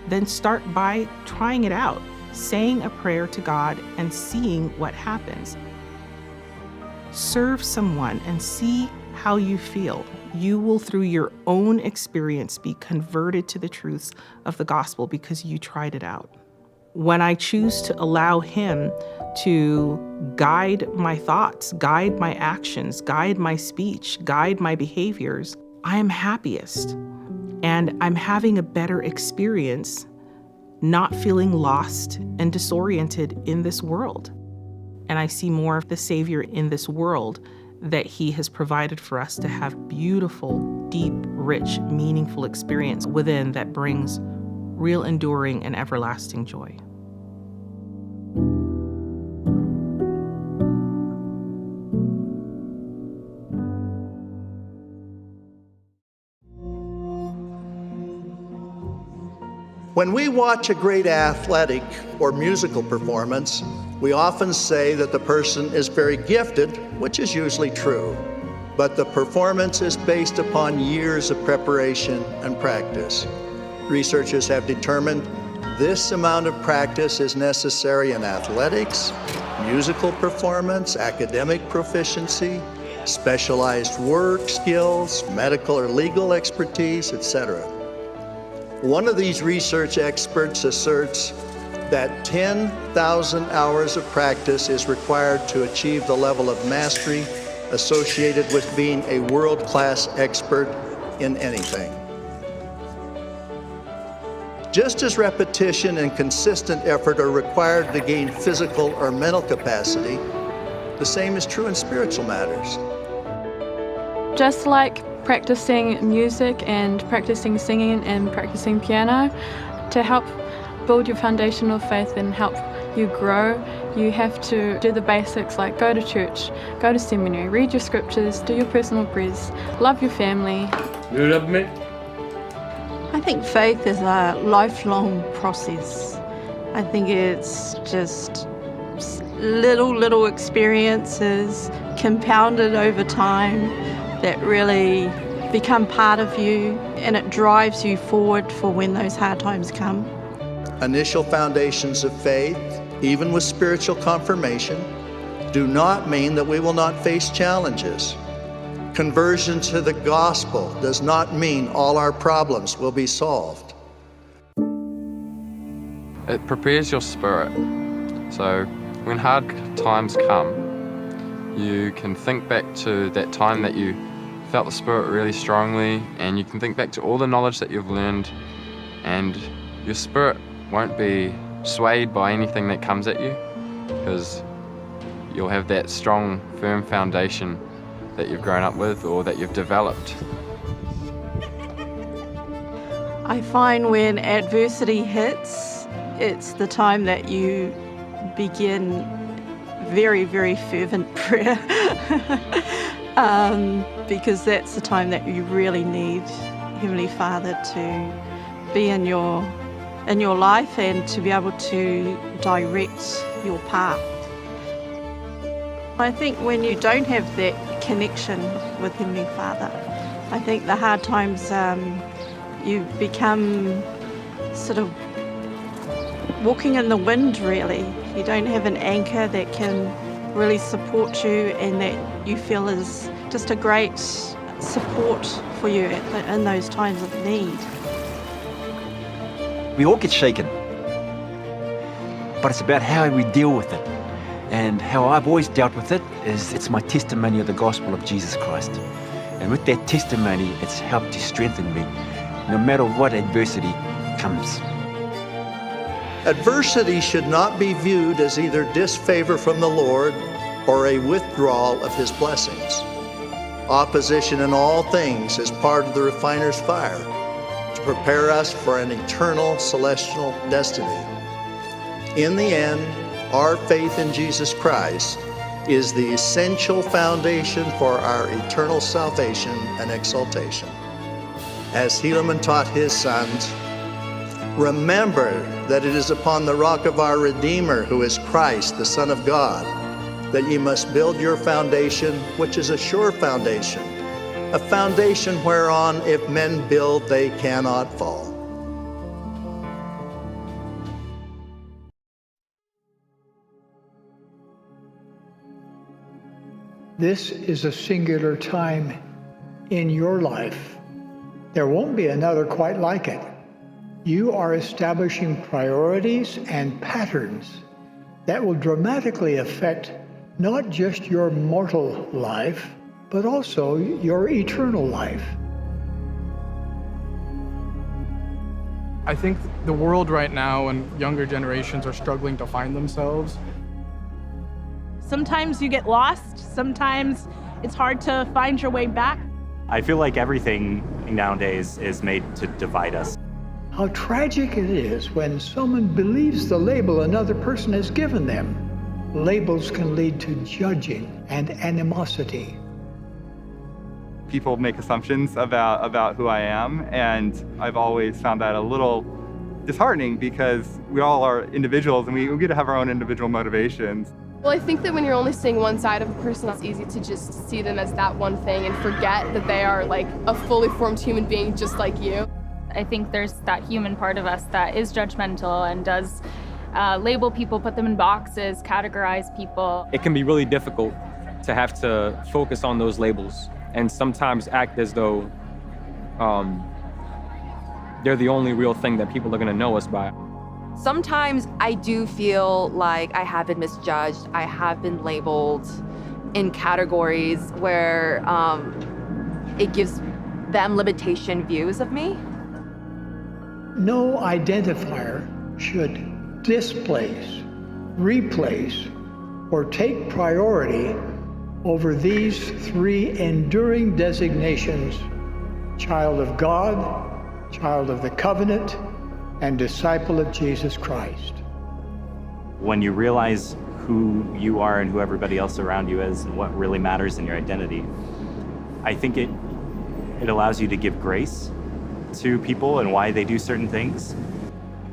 then start by trying it out, saying a prayer to God and seeing what happens. Serve someone and see how you feel. You will, through your own experience, be converted to the truths of the gospel because you tried it out. When I choose to allow Him to guide my thoughts, guide my actions, guide my speech, guide my behaviors, I am happiest. And I'm having a better experience, not feeling lost and disoriented in this world. And I see more of the Savior in this world that He has provided for us to have beautiful, deep, rich, meaningful experience within that brings real, enduring, and everlasting joy. When we watch a great athletic or musical performance, we often say that the person is very gifted, which is usually true. But the performance is based upon years of preparation and practice. Researchers have determined this amount of practice is necessary in athletics, musical performance, academic proficiency, specialized work skills, medical or legal expertise, et cetera. One of these research experts asserts that ten thousand hours of practice is required to achieve the level of mastery associated with being a world-class expert in anything. Just as repetition and consistent effort are required to gain physical or mental capacity, the same is true in spiritual matters. Just like practicing music and practicing singing and practicing piano, to help build your foundational faith and help you grow, you have to do the basics like go to church, go to seminary, read your scriptures, do your personal prayers, love your family. You love me? I think faith is a lifelong process. I think it's just s-, little, little experiences compounded over time that really become part of you, and it drives you forward for when those hard times come. Initial foundations of faith, even with spiritual confirmation, do not mean that we will not face challenges. Conversion to the gospel does not mean all our problems will be solved. It prepares your spirit. So when hard times come, you can think back to that time that you felt the Spirit really strongly, and you can think back to all the knowledge that you've learned, and your spirit won't be swayed by anything that comes at you, 'cause you'll have that strong, firm foundation that you've grown up with or that you've developed. I find when adversity hits, it's the time that you begin very, very fervent prayer. Um, because that's the time that you really need Heavenly Father to be in your, in your life and to be able to direct your path. I think when you don't have that connection with Heavenly Father, I think the hard times, um, you become sort of walking in the wind, really. You don't have an anchor that can really support you and that you feel is just a great support for you at the, in those times of need. We all get shaken, but it's about how we deal with it. And how I've always dealt with it is it's my testimony of the gospel of Jesus Christ. And with that testimony, it's helped to strengthen me, no matter what adversity comes. Adversity should not be viewed as either disfavor from the Lord or a withdrawal of his blessings. Opposition in all things is part of the refiner's fire to prepare us for an eternal celestial destiny. In the end, our faith in Jesus Christ is the essential foundation for our eternal salvation and exaltation. As Helaman taught his sons, remember that it is upon the rock of our Redeemer, who is Christ, the Son of God, that ye must build your foundation, which is a sure foundation, a foundation whereon if men build, they cannot fall. This is a singular time in your life. There won't be another quite like it. You are establishing priorities and patterns that will dramatically affect not just your mortal life, but also your eternal life. I think the world right now and younger generations are struggling to find themselves. Sometimes you get lost, sometimes it's hard to find your way back. I feel like everything nowadays is made to divide us. How tragic it is when someone believes the label another person has given them. Labels can lead to judging and animosity. People make assumptions about, about who I am, and I've always found that a little disheartening because we all are individuals and we, we get to have our own individual motivations. Well, I think that when you're only seeing one side of a person, it's easy to just see them as that one thing and forget that they are, like, a fully formed human being just like you. I think there's that human part of us that is judgmental and does, uh, label people, put them in boxes, categorize people. It can be really difficult to have to focus on those labels and sometimes act as though, um, they're the only real thing that people are gonna know us by. Sometimes I do feel like I have been misjudged, I have been labeled in categories where, um, it gives them limitation views of me. No identifier should displace, replace, or take priority over these three enduring designations: child of God, child of the covenant, and disciple of Jesus Christ. When you realize who you are and who everybody else around you is and what really matters in your identity, I think it, it allows you to give grace to people and why they do certain things.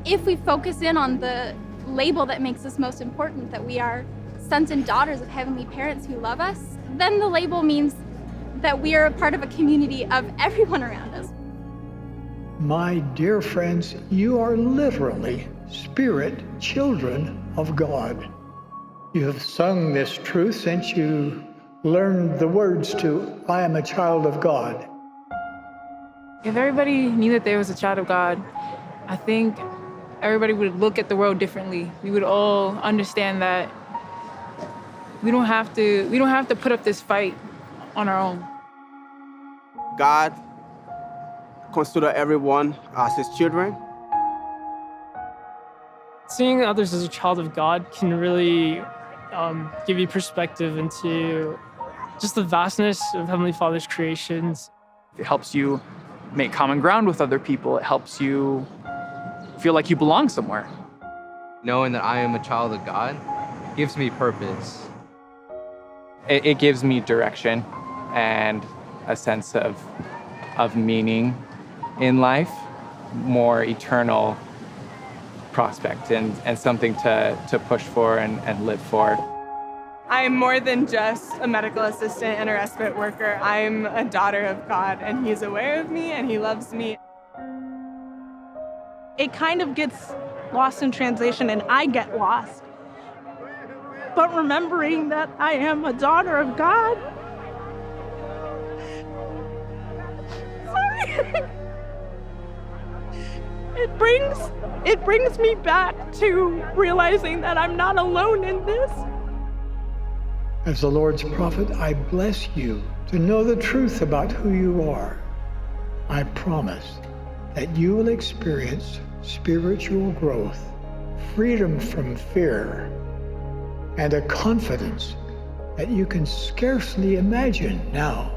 If we focus in on the label that makes us most important, that we are sons and daughters of heavenly parents who love us, then the label means that we are a part of a community of everyone around us. My dear friends, you are literally spirit children of God. You have sung this truth since you learned the words to "I am a child of God." If everybody knew that they was a child of God, I think everybody would look at the world differently. We would all understand that we don't have to, we don't have to put up this fight on our own. God consider everyone as his children. Seeing others as a child of God can really, um, give you perspective into just the vastness of Heavenly Father's creations. It helps you make common ground with other people. It helps you feel like you belong somewhere. Knowing that I am a child of God gives me purpose. It, it gives me direction and a sense of, of meaning in life, more eternal prospect and, and something to, to push for and, and live for. I am more than just a medical assistant and a respite worker. I'm a daughter of God, and He's aware of me, and He loves me. It kind of gets lost in translation, and I get lost. But remembering that I am a daughter of God, sorry. It brings, it brings me back to realizing that I'm not alone in this. As the Lord's prophet, I bless you to know the truth about who you are. I promise that you will experience spiritual growth freedom from fear, and a confidence that you can scarcely imagine now.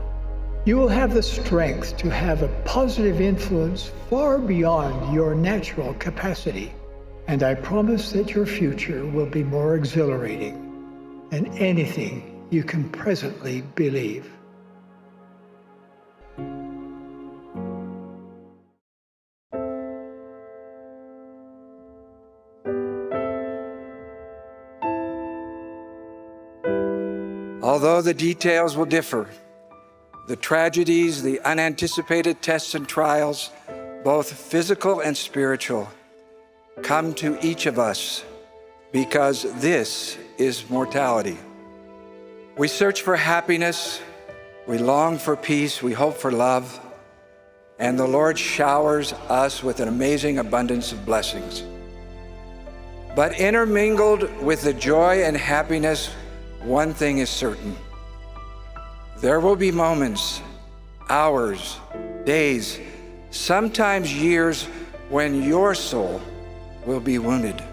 You will have the strength to have a positive influence far beyond your natural capacity, and I promise that your future will be more exhilarating than anything you can presently believe. Although the details will differ, the tragedies, the unanticipated tests and trials, both physical and spiritual, come to each of us because this is mortality. We search for happiness, we long for peace, we hope for love, and the Lord showers us with an amazing abundance of blessings. But intermingled with the joy and happiness, one thing is certain. There will be moments, hours, days, sometimes years when your soul will be wounded.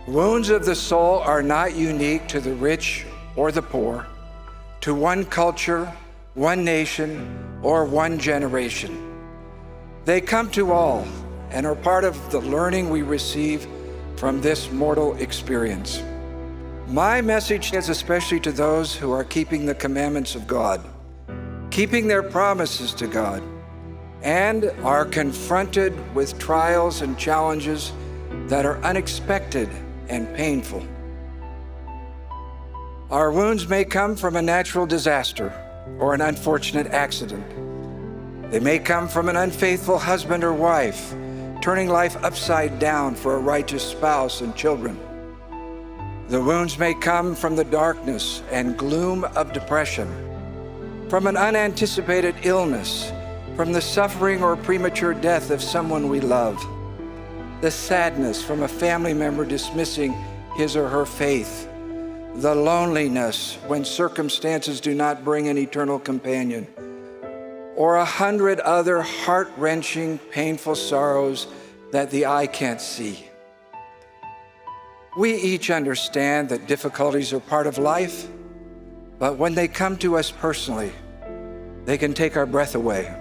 Wounds of the soul are not unique to the rich or the poor, to one culture, one nation, or one generation. They come to all and are part of the learning we receive from this mortal experience. My message is especially to those who are keeping the commandments of God, keeping their promises to God, and are confronted with trials and challenges that are unexpected and painful. Our wounds may come from a natural disaster or an unfortunate accident. They may come from an unfaithful husband or wife, turning life upside down for a righteous spouse and children. The wounds may come from the darkness and gloom of depression, from an unanticipated illness, from the suffering or premature death of someone we love, the sadness from a family member dismissing his or her faith, the loneliness when circumstances do not bring an eternal companion, or a hundred other heart-wrenching, painful sorrows that the eye can't see. We each understand that difficulties are part of life, but when they come to us personally, they can take our breath away.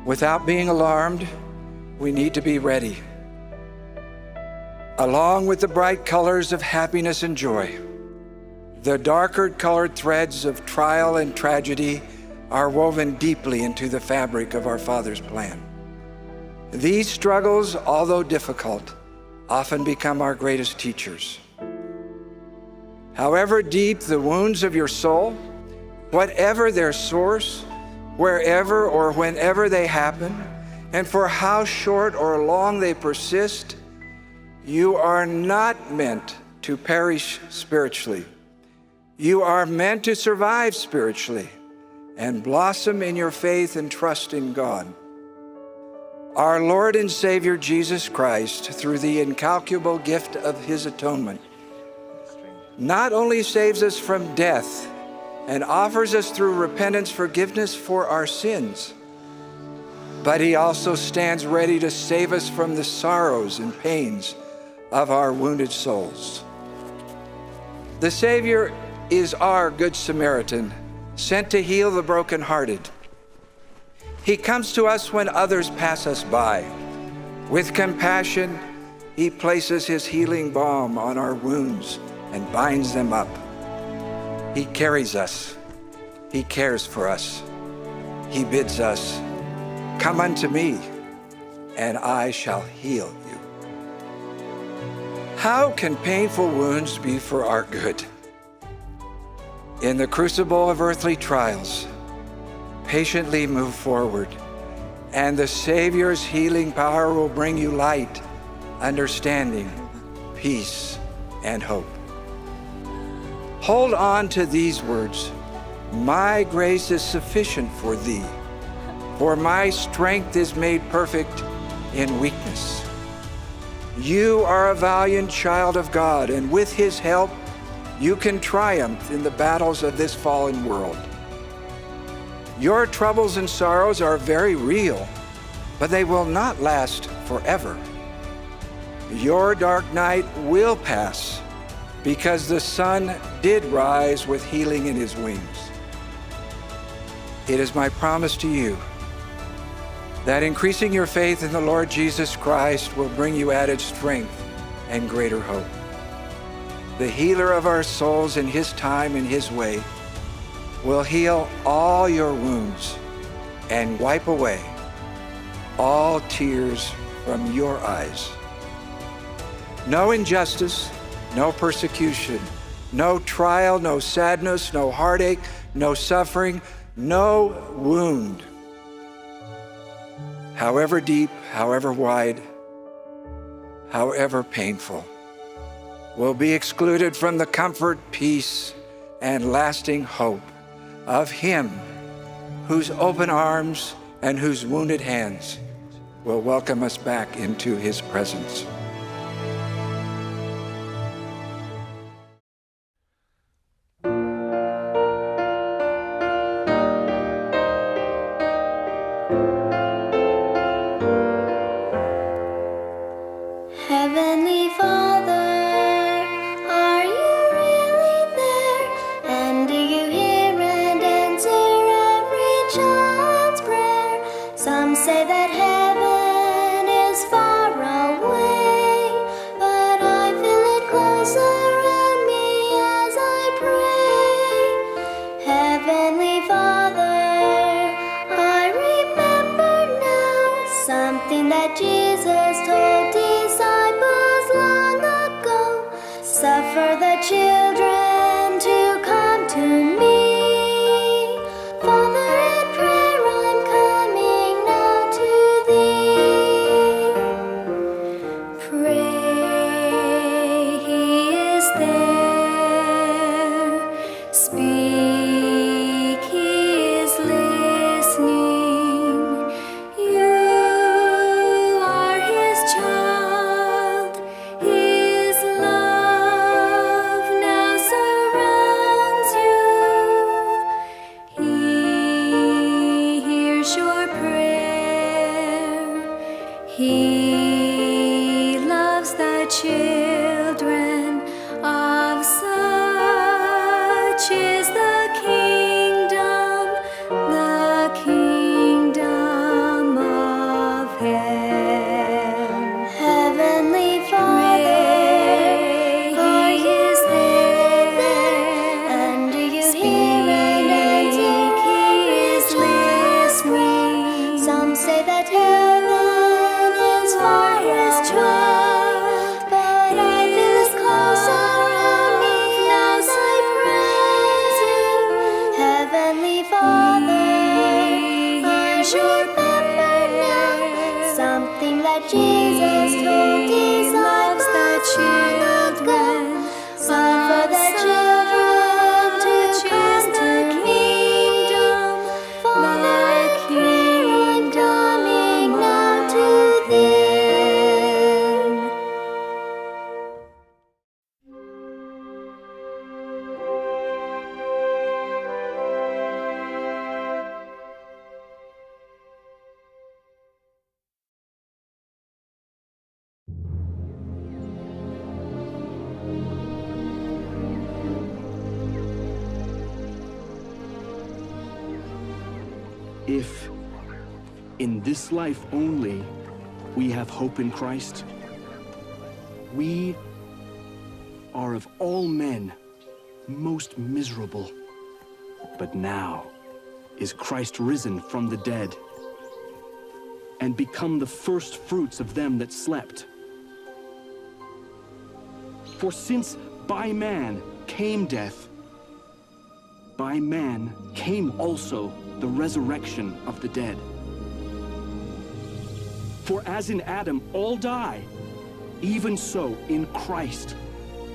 Without being alarmed, we need to be ready. Along with the bright colors of happiness and joy, the darker colored threads of trial and tragedy are woven deeply into the fabric of our Father's plan. These struggles, although difficult, often become our greatest teachers. However deep the wounds of your soul, whatever their source, wherever or whenever they happen, and for how short or long they persist, you are not meant to perish spiritually. You are meant to survive spiritually and blossom in your faith and trust in God. Our Lord and Savior Jesus Christ, through the incalculable gift of his atonement, not only saves us from death and offers us through repentance forgiveness for our sins, but he also stands ready to save us from the sorrows and pains of our wounded souls. The Savior is our Good Samaritan, sent to heal the brokenhearted. He comes to us when others pass us by. With compassion, he places his healing balm on our wounds and binds them up. He carries us. He cares for us. He bids us, "Come unto me, and I shall heal you." How can painful wounds be for our good? In the crucible of earthly trials, patiently move forward, and the Savior's healing power will bring you light, understanding, peace, and hope. Hold on to these words, "My grace is sufficient for thee, for my strength is made perfect in weakness." You are a valiant child of God, and with his help, you can triumph in the battles of this fallen world. Your troubles and sorrows are very real, but they will not last forever. Your dark night will pass, because the sun did rise with healing in his wings. It is my promise to you that increasing your faith in the Lord Jesus Christ will bring you added strength and greater hope. The healer of our souls, in his time, in his way, will heal all your wounds and wipe away all tears from your eyes. No injustice, no persecution, no trial, no sadness, no heartache, no suffering, no wound, however deep, however wide, however painful, will be excluded from the comfort, peace, and lasting hope of him whose open arms and whose wounded hands will welcome us back into his presence. Heavenly Father, are you really there? And do you hear and answer every child's prayer? Some say that heaven is far away, but I feel it close around me as I pray. Heavenly Father, I remember now something that Jesus told disciples long ago. Suffer the children to come to me. Father, in prayer I'm coming now to thee. Pray, he is there. Speak, he is listening. You are his child. His love now surrounds you. He hears your prayer. He loves the children. Of such is the kingdom, the kingdom of heaven. Heavenly Father, he is there, and do you hear and answer? He is listening. Some say that heaven is far away, but I feel it close around me as I praise you. Heavenly Father, I remember now something that Jesus told his disciples long ago. Suffer the children to come to me. Father, in prayer I'm coming now to thee. If, in this life only, we have hope in Christ, we are of all men most miserable. But now is Christ risen from the dead and become the first fruits of them that slept. For since by man came death, by man came also the resurrection of the dead. For as in Adam all die, even so in Christ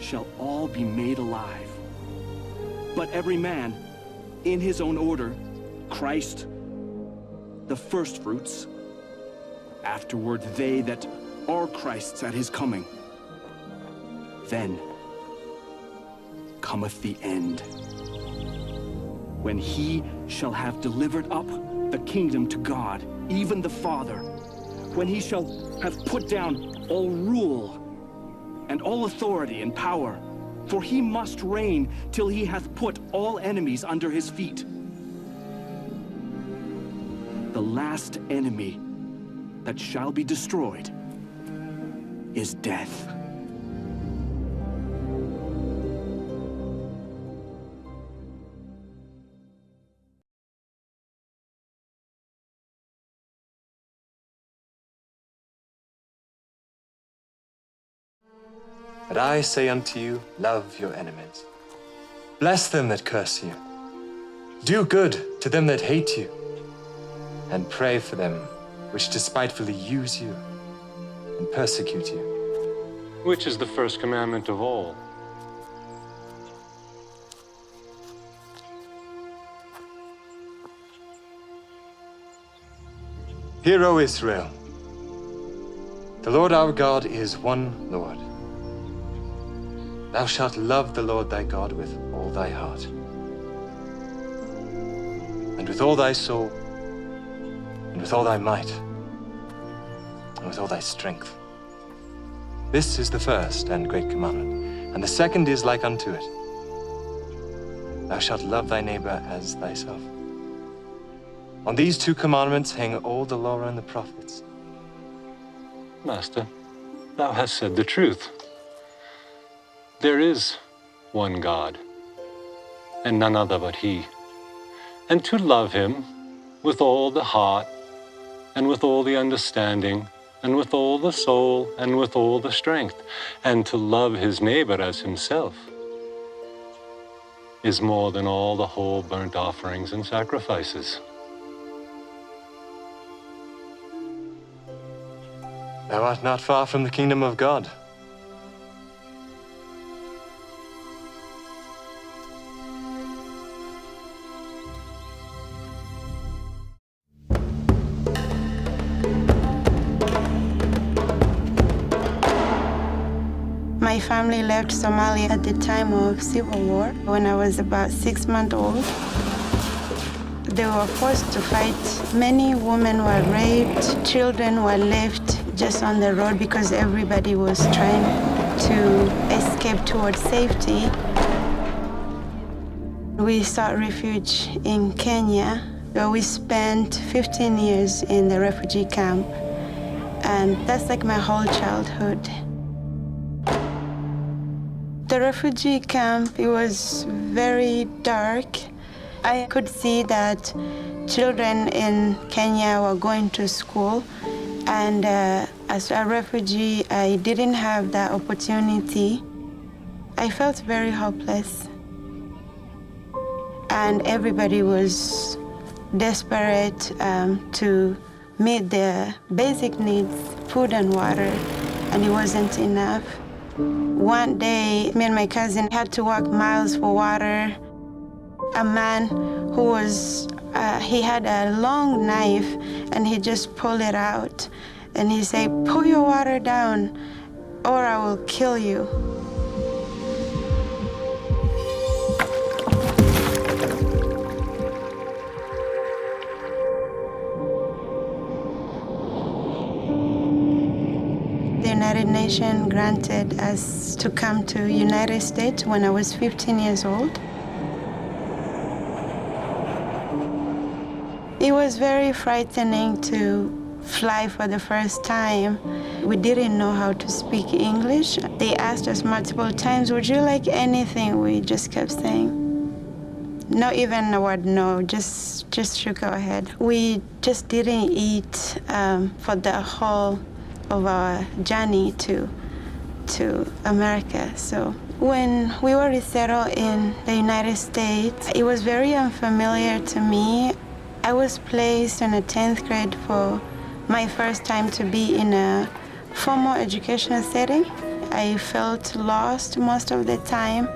shall all be made alive. But every man in his own order, Christ, the firstfruits, afterward they that are Christ's at his coming. Then cometh the end, when he shall have delivered up the kingdom to God, even the Father, when he shall have put down all rule and all authority and power, for he must reign till he hath put all enemies under his feet. The last enemy that shall be destroyed is death. But I say unto you, love your enemies. Bless them that curse you. Do good to them that hate you. And pray for them which despitefully use you and persecute you. Which is the first commandment of all? Hear, O Israel, the Lord our God is one Lord. Thou shalt love the Lord thy God with all thy heart, and with all thy soul, and with all thy might, and with all thy strength. This is the first and great commandment, and the second is like unto it. Thou shalt love thy neighbor as thyself. On these two commandments hang all the law and the prophets. Master, thou hast said the truth. There is one God, and none other but He. And to love Him with all the heart, and with all the understanding, and with all the soul, and with all the strength, and to love his neighbor as himself, is more than all the whole burnt offerings and sacrifices. Thou art not far from the kingdom of God. My family left Somalia at the time of civil war when I was about six months old. They were forced to fight. Many women were raped, children were left just on the road because everybody was trying to escape towards safety. We sought refuge in Kenya, where we spent fifteen years in the refugee camp. And that's, like, my whole childhood. The refugee camp, it was very dark. I could see that children in Kenya were going to school, and, uh, as a refugee, I didn't have that opportunity. I felt very hopeless. And everybody was desperate, um, to meet their basic needs, food and water, and it wasn't enough. One day, me and my cousin had to walk miles for water. A man who was, uh, he had a long knife, and he just pulled it out, and he said, "Put your water down, or I will kill you." The United Nations granted us to come to United States when I was fifteen years old. It was very frightening to fly for the first time. We didn't know how to speak English. They asked us multiple times, "Would you like anything?" We just kept saying, "Not even a word, no, just, just you go ahead." We just didn't eat, um, for the whole of our journey to, to America. So when we were resettled in the United States, it was very unfamiliar to me. I was placed in a tenth grade for my first time to be in a formal educational setting. I felt lost most of the time.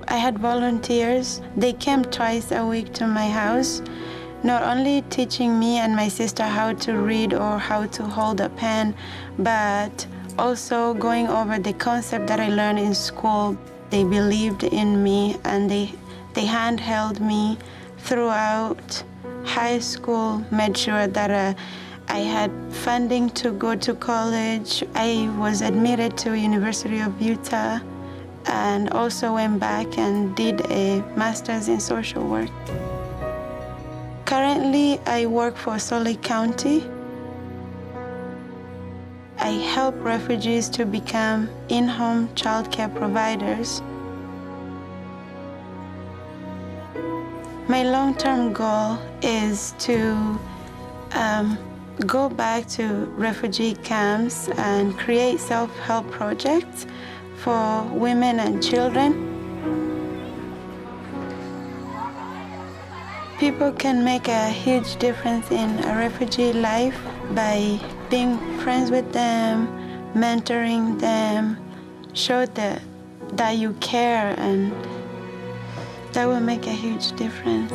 I had volunteers. They came twice a week to my house, not only teaching me and my sister how to read or how to hold a pen, but also going over the concept that I learned in school. They believed in me and they, they handheld me throughout high school, made sure that, uh, I had funding to go to college. I was admitted to University of Utah and also went back and did a master's in social work. Currently, I work for Salt Lake County. I help refugees to become in-home childcare providers. My long-term goal is to, um, go back to refugee camps and create self-help projects for women and children. People can make a huge difference in a refugee life by being friends with them, mentoring them, show that, that you care, and that will make a huge difference.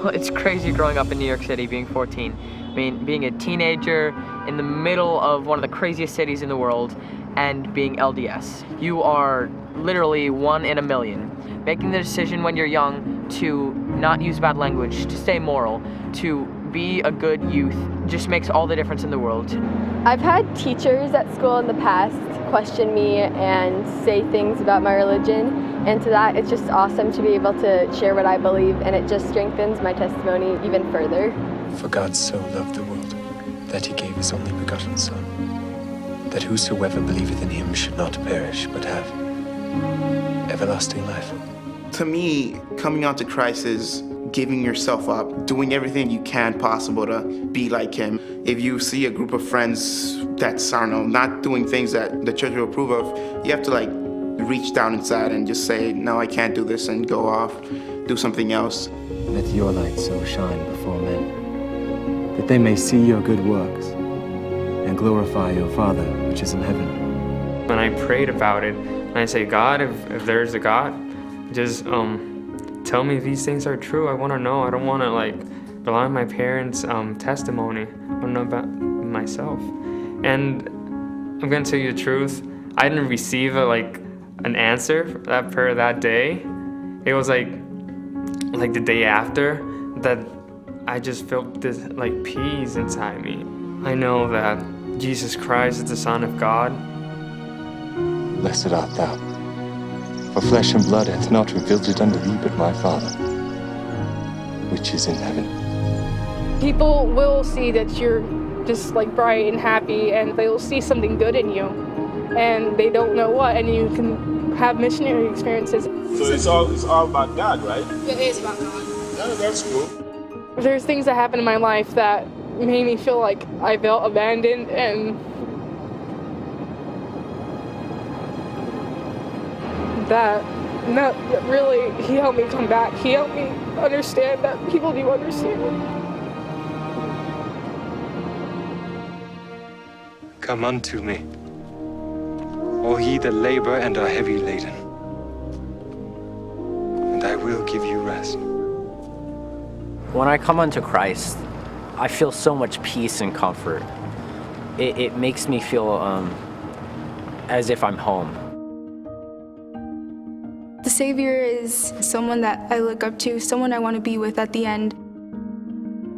Well, it's crazy growing up in New York City, being fourteen. I mean, being a teenager in the middle of one of the craziest cities in the world and being L D S. You are literally one in a million. Making the decision when you're young to not use bad language, to stay moral, to be a good youth, just makes all the difference in the world. I've had teachers at school in the past question me and say things about my religion, and to that, it's just awesome to be able to share what I believe, and it just strengthens my testimony even further. For God so loved the world that he gave his only begotten Son, that whosoever believeth in him should not perish, but have everlasting life. To me, coming on to Christ is giving yourself up, doing everything you can possible to be like him. If you see a group of friends that's, I don't know, not doing things that the church will approve of, you have to, like, reach down inside and just say, "No, I can't do this," and go off, do something else. Let your light so shine before men, that they may see your good works and glorify your Father which is in heaven. When I prayed about it, and I say, "God, if, if there's a God, just, um, tell me these things are true. I wanna know. I don't wanna, like, rely on my parents', um, testimony. I wanna know about myself." And I'm gonna tell you the truth, I didn't receive a, like, an answer for that prayer that day. It was, like, like, the day after that I just felt this, like, peace inside me. I know that Jesus Christ is the Son of God. Blessed art thou, for flesh and blood hath not revealed it unto thee, but my Father, which is in heaven. People will see that you're just, like, bright and happy, and they will see something good in you, and they don't know what, and you can have missionary experiences. So it's all, it's all about God, right? It is about God. Yeah, that's cool. There's things that happened in my life that made me feel like I felt abandoned, and that, that really, he helped me come back. He helped me understand that people do understand me. Come unto me, all ye that labor and are heavy laden, and I will give you rest. When I come unto Christ, I feel so much peace and comfort. It, it makes me feel, um, as if I'm home. The Savior is someone that I look up to, someone I want to be with at the end.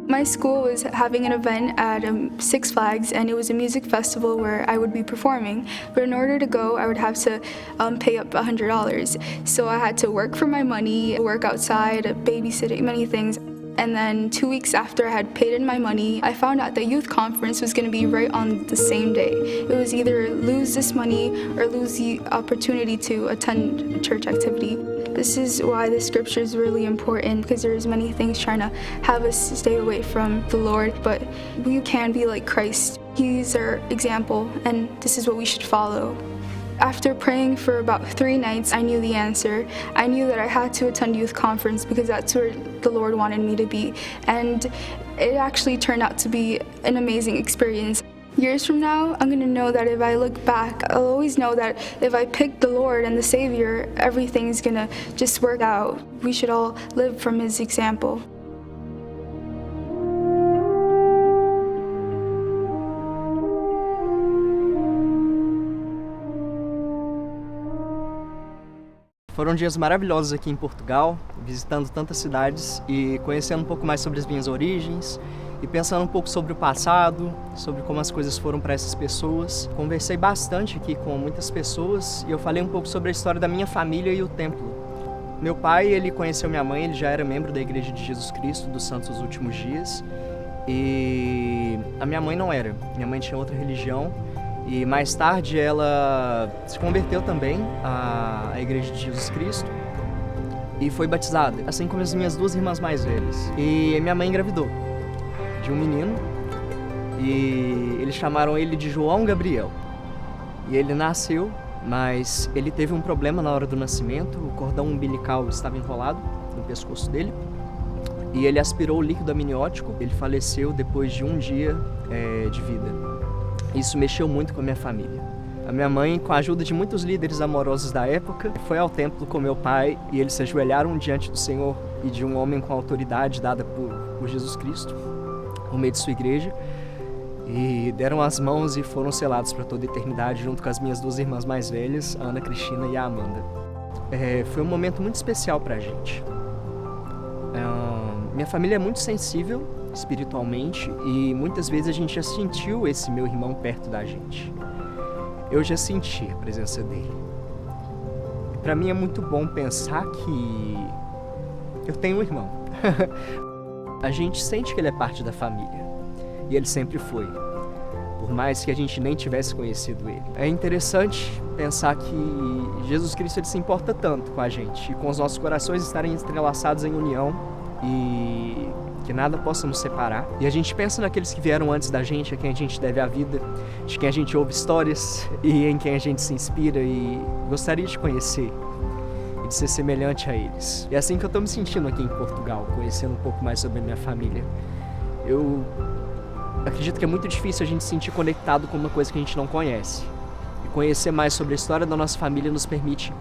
My school was having an event at, um, Six Flags, and it was a music festival where I would be performing. But in order to go, I would have to, um, pay up a hundred dollars. So I had to work for my money, work outside, babysitting, many things. And then two weeks after I had paid in my money, I found out the youth conference was gonna be right on the same day. It was either lose this money or lose the opportunity to attend a church activity. This is why the scripture is really important, 'cause there's many things trying to have us stay away from the Lord, but we can be like Christ. He's our example, and this is what we should follow. After praying for about three nights, I knew the answer. I knew that I had to attend youth conference because that's where the Lord wanted me to be. And it actually turned out to be an amazing experience. Years from now, I'm gonna know that if I look back, I'll always know that if I pick the Lord and the Savior, everything's gonna just work out. We should all live from His example. Foram dias maravilhosos aqui em Portugal, visitando tantas cidades e conhecendo um pouco mais sobre as minhas origens e pensando um pouco sobre o passado, sobre como as coisas foram para essas pessoas. Conversei bastante aqui com muitas pessoas e eu falei um pouco sobre a história da minha família e o templo. Meu pai, ele conheceu minha mãe, ele já era membro da Igreja de Jesus Cristo dos Santos dos Últimos Dias. E a minha mãe não era. Minha mãe tinha outra religião. E mais tarde ela se converteu também à, à Igreja de Jesus Cristo e foi batizada, assim como as minhas duas irmãs mais velhas. E minha mãe engravidou de um menino e eles chamaram ele de João Gabriel. E ele nasceu, mas ele teve um problema na hora do nascimento, o cordão umbilical estava enrolado no pescoço dele e ele aspirou o líquido amniótico. Ele faleceu depois de um dia, eh, de vida. Isso mexeu muito com a minha família. A minha mãe, com a ajuda de muitos líderes amorosos da época, foi ao templo com meu pai e eles se ajoelharam diante do Senhor e de um homem com autoridade dada por, por Jesus Cristo, por meio de sua igreja, e deram as mãos e foram selados para toda a eternidade junto com as minhas duas irmãs mais velhas, a Ana Cristina e a Amanda. É, foi um momento muito especial para a gente. Ah, minha família é muito sensível espiritualmente e muitas vezes a gente já sentiu esse meu irmão perto da gente. Eu já senti a presença dele. Para mim é muito bom pensar que eu tenho um irmão. A gente sente que ele é parte da família. E ele sempre foi. Por mais que a gente nem tivesse conhecido ele. É interessante pensar que Jesus Cristo, ele se importa tanto com a gente e com os nossos corações estarem entrelaçados em união e que nada possa nos separar. E a gente pensa naqueles que vieram antes da gente, a quem a gente deve a vida, de quem a gente ouve histórias e em quem a gente se inspira e gostaria de conhecer e de ser semelhante a eles. É assim que eu tô me sentindo aqui em Portugal, conhecendo um pouco mais sobre a minha família. Eu acredito que é muito difícil a gente se sentir conectado com uma coisa que a gente não conhece. E conhecer mais sobre a história da nossa família nos permite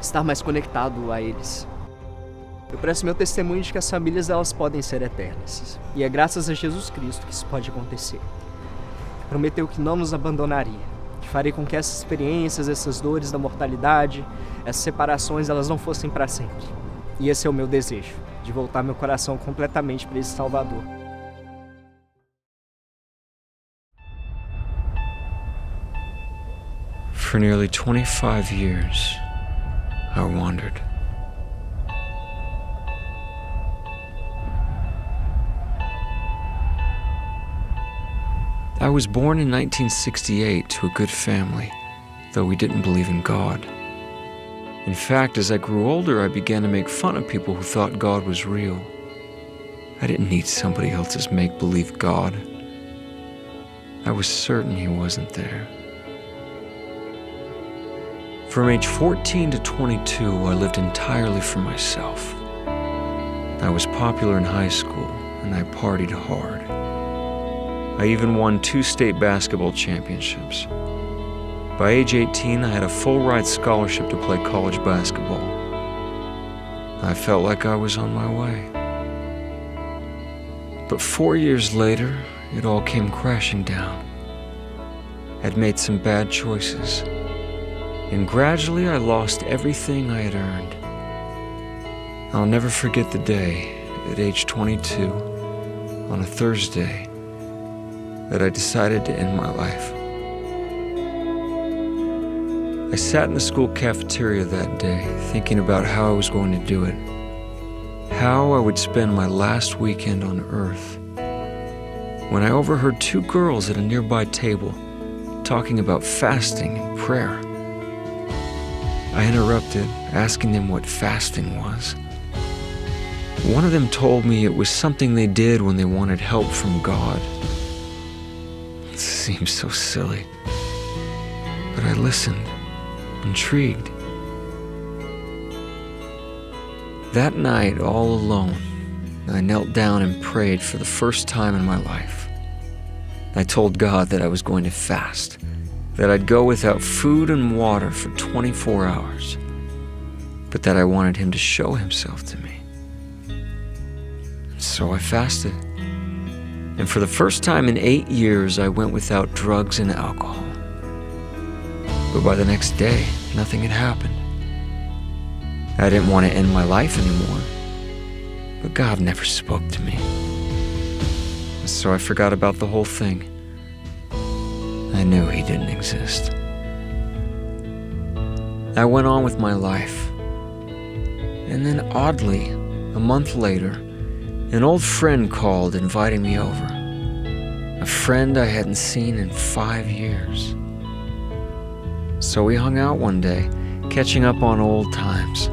estar mais conectado a eles. Eu presto meu testemunho de que as famílias, elas podem ser eternas. E é graças a Jesus Cristo que isso pode acontecer. Prometeu que não nos abandonaria, que faria com que essas experiências, essas dores da mortalidade, essas separações, elas não fossem para sempre. E esse é o meu desejo, de voltar meu coração completamente para esse Salvador. For nearly twenty-five years, I wandered. I was born in nineteen sixty-eight to a good family, though we didn't believe in God. In fact, as I grew older, I began to make fun of people who thought God was real. I didn't need somebody else's make-believe God. I was certain he wasn't there. From age fourteen to twenty-two, I lived entirely for myself. I was popular in high school, and I partied hard. I even won two state basketball championships. By age eighteen, I had a full-ride scholarship to play college basketball. I felt like I was on my way. But four years later, it all came crashing down. I'd made some bad choices, and gradually I lost everything I had earned. I'll never forget the day, at age twenty-two, on a Thursday, that I decided to end my life. I sat in the school cafeteria that day, thinking about how I was going to do it, how I would spend my last weekend on earth, when I overheard two girls at a nearby table talking about fasting and prayer. I interrupted, asking them what fasting was. One of them told me it was something they did when they wanted help from God. It seemed so silly. But I listened, intrigued. That night, all alone, I knelt down and prayed for the first time in my life. I told God that I was going to fast, that I'd go without food and water for twenty-four hours, but that I wanted Him to show Himself to me. So I fasted. And for the first time in eight years, I went without drugs and alcohol. But by the next day, nothing had happened. I didn't want to end my life anymore, but God never spoke to me. So I forgot about the whole thing. I knew He didn't exist. I went on with my life. And then, oddly, a month later, an old friend called, inviting me over. A friend I hadn't seen in five years. So we hung out one day, catching up on old times.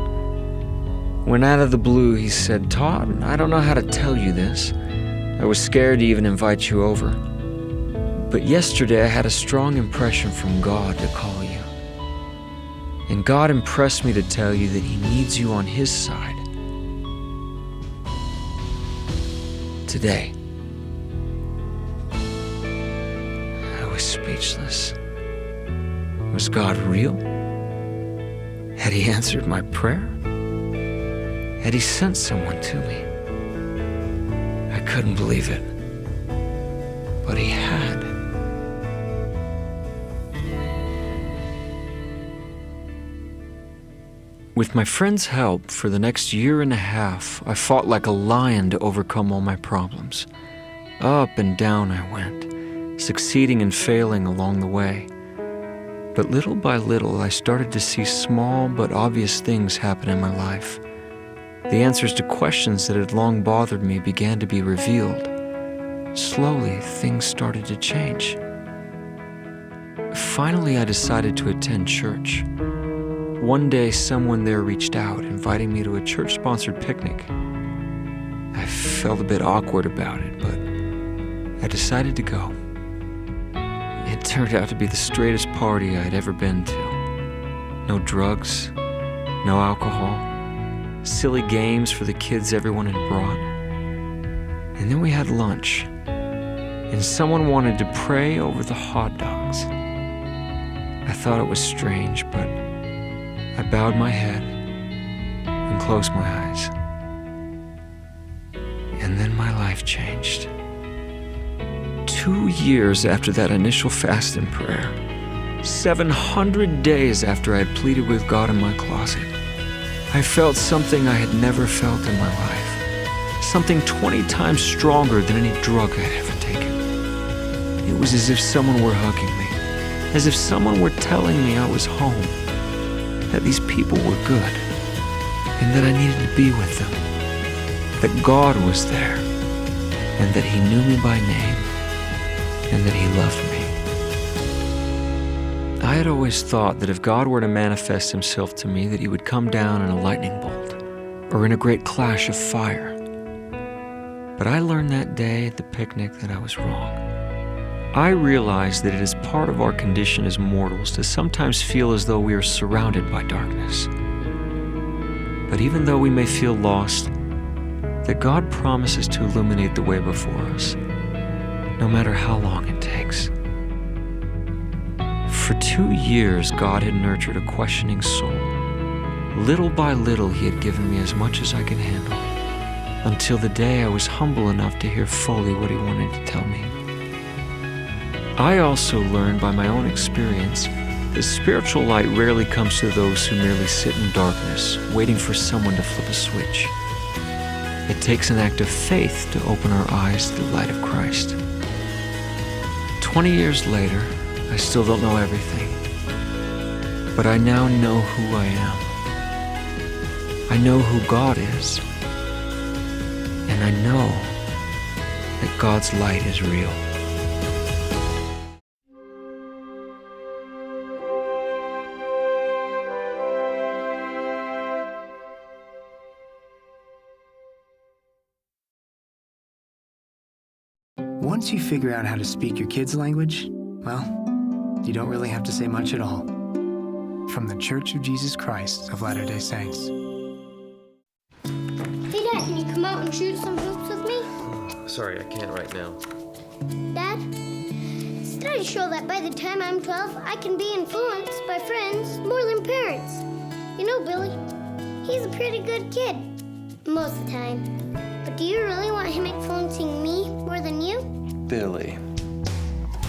When, out of the blue, he said, "Todd, I don't know how to tell you this. I was scared to even invite you over. But yesterday I had a strong impression from God to call you. And God impressed me to tell you that He needs you on His side today." I was speechless. Was God real? Had He answered my prayer? Had He sent someone to me? I couldn't believe it, but He had. With my friend's help, for the next year and a half, I fought like a lion to overcome all my problems. Up and down I went, succeeding and failing along the way. But little by little, I started to see small but obvious things happen in my life. The answers to questions that had long bothered me began to be revealed. Slowly, things started to change. Finally, I decided to attend church. One day, someone there reached out, inviting me to a church-sponsored picnic. I felt a bit awkward about it, but I decided to go. It turned out to be the straightest party I had ever been to. No drugs, no alcohol, silly games for the kids everyone had brought. And then we had lunch, and someone wanted to pray over the hot dogs. I thought it was strange, but I bowed my head and closed my eyes. And then my life changed. Two years after that initial fast and prayer, seven hundred days after I had pleaded with God in my closet, I felt something I had never felt in my life. Something twenty times stronger than any drug I'd ever taken. It was as if someone were hugging me, as if someone were telling me I was home, that these people were good, and that I needed to be with them, that God was there, and that He knew me by name, and that He loved me. I had always thought that if God were to manifest Himself to me, that He would come down in a lightning bolt, or in a great clash of fire. But I learned that day at the picnic that I was wrong. I realized that it is part of our condition as mortals to sometimes feel as though we are surrounded by darkness. But even though we may feel lost, that God promises to illuminate the way before us, no matter how long it takes. For two years, God had nurtured a questioning soul. Little by little, He had given me as much as I could handle, until the day I was humble enough to hear fully what He wanted to tell me. I also learned by my own experience that spiritual light rarely comes to those who merely sit in darkness, waiting for someone to flip a switch. It takes an act of faith to open our eyes to the light of Christ. Twenty years later, I still don't know everything, but I now know who I am. I know who God is, and I know that God's light is real. Once you figure out how to speak your kids' language, well, You don't really have to say much at all. From The Church of Jesus Christ of Latter-day Saints. Hey, Dad, can you come out and shoot some hoops with me? Sorry, I can't right now. Dad, studies show that by the time I'm twelve, I can be influenced by friends more than parents. You know, Billy, he's a pretty good kid most of the time. But do you really want him influencing me more than you? Billy.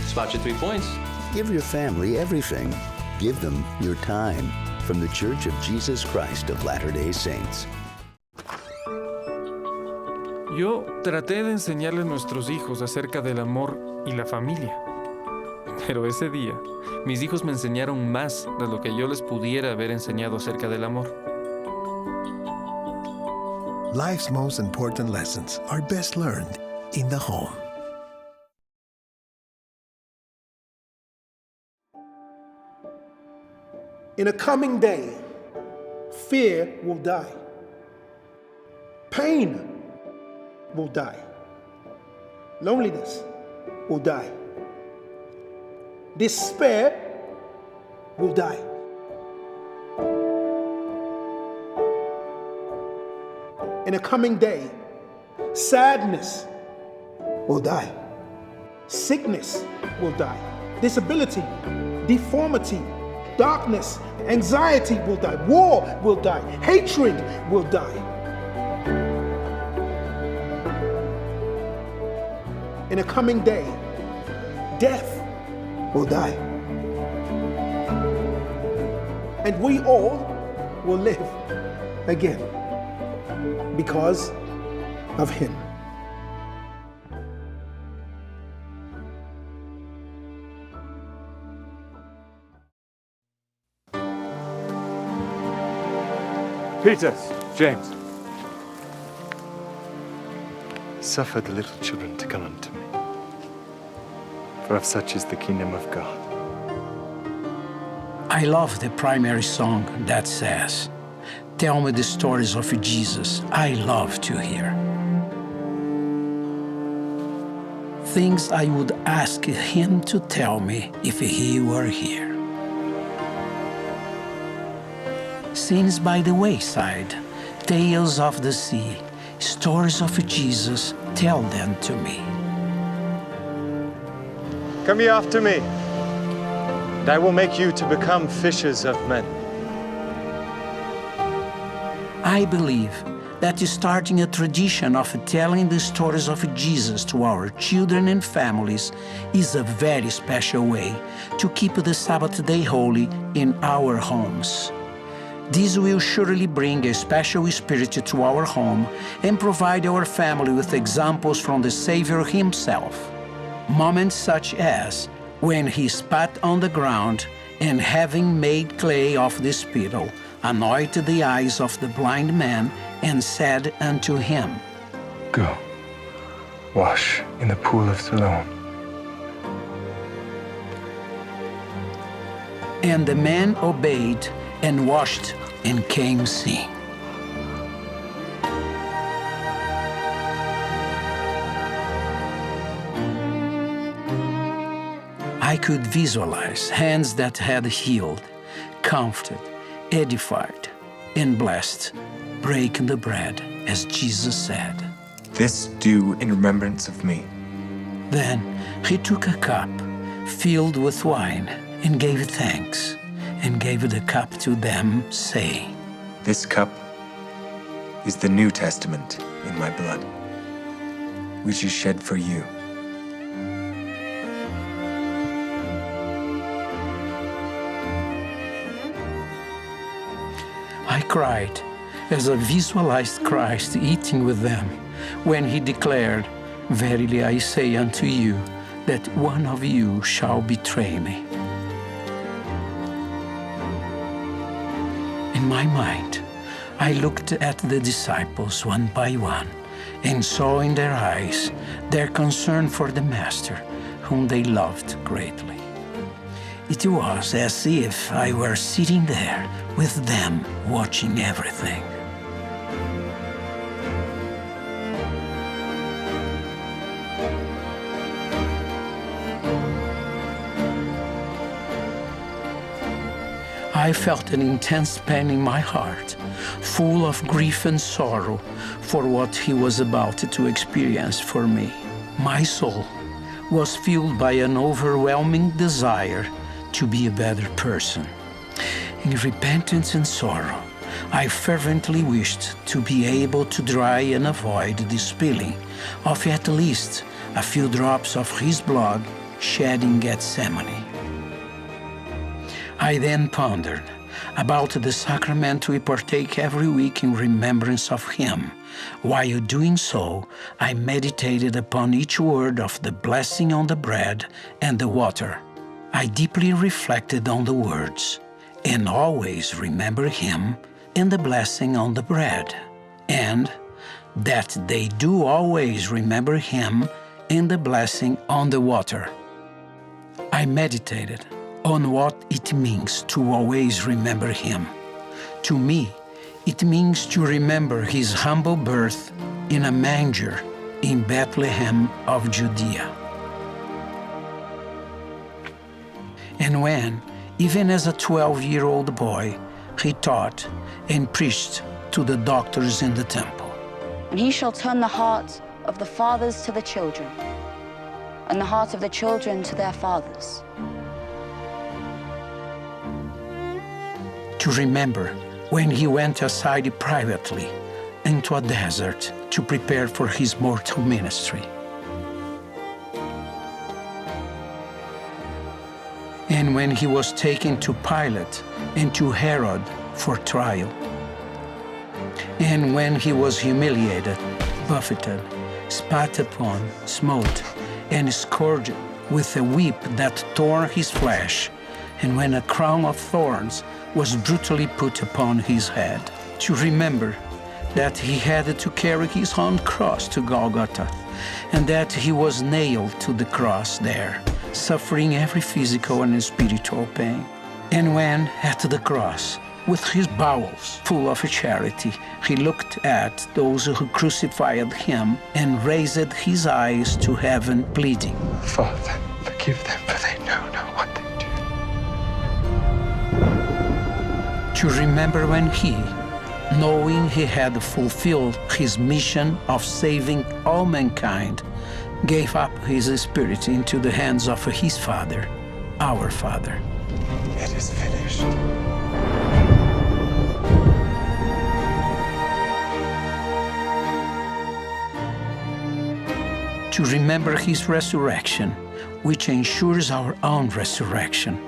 Spot your three points. Give your family everything. Give them your time. From The Church of Jesus Christ of Latter-day Saints. Yo traté de enseñarle a nuestros hijos acerca del amor y la familia. Pero ese día, mis hijos me enseñaron más de lo que yo les pudiera haber enseñado acerca del amor. Life's most important lessons are best learned in the home. In a coming day, fear will die. Pain will die. Loneliness will die. Despair will die. In a coming day, sadness will die. Sickness will die. Disability, deformity, darkness, anxiety will die. War will die. Hatred will die. In a coming day, death will die. And we all will live again because of him. Peter, James. Suffer the little children to come unto me, for of such is the kingdom of God. I love the primary song that says, "Tell me the stories of Jesus. I love to hear." Things I would ask him to tell me if he were here. Scenes by the wayside, tales of the sea, stories of Jesus, tell them to me. Come ye after me, and I will make you to become fishers of men. I believe that starting a tradition of telling the stories of Jesus to our children and families is a very special way to keep the Sabbath day holy in our homes. This will surely bring a special spirit to our home and provide our family with examples from the Savior himself. Moments such as when he spat on the ground and, having made clay of the spittle, anointed the eyes of the blind man and said unto him, "Go, wash in the pool of Siloam." And the man obeyed and washed and came seeing. I could visualize hands that had healed, comforted, edified, and blessed, breaking the bread, as Jesus said, "This do in remembrance of me." Then he took a cup filled with wine and gave thanks and gave the cup to them, saying, "This cup is the New Testament in my blood, which is shed for you." I cried as I visualized Christ eating with them when he declared, "Verily I say unto you, that one of you shall betray me." In my mind, I looked at the disciples one by one and saw in their eyes their concern for the Master, whom they loved greatly. It was as if I were sitting there with them, watching everything. I felt an intense pain in my heart, full of grief and sorrow for what he was about to experience for me. My soul was fueled by an overwhelming desire to be a better person. In repentance and sorrow, I fervently wished to be able to try and avoid the spilling of at least a few drops of his blood shed in Gethsemane. I then pondered about the sacrament we partake every week in remembrance of him. While doing so, I meditated upon each word of the blessing on the bread and the water. I deeply reflected on the words, "And always remember him in the blessing on the bread, and that they do always remember him in the blessing on the water." I meditated on what it means to always remember him. To me, it means to remember his humble birth in a manger in Bethlehem of Judea. And when, even as a twelve-year-old boy, he taught and preached to the doctors in the temple. And he shall turn the heart of the fathers to the children, and the heart of the children to their fathers. To remember when he went aside privately into a desert to prepare for his mortal ministry. And when he was taken to Pilate and to Herod for trial. And when he was humiliated, buffeted, spat upon, smote, and scourged with a whip that tore his flesh, and when a crown of thorns was brutally put upon his head. To remember that he had to carry his own cross to Golgotha, and that he was nailed to the cross there, suffering every physical and spiritual pain. And when at the cross, with his bowels full of charity, he looked at those who crucified him and raised his eyes to heaven, pleading, "Father, forgive them, for they know not what they do." To remember when he, knowing he had fulfilled his mission of saving all mankind, gave up his spirit into the hands of his Father, our Father. It is finished. To remember his resurrection, which ensures our own resurrection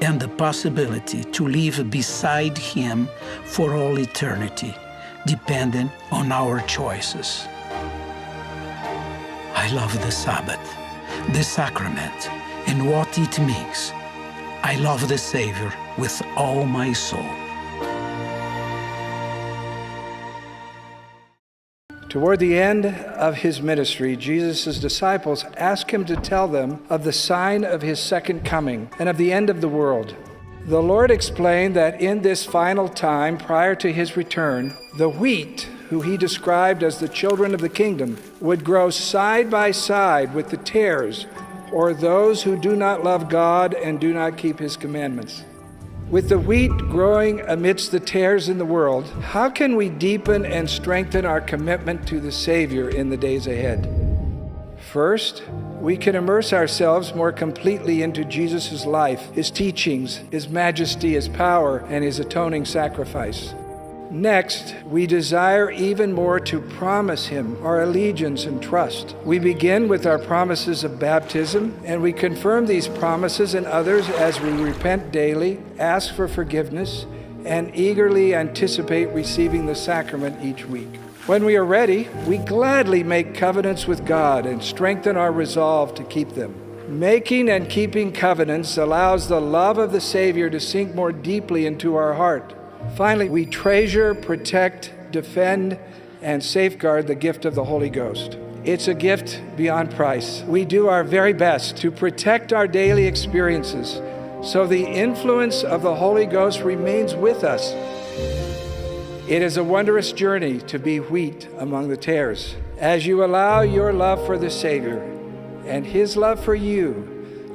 and the possibility to live beside him for all eternity, dependent on our choices. I love the Sabbath, the sacrament, and what it means. I love the Savior with all my soul. Toward the end of his ministry, Jesus' disciples asked him to tell them of the sign of his second coming and of the end of the world. The Lord explained that in this final time, prior to his return, the wheat, who he described as the children of the kingdom, would grow side by side with the tares, or those who do not love God and do not keep his commandments. With the wheat growing amidst the tares in the world, how can we deepen and strengthen our commitment to the Savior in the days ahead? First, we can immerse ourselves more completely into Jesus' life, his teachings, his majesty, his power, and his atoning sacrifice. Next, we desire even more to promise him our allegiance and trust. We begin with our promises of baptism, and we confirm these promises and others as we repent daily, ask for forgiveness, and eagerly anticipate receiving the sacrament each week. When we are ready, we gladly make covenants with God and strengthen our resolve to keep them. Making and keeping covenants allows the love of the Savior to sink more deeply into our heart. Finally, we treasure, protect, defend, and safeguard the gift of the Holy Ghost. It's a gift beyond price. We do our very best to protect our daily experiences so the influence of the Holy Ghost remains with us. It is a wondrous journey to be wheat among the tares. As you allow your love for the Savior and his love for you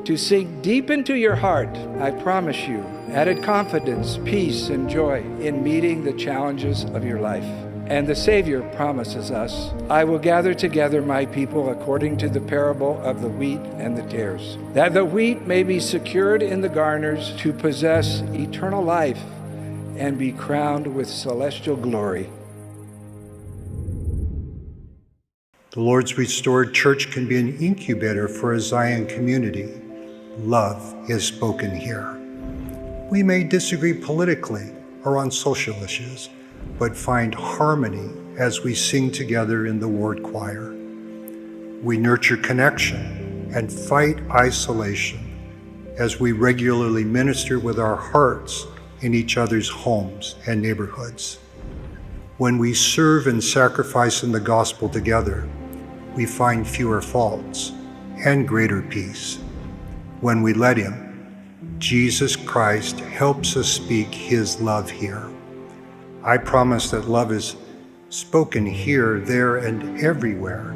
To sink deep into your heart, I promise you added confidence, peace, and joy in meeting the challenges of your life. And the Savior promises us, "I will gather together my people according to the parable of the wheat and the tares, that the wheat may be secured in the garners to possess eternal life and be crowned with celestial glory." The Lord's restored church can be an incubator for a Zion community. Love is spoken here. We may disagree politically or on social issues, but find harmony as we sing together in the ward choir. We nurture connection and fight isolation as we regularly minister with our hearts in each other's homes and neighborhoods. When we serve and sacrifice in the gospel together, we find fewer faults and greater peace. When we let Him, Jesus Christ helps us speak His love here. I promise that love is spoken here, there, and everywhere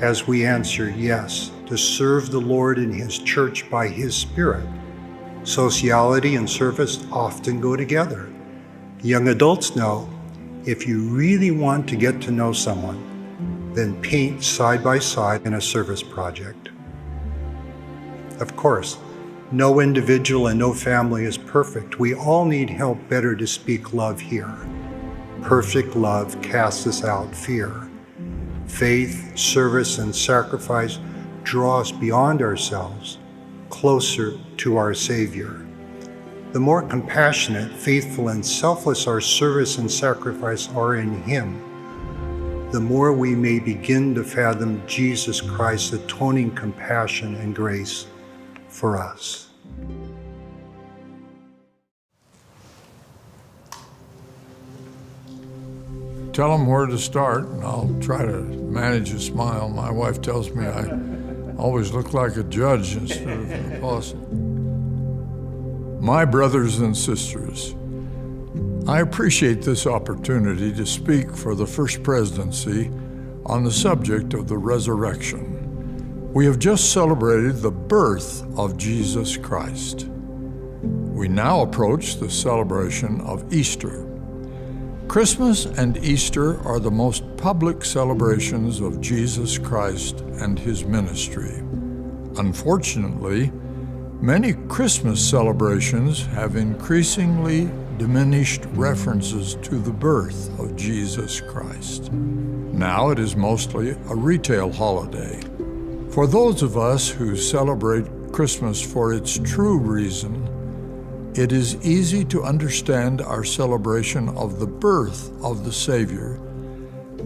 as we answer yes to serve the Lord and His church by His Spirit. Sociality and service often go together. Young adults know, if you really want to get to know someone, then paint side by side in a service project. Of course, no individual and no family is perfect. We all need help better to speak love here. Perfect love casts out fear. Faith, service, and sacrifice draw us beyond ourselves, closer to our Savior. The more compassionate, faithful, and selfless our service and sacrifice are in Him, the more we may begin to fathom Jesus Christ's atoning compassion and grace for us. Tell 'em where to start, and I'll try to manage a smile. My wife tells me I always look like a judge instead of an apostle. My brothers and sisters, I appreciate this opportunity to speak for the First Presidency on the subject of the resurrection. We have just celebrated the birth of Jesus Christ. We now approach the celebration of Easter. Christmas and Easter are the most public celebrations of Jesus Christ and His ministry. Unfortunately, many Christmas celebrations have increasingly diminished references to the birth of Jesus Christ. Now it is mostly a retail holiday. For those of us who celebrate Christmas for its true reason, it is easy to understand our celebration of the birth of the Savior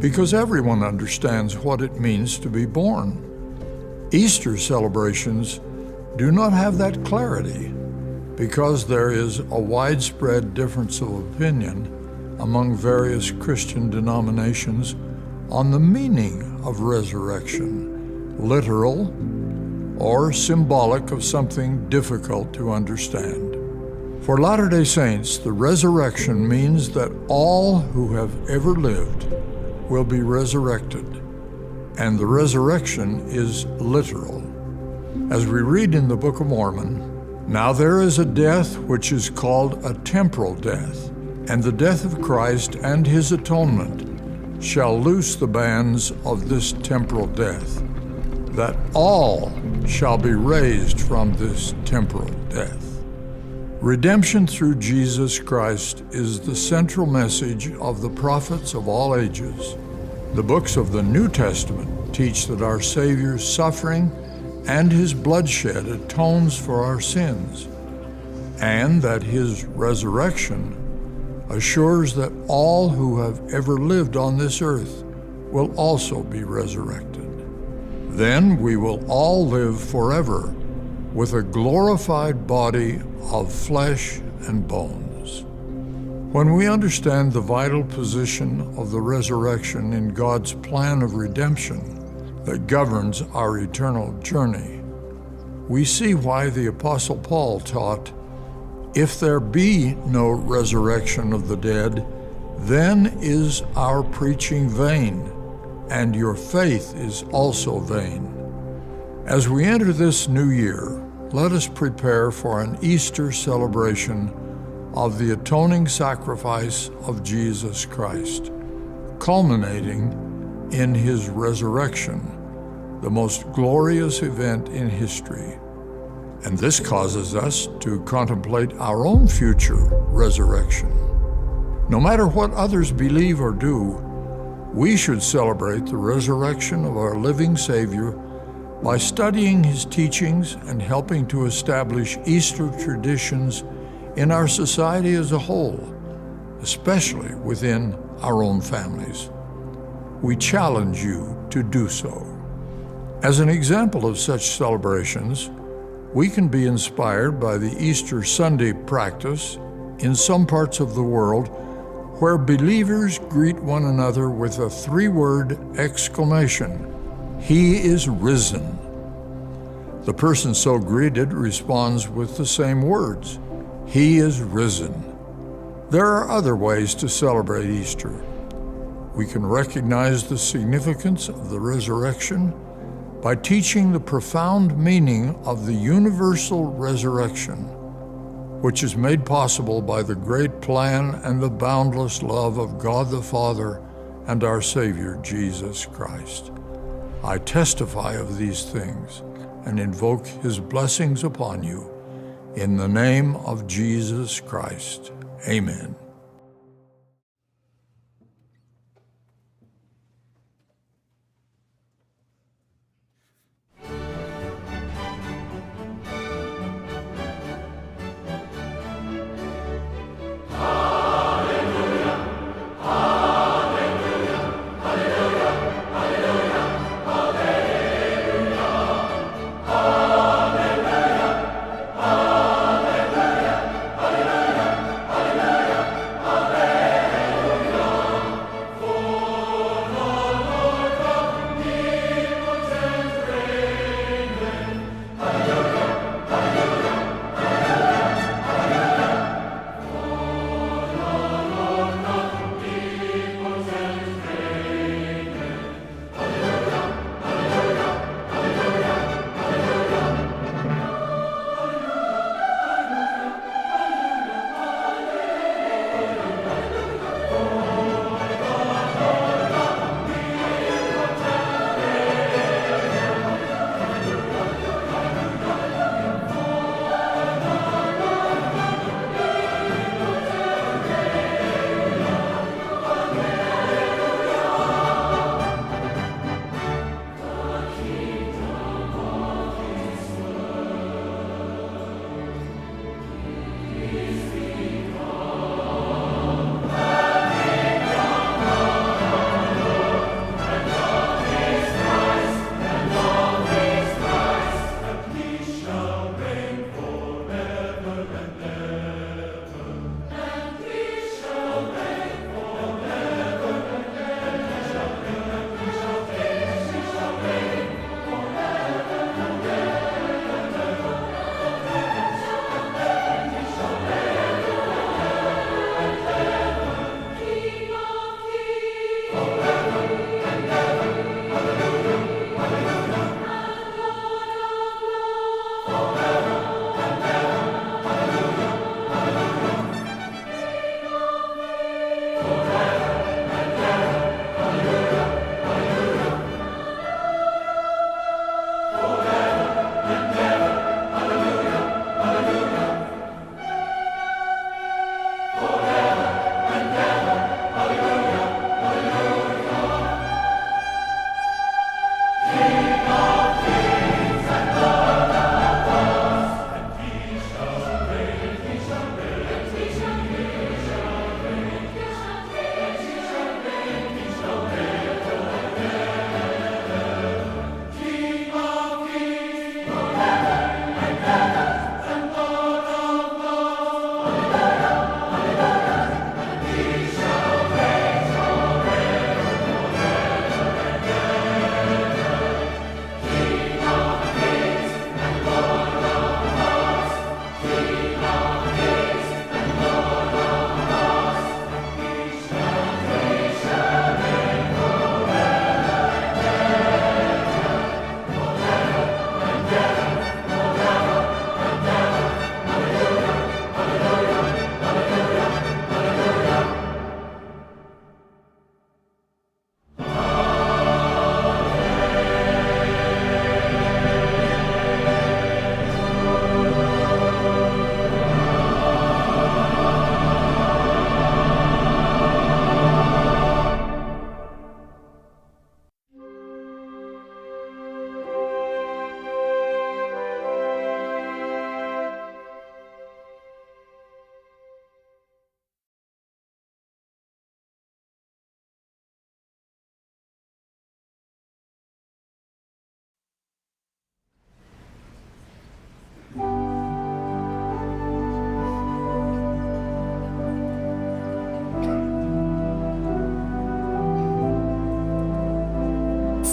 because everyone understands what it means to be born. Easter celebrations do not have that clarity because there is a widespread difference of opinion among various Christian denominations on the meaning of resurrection, literal or symbolic of something difficult to understand. For Latter-day Saints, the resurrection means that all who have ever lived will be resurrected, and the resurrection is literal. As we read in the Book of Mormon, "Now there is a death which is called a temporal death, and the death of Christ and His atonement shall loose the bands of this temporal death, that all shall be raised from this temporal death." Redemption through Jesus Christ is the central message of the prophets of all ages. The books of the New Testament teach that our Savior's suffering and His bloodshed atones for our sins, and that His resurrection assures that all who have ever lived on this earth will also be resurrected. Then we will all live forever with a glorified body of flesh and bones. When we understand the vital position of the resurrection in God's plan of redemption that governs our eternal journey, we see why the Apostle Paul taught, "If there be no resurrection of the dead, then is our preaching vain, and your faith is also vain." As we enter this new year, Let us prepare for an Easter celebration of the atoning sacrifice of Jesus Christ, culminating in his resurrection, the most glorious event in history. And this causes us to contemplate our own future resurrection. No matter what others believe or do, we should celebrate the resurrection of our living Savior by studying his teachings and helping to establish Easter traditions in our society as a whole, especially within our own families. We challenge you to do so. As an example of such celebrations, we can be inspired by the Easter Sunday practice in some parts of the world where believers greet one another with a three-word exclamation, "He is risen." The person so greeted responds with the same words, "He is risen." There are other ways to celebrate Easter. We can recognize the significance of the resurrection by teaching the profound meaning of the universal resurrection, which is made possible by the great plan and the boundless love of God the Father and our Savior Jesus Christ. I testify of these things and invoke his blessings upon you in the name of Jesus Christ. Amen.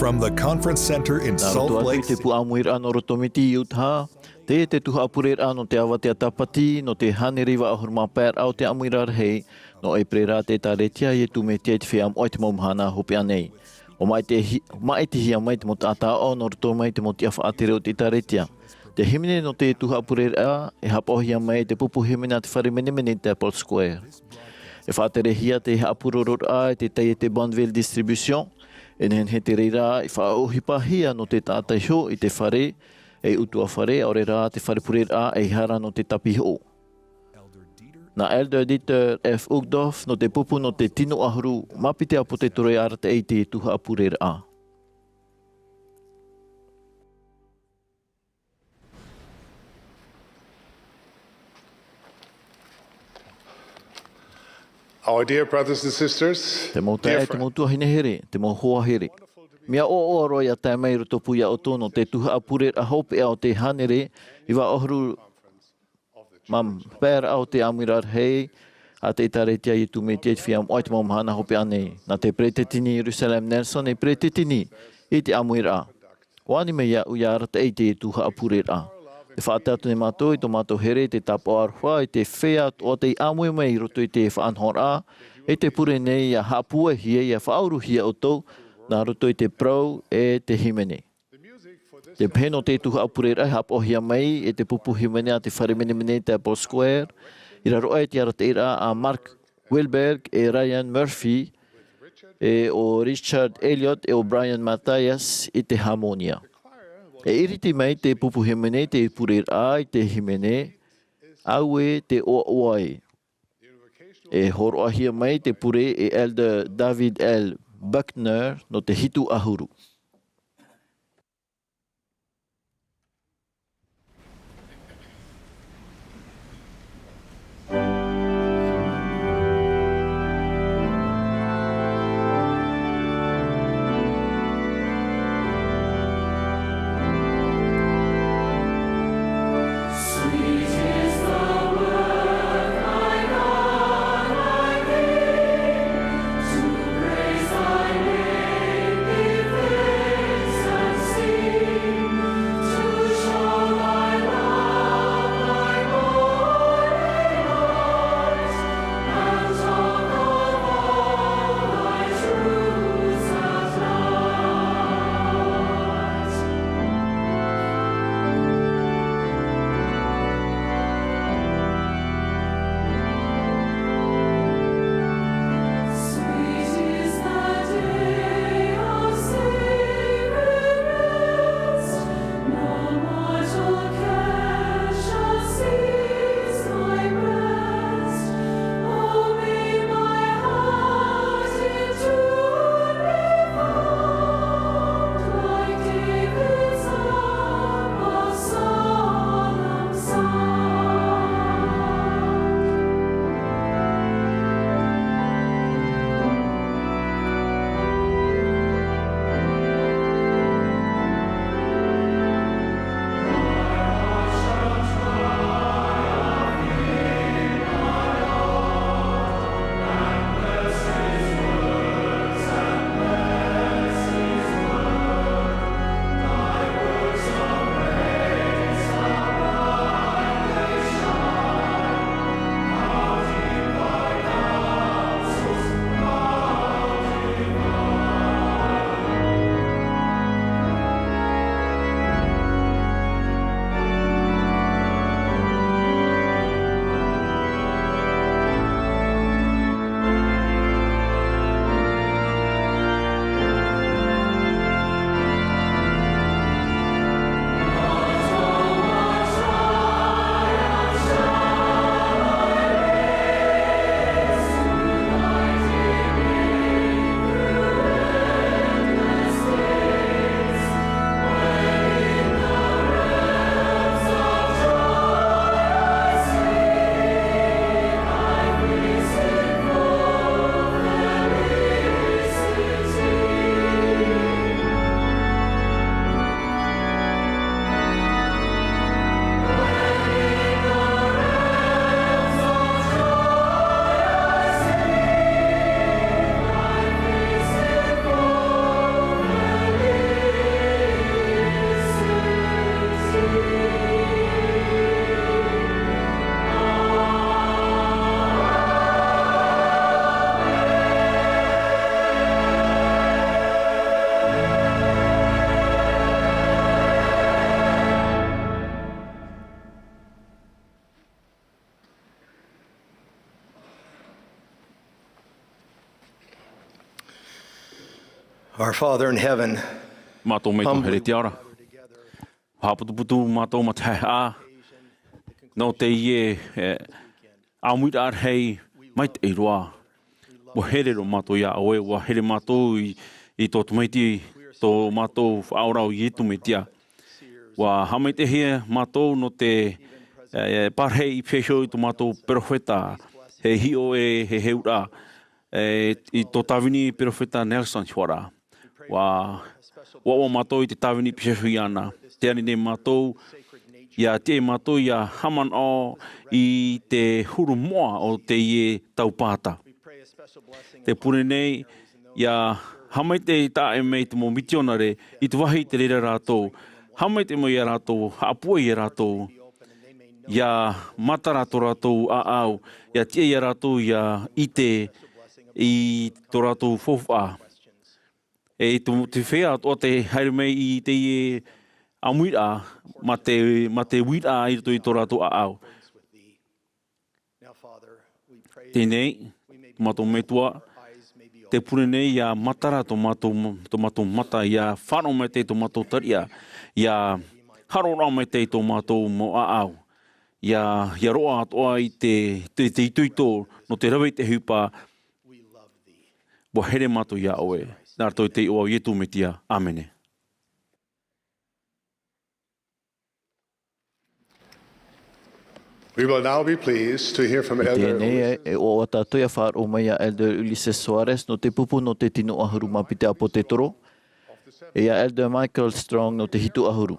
From the Conference Center in Salt Lake City. Nā roto atu i te pū ʻāmuiraʻa nō roto mai i Utah, teie te tuhaʻa pureraʻa nō te avatea tāpati, nō te hānere iva ʻahuru mā pae raʻa o te ʻāmuiraʻa rahi, nō ʻEperēra te ʻĒtārētia a Iesu Mesia i te feiā moʻa i te mau mahana hopeʻa nei. ʻUa maʻiti-, maʻitihia mai te mau taʻata aʻo nō roto mai te mau tiʻa faʻatere o te ʻĒtārētia. Te hīmene nō te tuhaʻa pureraʻa, e haʻapaʻohia mai e te pupu hīmene a te fare menemene i te Apple Square. E faʻaterehia te haʻapurororaʻa e te taiete Bonneville Distribution, e nehenehe te reira i faʻaʻohipahia nō te taʻata iho i te fare, ei ʻutuāfare, ʻaore rā te fare pureraʻa ei hara nō te tāpihoʻo. Nā Elder Dieter F. Uchtdorf nō te pupu nō te tino ʻahuru, mā piti ʻāpōsetolo e arataʻi i te tuhaʻa pureraʻa. Our dear brothers and sisters, te mau taeaʻe, te mau tuahine here, te mau hoa here. Mea ʻoaʻoa roa ʻia tae mai i roto pū iā ʻoutou nō te tuhaʻa pureraʻa hopeʻa o te hānere iva ʻahuru mā pae raʻa o te ʻāmuiraʻa rahi a te ʻĒtārētia a Iesu Mesia i te feiā moʻa i te mau mahana hopeʻa nei. Nā te peresideni Russell M. Nelson e peresideni i te ʻāmuiraʻa. ʻUa ani mai iāʻu ʻia arataʻi i te tuhaʻa pureraʻa. E faʻatae atu nei mātou i tō mātou here i te tāpaʻo aroha i te feiā atoʻa tei ʻāmui mai i roto i te faʻanahoraʻa, i te pure nei ʻia haʻapūaihia, ʻia faʻauruhia ʻoutou, nā roto i te parau e te hīmene. Te pehe nō te tuhaʻa pureraʻa e haʻapaʻohia mai e te pupu hīmene a te fare menemene i te Apple Square, i raro aʻe i te arataʻiraʻa a Mark Wilberg e Ryan Murphy, e ʻo Richard Elliott e ʻo Brian Mathias i te hāmonia. E iriti mai te pupu hīmene i te pureraʻa i te hīmene, Auē te ʻoaʻoa ē. E hōroʻahia mai te pure e Elder David L. Buckner nō te hitu ʻahuru. Our Father in heaven, mātou Metua here i te ao ra. Haʻaputuputu mātou ma te haʻehaʻa nō teie, e, ʻāmuiraʻa rahi maitaʻi roa. ʻUa here roa mātou iā ʻoe, ʻua here mātou i, i tō tamaiti, tō mātou Faʻaora ʻo Iesu Mesia. ʻUa haʻamaitaʻihia mātou nō te, e, e, parahi i faʻaʻite i tō mātou perofeta, e hiʻo e, e, e ura, e, i tō tāvini perofeta Nelson Hora. ʻUa, ʻua, ʻua mātou i te tāvini pīhaʻi iāna. Tē ani nei mātou, ʻia tiʻa mātou ʻia haʻamanaʻo i te huru moʻa o teie tau pāta. Tē pure nei, ʻia haʻamaitaʻi taʻa ʻē mai te mau mitionare, i te vāhi i te reira rātou. Haʻamaitaʻi mai iā rātou, haʻapūai iā rātou. ʻIa matara tō rātou ʻāʻau, ʻia tiʻa iā rātou ʻia ʻite i tō rātou faufaʻa. E i te, te feiā atoʻa tē haere mai i teie ʻāmuiraʻa, ma te, ma te uiraʻa i roto i tō rātou ʻāʻau. Teie nei, tō mātou Metua, tē pure nei ʻia matara tō mātou, tō mātou mata, ʻia faʻaroʻo maitaʻi tō mātou tariʻa, ʻia haʻaroʻo maitaʻi tō mātou mau ʻāʻau, ʻia, ʻia roaʻa atoʻa i te, te, te itoito nō te rave i te ʻohipa. ʻUa here mātou iā ʻoe, nā roto i te iʻoa o Iesu Mesia. ʻĀmene. We will now be pleased to hear from Elder Teie nei, e, e ʻoaʻoa tātou ʻia faʻaroʻo mai iā Elder Ulisses Soares nō te pupu nō te tino ʻahuru mā piti ʻāpōsetolo, e iā Elder Michael Strong nō te hitu ʻahuru.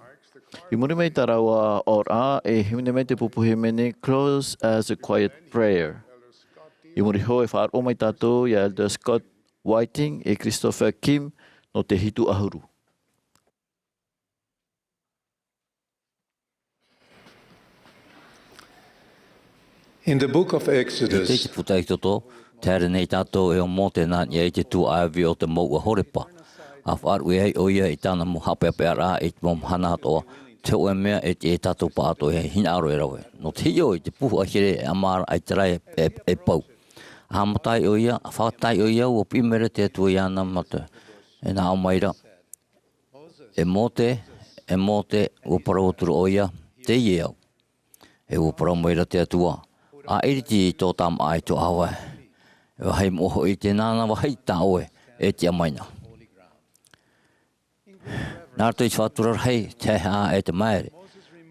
I muri mai i tā rāua ʻōroʻa, e hīmene mai te pupu hīmene Close as a Quiet Prayer. I muri iho e faʻaroʻo mai tātou iā Elder Scott Whiting e Christopher Kim nō te hitu ʻahuru. In the book of Exodus, I te puta Exodo, tē haere nei tātou e ʻo Mōse nā niʻa i te tuaʻāvi o te mouʻa Horepa. ʻA faʻaruʻe ai ʻoia i tāna mau haʻapeʻapeʻaraʻa i te mau mahana atoʻa, te hōʻē mea e tiʻa tātou pāʻatoʻa e hinaʻaro e rave. Nō te hiʻo i te pū haʻahere e ʻamaraʻa i te raʻi e, e, e pau. ʻA haʻamata ai ʻoia, ʻa faʻatae ʻoia, ʻua piʻi mai ra te Atua iāna ma te, e nā ʻō mai ra. E Mōse, e Mōse, ʻua parau atu ra ʻoia, teie au. E ʻua parau mai ra te Atua, ʻa ʻiriti i tō tāmaʻa i tō ʻāvae. E vāhi moʻa hoʻi tē nānā vāhi tā ʻoe, e tiʻa mai na. Nā roto i te faʻatura rahi, te haʻehaʻa e te māere.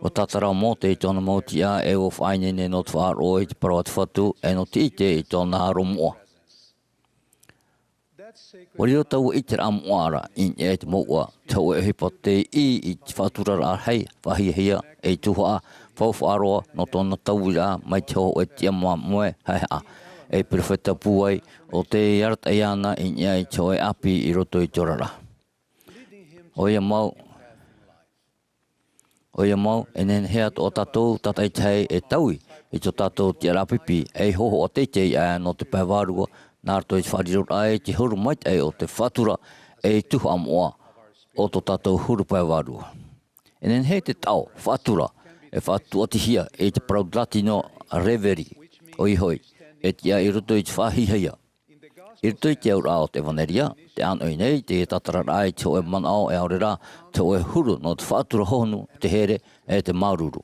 ʻUa tātara ʻo Mōse i tōna mau tiʻa, e ʻua faʻaineine nō te faʻaroʻo i te parau a te Fatu, e nō te ʻite i tōna aro moʻa. ʻUa riro taua ʻiteraʻa moʻa ra i niʻa i te mouʻa, te hōʻē ʻohipa tei ʻī i te faʻaturaraʻa rahi, faʻahiahia, e tuhaʻa, faufaʻa roa, nō tōna tauiraʻa mai te hōʻē tiʻa māmoe haʻehaʻa, e perofeta pūai, ʻo tei arataʻi iāna i niʻa i te hōʻē ʻāpī i roto i te oraraʻa. ʻOia mau, ʻOia mau, e nehenehe atoʻa tātou tātaʻitahi e taui i tō tātou tiʻaraʻa pipi, ei hōhoʻa teitei aʻe nō te pae vārua, nā roto i te faʻariroraʻa i te huru maitaʻi o te faʻatura, ei tuhaʻa moʻa o tō tātou huru pae vārua. E nehenehe te taʻo faʻatura e faʻatuatihia i te parau Latino reverie, ʻoia hoʻi, e tiʻa i roto i te faʻahiahia. I roto i te auraʻa o te ʻEvaneria, tē ʻānoʻi nei te tātararaʻa i te hōʻē manaʻo e ʻaore rā te hōʻē huru nō te faʻatura hohonu, te here, e te māuruuru.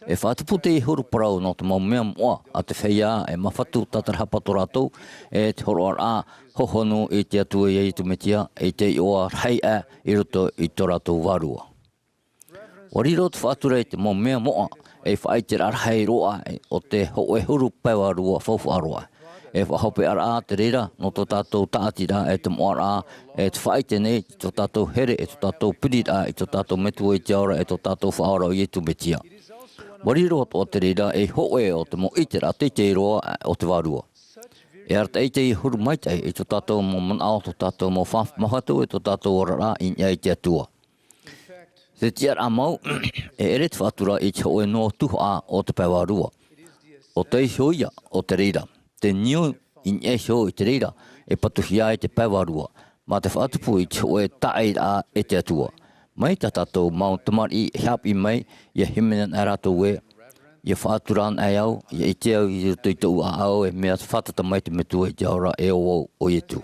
E faʻatupu teie huru parau nō te mau mea moʻa a te feiā e māfatu tātarahapa tō rātou, e te hōroʻaraʻa hohonu i te Atua ia Iesu Mesia, i te iʻoa rahi aʻe i roto i tō rātou vārua. ʻUa riro te faʻatura i te mau mea moʻa, ei faʻaʻiteraʻa rahi roa aʻe o te hōʻē huru pae vārua faufaʻa roa. E faʻahopeʻaraʻa te reira nō tō tātou tāʻatiraʻa e te moʻaraʻa, e te faʻaʻite nei i tō tātou here, e tō tātou piriraʻa i tō tātou Metua i te Ao ra, e tō tātou Faʻaora ʻo Iesu Mesia. ʻUa riro atoʻa te reira ei hōʻē o te mau ʻiteraʻa teitei roa o te vārua. E arataʻi teie huru maitaʻi i tō tātou mau manaʻo, tō tātou mau fa-, māfatu, e tō tātou oraraʻa i niʻa i te Atua. Te tiʻaraʻa mau, e ʻere te faʻatura i te hōʻē noa tuhaʻa o te pae vārua. ʻO tei iho ia, ʻo te reira. Te niu i niʻa iho i te reira, e patuhia ai te pae vārua, mā te faʻatupu i te hōʻē tāʻairaʻa e te Atua. Mai tā tātou mau tamariʻi e haʻapiʻi mai, ʻia hīmene ana rātou ē, ʻia faʻatura ana au, ʻia ʻite au i roto i tōʻu ʻāʻau, e mea fātata mai te Metua i te Ao ra, e ʻo vau, ʻo Iesu.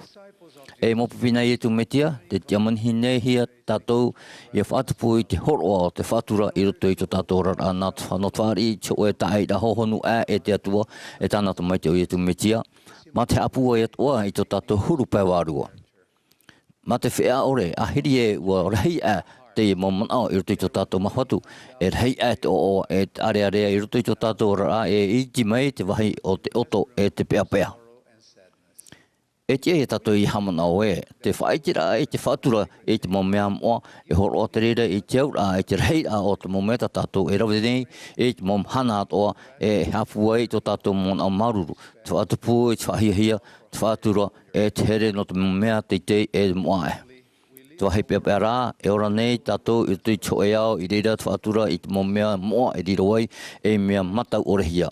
E mau pipi nā Iesu Mesia, tē tiʻa manihini nei hia tātou ʻia faʻatupu i te hōroʻa o te faʻatura i roto i tō tātou oraraʻa nā te fā-, nō te fāriʻi i te hōʻē tāʻairaʻa hohonu aʻe e te Atua, e tāna Tamaiti ʻo Iesu Mesia, mā te haʻapūai atoʻa i tō tātou huru pae vārua. Mā te feiā ʻore, ʻahiri ē ʻua rahi aʻe teie mau manaʻo i roto i tō tātou māfatu, e rahi aʻe te ʻoaʻoa, e te ʻārearea i roto i tō tātou oraraʻa, e iti mai te vāhi o te ʻoto, e te peʻapeʻa. E tiʻa ia tātou ʻia haʻamanaʻo ē, te faʻaʻiteraʻa i te faʻatura i te mau mea moʻa, e hōroʻa te reira i te auraʻa, i te rahiraʻa o te mau mea tā tātou e rave nei, i te mau mahana atoʻa, e haʻapūai i tō tātou manaʻo māuruuru, te faʻatupu, te faʻahiahia, te faʻatura, e te here nō te mau mea teitei e moʻa aʻe. Te vāhi peʻapeʻa rā, e ora nei tātou i roto i te hōʻē ao, i reira te faʻatura i te mau mea moʻa e riro ai ei mea mātau ʻore hia.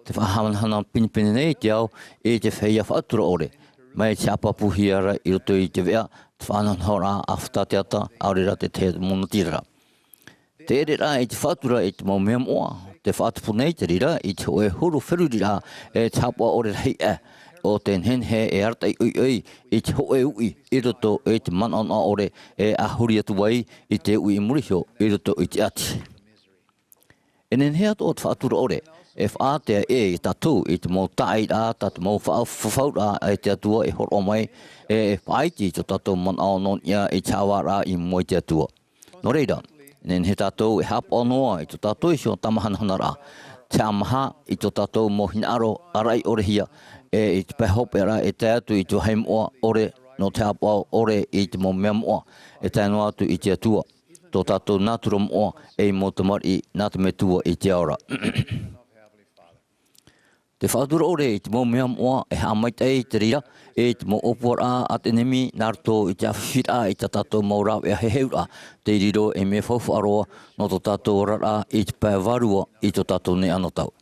Te faʻahanahana pinepine nei te ao i te feiā faʻatura ʻore, mai te haʻapāpūhia ra i roto i te veʻa, te faʻanahonahoraʻa ʻāfata te ata, ʻaore rā te tahi atu mau natirara. Te ʻereraʻa i te faʻatura i te mau mea moʻa, te faʻatupu nei te reira i te hōʻē huru feruriraʻa, e te haʻapaʻo ʻore rahi aʻe, ʻo te nehenehe e arataʻi ʻoiʻoi i te hōʻē uʻi i roto i te manaʻonaʻo ʻore, e a huri atu ai i te uʻi i muri iho i roto i te ʻati. E nehenehe atoʻa te faʻatura ʻore, e faʻaātea ʻē ia tātou i te mau tāʻairaʻa, tā te mau faʻa-, fafauraʻa e te Atua e hōroʻa mai, e faʻaiti i tō tātou manaʻo nō niʻa i te haʻavāraʻa i mua i te Atua. Nō reira, e nehenehe tātou e haʻapaʻo noa i tō tātou iho tāmahanahanaraʻa, te haʻamaha i tō tātou mau hinaʻaro ʻāraʻi ʻore hia, e i te pae hopeʻa ra e tae atu i te vāhi moʻa ʻore nō te haʻapaʻo ʻore i te mau mea moʻa, e tae noa atu i te Atua, tō tātou nātura moʻa, ei mau tamariʻi nā te Metua i te ao ra. Te faʻatura ʻore i te mau mea moʻa e haʻamaitaʻi i te reira, i te mau ʻōpuaraʻa a te ʻenemi, nā roto i te ʻāfiʻifiraʻa i tā tātou mau rāveʻa heheuraʻa, tei riro ei mea faufaʻa roa nō tō tātou oraraʻa i te pae vārua i tō tātou nei anotau.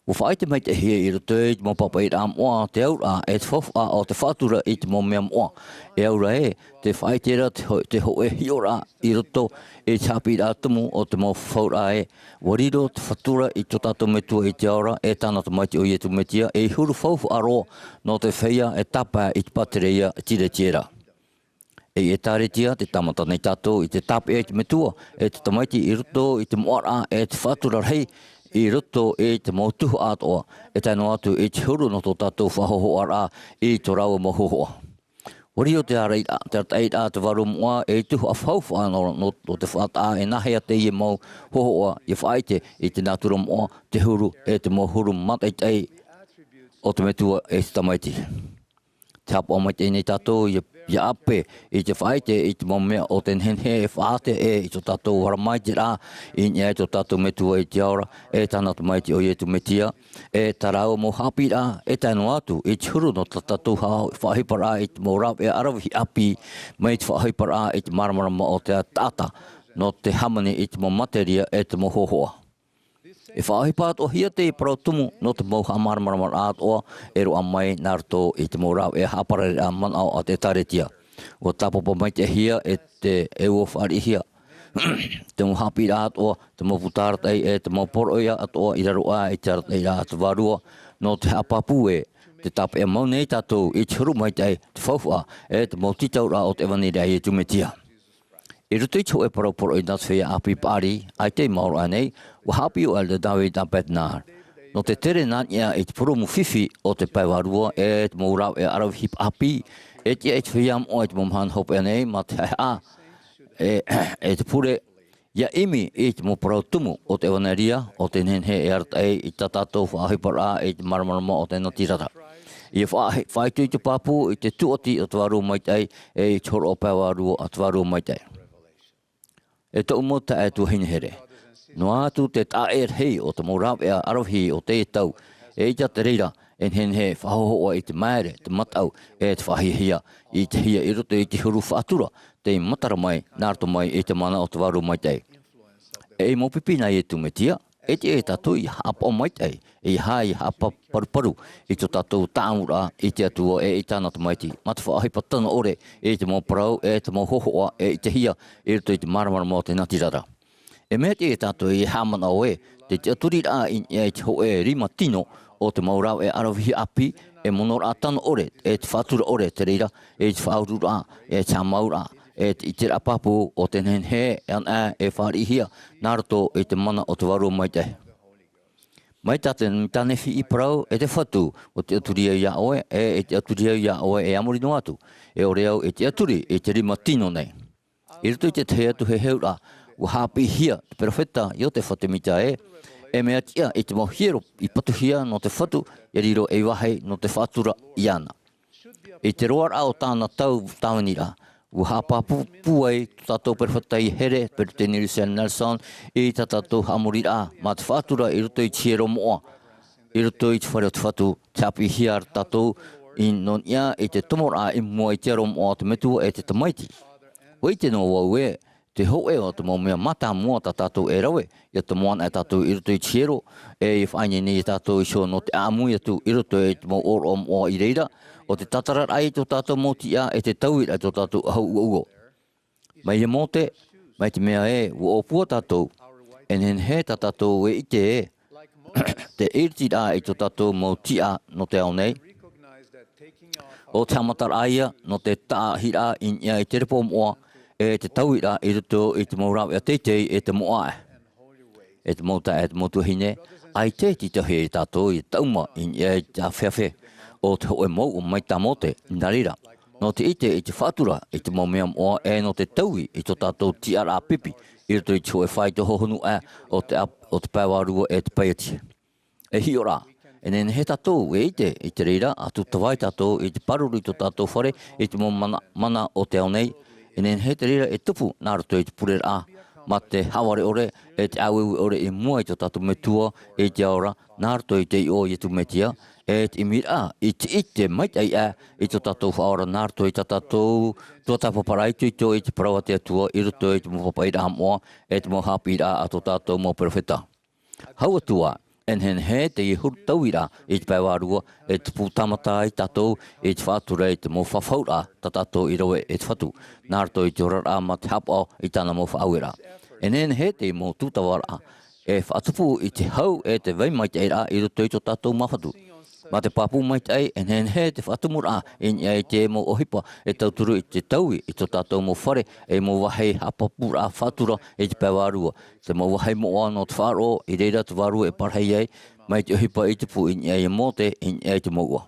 ʻUa faʻaʻite maitaʻi hia i roto i te mau pāpaʻiraʻa moʻa, te auraʻa, e te faufaʻa o te faʻatura i te mau mea moʻa. E aura ē, te faʻaʻite ra te ho-, te hōʻē hiʻoraʻa i roto i te haʻapiʻiraʻa tumu o te mau fafauraʻa ē, ʻua riro te faʻatura i tō tātou Metua i te ao ra, e tāna Tamaiti ʻo Iesu Mesia, ei huru faufaʻa roa nō te feiā e tāpae i te pātireia tiretiera. Ei ʻĒtārētia, tē tāmata nei tātou i te tāpeʻa i te Metua, e te Tamaiti i roto i te moʻaraʻa, e te faʻatura rahi i roto i te mau tuhaʻa atoʻa, e tae noa atu i te huru nō tō tātou faʻahōhoʻaraʻa i tō rāua mau hōhoʻa. ʻUa riro te ʻārai-, te arataʻiraʻa a te Vārua Moʻa ei tuhaʻa faufaʻa nō, nō, nō te faʻataʻa e nāhea teie mau hōhoʻa, ʻia faʻaʻite i te nātura moʻa, te huru, e te mau huru mātaʻitaʻi o te Metua e te Tamaiti. Te haʻapaʻo maitaʻi nei tātou ʻia, ʻia ʻape i te faʻaʻite i te mau mea o te nehenehe e faʻaātea ē i tō tātou haʻamaitaʻiraʻa i niʻa i tō tātou Metua i te ao ra, e tāna Tamaiti ʻo Iesu Mesia, e tā rāua mau haʻapiʻiraʻa, e tae noa atu i te huru nō tā tātou ha-, faʻaʻohiparaʻa i te mau rāveʻa ʻaravihi ʻāpī, mai te faʻaʻohiparaʻa i te māramarama o te taʻata, nō te hāmani i te mau materia e te mau hōhoʻa. E faʻaʻohipa atoʻa hia te parau tumu nō te mau haʻamāramaramaraʻa atoʻa e roaʻa mai nā roto i te mau rāveʻa haʻaparareraʻa manaʻo a te ʻĒtārētia. ʻUa tāpapa maitaʻi hia e te, e ʻua fāriʻihia te mau haʻapiʻiraʻa atoʻa, te mau puta arataʻi, e te mau poroʻi atoʻa i raro aʻe i te arataʻiraʻa a te Vārua, nō te haʻapāpū ē, tē tāpeʻa mau nei tātou i te huru maitaʻi, te faufaʻa, e te mau tītauraʻa o te ʻevanelia a Iesu Mesia. I roto i te hōʻē parau poroʻi nā te feiā ʻāpī paʻari, ʻaita i maoro aʻe nei, ʻua haʻapiʻi ʻo Elder David A. Bednar. Nō te tere nā niʻa i te purūmu fifi o te pae vārua, e te mau rāveʻa ʻaravihi ʻāpī, e tiʻa i te feiā moʻa i te mau mahana hopeʻa nei, mā te haʻehaʻa, e, e te pure, ʻia ʻimi i te mau parau tumu o te ʻevanelia, ʻo te nehenehe e arataʻi i tā tātou faʻaʻohiparaʻa i te māramarama o te natirara. ʻIa faʻa-, faʻaitoito pāpū i te tūʻati o te Vārua Maitaʻi, e i te hōroʻa pae vārua a te Vārua Maitaʻi. E tōʻu mau taeaʻe tuahine here. Noa atu te taʻa rahi o te mau rāveʻa ʻaravihi o teie tau, eʻita te reira, e nehenehe e faʻahōhoʻa i te māere, te mataʻu, e te faʻahiahia, i te hia i roto i te huru faʻatura, tei matara mai, nā roto mai i te mana o te Vārua Maitaʻi. E mau pipi nā Iesu Mesia, e tiʻa ia tātou ʻia haʻapaʻo maitaʻi, ʻeiaha ʻia haʻaparuparu i tō tātou tāʻamuraʻa i te Atua e i tāna tamaiti, mā te faʻaʻohipa tano ʻore i te mau parau, e te mau hōhoʻa, e i te hia i roto i te māramarama o te natirara. E mea tiʻa ia tātou ʻia haʻamanaʻo ē, te tiʻaturiraʻa i niʻa i te hōʻē rima tino o te mau rāveʻa ʻaravihi ʻāpī, e monoraʻa tano ʻore, e te faʻatura ʻore te reira, e te faʻaururaʻa, e te haʻamauraʻa, e te ʻiteraʻa pāpū o te nehenehe anaʻe e fāriʻihia nā roto i te mana o te Vārua Maitaʻi. Mai tā te, tā Nephi i parau, e te Fatu, ʻua tiʻaturi au iā ʻoe, e, e tiʻaturi au iā ʻoe e a muri noa atu, e ʻore au e tiʻaturi i te rima tino nei. I roto i te tahi atu heheuraʻa, ʻua haʻapiʻihia te perofeta Iotefa Temita ē, e mea tiʻa i te mau hiero i patuhia nō te Fatu, ʻia riro ei vāhi nō te faʻatura iāna. I te roaraʻa o tāna tau tāviniraʻa, ʻua haʻapāpū ai tō tātou perofeta i here, Peretiteni Russell Nelson, i tā tātou haʻamoriraʻa mā te faʻatura i roto i te hiero moʻa, i roto i te fare o te Fatu, te haʻapiʻihia ra tātou i nō niʻa i te tomoraʻa i mua i te aro moʻa o te Metua e te Tamaiti. ʻUa ʻite noa vau ē, te hōʻē o te mau mea mātāmua tā tātou e rave, ʻia tomo ana e tātou i roto i te hiero, e ʻia faʻaineine nei tātou iho nō te ʻāmui atu i roto i te mau ʻōroʻa moʻa i reira, ʻo te tātararaʻa i tō tātou mau tiʻa e te tauiraʻa i tō tātou ʻahu uʻouʻo. Mai iā Mōte, mai te mea ē, ʻua ʻōpua tātou, e nehenehe tā tātou e ʻite ē, te iritiraʻa i tō tātou mau tiʻa nō te ao nei, ʻo te haʻamataraʻa ia nō te taʻahiraʻa i niʻa i te repo moʻa, e te tauiraʻa i roto i te mau rāveʻa teitei e te moʻa ē. E te mau taeaʻe, e te mau tuahine, ʻaita e tītauhia iā tātou ʻia taʻuma i niʻa i te āfeafe o te hōʻē mau ʻua mai tā Mōte, nā reira, nō te ʻite i te faʻatura i te mau mea moʻa e nō te taui i tō tātou tiʻaraʻa pipi i roto i te hōʻē faito hohonu ʻā o te ap-, o te pae vārua e te pae iti. E hiʻoraʻa, e nehenehe tātou e ʻite i te reira, ʻa tūtava ai tātou i te pāruru i tō tātou fare, i te mau mana, mana o te ao nei, e nehenehe te reira e tupu nā roto i te pureraʻa, mā te haʻavare ʻore, e te ʻāueue ʻore i mua i tō tātou Metua, i te ao ra, nā roto i te iʻoa o Iesu Mesia, e te ʻimiraʻa, i te ʻite maitaʻi ʻā, i tō tātou Faʻaora nā roto i tā tātou tuatāpaparaʻa itoito i te parau a te Atua, i roto i te mau pāpaʻiraʻa moʻa, e te mau haʻapiʻiraʻa a tō tātou mau perofeta. Hau atu ā, e nehenehe teie huru tauiraʻa i te pae vārua, e tupu tāmata ai tātou i te faʻatura i te mau fafauraʻa tā tātou i rave e te Fatu, nā roto i te oraraʻa mā te haʻapaʻo i tāna mau faʻaueraʻa. E nehenehe teie mau tūtavaraʻa, e faʻatupu i te hau e te vai maitaʻiraʻa i roto i tō tātou māfatu. Mā te pāpū maitaʻi, e nehenehe te faʻatumuraʻa i niʻa i te mau ʻohipa e tauturu i te taui i tō tātou mau fare, e mau vāhi haʻapāpūraʻa faʻatura i te pae vārua, te mau vāhi moʻa nō te faʻaroʻo, i reira te vārua e parahi ai, mai te ʻohipa i tupu i niʻa iā Mōte, i niʻa i te mouʻa.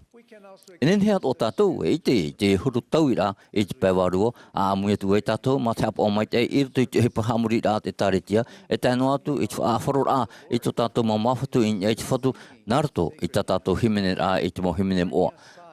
E nehenehe atoʻa tātou e ʻite i te huru tauiraʻa i te pae vārua, ʻa ʻāmui atu ai tātou mā te haʻapaʻo maitaʻi i roto i te ʻohipa haʻamoriraʻa a te ʻĒkālesia, e tae noa atu i te faʻaʻafaroraʻa i tō tātou mau māfatu i niʻa i te Fatu, nā roto i tā tātou hīmeneraʻa i te mau hīmene moʻa.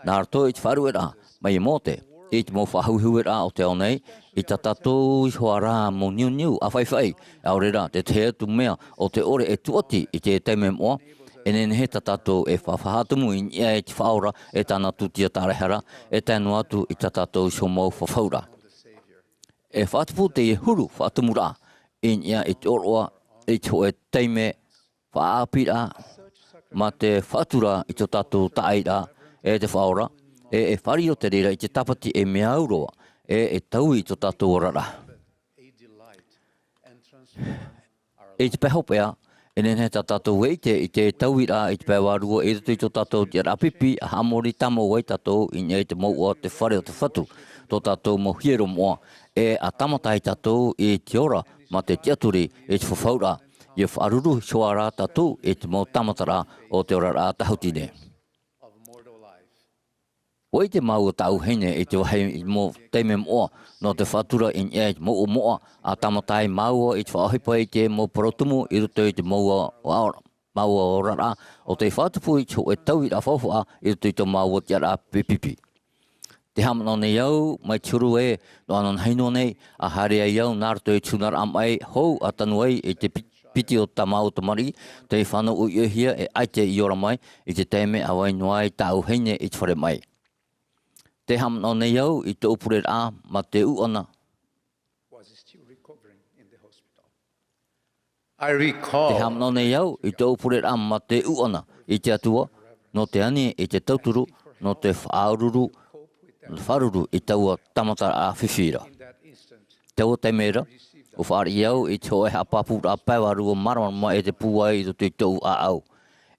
Nā roto i te faʻaruʻeraʻa, mai iā Mōte, i te mau faʻahuehueraʻa o te ao nei, i tā tātou iho ā rā mau niuniu ʻāfaʻifaʻi, ʻaore rā, te tahi atu mea o te ʻore e tūʻati i te taime moʻa, e nehenehe tā tātou e faʻafaʻahatumu i niʻa i te Faʻaora e tāna tūtia tāraehara, e tae noa atu i tā tātou iho mau fafauraʻa. E faʻatupu teie huru faʻatumuraʻa i niʻa i te ʻōroʻa, i te hōʻē taime faʻaʻāpīraʻa, mā te faʻatura i tō tātou taʻairaʻa e te Faʻaora, e, e fāriʻi te reira i te tāpati e mea au roa, e, e taui i tō tātou oraraʻa. I te pae hopeʻa, e nehenehe tā tātou e ʻite i te tauiraʻa i te pae vārua i roto i tō tātou tiʻaraʻa pipi, ʻa haʻamori tāmau ai tātou i niʻa i te mouʻa, te fare o te Fatu, tō tātou mau hiero moʻa, e ʻa tāmata ai tātou i te ora mā te tiʻaturi i te fafauraʻa, ʻia faʻaruru iho ā rā tātou i te mau tāmataraʻa o te oraraʻa tāhuti nei. ʻUa ʻite māua tāʻu vahine i te vāhi mau taime moʻa nō te faʻatura i niʻa i te mouʻa moʻa, ʻa tāmata ai māua i te faʻaʻohipa i te mau parau tumu i roto i te mau ora, mau oraraʻa, ʻo tei faʻatupu i te hōʻē tauiraʻa faufaʻa i roto i tō māua tiʻaraʻa pipi. Tē haʻamanaʻo nei au, mai te huru ē, nō ananahi noa nei, ʻa haere ai au nā roto i te hunaraʻa maʻi hou ʻa tanu ai i te pi-, piti o tā māua tamariʻi, tei fānau ʻoiʻoihia e ʻaita i ora mai, i te taime ʻa vai noa ai tāʻu vahine i te fare maʻi. Tē haʻamanaʻo nei au i tōʻu pureraʻa mā te ʻūʻana. Tē haʻamanaʻo nei au i tōʻu pureraʻa mā te ʻūʻana i te Atua, nō te ani i te tauturu, nō te faʻaruru, nō te faʻaruru i taua tāmataraʻa fifi ra. Taua taime ra, ʻua fāriʻi au i te hōʻē haʻapāpūraʻa pae vārua māramarama e te pūai i roto i tōʻu ʻāʻau.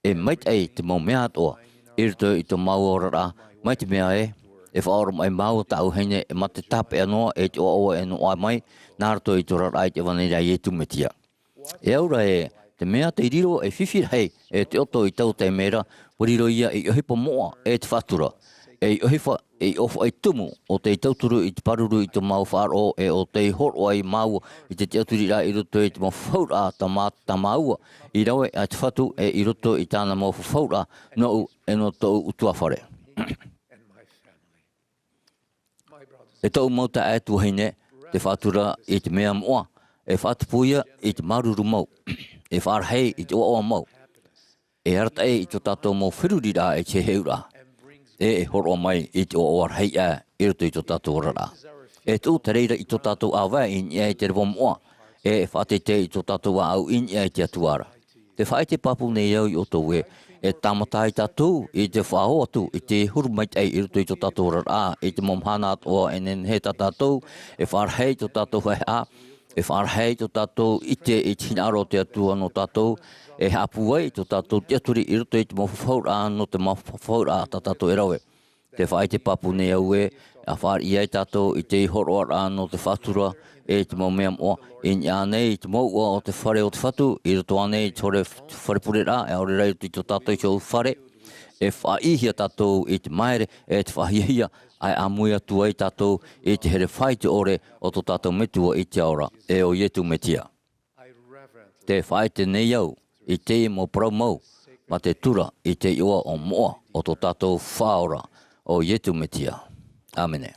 E maitaʻi te mau mea atoʻa i roto i tō māua oraraʻa, mai te mea ē, e faʻaora mai māua tāʻu vahine, e mā te tāpeʻa noa, e te ʻoaʻoa e noaʻa mai, nā roto i tō oraraʻa i te ʻevanelia a Iesu Mesia. E au ra ē, te mea tei riro ei fifi rahi, e te ʻoto i taua taime ra, ʻua riro ia ei ʻohipa moʻa, e te faʻatura. Ei ʻohipa, ei ʻōfaʻi tumu, ʻo tei tauturu i te pāruru i tō māua faʻaroʻo, e ʻo tei hōroʻa ia māua i te tiʻaturiraʻa i roto i te mau fafauraʻa tā mā-, tā māua, i rave aʻe te Fatu, e i roto i tāna mau fafauraʻa, nōʻu, e nō tōʻu ʻutuāfare. E tōʻu mau taeaʻe tuahine, te faʻatura i te mea moʻa, e faʻatupu ia i te māuruuru mau, e faʻarahi i te ʻoaʻoa mau, e arataʻi i tō tātou mau feruriraʻa i te heheuraʻa, e e hōroʻa mai i te ʻoaʻoa rahi aʻe i roto i tō tātou oraraʻa. E tuʻu te reira i tō tātou ʻāvae i niʻa i te reva moʻa, e e faʻateitei i tō tātou ʻāʻau i niʻa i te Atua ra. Tē faʻaʻite pāpū nei au iā ʻoutou ē, e tāmata ai tātou i te faʻaō atu i te huru maitaʻi i roto i tō tātou oraraʻa, i te mau mahana atoʻa e nehenehe tā tātou e faʻarahi i tō tātou haʻehaʻa, e faʻarahi i tō tātou ʻite i te hinaʻaro o te Atua nō tātou, e haʻapūai i tō tātou tiʻaturi i roto i te mau fafauraʻa nō te mau fafauraʻa tā tātou e rave. Tē faʻaʻite pāpū nei au ē, ʻa fāriʻi ai tātou i te hōroʻaraʻa nō te faʻatura, e te mau mea moʻa, i niʻa ānei i te mouʻa o te fare o te Fatu, i roto ānei i te hō-, fare pureraʻa, e ʻaore rā i roto i tō tātou iho fare, e faʻaʻīhia tātou i te māere, e te faʻahiahia, ʻae ʻāmui atu ai tātou i te here faʻaʻite ʻore o tō tātou Metua i te ao ra, e ʻo Iesu Mesia. Tē faʻaʻite nei au i teie mau parau mau, mā te tura i te iʻoa o moʻa o tō tātou Faʻaora, ʻo Iesu Mesia. ʻĀmene.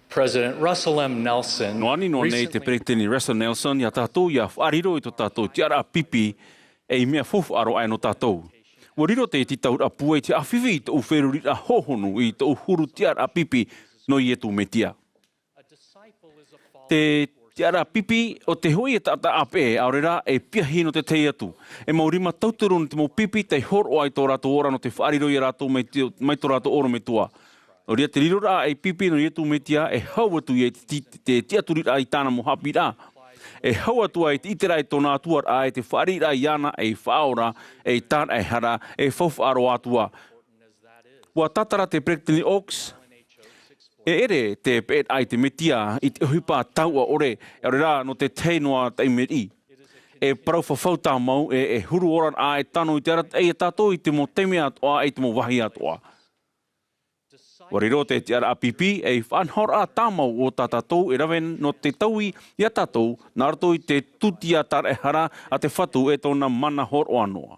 President Russell M. Nelson Noa ani noa nei te recently Peretiteni Russell Nelson iā tātou ʻia faʻariro i tō tātou tiʻaraʻa pipi, ei mea faufaʻa roa ē nō tātou. ʻUa riro te tītauraʻa pūai te ʻāfifi i tōʻu feruriraʻa hōhonu i tōʻu huru tiʻaraʻa pipi nō Iesu Mesia. Te tiʻaraʻa pipi ʻo te hoʻi e taʻata ʻāpeʻe, ʻaore rā e piahi nō te tahi atu. E mau rima tauturu nō te mau pipi tei hōroʻa i tō rātou ora nō te faʻariro iā rātou mai te, mai tō rātou ʻorometua. Nō reira te riroraʻa ei pipi nō Iesu Mesia e hau atu ia i te, te tiʻaturiraʻa i tāna mau haʻapiʻiraʻa. E hau atu ai te ʻiteraʻa i tōna Atua ra, e te faʻariʻiraʻa iāna ei Faʻaora, ei tāraʻehara, ei faufaʻa roa atu ā. ʻUa tātara te Peretiteni Oaks, e ʻere te peʻeraʻa i te Mesia i te ʻohipa tauʻa ʻore, ʻaore rā nō te tahi noa taime riʻi. E parau fafau tāmau, e, e huru oraraʻa e tano i te arataʻi iā tātou i te mau taime atoʻa, i te mau vāhi atoʻa. ʻUa riro te tiʻaraʻa pipi ei faʻanahoraʻa tāmau o tā tātou e rave nō te taui iā tātou, nā roto i te tūtia tāraʻehara a te Fatu e tōna mana hōroʻa noa.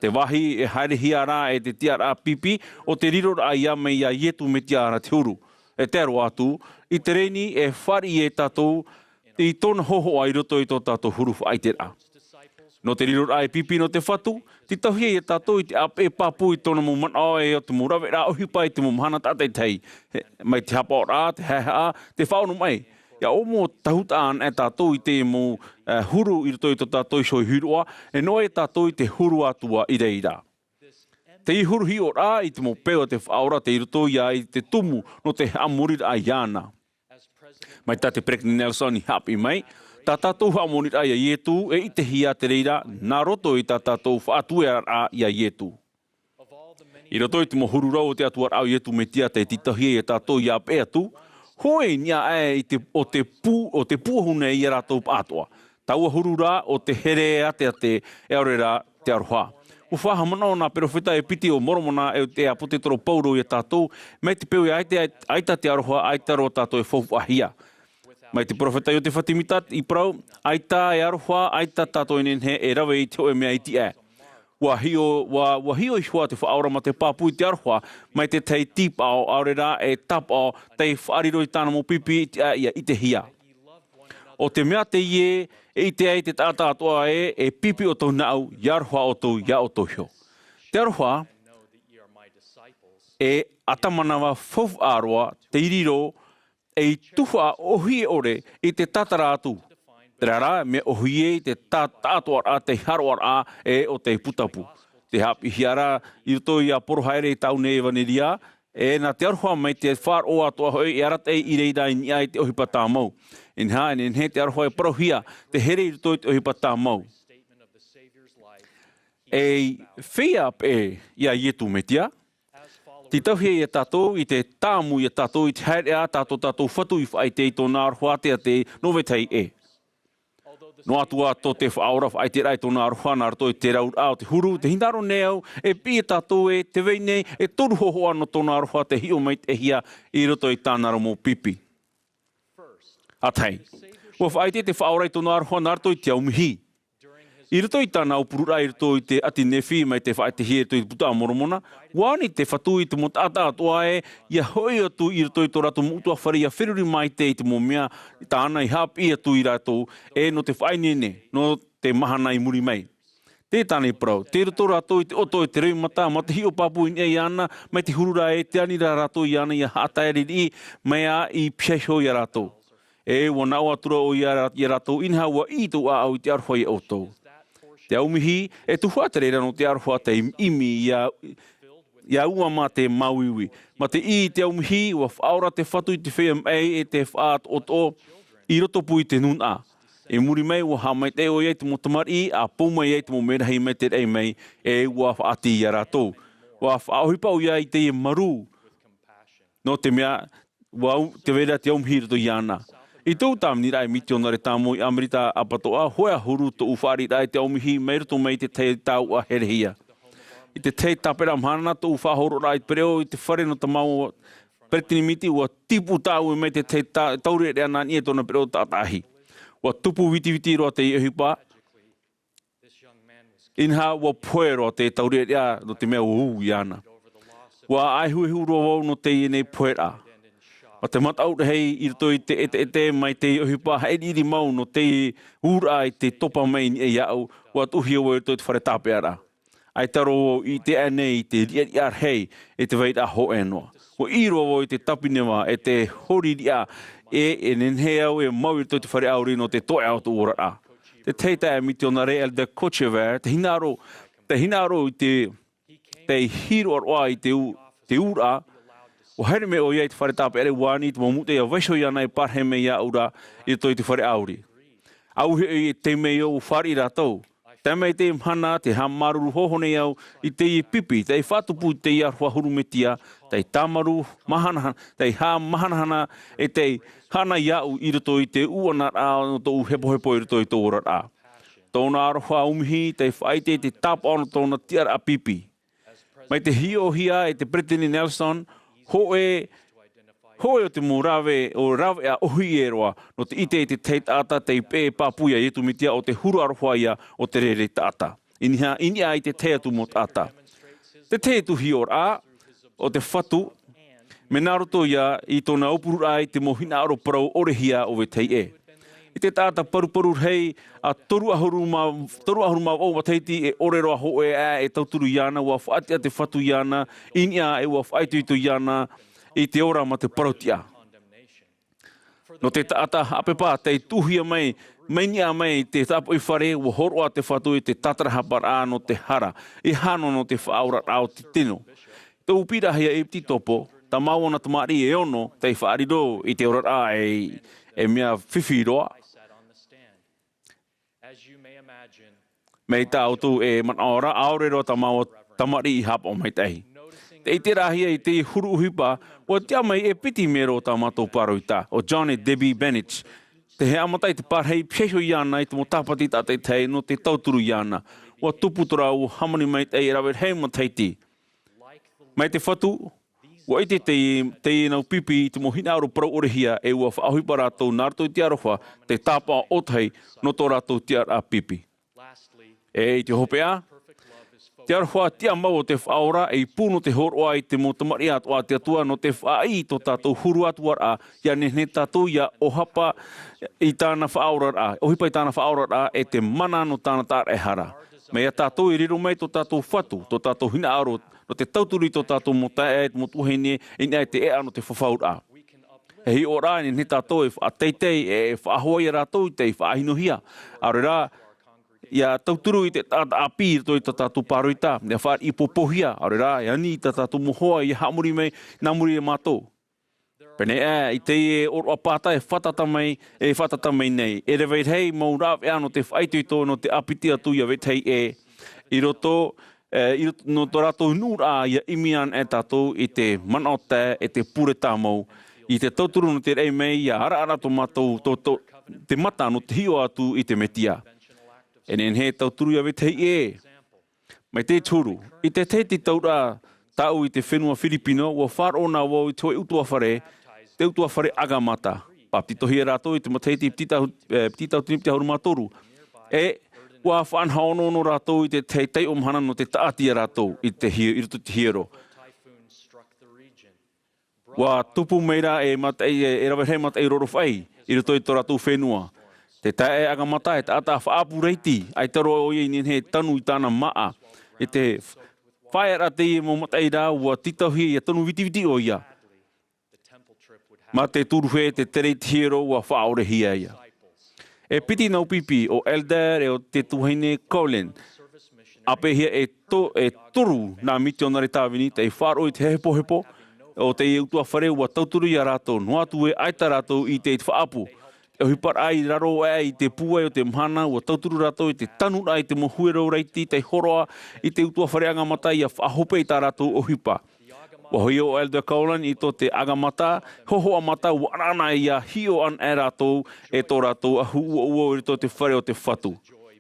Te vāhi e haerehia ra e te tiʻaraʻa pipi ʻo te riroraʻa ia mai iā Iesu Mesia ra te huru. E tae roa atu, i te reni e faʻariʻi e tātou i tōna hōhoʻa i roto i tō tātou huru faʻaʻiteraʻa. Nō te riroraʻa ei pipi nō te Fatu, tītauhia iā tātou i te ʻāpeʻe pāpū i tōna mau manaʻo e ʻo te mau raveraʻa ʻohipa i te mau mahana tātaʻitahi. He, mai te haʻapaʻoraʻa, te haʻehaʻa, te faʻaʻono maʻi. ʻIa ʻōmua tahutaʻa anaʻe tātou i te mau, eh, huru i roto i tō tātou iho hīroʻa, e noaʻa tātou i te huru atu ā i reira. Te huru hiʻoraʻa i te mau peu a te Faʻaora tei roto ia i te tumu nō te haʻamoriraʻa iāna. Mai tā te Peretiteni Nelson i haʻapiʻi mai, tā tātou haʻamoriraʻa iā Iesu e ʻitehia te reira nā roto i tā tātou faʻatueraʻa iā Iesu. I roto i te mau huru rau o te Atua ra ʻo Iesu Mesia tei tītauhia iā tātou ʻia ʻāpeʻe atu, hōʻē i niʻa aʻe i te, ʻo te pū, ʻo te pūʻohu nei iā rātou pāʻatoʻa. Taua huru rā ʻo te here āteate, e ʻaore rā te aroha. ʻUa faʻahaʻamanaʻo nā perofeta e piti ʻo Moromona e te ʻāpōsetolo Paulo iā tātou, mai te peu e ʻaita, ʻaita te aroha, ʻaita roa tātou e faufaʻahia. Mai te perofeta Iosepha Semita i parau, ʻaita e aroha, ʻaita tātou e nehenehe e rave i te hōʻē mea iti aʻe. ʻUa hiʻo, ʻua, ʻua hiʻo iho ā te Faʻaora mā te pāpū i te aroha, mai te tahi tīpaʻo, ʻaore rā e tāpaʻo, tei faʻariro i tāna mau pipi i te, ʻia ʻitehia. ʻO te mea teie, e ʻite ai te taʻata atoʻa ē, e pipi ʻoutou nāʻu, ʻia aroha ʻoutou iā ʻoutou iho. Te aroha, e ʻatamanava faufaʻa roa, tei riro, ei tuhaʻa ʻōhie ʻore i te tātara atu. Terā rā, mea ʻōhie i te tā-, taʻatoʻaraʻa, te hāroʻaraʻa, e ʻo te putapū. Tē haʻapiʻihia ra, i roto iā Poro Haere i tāʻu nei ʻevanelia, E nā te aroha mai te faʻaroʻo atoʻa hoʻi e arataʻi i reira i niʻa i te ʻohipa tāmau. Inaha, e nehenehe te aroha e parauhia te here i roto i te ʻohipa tāmau. E feiā paʻi ia Iesu Mesia, tītauhia ia tātou i te tāmau ia tātou i te haereʻa tā tō tātou Fatu i faʻaʻite i tōna aroha teatea nō vetahi ʻē. Noa atu ā tō te Faʻaora faʻaʻiteraʻa i tōna aroha nā roto i te rauraʻa o te huru, tē hinaʻaro nei au, e piʻi ia tātou ē, tē vai nei e toru hōhoʻa nō tōna aroha tei hiʻo maitaʻihia i roto i tāna ra mau pipi. ʻA tahi, ʻua faʻaʻite te Faʻaora i tōna aroha nā roto i te aumihi. I roto i tāna aupururaʻa i roto i te ʻāti Nephi mai te faʻaʻitehia i roto i te Buka a Moromona, ʻua ani te Fatu i te mau taʻata atoʻa ē, ʻia hoʻi atu i roto i tō rātou mau ʻutuāfare ʻia feruri maitaʻi i te mau mea tāna i haʻapiʻi atu ia rātou, e nō te faʻaineine, nō te mahana i muri mai. Tē tāna i parau, tei roto rātou i te ʻoto i te roimata, mā te hiʻo pāpū i niʻa iāna, mai te huru ra ē, tē ani ra rātou iāna ʻia haʻatāere riʻi, mai ā i pihaʻi iho ia rātou. E ʻua nā ʻō atura ʻoia ia rā-, ia rātou, inaha ʻua ʻī tō ʻāʻau i te aroha ia ʻoutou. Te aumihi, e tuhaʻa te reira nō te aroha tei ʻimi ia, ia ua mā te māuiui. Mā te ʻī i te aumihi, ʻua faʻaora te Fatu i te feiā maʻi e te faʻatoʻotoʻo i roto pū i te nūnaʻa. I muri mai, ʻua haʻamaitaʻi ʻoia i te mau tamariʻi, ʻa pou mai ai te mau merahi mai te raʻi mai, e ʻua faʻaʻati ia rātou. ʻUa faʻaʻohipa ʻoia i teie marū. Nō te mea, ʻua au-, tē vai ra te aumihi i roto iāna. I tōʻu tāviniraʻa ei mitionare tāmau i Amerika ʻapatoʻa, hōʻē ʻahuru tōʻu fāriʻiraʻa i te aumihi mai roto mai i te tahi tauʻa herehia. I te tahi tāpeʻaraʻa mahana tōʻu faʻahoroʻaraʻa i te pereʻoʻo i te fare nō tā māua peretiteni miti, ʻua tipu tāʻue mai te tahi tā-, taureʻareʻa nā niʻa i tōna pereʻoʻo taʻataʻahi. ʻUa tupu vitiviti roa te ʻohipa, inaha ʻua pohe roa te taureʻareʻa nō te mea ʻua ū iāna. ʻUa ʻāehuehu roa vau nō teie nei poheraʻa. Mā te mataʻu rahi i roto i te ʻeteʻete mai te ʻohipa haʻiriʻiri mau nō te ūraʻa i te topa mai i niʻa iāʻu, ʻua tuʻuhia vau i roto i te fare tāpeʻaraʻa. ʻAita roa vau i ʻite aʻe nei i te riʻariʻa rahi e te vairaʻa hōʻē noa. ʻUa ʻī roa vau i te tāpineva e te hoririʻa e, e nehenehe au e mau i roto i te fare ʻauri nō te toeʻa o tōʻu oraraʻa. Te tahi taeaʻe mitionare, Elder Kochevar, tē hinaʻaro, tē hinaʻaro i te, tei hiʻo roa i te ū-, te ūraʻa, ʻua haere mai ʻoia i te fare tāpeʻaraʻa i Vani, te mau mūtoʻi ʻia vaiiho iāna e pārahi mai iāʻu ra i roto i te fare ʻauri. ʻAuē hoʻi e tei mai ʻo fāriʻi rātou. Tae mai te mahana, tē haʻamāuruuru hōhonu nei au i teie pipi, tei faʻatupu i teie aroha huru Mesia, tei tāmarū, mahanahana, tei haʻamahanahana, e tei haʻana iāʻu i roto i te ūʻanaraʻa nō tōʻu hepohepo i roto i tōʻu oraraʻa. Tōna aroha aumihi, tei faʻaʻite i te tāpaʻo nō tōna tiʻaraʻa pipi. Mai te hiʻohia e te Peretiteni Nelson, hōʻē, hōʻē o te mau rave, ʻo rāveʻa ʻōhie roa, nō te ʻite i te tahi taʻata tei peʻe pāpū ia Iesu Mesia ʻo te huru aroha ïa o te reira taʻata. I niʻa, i niʻa i te tahi atu mau taʻata. Te tahi atu hiʻoraʻa, ʻo te Fatu, mea nā roto ïa i tōna aupururaʻa i te mau hinaʻaro parau ʻore hia o vetahi ʻē. I te taʻata paruparu rahi, ʻa toru ʻahuru mā, toru ʻahuru mā vaʻu matahiti e ʻore roa hōʻē aʻe e tauturu iāna, ʻua faʻatiʻa te Fatu iāna, i niʻa e ʻua faʻaitoito iāna i te ora mā te parau-tiʻa. Nō te taʻata haʻapepa tei tuʻuhia mai, mai niʻa mai i te tāpoʻi fare, ʻua hōroʻa te Fatu i te tātarahaparaʻa nō te hara, e hano nō te faʻaoraraʻa o te tino. Tōʻu piʻiraʻahia ʻEpitopo, tā māua nā tamariʻi e ono tei faʻariro i te oraraʻa e, e mea fifi roa. Mai tā ʻoutou e manaʻo ra, ʻaore roa tā māua tamariʻi i haʻapaʻo maitaʻi. Tē ʻiteraʻahia i te huru ʻohipa, ʻua tiʻa mai e piti mero o tā mātou pāroita, ʻo John e Debbie Bennett. Tē haʻamata i te pārahi, pihaʻi iho iāna i te mau tāpati tātaʻitahi nō te tauturu iāna. ʻUa tupu tō rāua hāmani maitaʻi e rave rahi matahiti. Mai te Fatu, ʻua ʻite teie, teie nau pipi i te mau hinaʻaro parau ʻore hia, e ʻua faʻaʻohipa rātou nā roto i te aroha, te tāpaʻo ʻōtahi nō tō rātou tiʻaraʻa pipi. E i te hopeʻa, te aroha tiʻamau o te Faʻaora, ei pū nō te hōroʻa i te mau tamariʻi atoʻa a te Atua, nō te faʻaʻī i tō tātou huru atuaraʻa, ʻia nehenehe tātou ʻia ʻohipa i tāna faʻaoraraʻa, ʻohipa i tāna faʻaoraraʻa, e te mana nō tāna tāraʻehara. Mai ia tātou e riro mai tō tātou Fatu, tō tātou hinaʻaro, nō te tauturu i tō tātou mau taeaʻe, mau tuahine, i niʻa i te ʻēʻa nō te fafauraʻa. E hiʻoraʻa, e nehenehe tātou e faʻateitei, e, e faʻahoʻi ia rātou i te faʻahinohia. ʻAore rā, ia tauturu i te taʻata ʻāpī i roto i tā tātou pāroita, ia fāriʻi pōpōhia, ʻaore rā, e ani i tā tātou mau hoa ia haʻamori mai, nā muri iā mātou. Pēnei aʻe, i teie ʻōroʻa pāta e fātata mai, e fātata mai nei. E rave rahi mau rāveʻa nō te faʻaitoito, nō te ʻāpiti atu iā vetahi ʻē. I roto, e, i roto, nō tō rātou nuʻuraʻa ia ʻimi ana e tātou i te manaʻo tae, e te pure tāmau. I te tauturu nō te raʻi mai, ia araara tō mātou, tō, tō, te mata nō te hiʻo atu i te Metia. E nehenehe e tauturu iā vetahi ʻē. Mai te huru, i te tahi titauraʻa tāʻu i te fenua Firipino, ʻua faʻaroʻo na vau i te hōʻē ʻutuāfare, te ʻutuāfare ʻAgamata. Bāpetizohia rātou i te matahiti piti tautini, e, piti tautini piti ʻahuru mā toru. E, ʻua faʻanahonaho rātou i te tahi taiʻo mahana nō te tāʻati iā rātou i te hi-, i roto i te hiero. ʻUa tupu mai ra e mataʻi, e, e rave rahi mataʻi rorofaʻi i roto i tō rātou fenua. Te taeaʻe ʻAgamata, e taʻata faʻaʻapu raiti, ʻaita roa ʻoia i nehenehe e tanu i tāna māʻa. I te faʻaearaʻa teie mau mataʻi ra, ʻua tītauhia ia tanu vitiviti ʻoia. Mā te turuhia, te tere i te hiero, ʻua faʻaʻorehia ïa. E piti nau pipi, ʻo Elder e ʻo te tuahine Colin. ʻĀpeʻehia e to-, e toru nā mitionare tāvini tei faʻaroʻo i te hepohepo o teie ʻutuāfare, ʻua tauturu iā rātou, noa atu ē ʻaita rātou i ʻite i te faʻaʻapu. Te ʻohiparaʻa i raro aʻe i te pūai o te mahana, ʻua tauturu rātou i te tanuraʻa i te mau huero raiti tei hōroʻa i te ʻutuāfare ʻAgamata ʻia faʻahope i tā rātou ʻohipa. ʻUa hoʻi ʻo Elder Colin i tō te ʻAgamata, hōhoʻa mata, ʻua ʻanaʻana ʻia hiʻo anaʻe rātou e tō rātou ʻahu ʻuaʻua i roto i te fare o te Fatu.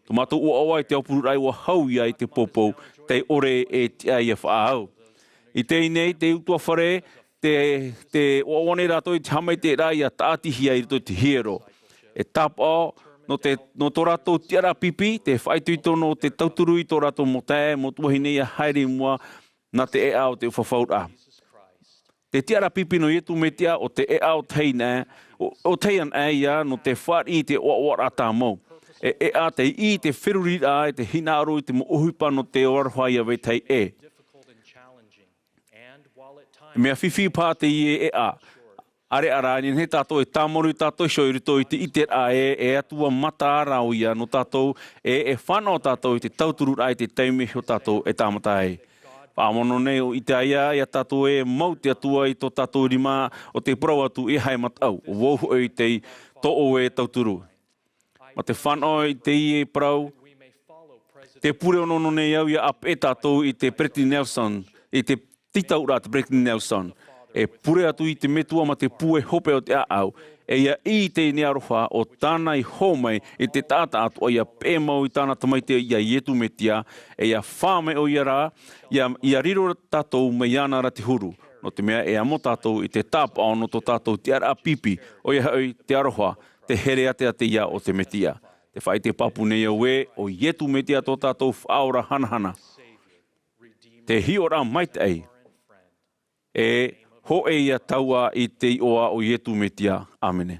Tō mātou ʻoaʻoa i te aupururaʻa ʻua hau ïa i te poupou, tei ʻore e tiʻa ʻia faʻaau. I teie nei, te ʻutuāfare, te, te ʻoaʻoa nei rātou i te haʻamaitaʻiraʻa ʻia tāʻatihia i roto i te hiero. E tāpaʻo, nō te, nō tō rātou tiʻaraʻa pipi, te faʻaitoito nō te tauturu i tō rātou mau taeaʻe, mau tuahine ʻia haere i mua, nā te ʻēʻa o te fafauraʻa. Te tiʻaraʻa pipi nō Ietu Metia ʻo te ʻēʻa o te hinaʻaro, ʻo, ʻo te hinaʻaro ïa nō te fāriʻi i te ʻoaʻoaraʻa tāmau. E ʻēʻa tei ʻī i te feruriraʻa, e te hinaʻaro i te mau ʻohipa nō te aroha iā vetahi ʻē. Mea fifi paha teie ʻēʻa. ʻAreʻa rā, e nehenehe tātou e tāmau tātou iho i roto i te ʻiteraʻa ē, e Atua mata rā ʻoia nō tātou, e, e fānaʻo tātou i te tautururaʻa i te taime iho tātou e tāmata ai. Faʻamono nei ʻo Isaia, ʻia tātou e mau te Atua i tō tātou rima ʻo tē parau atu, ʻeiaha e mataʻu, ʻo vau hoʻi tei tō ʻoe tauturu. Mā te fānaʻo i teie parau, tē pure ʻōnoʻono nei au ʻia ʻāpeʻe tātou i te Peretiteni Nelson, i te titauraʻa a te Peretiteni Nelson. E pure atu i te Metua mā te pūai hopeʻa o te ʻāʻau, e ʻia ʻī i teie nei aroha ʻo tāna i hō mai i te taʻata atoʻa ʻia peʻe mau i tāna Tamaiti iā Ietu Metia, e ʻia fā mai ʻoia rā, ʻia, ʻia riro tātou mai iāna ra te huru. Nō te mea e amo tātou i te tāpaʻo nō tō tātou tiʻaraʻa pipi, ʻoia hoʻi te aroha, te here ateate ïa o te Metia. Tē faʻaʻite pāpū nei au ē, ʻo Ietu Metia tō tātou Faʻaora hanahana. Te hiʻoraʻa maitaʻi, e hōʻē ïa taua i te iʻoa o Ietu Metia. ʻĀmene.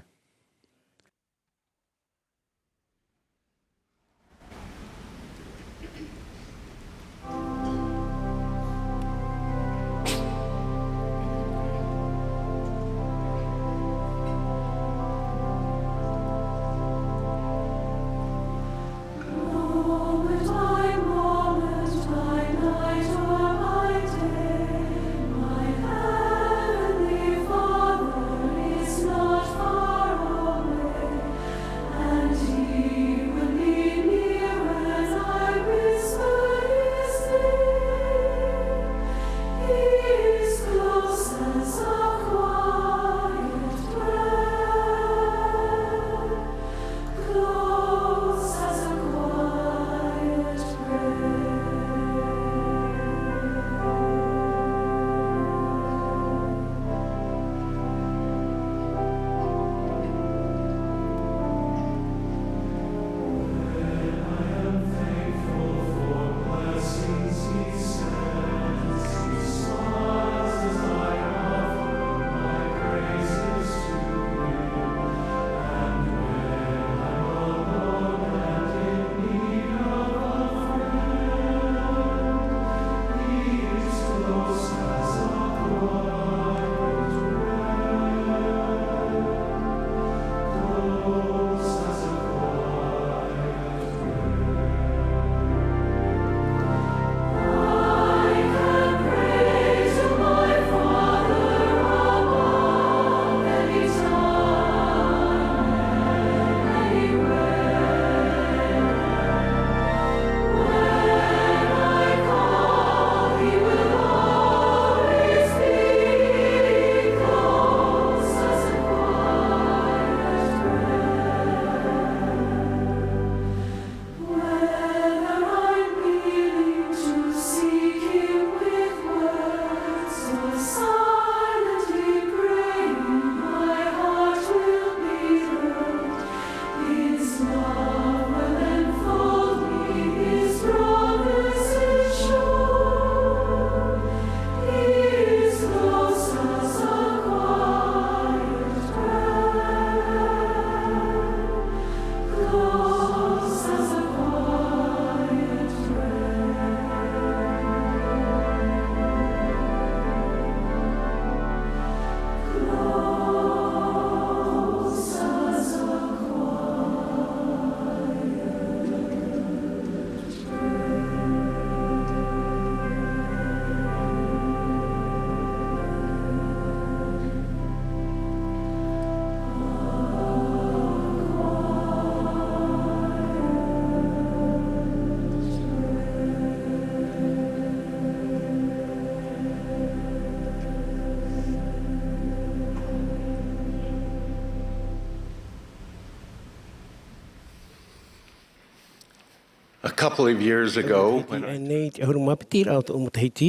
A couple of years ago, when I Nei te ʻahuru mā piti raʻa o tōʻu matahiti,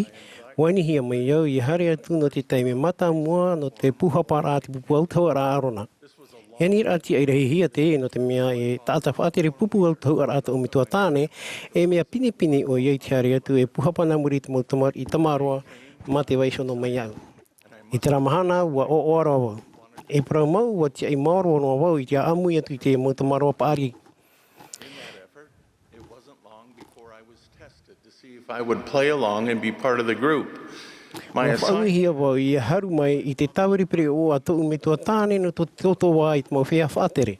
ua anihia mai au ia haere atu nō te taime mātāmua nō te pūhaparaʻa te pupu autahuʻaraʻa Arona. E ani raʻa tiʻa i rahihia teie nō te mea e taʻata faʻatere pupu autahuʻaraʻa tōʻu metua tāne, e mea pinepine ʻoia i te haere atu e pūhapa nā muri i te mau tamariʻi tamaroa mā te vaiiho noa mai iāʻu. I terā mahana, ua ʻoaʻoa roa vau. E parau mau, ua tiʻa i maoro noa vau i te ʻāʻamu atu i te mau tamaroa paʻari. It wasn't long before I was tested to see if I would play along and be part of the group. Ua faʻauehia vau ia haru mai i te tāviri pereʻoʻo a tōʻu metua tāne nō te tōtōā i te mau feiā faʻatere.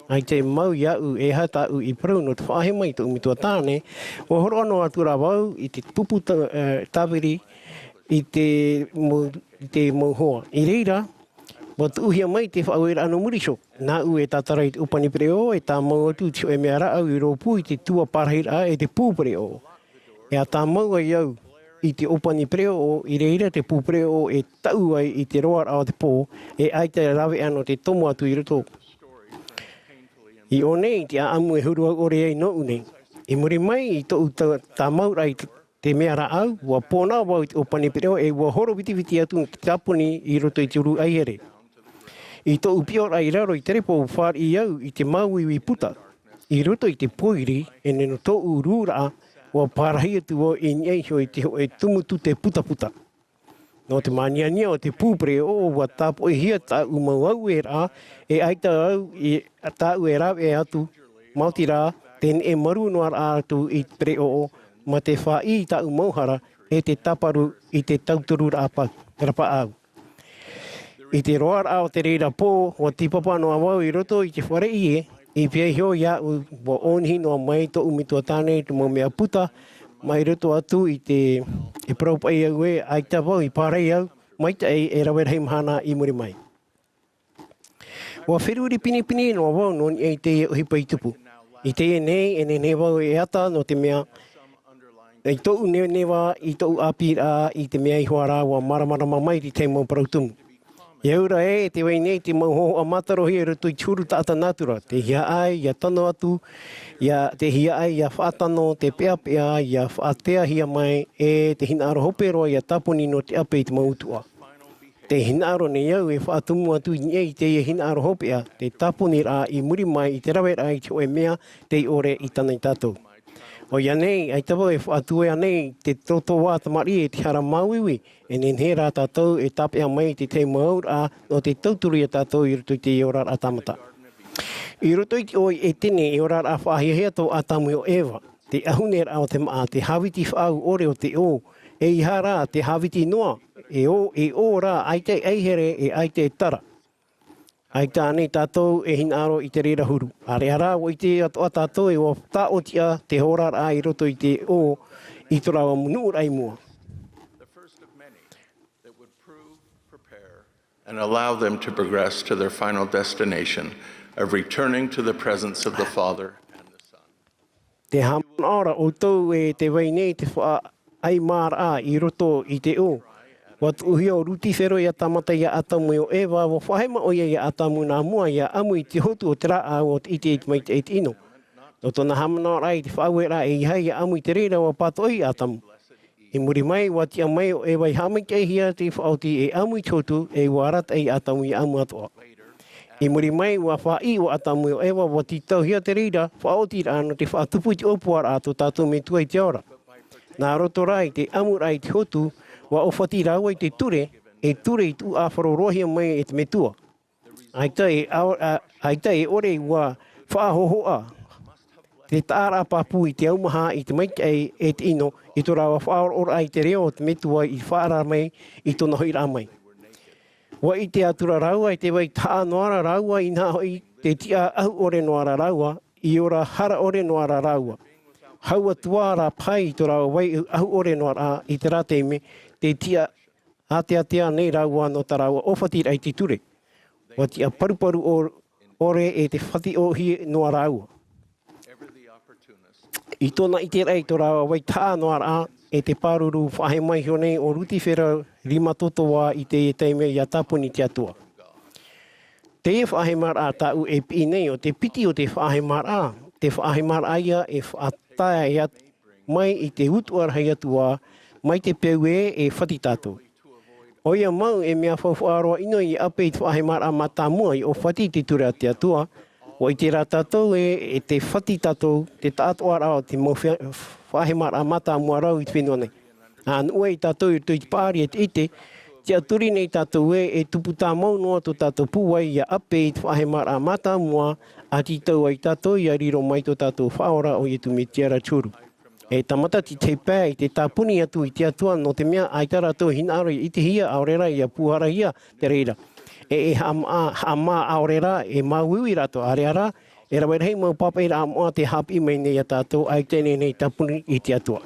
ʻAita e mau iāʻu e aha tāʻu i parau nō te faʻahema i tōʻu metua tāne, ua hōroʻa noa atu rā vau i te pupu tā-, e, tāviri i te mau, i te mau hoa. I reira, ua tuʻuhia mai te faʻaueraʻa nō muri iho. Nāʻu e tātara i te ʻōpani pereʻoʻo, e tāmau atu te hōʻē mea rāʻau i rōpū i te tua pārahiraʻa e te pū pereʻoʻo. E ʻa tāmau ai au i te ʻōpani pereʻoʻo, i reira te pū pereʻoʻo e taʻu ai i te roaraʻa o te pō, e ʻaita e rāveʻa nō te tomo atu i roto. I ʻō nei te ʻāʻamu e huru au ʻore ai nōʻu nei. I muri mai i tōʻu tā-, tāmauraʻa i te, te mea rāʻau, ua pō noa vau i te ʻōpani pereʻoʻo e ua horovitiviti atu te tāponi i roto i te uru ʻaihere. I tōʻu piʻoraʻa i raro i te repo, ua fāriʻi au i te māuiui puta. I roto i te pōiri, e nehenehe tōʻu rūraʻa, ua pārahi atu vau i niʻa iho i te hōʻē tumu tute putaputa. Nō te māniania o te pū pereʻoʻo, ua tāpoʻihia tāʻu mau aueraʻa, e ʻaita au i tāʻu e rāveʻa atu, maoti rā, te neʻe marū noa rā atu i te pereʻoʻo, mā te fāʻī i tāʻu mau hara, e te tāparu i te tautururaʻa pau, rapaʻau. I te roaraʻa o te reira pō, ua tīpapa noa vau i roto i te fare ʻie, i pīhaʻi iho iāʻu, ua ʻōnihi noa mai tōʻu metua tāne i te mau mea puta, mai roto atu i te, e parau paʻi au ē, ʻaita vau i pārahi au, maitaʻi e rave rahi mahana i muri mai. Ua feruri pinepine noa vau nō niʻa i teie ʻohipa i tupu. I teie nei, e nehenehe vau e ata nō te mea, i tōʻu nevaneva, i tōʻu ʻāpīraʻa, i te mea iho ā rā, ua māramarama mai te tahi mau parau tumu. ʻIa ora ē, tē vai nei te mau hōhoʻa mātarohia i roto i te huru taʻata nātura, te hiaʻai, ʻia tano atu, ʻia, te hiaʻai, ʻia faʻatano, te peʻapeʻa, ʻia faʻateahia mai, e te hinaʻaro hope roa, ʻia tāponi nō te ʻape i te mau utuʻa. Tē hinaʻaro nei au e faʻatumu atu i niʻa i teie hinaʻaro hopeʻa, te tāponiraʻa i muri mai i te raveraʻa i te hōʻē mea tei ʻore i tāna ia tātou. ʻOia nei, ʻaita vau e faʻatuea nei te tōtōā tamariʻi e te hara māuiui, e nehenehe rā tātou e tāpeʻa mai i te tahi mau auraʻa nō te tauturu ia tātou i roto i teie oraraʻa tāmata. I roto i te ʻō i ʻētene, e oraraʻa faʻahiahia tō ʻĀtamu ʻo Eva, te ʻahuneraʻa o te māʻa, te hāviti faʻaau ʻore o te ʻō, e ʻeiaha rā te hāviti noa, e ʻō, e ʻō rā, ʻaita e ʻaihere, e ʻaita e tara. ʻAita ānei tātou e hinaʻaro i te reira huru? ʻAreʻa rā, ʻua ʻite atoʻa tātou e ʻua tāʻotiʻa te oraraʻa i roto i te ʻō i tō rāua nuʻuraʻa i mua. The first of many that would prove, prepare, and allow them to progress to their final destination of returning to the presence of the Father and the Son. Te haʻamanaʻo ra ʻoutou ē tē vai nei te faʻaʻaimaraʻa i roto i te ʻō. ʻUa tuʻuhia ʻo Lutifero ia tāmata ia ʻĀtamu ʻo Eva, ʻua faʻahema ʻoia ia ʻĀtamu nā mua ʻia ʻamu i te hotu o te rāʻau ʻo te ʻite i te maitaʻi e te ʻino. Nō tōna haʻamanaʻoraʻa i te faʻaueraʻa e ʻeiaha ʻia ʻamu i te reira ʻua pātoʻi ʻĀtamu. I muri mai, ʻua tiʻa mai ʻo Eva i haʻamaitaʻihia te faʻaoti e ʻamu i te hotu, e ʻua arataʻi ʻĀtamu ʻia ʻamu atoʻa. I muri mai, ʻua faʻaʻī ʻo ʻĀtamu ʻo Eva, ʻua tītauhia te reira faʻaotiraʻa nō te faʻatupu i te ʻōpuaraʻa a tō tātou Metua i te ao ra. Nā roto rā i te ʻamuraʻa i te hotu, ʻua ʻōfati rāua i te ture, e ture i tuʻu ʻāfaro roahia mai e te Metua. ʻAita e ao-, a-, ʻaita e ʻore ʻua faʻahōhoʻa te taʻaraʻa pāpū i te aumaha, i te maitaʻi e te ʻino, i tō rāua faʻaroʻoraʻa i te reo o te Metua i faʻaara mai i tōna hoʻiraʻa mai. ʻUa ʻite atu ra rāua e tē vai tahaʻa noa ra rāua, inaha hoʻi tē tiʻa ʻahu ʻore noa ra rāua, i ora hara ʻore noa ra rāua. Hau atu ā rā paʻi i tō rāua vai ʻahu ʻore noa ra i terā taime, tē tiʻa āteatea nei rāua nō tā rāua ʻōfatiraʻa i te ture. ʻUa tiʻa paruparu ʻo-, ʻore e te fatiʻohi noa rāua. I tōna ʻiteraʻa i tō rāua vai tahaʻa noa ra, e te pāruru faʻahema iho nei ʻo Lutifero rima tōtōā i teie taime ʻia tāpuni te Atua. Teie faʻahemaraʻa tāʻu e piʻi nei ʻo te piti o te faʻahemaraʻa, te faʻahemaraʻa ia e faʻa-, tae mai i te utuʻa rahi atu ā, mai te peu ē e fati tātou. ʻOia mau e mea faufaʻa roa ʻino i ʻape i te faʻahemaraʻa mātāmua i ʻōfati i te ture a te Atua, ʻua ʻite rā tātou ē, e te fati tātou, te taʻatoʻaraʻa o te mau fea-, faʻahemaraʻa mātāmua rau i te fenua nei. ʻA nuʻu ai tātou i roto i te paʻari e te ʻite, tiʻaturi nei tātou ē, e tupu tāmau noa tō tātou pūai ʻia ʻape i te faʻahemaraʻa mātāmua, ʻa tītau ai tātou ʻia riro mai tō tātou Faʻaora ʻo Iesu Mesia ra te huru. E tāmata te tahi pae i te tāpuni atu i te Atua, nō te mea ʻaita rātou hinaʻaro ʻia ʻitehia, ʻaore rā ʻia pūharahia te reira. E, e haʻamā, haʻamā ʻaore rā, e māuiui rātou, ʻāreʻa rā, e rave rahi mau pāpaʻiraʻa moʻa tē haʻapiʻi mai nei ia tātou, ʻaita e nehenehe e tāpuni i te Atua.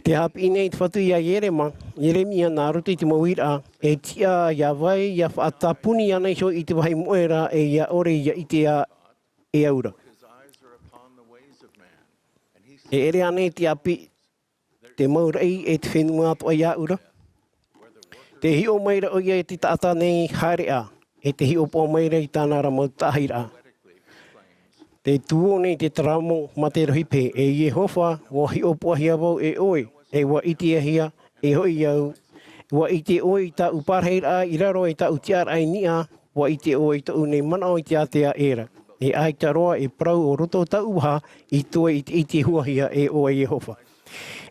Tē haʻapiʻi nei te Fatu ia Ierema-, Ieremia nā roto i te mau uiraʻa, e tiʻa ia vai, ʻia faʻatāpuni anaʻe iho i te vāhi moʻe ra, e ʻia ʻore ʻia ʻite ā e au ra. E ʻere ānei te ʻāpī, te mau raʻi e te fenua atoʻa iāʻu ra? Tē hiʻo mai ra ʻoia i te taʻata nei haere ā, e tē hiʻopoʻa mai ra i tāna ra mau taʻahiraʻa. Tē tuō nei te taramo mā te rohipe, e Iehova, ʻua hiʻopoʻahia vau e ʻoe, e ʻua ʻitehia e hoʻi au, ʻua ʻite ʻoe i tāʻu pārahiraʻa i raro, e tāʻu tiʻaraʻa i niʻa, ʻua ʻite ʻoe i tōʻu nei manaʻo i te ātea ē ra. E ʻaita roa e parau ʻo roto tāʻu vaha i toe ʻite, ʻite huahia e ʻoe Iehova.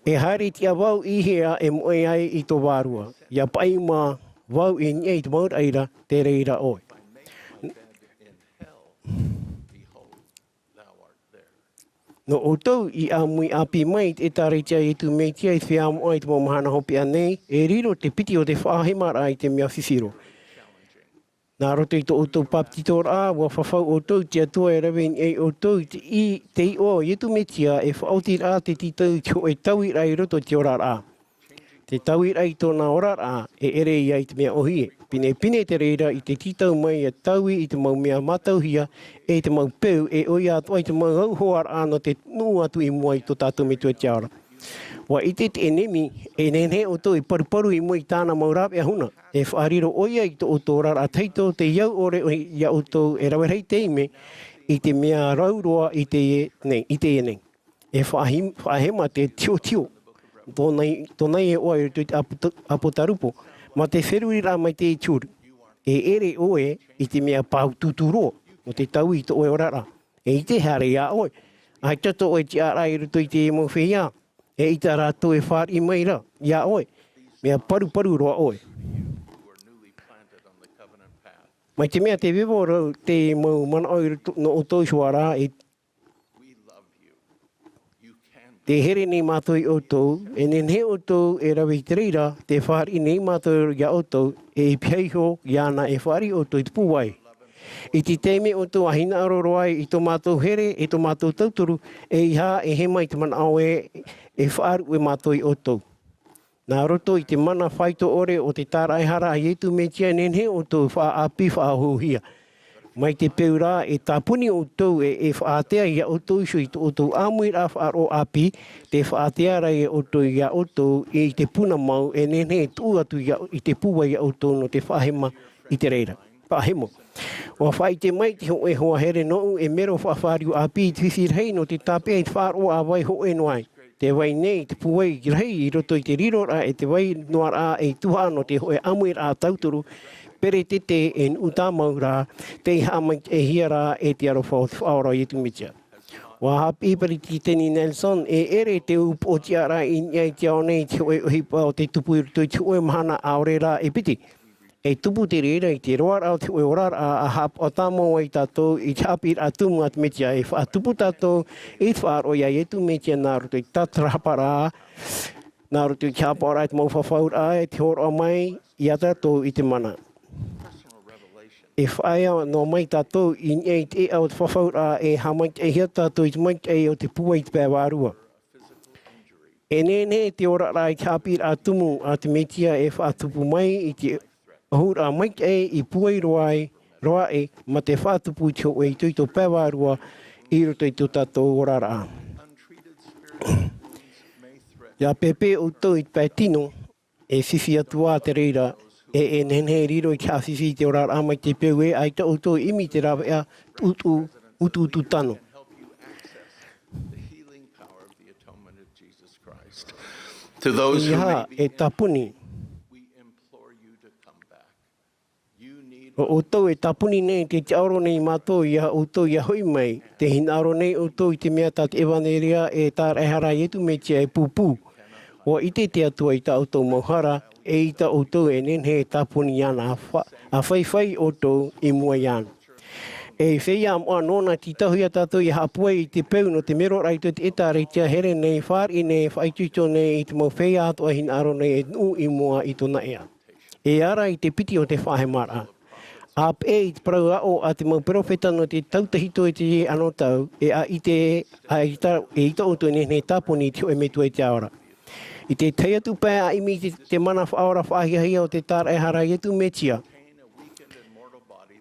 E haere tiʻa vau i hea e moʻe ai i tō vārua. ʻIa paʻi mā vau i niʻa i te mau raʻi ra, te reira ʻoe. Nō ʻoutou i ʻāmui ʻāpī mai i te ʻĒtārētia a Iesu Mesia i te feiā moʻa i te mau mahana hopeʻa nei, e riro te piti o te faʻahemaraʻa i te mea fifi roa. Nā roto i tō ʻoutou bāpetizoraʻa, ʻua fafau ʻoutou i te Atua e rave i niʻa ia ʻoutou i te, i te iʻoa o Iesu Mesia, e faʻaotiraʻa te tītau i te hōʻē tauiraʻa i roto i te oraraʻa. Te tauiraʻa i tōna oraraʻa, e ʻere ia i te mea ʻōhie. Pinepine te reira i te tītau mai ʻia taui i te mau mea mātauhia, e te mau peu, e ʻoia atoʻa i te mau auhoaraʻa nō te nuʻu atu i mua i tō tātou Metua i te ao ra. ʻUa ʻite te ʻenemi, e nehenehe ʻoutou e paruparu i mua i tāna mau rāveʻa huna, e faʻariro ʻoia i tō ʻoutou oraraʻa tahito, tei au ʻore ia ʻoutou e rave rahi taime i te mea rau roa i teie nei, i teie nei. E faʻahim-, faʻahema te tiotio, tōna i, tōna i e ʻoa i roto i te Apoto-, Apotarupo, mā te feruriraʻa mai te turu. E ʻere ʻoe i te mea pāutuutu roa, nō te taui i tō ʻoe oraraʻa. E ʻite haere iā ʻoe, ʻaita tō ʻoe tiʻaraʻa i roto i te mau feiā, eʻita rātou e fāriʻi mai ra iā ʻoe, mea paruparu roa ʻoe. Mai te mea tē vevo ra te mau manaʻo i roto, nō ʻoutou iho ā rā, e tē here nei mātou iā ʻoutou, e nehenehe ʻoutou e rave i te reira, tē fāriʻi nei mātou iā ʻoutou, e pihaʻi iho iāna e fāriʻi ʻoutou i te pūai. I te taime ʻoutou ʻa hinaʻaro roa ai i tō mātou here, e tō mātou tauturu, ʻeiaha e hema i te manaʻo ē, e faʻaruʻe mātou iā ʻoutou. Nā roto i te mana faito ʻore o te tāraʻehara a Iesu Mesia, e nehenehe ʻoutou e faʻaʻāpī faʻahouhia. Mai te peu ra, e tāpuni ʻoutou e, e faʻaātea iā ʻoutou iho i tō ʻoutou ʻāmuiraʻa faʻaroʻo ʻāpī, tē faʻaātea ra iā ʻoutou, iā ʻoutou i te puna mau, e nehenehe e tuʻu atu iā, i te pūai iā ʻoutou nō te faʻahema i te reira. Faʻahemo. ʻUa faʻaʻite mai te hōʻē hoa here nōʻu e mero faʻafāriu ʻāpī i te fifi rahi nō te tāpeʻa i te faʻaroʻo ʻa vai hōʻē noa ai. Tē vai nei te pūai rahi i roto i te riroraʻa e tē vai noa ra e tuhaʻa nō te hōʻē ʻāmuiraʻa tauturu, peretete e nuʻu tāmau ra, tei haʻamaitaʻihia ra e te aroha o te Faʻaora o Iesu Mesia. ʻUa haʻapiʻi Peretiteni Nelson, e ʻere te upoʻo tiʻaraʻa i niʻa i te ao nei i te hōʻē ʻohipa o te tupu i roto i te hōʻē mahana ʻaore rā e piti. E tupu te reira i te roaraʻa o te hōʻē oraraʻa, ʻa haʻapaʻo tāmau ai tātou i te haʻapiʻiraʻa tumu a te Mesia, e faʻatupu tātou i te faʻaroʻo iā Iesu Mesia nā roto i te tātarahaparaʻa, nā roto i te haʻapaʻoraʻa i te mau fafauraʻa, e te hōroʻa mai iā tātou i te mana. E faʻaea noa mai tātou i niʻa i te ʻēʻa o te fafauraʻa, e haʻamaitaʻihia tātou i te maitaʻi o te pūai i te pae vārua. E nehenehe te oraraʻa i te haʻapiʻiraʻa tumu a te Mesia e faʻatupu mai i te ʻōhuraʻa maitaʻi i pūai roa ai, roa aʻe, mā te faʻatupu i te hōʻē itoito pae vārua i roto i tō tātou oraraʻa. ʻIa pēpē ʻoutou i te pae tino, e fifi atu ā te reira, e, e nehenehe e riro i te haʻafifi i te oraraʻa mai te peu ē ʻaita ʻoutou e ʻimi i te rāveʻa tuʻutuʻu, utuutu tano. Those who Ia, may be e tāpuni. We implore you to come back. You need ʻO ʻoutou e tāpuni nei, tē tiʻaoro nei mātou ia ʻoutou ia hoʻi mai. Tē hinaʻaro nei ʻoutou i te mea tā te ʻevanelia e tāraʻehara a Iesu Mesia e pūpū. ʻUa ʻite te Atua i tā ʻoutou mau hara, ʻeita ʻoutou e nehenehe e tāpuni iāna, ʻa fa-, ʻa faifai ʻoutou i mua iāna. E feiā moʻa nōna tītauhia tātou ia haʻapūai i te peu nō te meroraʻa i te ʻĒtārētia here nei, fāriʻi nei, faʻaitoito nei i te mau feiā atoʻa e hinaʻaro nei e nuʻu i mua i tōna ʻea. E ara i te piti o te faʻahemaraʻa. ʻĀpeʻe i te parau aʻo a te mau peropheta nō te tau tahito i te anō tau, e ʻaita, ʻaita, ʻeita ʻoutou e nehenehe e tāpuni i te hōʻē metua i te ao ra. I te tahi atu pae ʻa ʻimi i te, te mana faʻaora faʻahiahia o te tāraʻehara a Iesu Mesia.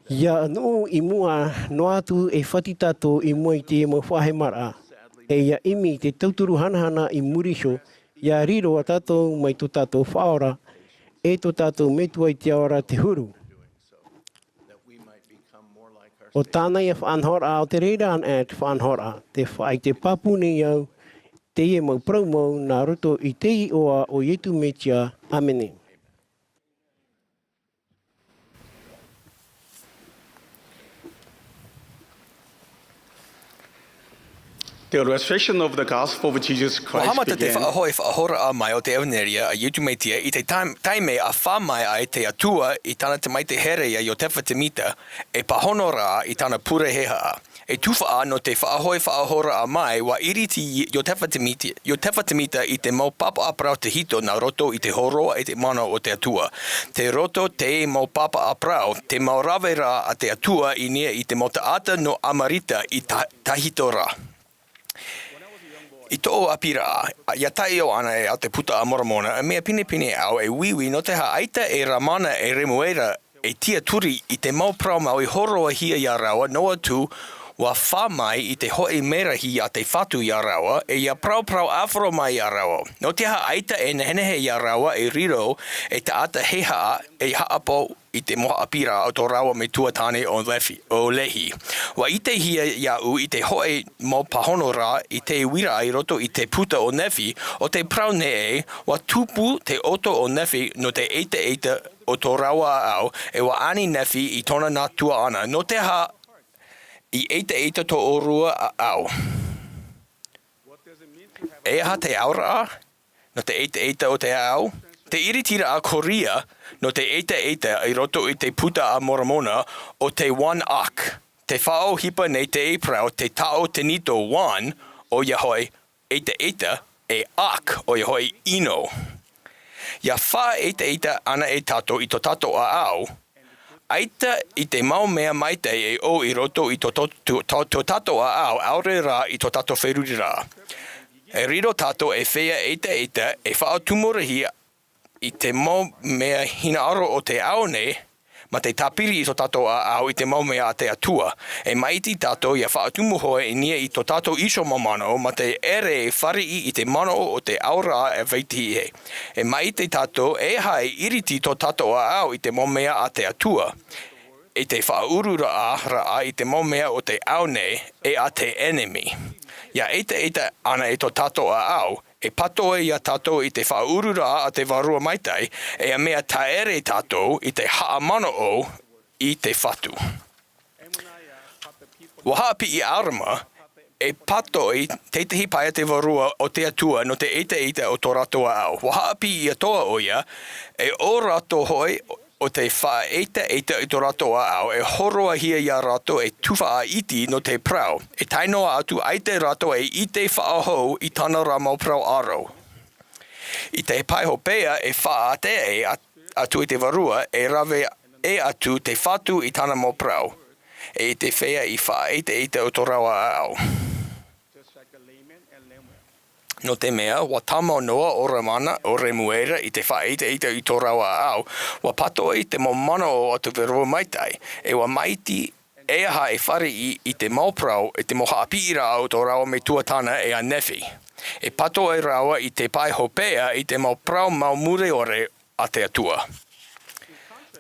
Ia nuʻu i mua noa atu e fati tātou i mua i te mau faʻahemaraʻa. E ia ʻimi i te tauturu hanahana i muri iho, ia riro ā tātou mai tō tātou Faʻaora, e tō tātou Metua i te ao ra te huru. ʻO tāna ia faʻanahoraʻa, ʻo te reira anaʻe te faʻanahoraʻa, tē faʻaʻite pāpū nei au, teie mau parau mau nā roto i te iʻoa o Iesu Mesia. ʻĀmene. The resurrection of the gospel of Jesus Christ began. Ua haʻamata te faʻahoʻi faʻahoraʻa mai o te ʻevanelia a Iesu Mesia i te taim-, taime ʻa fā mai ai te Atua i tāna tamaiti here ia Iotefa Semita, e pāhono rā i tāna pure hehā. E tuhaʻa nō te faʻahoʻi faʻahoraʻa mai, ua iriti Iotefa Semita, Iotefa Semita i te mau pāpaʻi parau tahito nā roto i te hōroa e te mana o te Atua. Tei roto te mau pāpaʻi parau, te mau rave rā a te Atua i niʻa i te mau taʻata nō Amarita i ta-, tahito rā. I tōʻu ʻāpīraʻa, ʻia taiʻo ana e au te Puta a Moromona, e mea pinepine au e uiui nō te aha ʻaita e Lamana e Lemuela e tiʻaturi i te mau parau mau i hōroahia ia rāua, noa atu, ua fā mai i te hōʻē merahi a te Fatu ia rāua, e ia paraparau ʻāfaro mai ia rāua. Nō te aha ʻaita e nehenehe ia rāua e riro ei taʻata hehā, e haʻapaʻo i te mau haʻapiʻiraʻa o tō rāua metua tāne ʻo Lehi, ʻo Lehi. Ua ʻitehia iāʻu i te hōʻē mau pāhono rā i te uiraʻa i roto i te puta o Lehi, ʻo tē parau nei, ua tupu te ʻoto o Lehi nō te ʻeitaʻeita o tō rāua ʻāʻau, e ua ani Lehi i tōna nā tuaʻana. Nō te aha i ʻeitaʻeita tō ʻōrua ʻāʻau? E aha te aoraʻa nō te ʻeitaʻeita o te ʻāʻau? Te iritiraʻa Korea nō te ʻeitaʻeita i roto i te Puta a Moromona ʻo te Wan Ak. Tē faʻaʻohipa nei te parau te taʻo Tenito Wan, ʻoia hoʻi, ʻeitaʻeita, e Ak, ʻoia hoʻi, ʻino. ʻIa faʻaʻeitaʻeita anaʻe tātou i tō tātou ʻāʻau, ʻaita i te mau mea maitaʻi e ʻō i roto i tō, tō, tō, tō, tō tātou ʻāʻau, ʻaore rā i tō tātou feruriraʻa. E riro tātou ei feiā ʻeitaʻeita, e faʻatumu rahi i te mau mea hinaʻaro o te ao nei, mā te tāpiri i tō tātou ʻāʻau i te mau mea a te Atua. E maʻiti tātou ʻia faʻatumu hou i niʻa i tō tātou iho mau manaʻo, mā te ʻere e fāriʻi i te manaʻo o te aoraʻa e vaitiʻi. E maʻiti tātou e aha e iriti tō tātou ʻāʻau i te mau mea a te Atua, i te faʻaururaʻa, raʻa i te mau mea o te ao nei, e a te ʻenemi. ʻIa ʻeitaʻeita anaʻe tō tātou ʻāʻau, e pātoʻi ia tātou i te faʻaururaʻa a te Vārua Maitaʻi, e mea tāʻere tātou i te haʻamanaʻo i te Fatu. Ua haʻapiʻi Alama, e pātoʻi tētahi pae a te Vārua o te Atua nō te ʻeitaʻeita o tō rātou ʻāʻau. Ua haʻapiʻi atoʻa ʻoia, e ʻo rātou hoʻi ʻo tē faʻaʻeitaʻeita i tō rātou ʻāʻau, e hōroahia ia rātou ei tuhaʻa iti nō te parau, e tae noa atu ʻaita rātou e ʻite faʻahou i tāna ra mau parau ʻāʻau. I te pae hopeʻa e faʻaʻite atu i te Vārua, e rave ʻē atu te Fatu i tāna mau parau, e i te feiā i faʻaʻeitaʻeita o tō rāua ʻāʻau. Nō te mea, ua tāmau noa ʻo Lamana, ʻo Lemuela i te faʻaʻeitaʻeita i tō rāua ʻāʻau, ua pātoʻi te mau manaʻo a te Vārua Maitaʻi, e ua maʻiti e aha e fāriʻi i te mau parau, i te mau haʻapiʻiraʻa o tō rāua metua tāne e a Lehi. E pātoʻi rāua i te pae hopeʻa i te mau parau mau mure ʻore a te Atua.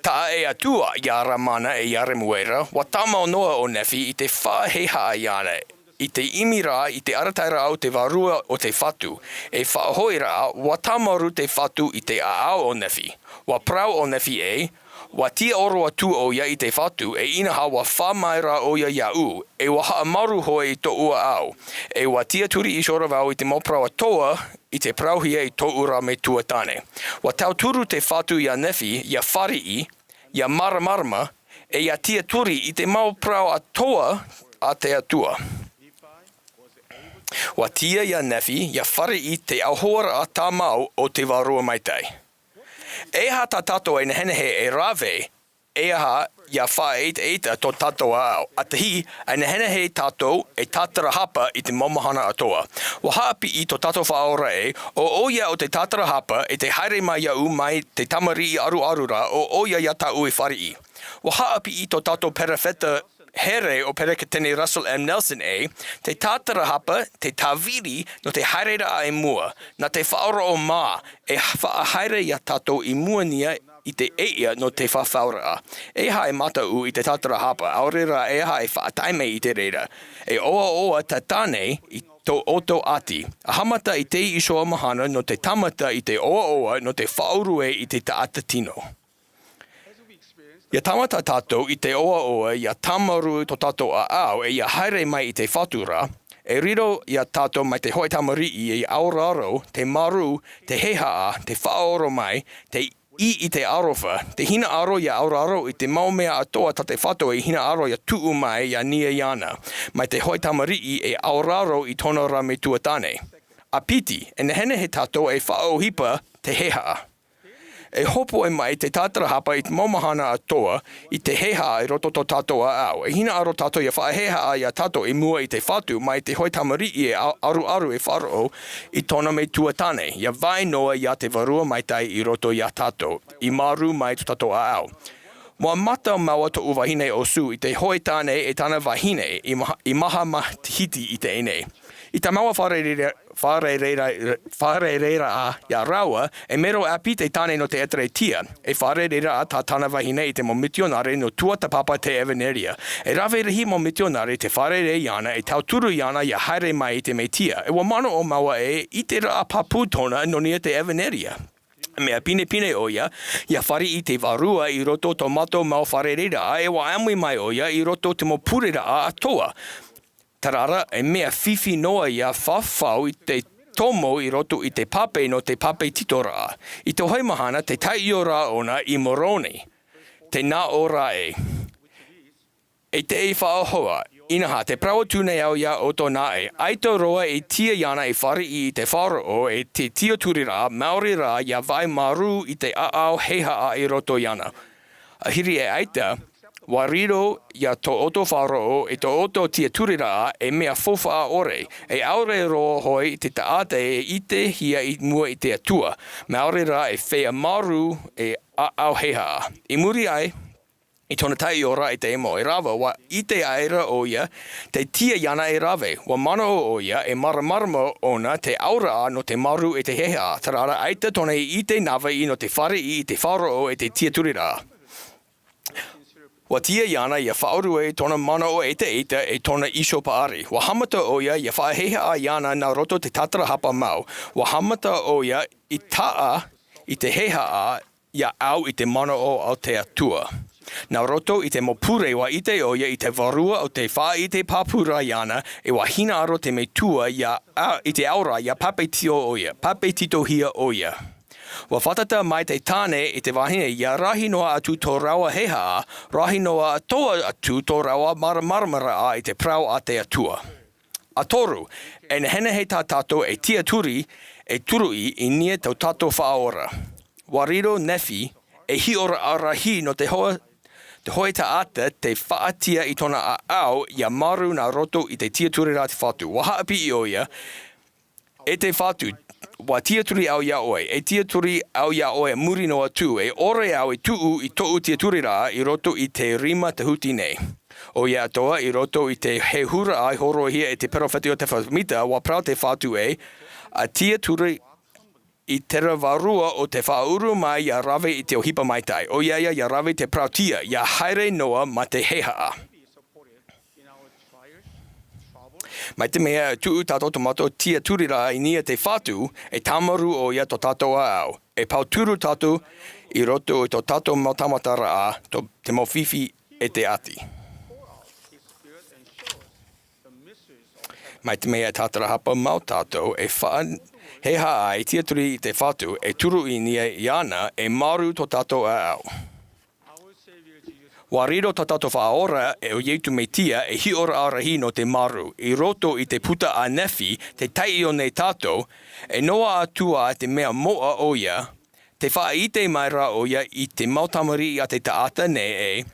Taʻa ʻē atu ia Lamana e ia Lemuela, ua tāmau noa ʻo Lehi i te faʻahehaʻa iāna, I te ʻimi rā i te arataʻiraʻa o te Vārua o te Fatu, e faʻahoʻiraʻa, ua tāmarū te Fatu i te ʻāʻau o Nephi. Ua parau ʻo Nephi ē, ua tiʻaoro atu ʻoia i te Fatu, e inaha ua fā mai rā ʻoia iāʻu, e ua haʻamāuruuru hoʻi i tōʻu ʻāʻau. E ua tiʻaturi iho ra vau i te mau parau atoʻa i te parauhia i tōʻu ra metua tāne. Ua tauturu te Fatu iā Nephi, ʻia fāriʻi, ʻia māramarama, e ʻia tiʻaturi i te mau parau atoʻa a te Atua. Ua tiʻa iā Nephi, ʻia fāriʻi te ʻauhoaraʻa tāmau o te Vārua Maitaʻi. E aha tā tātou e nehenehe e rave, e aha ʻia faʻaʻetaʻeta tō tātou ʻāʻau? ʻA tahi, e nehenehe tātou e tātarahapa i te mau mahana atoʻa. Ua haʻapiʻi tō tātou Faʻaora ē, ʻo ʻoia ʻo te tātarahapa e te haere mai iāʻu mai te tamariʻi ʻaruʻaru ra, ʻo ʻoia iā tāʻu e fāriʻi. Ua haʻapiʻi tō tātou perofeta here ʻo Peresideni Russell M. Nelson ē, te tātarahapa, te tāviri nō te haereraʻa i mua, nā te faʻaroʻo mā, e faʻahaere iā tātou i mua niʻa i te ʻēʻa nō te fafauraʻa. E aha e mātau i te tātarahapa, ʻaore rā e aha e faʻatae mai i te reira. E ʻoaʻoa tā tāne i tō ʻoutou ʻati. ʻA haʻamata i teie iho ā mahana nō te tāmata i te ʻoaʻoa nō te faʻauru ē i te taʻata tino. ʻIa tāmata tātou i te ʻoaʻoa ʻia tāmarū tō tātou ʻāʻau e ʻia haere mai i te Fatu ra, e riro iā tātou mai te hōʻē tamariʻi e auraro, te marū, te heihaʻa, te faʻaoromae, te ʻī i te aroha, te hinaʻaro ʻia auraro i te mau mea atoʻa tā te Fatu e hinaʻaro ʻia tuʻu mai ʻia niʻa iāna, mai te hōʻē tamariʻi e auraro i tōna ra metua tāne. ʻA piti, e nehenehe tātou e faʻaʻohipa te heihaʻa. E hōpoi mai te tātarahapa i te mau mahana atoʻa i te heihaʻa i roto tō tātou ʻāʻau. E hinaʻaro tātou ʻia faʻaheihaʻa iā tātou i mua i te Fatu mai te hōʻē tamariʻi e a-, ʻaruʻaru e faʻaroʻo i tōna metua tāne, ʻia vai noa iā te Vārua Maitaʻi i roto iā tātou, i marū mai tō tātou ʻāʻau. Ua mātau māua tōʻu vahine ʻo Sue i te hōʻē tāne e tāna vahine i maha, i maha matahiti i teie nei. I tā māua fārereira-, fārereira-, fārereiraʻa iā rāua, e mero ʻāpī te tāne nō te ʻĒtārētia, e fārereiraʻa tā tāna vahine i te mau mitionare nō tuatāpapa te ʻEvaneria. E rave rahi mau mitionare tē fārerei iāna e tauturu iāna ʻia haere mai i te Mesia. E ua manaʻo māua ē, ʻiteraʻa pāpū tōna nō niʻa te ʻEvaneria. Mea pinepine ʻoia, ʻia fāriʻi te Vārua i roto tō mātou mau fārereiraʻa, e ua ʻāmui mai ʻoia i roto te mau pureraʻa atoʻa. Terā rā, e mea fifi noa ʻia fafau i te tomo i roto i te pape nō te pape titoraʻa. I te hōʻē mahana, tē taiʻo ra ʻōna i Moroni. Tē nā ʻō ra ē, e te faʻahoʻi, inaha, tē parau atu nei au iā ʻoutou nā ʻē, ʻaita roa e tiʻa iāna e fāriʻi i te faʻaroʻo e te tiʻaturiraʻa, maori rā ʻia vai marū i te ʻāʻau heihaʻa i roto iāna. ʻAhiri e ʻaita, ua riro ia tō ʻoutou faʻaroʻo e tō ʻoutou tiʻaturiraʻa e mea faufaʻa ʻore, e ʻaore roa hoʻi te taʻata e ʻitehia i mua i te Atua, maori rā e feiā marū e ʻāʻau heihaʻa. I muri aʻe i tōna taiʻo ra i te mau e rave, ua ʻite aʻera ʻoia, tē tiʻa iāna e rave, ua manaʻo ʻoia, e māramarama ʻōna te auraʻa nō te marū e te heihaʻa, terā rā ʻaita tōna i ʻite nā vai nō te fāriʻi i te faʻaroʻo e te tiʻaturiraʻa. Ua tiʻa iāna ʻia faʻaruʻe tōna manaʻo ʻetaʻeta e tōna iho paʻari. Ua haʻamata ʻoia ʻia faʻaheihaʻa iāna nā roto te tātarahapa mau. Ua haʻamata ʻoia i taʻa i te heihaʻa ʻia au i te manaʻo o te Atua. Nā roto i te mau pure ua ʻite ʻoia i te vārua o te faʻaʻite pāpū ra iāna, e ua hinaʻaro te Metua ʻia a-, i te auraʻa ʻia pāpetito ʻoia, pāpetitohia ʻoia. Ua fātata mai te tāne i te vahine ʻia rahi noa atu tō rāua heihaʻa, rahi noa atoʻa atu tō rāua māramaramaraʻa i te parau a te Atua. ʻA toru, e nehenehe tā tātou e tiʻaturi, e turuʻi i niʻa i tō tātou Faʻaora. Ua riro Nephi, e hiʻoraʻa rahi nō te hoa-, te hōʻē taʻata tē faʻatiʻa i tōna ʻāʻau ʻia marū nā roto i te tiʻaturiraʻa a te Fatu. Ua haʻapiʻi ʻoia, e te Fatu, ua tiʻaturi au iā ʻoe, e tiʻaturi au iā ʻoe i muri noa atu, e ʻore au e tuʻu i tōʻu tiʻaturiraʻa i roto i te rima tahuti nei. ʻOia atoʻa i roto i te hehuraʻa i hōroʻahia e te perofeta Iotefa Samita, ua parau te Fatu ē, ʻa tiʻaturi i terā vārua ʻo tē faʻauru mai ʻia rave i te ʻohipa maitaʻi, ʻoia ia ʻia rave i te parauʻtiʻa, ʻia haere noa mā te heihaʻa. Mai te mea e tuʻu tātou tō mātou tiʻaturiraʻa i niʻa i te Fatu, e tāmarū ʻoia tō tātou ʻāʻau. E pauturu tātou i roto i tō tātou mau tāmataraʻa, tō te mau fifi e te ʻati. Mai te mea e tātarahapa mau tātou e faʻahehea ai tiʻaturi i te Fatu, e turu i niʻa iāna, e marū tō tātou ʻāʻau. ʻUa riro tō tātou Faʻaora, ʻo Iesu Mesia, ei hiʻoraʻa rahi nō te marū. I roto i te puta a Nephi, tē taiʻo nei tātou, e noaʻa atu ā te mea moʻa ʻoia, tē faʻaʻite mai ra ʻoia i te mau tamariʻi a te taʻata nei ē,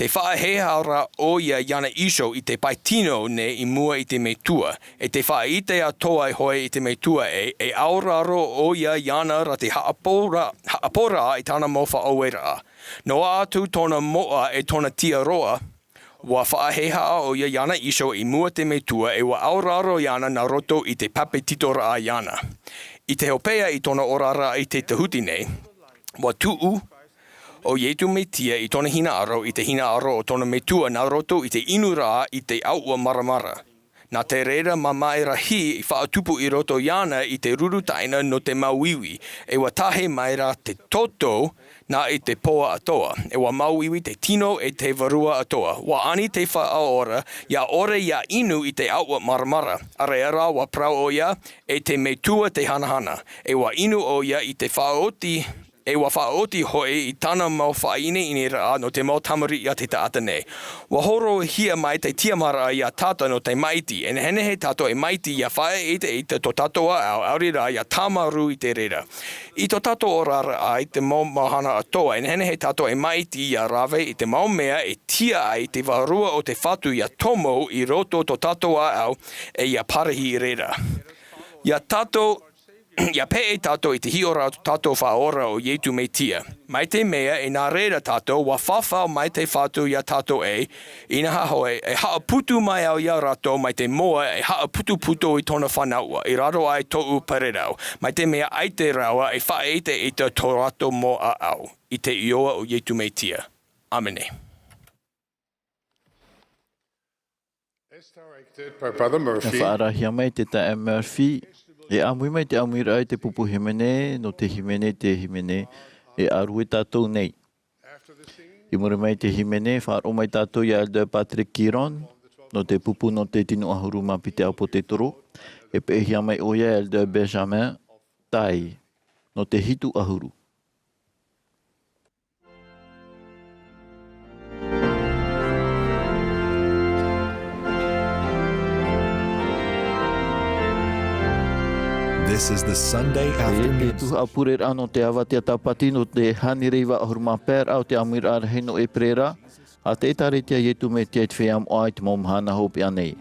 tē faʻahehea ra ʻoia iāna iho i te pae tino nei i mua i te Metua, e tē faʻaʻite atoʻa hoʻi i te Metua ē, e auraro ʻoia iāna ra te haʻapaʻo ra, haʻapaʻoraʻa i tāna mau faʻaueraʻa. Noaʻa atu tōna moʻa e tōna tiʻaroa, ʻua faʻahehea ʻoia iāna iho i mua i te Metua, e ʻua auraro iāna nā roto i te pāpetitoraʻa iāna. I te hopeʻa i tōna oraraʻa i te tahuti nei, ʻua tuʻu ʻo Iesu Mesia i tōna hinaʻaro, i te hinaʻaro o tōna Metua nā roto i te inuraʻa i te ʻāuʻa maramara. Nā te reira mamae rahi i faʻatupu i roto iāna i te ruru taʻina nō te māuiui, e ʻua tahe mai ra te toto nā i te pō atoʻa, e ʻua māuiui te tino e te vārua atoʻa. ʻUa ani te Faʻaora, ʻia ʻore ʻia inu i te ʻāuʻa maramara. ʻĀreʻa rā ʻua parau ʻoia, e te Metua te hanahana, e ʻua inu ʻoia i te faʻaoti, e ʻua faʻaoti hoʻi i tāna mau faʻaineineraʻa nō te mau tamariʻi a te taʻata nei. ʻUa hōroʻahia mai te tiʻamāraʻa iā tātou nō te māʻiti, e nehenehe tātou e māʻiti ʻia faʻaʻiteʻite tō tātou ʻāʻau, ʻaore rā ʻia tāmarū i te reira. I tō tātou oraraʻa i te mau mahana atoʻa, e nehenehe tātou e māʻiti ʻia rave i te mau mea e tiʻa ai te Vārua o te Fatu ʻia tomo i roto tō tātou ʻāʻau, e ʻia parahi i reira. ʻIa tātou, ʻia peʻe tātou i te hiʻoraʻa o tō tātou Faʻaora ʻo Iesu Mesia. Mai te mea e nā reira tātou, ʻua fafau mai te Fatu iā tātou ē, inaha hoʻi, e haʻaputu mai au iā rātou mai te moa e haʻaputuputu i tōna fānauʻa, i raro aʻe tōʻu parau. Mai te mea ʻaita rāua e faʻaʻiteʻite tō rātou mau ʻāʻau. I te iʻoa o Iesu Mesia. ʻĀmene. As directed by Brother Murphy, e faʻaarahia mai te taeaʻe Murphy, e ʻāmui mai te ʻāmuiraʻa i te pupu hīmene, nō te hīmene, te hīmene, e ʻārue tātou nei. I muri mai te hīmene, faʻaroʻo mai tātou iā Elder Patrick Kiron, nō te pupu nō te tino ʻahuru mā piti ʻāpōsetolo, e peʻehia mai ʻoia e Elder Benjamin Tai, nō te hitu ʻahuru. This is the Sunday afternoon. Te tuhaʻa pureraʻa nō te avatea tāpati nō te hānere iva ʻahuru mā pae raʻa o te ʻāmuiraʻa rahi nō ʻēperēra, a te ʻĒtārētia Iesu Mesia i te Feiā Moʻa i te mau mahana hopeʻa nei.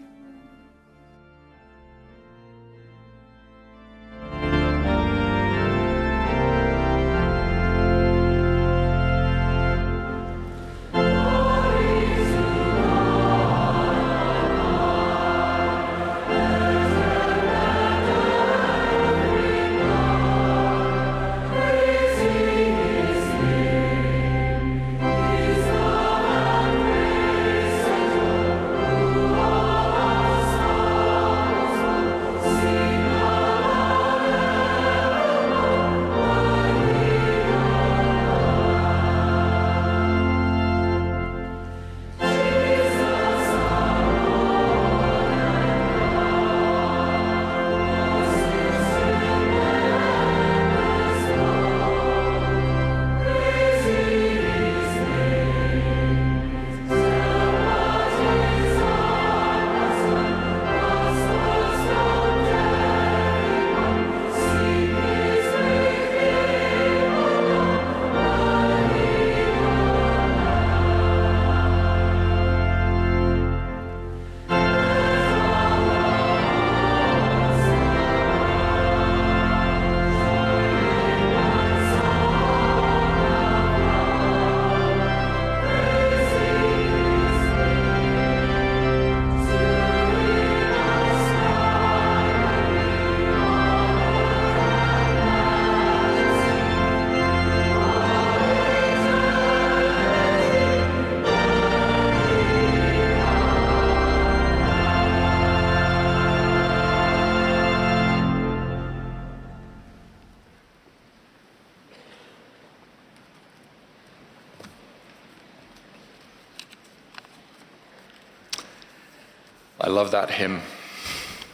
I love that hymn.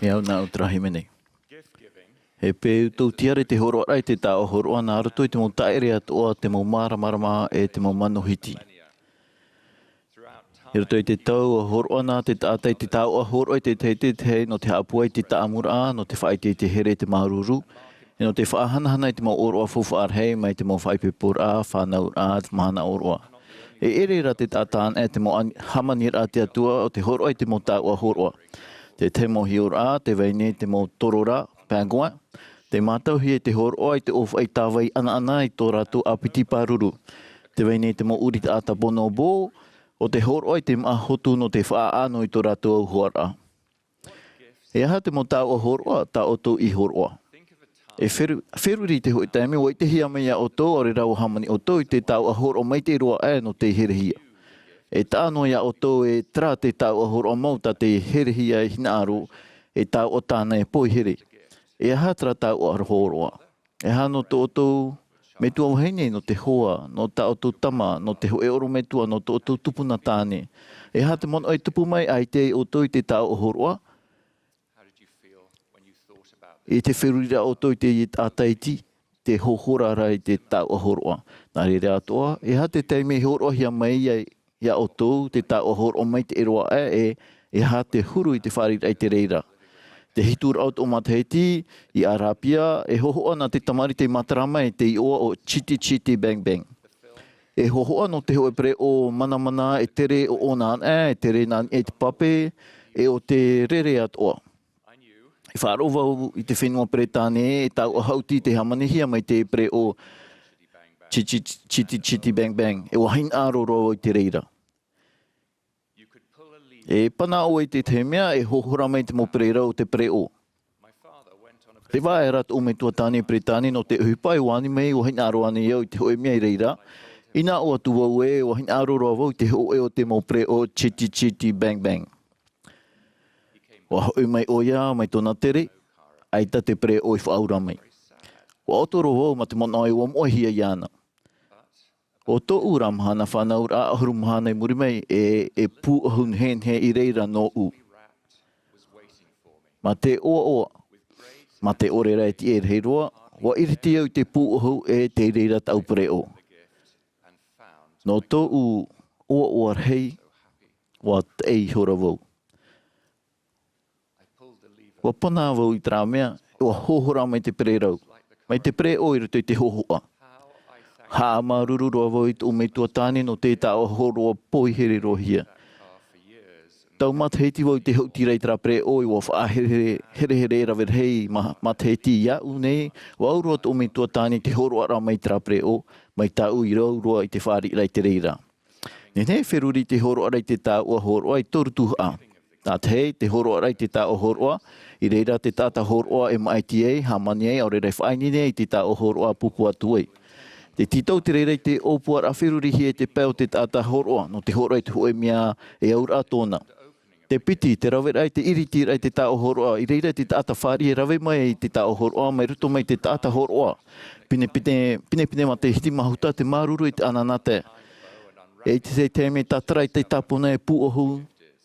E au nā ʻu terā hīmene. He peu tō tiare te hōroʻaraʻa i te taoʻa hōroʻa nā roto i te mau taʻere atoʻa, te mau māramarama, e te mau mano hiti. I roto i te tau ʻua hōroʻa nā te taʻata i te taoʻa hōroʻa i te tahi, te tahi nō te haʻapūai i te taʻamuraʻa, nō te faʻaʻite i te here, te māuruuru, e nō te faʻahanahana i te mau ʻōroʻa faufaʻa rahi mai te mau faʻaipoiporaʻa, fānauraʻa, te mahana ʻōroʻa. E ʻere rā te taʻata anaʻe te mau an-, hāmaniraʻa a te Atua ʻo te hōroʻa i te mau taoʻa hōroʻa. Te tahi mau hiʻoraʻa, tē vai nei te mau torora, pingouin, tē mātauhia i te hōroʻa i te ʻōfaʻi tāvai ʻanaʻana i tō rātou ʻāpiti pāruru. Tē vai nei te mau ʻūrī taʻata bonobo, ʻo te hōroʻa i te māʻa hotu nō te faʻaʻano i tō rātou auhoaraʻa. E aha te mau taoʻa hōroʻa tā ʻoutou i hōroʻa? E feru-, feruri i te hōʻē taime, ʻua ʻitehia mai iā ʻoutou, ʻaore rā ʻua hāmani ʻoutou i te taoʻa hōroʻa maitaʻi roa aʻe nō tei herehia. E taʻa noa iā ʻoutou e terā te taoʻa hōroʻa mau tā tei herehia e hinaʻaro, e taoʻa tāna e poihere. E aha terā taoʻa hōroʻa? E aha nō tō ʻoutou metua vahine, nō te hoa, nō tā ʻoutou tama, nō te hōʻē ʻorometua, nō tō ʻoutou tupuna tāne? E aha te manaʻo e tupu mai, ʻaita ʻoutou i te taoʻa hōroʻa? I te feruriraʻa ʻoutou i te taʻata iti, te hōhora rā i te taoʻa hōroʻa. Nā reira atoʻa, e aha te taime i hōroʻahia mai ai iā ʻoutou te taoʻa hōroʻa maitaʻi roa aʻe, e, e aha te huru i te fāriʻiraʻa i te reira? Te hituraʻa o tō matahiti, i Arapia, e hōhoʻa nā te tamariʻi tei matara mai te iʻoa ʻo Chitty Chitty Bang Bang. E hōhoʻa nō te hōʻē pereʻoʻo manamana, e tere ʻo ʻōna anaʻe, e tere nā niʻa i te pape, e ʻo te rere atoʻa. I faʻaroʻo vau i te fenua Peretāne, e taoʻa haʻuti tei hāmanihia mai te pereʻoʻo Chitty, Chitty, Chitty Bang Bang, e ʻua hinaʻaro roa vau i te reira. E pana ʻoe i te tahi mea, e hōhora mai te mau pererau o te pereʻoʻo. Reva aʻera tōʻu metua tāne i Peretāne nō te ʻohipa, e ʻua ani mai, ʻua hinaʻaro ānei au i te hōʻē mea i reira? I naʻu atu vau ē, ʻua hinaʻaro roa vau i te hōʻē o te mau pereʻoʻo Chitty Chitty Bang Bang. ʻUa hoʻi mai ʻoia mai tōna tere, ʻaita te pereʻoʻo i faʻaura mai. ʻUa ʻoto roa vau mā te manaʻo ē ʻua moʻehia iāna. ʻO tōʻu ra mahana fānauraʻa ʻahuru mahana i muri mai, e, e pūʻohu nehenehe i reira nōʻu. Mā te ʻoaʻoa, mā te ʻore rā e tiʻa rahi roa, ʻua ʻiriti au i te pūʻohu e tei reira tāʻu pereʻoʻo. Nō tōʻu ʻoaʻoa rahi, ʻua taʻe ihora vau. ʻUa pana vau i terā mea, ʻua hōhora mai te pererau, mai te pereʻoʻo i roto i te hōhoʻa. Haʻamāuruuru roa vau i tōʻu metua tāne nō te taoʻa hōroʻa poihere roa hia. Tau matahiti vau i te haʻuti ra i terā pereʻoʻo, ʻua faʻaherehere, herehere rave rahi mā, matahiti iāʻu nei, ʻua au roa tōʻu metua tāne i te hōroʻaraʻa mai terā pereʻoʻo, mai tāʻu i au roa i te fāriʻiraʻa i te reira. Nehenehe e feruri te hōroʻaraʻa i te taoʻa hōroʻa i toru tuhaʻa. Tātahi, te hōroʻaraʻa i te taoʻa hōroʻa, i reira te taʻata hōroʻa e māʻiti ai, hāmani ai, ʻaore rā e faʻaineine ai i te taoʻa hōroʻa pupu atu ai. Te tītau te reira i te ʻōpuaraʻa ferurihia i te pae o te taʻata hōroʻa, nō te hōroʻa i te hōʻē mea e auraʻa tōna. Te piti, te raveraʻa i te ʻiritiraʻa i te taoʻa hōroʻa, i reira te taʻata fāriʻi e rave mai i te taoʻa hōroʻa, mai roto mai te taʻata hōroʻa. Pinepine, pinepine matahiti mahuta te māuruuru i te ʻananahi. E i te taime tātara i te tāpuna e pūʻohu,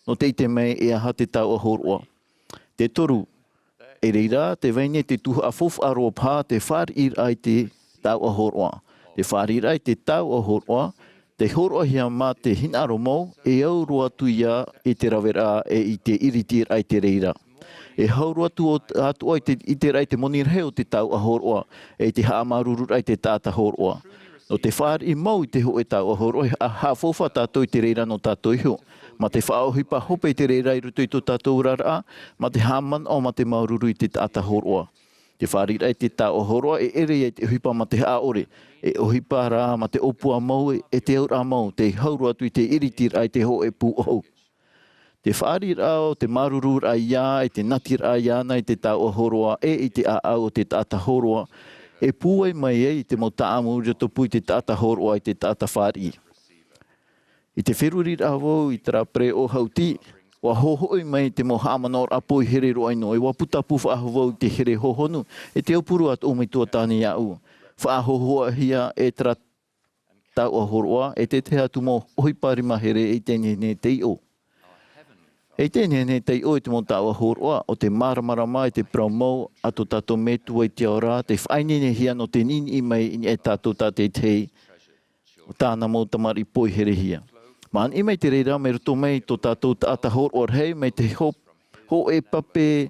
nō te ʻite mai e aha te taoʻa hōroʻa. Te toru, i reira, tē vai nei te tuhaʻa faufaʻa roa paha, te fāriʻiraʻa i te taoʻa hōroʻa. Te fāriʻiraʻa i te taoʻa hōroʻa, tē hōroʻahia mā te hinaʻaro mau, e au roa atu ia i te raveraʻa e i te ʻiritiraʻa i te reira. E hau roa atu ʻo-, atoʻa i te, i te raʻi te moni rahi o te taoʻa hōroʻa, e i te haʻamāuruururaʻa i te taʻata hōroʻa. Nō te fāriʻi mau i te hōʻē taoʻa hōroʻa, e ha-, haʻafaufaʻa tātou i te reira nō tātou iho. Mā te faʻaʻohipa hope i te reira i roto i tō tātou oraraʻa, mā te haʻamanaʻo, mā te māuruuru i te taʻata hōroʻa. Te fāriʻiraʻa i te taoʻa hōroʻa e ʻere ia i te ʻohipa mā te haʻaʻore, e ʻohipa rā mā te ʻōpua mau e te auraʻa mau, tē hau roa atu i te ʻiritiraʻa i te hōʻē pūʻohu. Te fāriʻiraʻa o te māuruururaʻa ia, i te natiraʻa iāna i te taoʻa hōroʻa, e i te ʻāʻau o te taʻata hōroʻa, e pūai mai ai i te mau tāʻamu i roto pū i te taʻata hōroʻa, i te taʻata fāriʻi. I te feruriraʻa vau i terā pereʻoʻo haʻuti, ʻua hōhoʻi mai te mau haʻamanaʻoraʻa poihere roa ʻino, e ʻua putapū faʻahou vau i te here hōhonu, e te aupuru a tōʻu metua tāne iāʻu. Faʻahōhoʻahia e terā taoʻa hōroʻa, e te tahi atu mau ʻohipa rima here i teie nei te iʻo. E te nehenehe taiʻo i te mau taoʻa hōroʻa o te māramarama i te parau mau a tō tātou Metua i te ao ra, te faʻaineinehia nō te niʻiniʻi mai i niʻa ia tātou tātaʻitahi o tāna mau tamariʻi poiherehia. Māniʻi mai te reira mai roto mai tō tātou taʻata hōroʻa rahi mai te ho-, hōʻē pape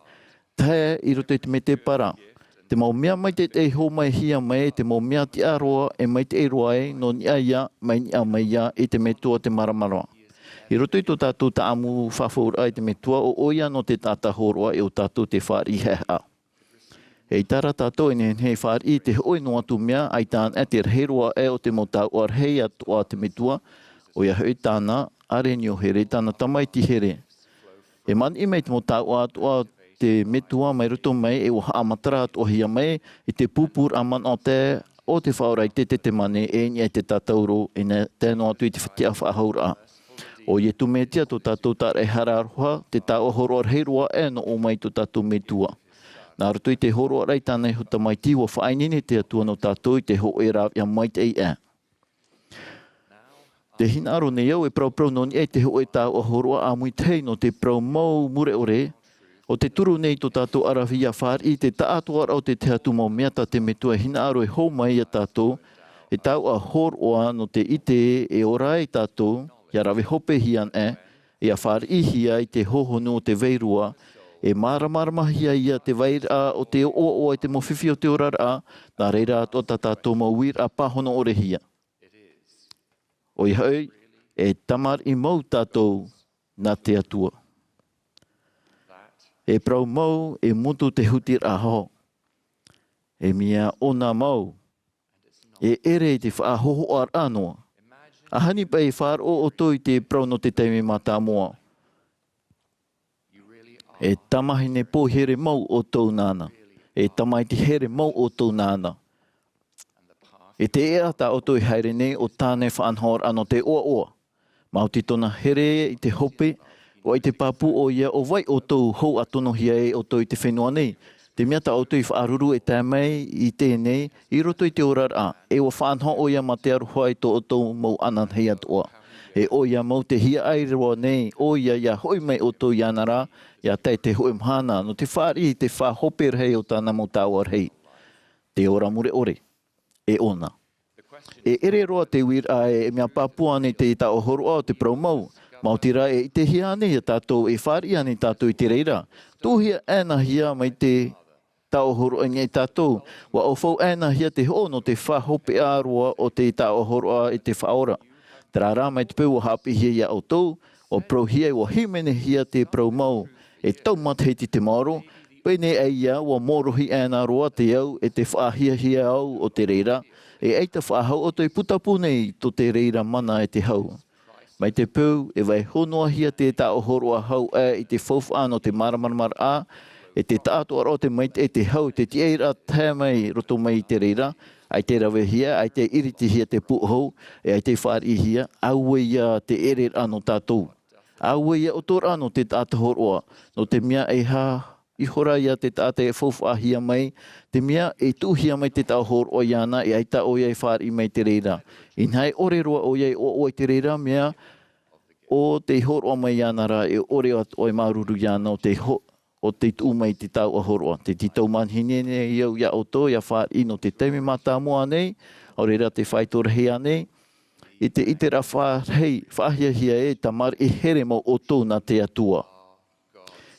tahe i roto i te mētēpara. Te mau mea maitaʻi e hōmaihia mai, te mau mea tiʻa roa e maitaʻi roa ai, nō niʻa ia, mai niʻa mai ia, i te Metua te māramarama. I roto i tō tātou tāʻamu fafauraʻa i te Metua, ʻo ʻoia nō te taʻata hōroʻa e ʻo tātou te fāriʻi haʻehaʻa. ʻEita rā tātou e nehenehe e fāriʻi i te hōʻē noa atu mea, ʻaita anaʻe te rahi roa aʻe o te mau taoʻa rahi atoʻa a te Metua, ʻoia hoʻi tāna ʻārenio here, tāna tamaiti here. E māniʻi mai te mau taoʻa atoʻa o te Metua mai roto mai, e ʻua haʻamataraʻahia mai i te pūpūraʻa manaʻo tae o te Faʻaora i te Tetemane, e i niʻa i te tātauro, e nā tae noa atu i te tiʻa faʻahouraʻa. ʻO Iesu Mesia tō tātou Taraehara Aroha, te taoʻa hōroʻa rahi roa aʻe nō ʻō mai tō tātou Metua. Nā roto i te hōroʻaraʻa i tāna iho Tamaiti, ʻua faʻaineine te Atua nō tātou i te hōʻē rāveʻa maitaʻi aʻe. Tē hinaʻaro nei au e parauparau nō niʻa i te hōʻē taoʻa hōroʻa ʻāmui tahi nō te parau mau mure ʻore, ʻo tē turu nei i tō tātou ʻaravihi ʻia fāriʻi i te taʻatoʻaraʻa o te tahi atu mau mea tā te Metua e hinaʻaro e hōmai ia tātou, e taoʻa hōroʻa nō te ʻite e ora ai tātou, ʻia rave hopehia anaʻe, ʻia fāriʻihia i te hōhonu o te Vārua, e māramaramahia ia te vairaʻa o te ʻoaʻoa i te mau fifi o te oraraʻa, nā reira atoʻa tā tātou mau uiraʻa pāhono ʻore hia. ʻOia hoʻi, e tamariʻi mau tātou nā te Atua. E parau mau, e mutu te hutiraʻa hou. E mea ʻona mau. E ʻere i te faʻahōhoʻaraʻa noa. ʻAhani paʻi e faʻaroʻo ʻoutou i te parau nō te taime mātāmua. E tamahine poihere mau ʻoutou nāna. E tamaiti here mau ʻoutou nāna. E te ea tā ʻoutou e haere nei ʻo tāna e faʻanahoraʻa nō te ʻoaʻoa. Maoti tōna here i te hope, ʻua ʻite pāpū ʻoia ʻo vai ʻoutou hou ʻa tonohia ai ʻoutou i te fenua nei. Te mea tā ʻoutou i faʻaruru e tae mai i teie nei, i roto i te oraraʻa, e ʻua faʻanaho ʻoia mā te aroha i tō ʻoutou mau ananahi atoʻa. E ʻoia mau te hiaʻai roa nei, ʻoia ʻia hoʻi mai ʻoutou iāna ra, ʻia tae te hōʻē mahana, nō te fāriʻi i te faʻahope rahi o tāna mau taoʻa rahi. Te ora mure ʻore, e ʻona. E ʻere roa te uiraʻa ē, e mea pāpū ānei te taoʻa hōroʻa o te parau mau. Maoti rā e ʻitehia ānei ia tātou, e fāriʻi ānei tātou i te reira. Tuʻuhia ʻānāhia mai te taoʻa hōroʻa i niʻa ia tātou. ʻUa ʻaufau ʻānāhia te hoʻo nō te faʻahopeʻa roa o te taoʻa hōroʻa i te Faʻaora. Terā rā mai te peu ʻua haʻapiʻihia ia ʻoutou, ʻua parauhia, ʻua hīmenehia te parau mau, e tau matahiti te maoro, pēnei aʻe ia ʻua mōrohi ʻāna roa te au e te faʻahiahia au o te reira, e ʻaita faʻahou ʻoutou e putapū nei tō te reira mana e te hau. Mai te peu, e vaiiho noa hia te taoʻa hōroʻa hau aʻe i te faufaʻa nō te māramaramaraʻa, e te taʻatoʻaraʻa o te maitaʻi e te hau, te tiʻairaʻa tae mai roto mai i te reira, ʻaita e ravehia, ʻaita e iritihia te pūʻohu, e ʻaita e fāriʻihia, auē ia te ʻereraʻa nō tātou. Auē ia ʻoutou nō te taʻata hōroʻa, nō te mea e aha ihora ia te taʻata e faufaʻahia mai, te mea e tuʻuhia mai te taoʻa hōroʻa iāna, e ʻaita ʻoia e fāriʻi mai te reira. Inaha e ʻore roa ʻoia e ʻoaʻoa i te reira mea, ʻo tei hōroʻa mai iāna ra, e ʻore atoʻa e māuruuru iāna ʻo tei ho-, ʻo tei tuʻu mai te taoʻa hōroʻa. Tē tītau manihini nei au ia ʻoutou, ʻia fāriʻi nō te taime mātāmua nei, ʻaore rā te faito rahi ānei, i te ʻiteraʻa faʻahi-, faʻahiahia ē, tamariʻi here mau ʻoutou nā te Atua.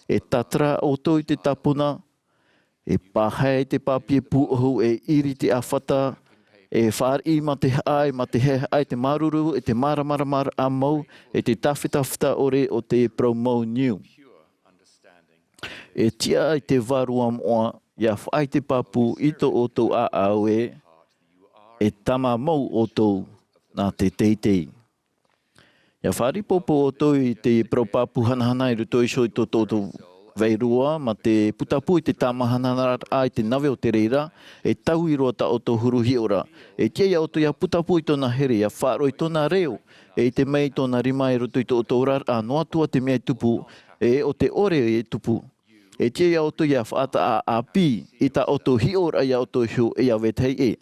E tātara ʻoutou i te tāpuna, e pāhae i te pāpī e pūʻohu, e ʻiri te ʻāfata, e fāriʻi mā te haʻa, e mā te haehaʻa, e te māuruuru, e te māramaramaraʻa mau, e te tāfetafeta ʻore o te parau mau niu. E tiʻa i te Vārua moʻa, ʻia faʻaʻite pāpū i tō ʻoutou ʻāʻau ē, e tama mau ʻoutou nā te teitei. ʻIa fāriʻi poupou ʻoutou i te parau pāpū hanahana i roto iho i tō, tō ʻoutou vārua, mā te putapū i te tāmāhanahanaʻa i te nave o te reira, e taui roa tā ʻoutou huru hiʻoraʻa. E tiʻa ia ʻoutou ʻia putapū i tōna here, ʻia faʻaroʻo i tōna reo, e ʻite mai i tōna rima i roto i tō ʻoutou oraraʻa, noa atu ā te mea e tupu, e ʻo te ʻore e tupu. E tiʻa ia ʻoutou ʻia faʻataʻa ʻāpī i tā ʻoutou hiʻoraʻa ia ʻoutou iho, e ʻia vetahi ʻē.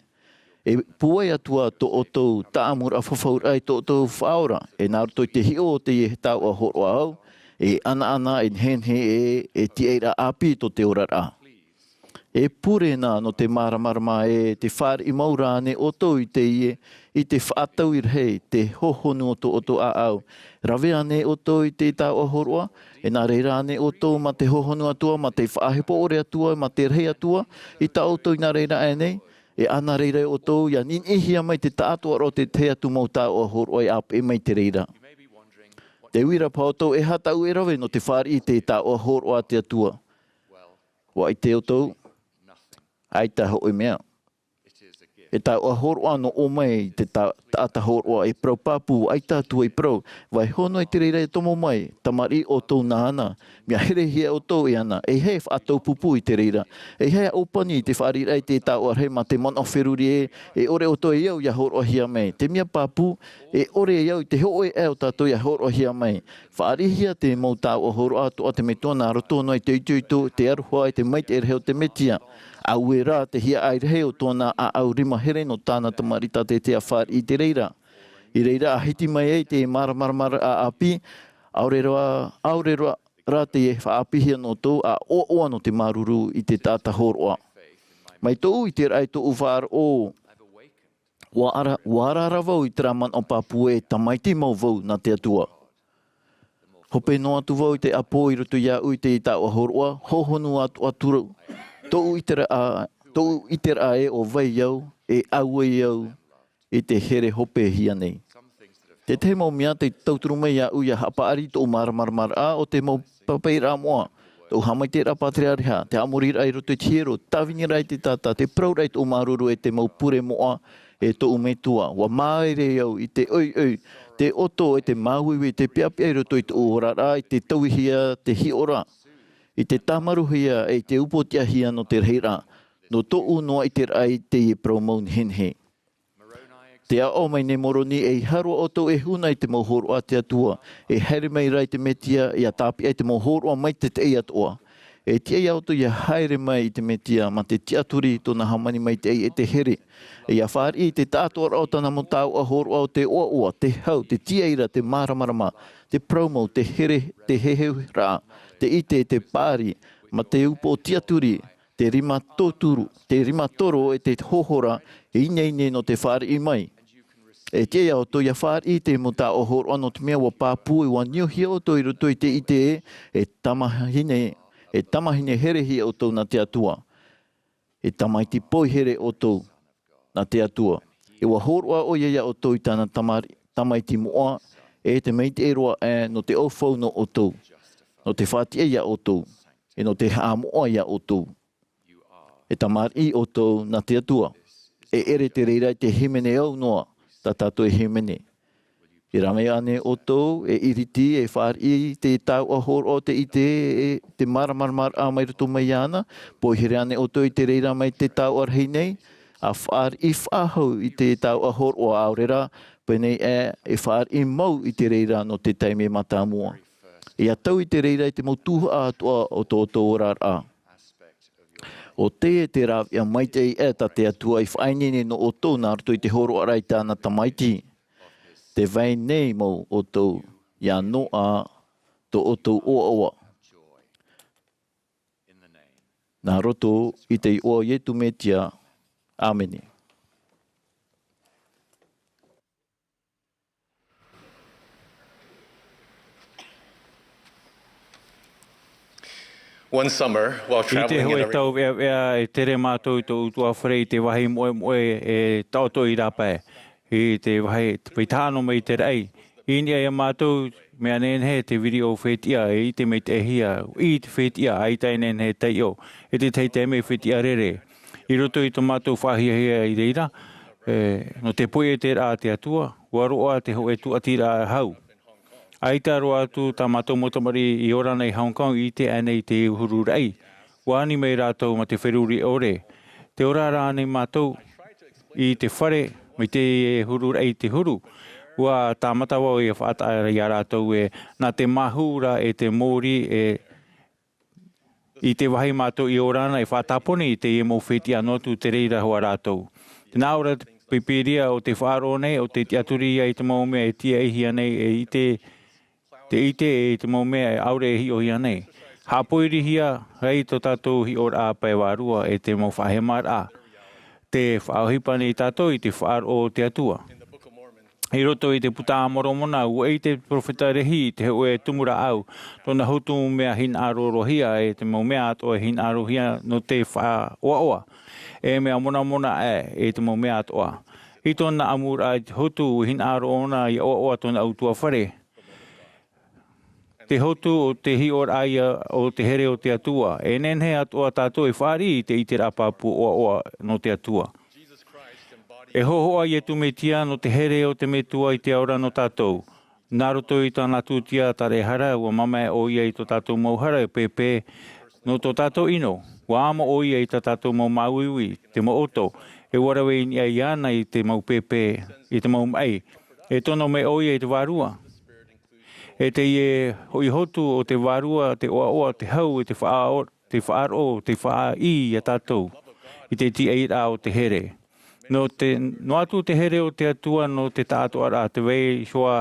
E pūai atu ā tō ʻoutou tāʻamuraʻa fafauraʻa i tō ʻoutou Faʻaora, e nā roto i te hiʻo o teie taoʻa hōroʻa hau, e ʻanaʻana, e nehenehe, e, e tiʻairaʻa ʻāpī tō te oraraʻa. E pure na nō te māramarama ē, tē fāriʻi mau ra ānei ʻoutou i teie, i te faʻatau i rahi, te hohonu o tō ʻoutou ʻāʻau? Rave ānei ʻoutou i te taoʻa hōroʻa? E nā reira ānei ʻoutou mā te hohonu atoʻa, mā te faʻahepo ʻore atoʻa, mā te rahi atoʻa, i tā ʻoutou i nā reira aʻe nei? E ʻana reira ʻoutou, ʻia niniʻihia mai te taʻatoʻaraʻa o te tahi atu mau taoʻa hōroʻa e ʻāpeʻe mai i te reira. Tē ui ra paha ʻoutou, e aha tāʻu e rave nō te fāriʻi i te taoʻa hōroʻa a te Atua? ʻUa ʻite ʻoutou, ʻaita hōʻē mea. E taoʻa hōroʻa nō ʻō mai i te ta-, taʻata hōroʻa, e parau pāpū, ʻaita Atua i parau. Vaiiho noa i te reira e tomo mai, tamariʻi, ʻoutou nāna. Mea herehia ʻoutou e ana, ʻeiaha e faʻataupupū i te reira. ʻEiaha e ʻōpani i te fāriʻiraʻa i te taoʻa rahi mā te manaʻo feruri ē, e ʻore ʻoutou e au ʻia hōroʻahia mai. Te mea pāpū, e ʻore e au i te hōʻē aʻe o tātou ʻia hōroʻahia mai. Fāriʻihia te mau taoʻa hōroʻa atoʻa a te Metua nā roto noa i te itoito, te aroha, e te maitaʻi rahi o te Mesia. Auē rā te hiaʻai rahi o tōna ʻāʻau rima here nō tāna tamariʻi tātaʻitahi ʻia fāriʻi i te reira. I reira, ʻa hiti mai ai te māramarama ʻāpī, ʻaore rā, ʻaore rā, rā te faʻaʻāpīhia nō ʻoutou, ʻa ʻoaʻoa nō te māuruuru i te taʻata hōroʻa. Mai tōʻu ʻiteraʻa i tōʻu faʻaroʻo, ʻua ara-, ʻua ara ra vau i terā manaʻo pāpū ē, tamaiti mau vau nā te Atua. Hope noa atu vau i te ʻāpō i roto iāʻu i te taoʻa hōroʻa, hohonu atu, atu rau. Tōʻu ʻiteraʻa, tōʻu ʻiteraʻa ē, ʻo vai au, e au ai au i te here hopehia nei. Te tahi mau mea tē tauturu mai iāʻu ʻia haʻapaʻari i tōʻu māramaramaraʻa, ʻo te mau papairaʻa moʻa, tōʻu haʻamaitaʻiraʻa pātereareha, te haʻamoriraʻa i roto i te hiero, tāviniraʻa i te taʻata, te parauraʻa i tōʻu māuruuru, e te mau pure moʻa, e tōʻu Metua. ʻUa māere au i te ʻoiʻoi, te ʻoto, e te māuiui, te peʻapeʻa i roto i tōʻu oraraʻa, i te tauihia, te hiʻoraʻa, i te tāmaruhia, e i te upoʻotiʻahia nō te rahiraʻa, nō tōʻu noa ʻiteraʻa i teie parau mau nehenehe. Tē aʻo mai nei Moroni, ʻeiaha roa ʻoutou e huna i te mau hōroʻa a te Atua, e haere mai rā i te Mesia, ʻia tāpeʻa i te mau hōroʻa maitaʻi atoʻa. E tiʻa ia ʻoutou ʻia haere mai i te Mesia, mā te tiʻaturi i tōna hāmani maitaʻi e te here. ʻIa fāriʻi i te taʻatoʻaraʻa o tāna mau taoʻa hōroʻa, ʻo te ʻoaʻoa, te hau, te tiaʻi ra, te māramarama, te parau mau, te here, te heheuraʻa, te ʻite, te paʻari, mā te upoʻo tiʻaturi, te rima tōturu, te rima toro, e te hōhora, e ineine nō te fāriʻi mai. E tiʻa ia ʻoutou ʻia fāriʻi i te mau taoʻa hōroʻa, nō te mea ʻua pāpū, e ʻua niuhia ʻoutou i roto i te ʻite ē, e tamahine, e tamahine herehia ʻoutou nā te Atua. E tamaiti poihere ʻoutou nā te Atua. E ʻua hōroʻa ʻoia ia ʻoutou i tāna tamari-, tamaiti moʻa, e te maitaʻi roa aʻe nō te ʻaufau nō ʻoutou, nō te faʻatiʻa ia ʻoutou, e nō te haʻamoʻa ia ʻoutou. E tamariʻi ʻoutou nā te Atua. E ʻere te reira i te hīmene au noa, tā tātou e hīmene. E rave ānei ʻoutou, e iriti, e fāriʻi i te taoʻa hōroʻa o te ʻite, e te māramaramaraʻa mai roto mai iāna? Poihere ānei ʻoutou i te reira mai te taoʻa rahi nei? ʻA fāriʻi faʻahou i te taoʻa hōroʻa, ʻaore rā, pēnei ē, e fāriʻi mau i te reira nō te taime mātāmua. ʻIa tau i te reira i te mau tuhaʻa atoʻa o tō ʻoutou oraraʻa. ʻO teie te rāveʻa maitaʻi ē tā te Atua i faʻaineine nō ʻoutou nā roto i te hōroʻaraʻa i tāna tamaiti. Tē vai nei mau ʻoutou, ʻia noaʻa tō ʻoutou ʻoaʻoa. Nā roto i te iʻoa o Iesu Mesia. ʻĀmene. One summer, while I te traveling in hōʻē a tau veʻaveʻa, e tere mātou i tō ʻoutou fare i te vāhi moʻemoʻe e taʻoto i Rāpae, i te vāhi, i te taha noa mai i te raʻi. I niʻa ia mātou, mea nehenehe te video fetiʻa, e ʻite maitaʻihia, i te fetiʻa, ʻaita e nehenehe e taiʻo, e te tahi taime fetiʻa rere. I roto i tō mātou faʻahiahia i reira, e, nō te poiʻeteraʻa a te Atua, ʻua roaʻa te hōʻē tūʻatiraʻa hau. ʻAita roa atu tā mātou mau tamariʻi i ora nei i Hong Kong i ʻite aʻenei i te huru raʻi. ʻUa ani mai rātou mā te feruri ʻore. Tē ora ra ānei mātou i te fare, mai te huru raʻi i te huru. ʻUa tāmata vau e faʻataʻa ia rātou ē, nā te māhū ra e te mōrī e, i te vāhi mātou i ora na e faʻatāponi i teie mau fetiʻa noa atu te reira hoʻi rātou. Tē nā ʻō ra te Pīpīria ʻo tē faʻaroʻo nei, ʻo tē tiʻaturi ia i te mau mea e tiaʻihia nei e i te te ʻite i te mau mea e ʻaore e hiʻohia nei. Haʻapoirihia ai tō tātou hiʻoraʻa pae vārua e te mau faʻahemaraʻa. Te faʻaʻohipa nei tātou i te faʻaroʻo o te Atua. I roto i te Puta a Moromona, ua ʻite te peropheta Lehi i te hōʻē tumu rāʻau, tōna hotu mea hinaʻarohia e te mau mea atoʻa e hinaʻarohia nō te faʻaʻoaʻoa. E mea monamona aʻe e te mau mea atoʻa. I tōna ʻamuraʻa i te hotu, ua hinaʻaro ʻōna ʻia ʻoaʻoa tōna ʻutuāfare. Te hotu o te hiʻoraʻa ia o te here o te Atua. E nehenehe atoʻa tātou e fāriʻi i te ʻiteraʻa pāpū ʻoaʻoa nō te Atua. E hōhoʻa Iesu Mesia nō te here o te Metua i te ao ra nō tātou. Nā roto i tāna tūtia taraehara, ua mamae ʻoia i tō tātou mau hara e pēpē nō tō tātou ʻino. Ua amo ʻoia i tā tātou mau māuiui, te mau ʻoto. E ua rave i niʻa iāna i te mau pēpē, i te mau maʻi. E tono mai ʻoia i te Vārua. E teie hoʻi hotu o te Vārua, te ʻoaʻoa, te hau, e te faʻaʻo-, te faʻaroʻo, te faʻaʻī iā tātou i te tiʻairaʻa o te here. Nō te, noa atu te here o te Atua nō te taʻatoʻaraʻa, tē vai ihoā,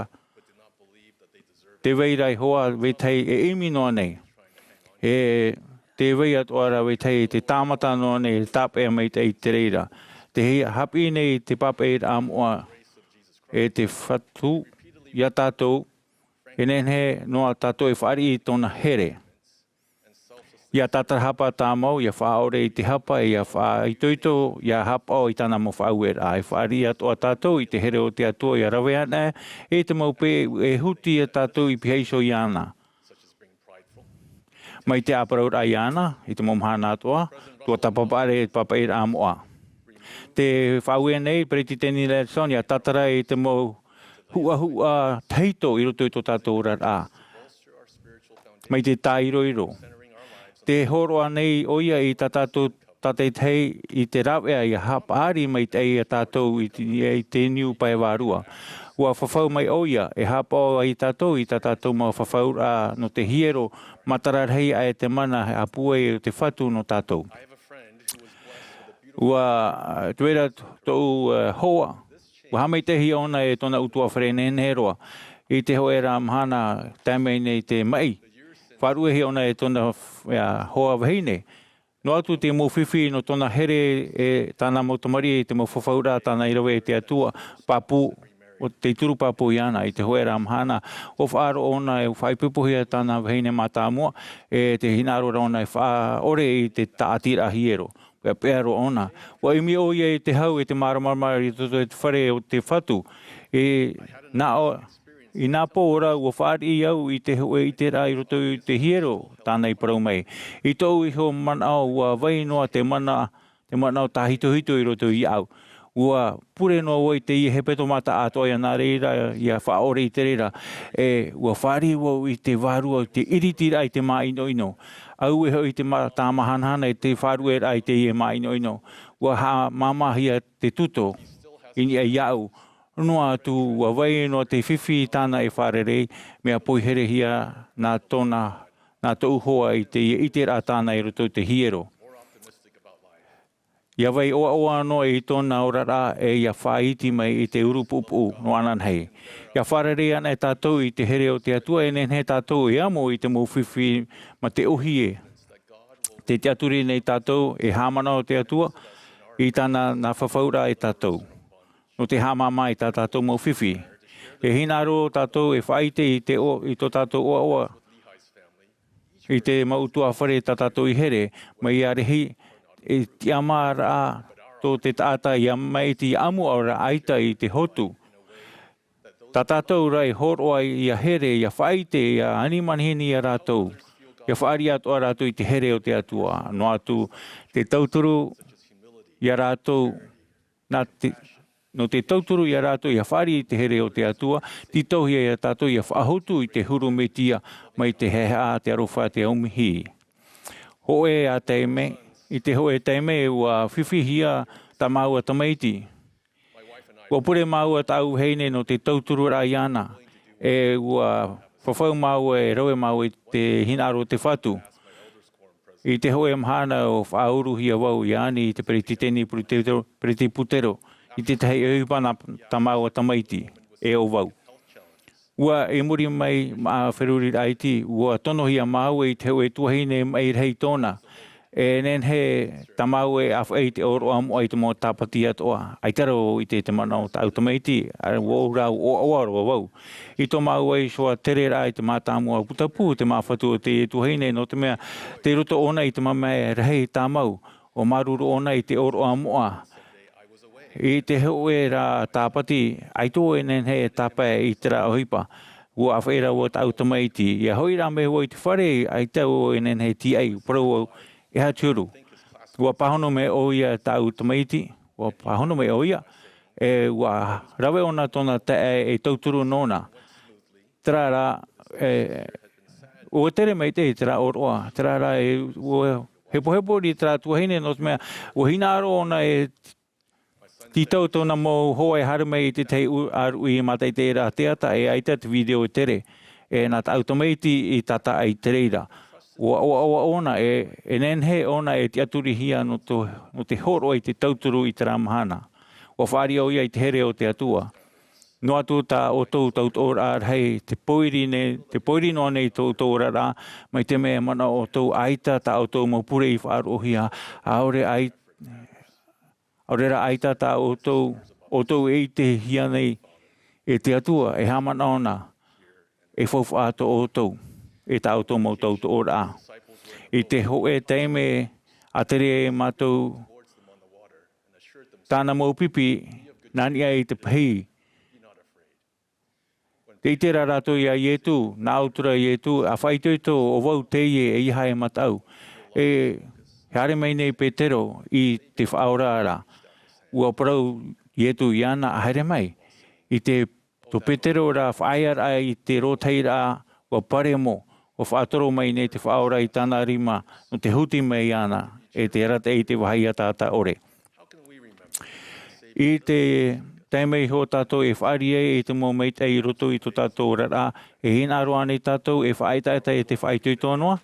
tē vai ra ihoā vetahi e ʻimi noa nei. E tē vai atoʻa ra vetahi e tāmata noa nei, e tāpeʻa maitaʻi i te reira. Tē haʻapiʻi nei te pāpaʻiraʻa moʻa e te Fatu iā tātou, e nehenehe noa tātou e fāriʻi i tōna here. ʻIa tātarahapa tāmau, ʻia faʻaʻore i te hapa, ʻia faʻaitoito, ʻia haʻapaʻo i tāna mau faʻaueraʻa, e fāriʻi atoʻa tātou i te here o te Atua, ʻia rave ana i te mau pē e huti iā tātou i pihaʻi iho iāna. Mai te ʻāparauraʻa iāna, i te mau mahana atoʻa, tuatāpaparaʻa i te pāpaʻiraʻa moʻa. Tē faʻaue nei Peretiteni Nelson ʻia tātara i te mau huʻahuʻa tahito i roto i tō tātou oraraʻa. Mai te tāiroiro. Tē hōroʻa nei ʻoia i tā tātou tātaitahi i te rāveʻa ʻia haʻapaʻari maitaʻi iā tātou i te, i te niu pae vārua. Ua fafau mai ʻoia, e haʻapaʻo ai tātou i tā tātou mau fafauraʻa nō te hiero, matara rahi aʻe te mana e ʻāpūai o te Fatu nō tātou. Ua, tē vai ra tōʻu, eh, hoa, ua haʻamaitaʻihia ʻōna e tōna ʻutuāfare nehenehe roa. I te hōʻē ra mahana, tae mai nei te maʻi, faʻaruʻehia ʻōna e tōna, eh, hoa vahine. Noa atu te mau fifi nō tōna here e tāna mau tamariʻi, te mau fafauraʻa tāna i rave e te Atua, pāpū, ʻo tē turu pāpū iāna. I te hōʻē ra mahana, ʻua faʻaroʻo ʻōna e faʻaipoipohia tāna vahine mātāmua, e tē hinaʻaro ra ʻōna e faʻaʻore i te tāʻatiraʻa hiero. Peʻapeʻa roa ʻōna. ʻUa ʻimi ʻoia i te hau e te māramarama i roto i te fare o te Fatu. E nā ʻō, i nā pō ora ʻua fāriʻi au i te hōʻē ʻiteraʻa i roto i te hiero tāna i parau mai. I tōʻu iho manaʻo ʻua vai noa te mana, te manaʻo tāhitohito i roto iāʻu. ʻUa pure noa vau i teie hepetoma taʻatoʻa ʻia nā reira, ʻia faʻaʻore i te reira. E ʻua fāriʻi vau i te Vārua, i te ʻiritiraʻa i te māʻinoʻino. Auē hoʻi te ma-, tāmahanahana i te faʻarueraʻa i teie māʻinoʻino. ʻUa haʻamāmāhia te tuto i niʻa iāʻu. Noa atu, ʻua vai noa te fifi tāna e fārerei, mea poiherehia nā tōna, nā tōʻu hoa i teie ʻiteraʻa tāna i roto i te hiero. ʻIa vai ʻoaʻoa noa i tōna oraraʻa e ʻia faʻaiti mai i te ʻurupuʻupuʻu nō ananahi. ʻIa fārerei ana e tātou i te here o te Atua, e nehenehe tātou e amo i te mau fifi mā te ʻōhie. Tē tiʻaturi nei tātou e haʻamanaʻo te Atua i tāna nā fafauraʻa e tātou. Nō te haʻamāmā i tā tātou mau fifi. E hinaʻaro tātou e faʻaite i te ʻo-, i tō tātou ʻoaʻoa. I te mau ʻutuāfare tā tātou i here, mai iā Lehi, e tiʻamāraʻa tō te taʻata ʻia maʻiti ʻia ʻamu ʻaore rā ʻaita i te hotu. Tā tātou rā e hōroʻa ʻia here, ʻia faʻaite, ʻia ani manihini iā rātou. ʻIa fāriʻi atoʻa rātou i te here o te Atua. Noa atu, te tauturu iā rātou, nā te, nō te tauturu iā rātou ʻia fāriʻi i te here o te Atua, tītauhia iā tātou ʻia faʻahotu i te huru Mesia mai te haʻehaʻa, te aroha, te aumihi. Hōʻē ā taime, i te hōʻē taime ʻua fifihia tā māua tamaiti. ʻUa pure māua tāʻu vahine nō te tautururaʻa iāna, e ʻua fafau māua e rave māua i te hinaʻaro o te Fatu. I te hōʻē mahana ʻua faʻauruhia vau ʻia ani i te peretiteni peretiputero, peretiputero, i te tahi ʻohipa nā tā māua tamaiti, e ʻo vau. Ua i muri mai mā feruri raʻa iti, ua tonohia māua i te hōʻē tuahine maʻi rahi tōna. E nehenehe tā māua e ʻāfaʻi i te ʻōroʻa moʻa i te mau tāpati atoʻa. ʻAita rā vau i te, te manaʻo tāʻu tamaiti, ʻaore rā ʻoaʻoa roa vau. I tō māua iho ā tere raʻa i te mātāmua putapū te māfatu o teie tuahine, nō te mea, tei roto ʻōna i te mamae rahi tāmau, ʻua māuruuru ʻōna i te ʻōroʻa moʻa. I te hōʻē rā tāpati, ʻaita vau e nehenehe e tāpae i terā ʻohipa. Ua ʻāfaʻi rā vau tāʻu tamaiti, ʻia hoʻi rā mai vau i te fare, ʻaita vau e nehenehe e tīaʻi, parau vau, e aha te huru. Ua pāhono mai ʻoia tāʻu tamaiti, ua pāhono mai ʻoia, e ua rave ʻōna tōna taeaʻe e tauturu nōna. Terā rā, e, ua tere maitaʻi terā ʻōroʻa, terā rā e, ua hepohepo riʻi terā tuahine, nō te mea, ua hinaʻaro ʻōna e tītau tōna mau hoa e haere mai i te tahi ʻu-, ʻāruʻi mātaʻitaʻi rā teata, e ʻaita te video e tere, e nā tāʻu tamaiti i tātaʻi te reira. Ua ʻoaʻoa ʻōna, e, e nehenehe ʻōna e tiʻaturihia nō tō, nō te hōroʻa i te tauturu i terā mahana. Ua fāriʻi ʻoia i te here o te Atua. Noa atu tā ʻoutou tautoʻoraʻa rahi, te pōiri nei, te pōiri noa nei tō ʻoutou oraraʻa, mai te mea e manaʻo ʻoutou ʻaita tā ʻoutou mau pure i faʻaroʻohia, ʻaore ʻai-, ʻaore rā ʻaita tā ʻoutou, ʻoutou e ʻitehia nei e te Atua, e haʻamanaʻo na, e faufaʻa tō ʻoutou, e tā ʻoutou mau tautoʻoraʻa. I te hōʻē taime a tere ai mātou tāna mau pipi, nā niʻa i te pahī. Tē ʻite ra rātou iā Ietu, nā ʻoutou rā Ietu, ʻa faʻaitoito, ʻo vau teie, ʻeiaha e mataʻu. E haere mai nei Petero i te Faʻaora ra. Ua parau Ietu iāna, ʻa haere mai. I te, tō Petero rā faʻaearaʻa i te rōtahi ra, ua paremo, ua faʻatoro mai nei te Faʻaora i tāna rima, nō te huti mai iāna, e te arataʻi i te vāhi ʻataʻata ʻore. I te taime iho tātou e fāriʻi ai i te mau maitaʻi i roto i tō tātou oraraʻa, e hinaʻaro ānei tātou e faʻaetaeta i te faʻaitoito noa?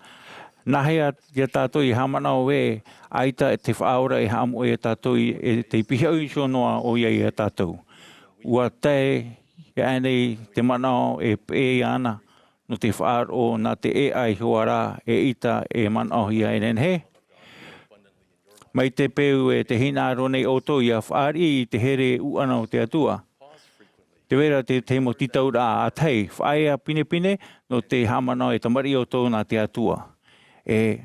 Nā hea ia tātou e haʻamanaʻo ē, ʻaita te Faʻaora e haʻamoʻe iā tātou i, e tei pihaʻi iho noa ʻoia iā tātou. Ua tae ānei te manaʻo e peʻe iāna, nō te faʻaroʻo nā te ʻēʻa iho ā rā, eʻita e manaʻohia e nehenehe. Mai te peu e tē hinaʻaro nei ʻoutou ʻia fāriʻi i te here ʻuʻana o te Atua. Tē vai ra te, te mau tītauraʻa ʻātahi, faʻaea pinepine, nō te haʻamanaʻo e tamariʻi ʻoutou nā te Atua. E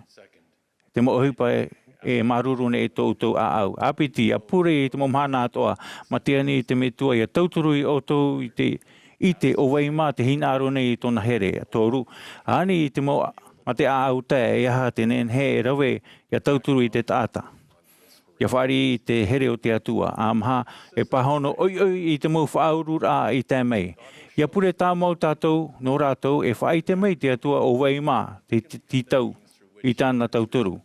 te mau ʻohipa e, e māuruuru nei tō ʻoutou ʻāʻau. ʻĀpiti, ʻa pure i te mau mahana atoʻa, mā te ani te Metua ʻia tauturu iā ʻoutou i te, ʻite ʻo vai mā tē hinaʻaro nei i tōna here. Toru, ani i te mau, mā te ʻāʻau tae, e aha te nehenehe e rave ʻia tauturu i te taʻata. ʻIa fāriʻi i te here o te Atua, ʻa maha, e pāhono ʻoiʻoi i te mau faʻaururaʻa i tae mai. ʻIa pure tāmau tātou, nō rātou, e faʻaʻite mai te Atua ʻo vai mā, te, te, tītau i tāna tauturu.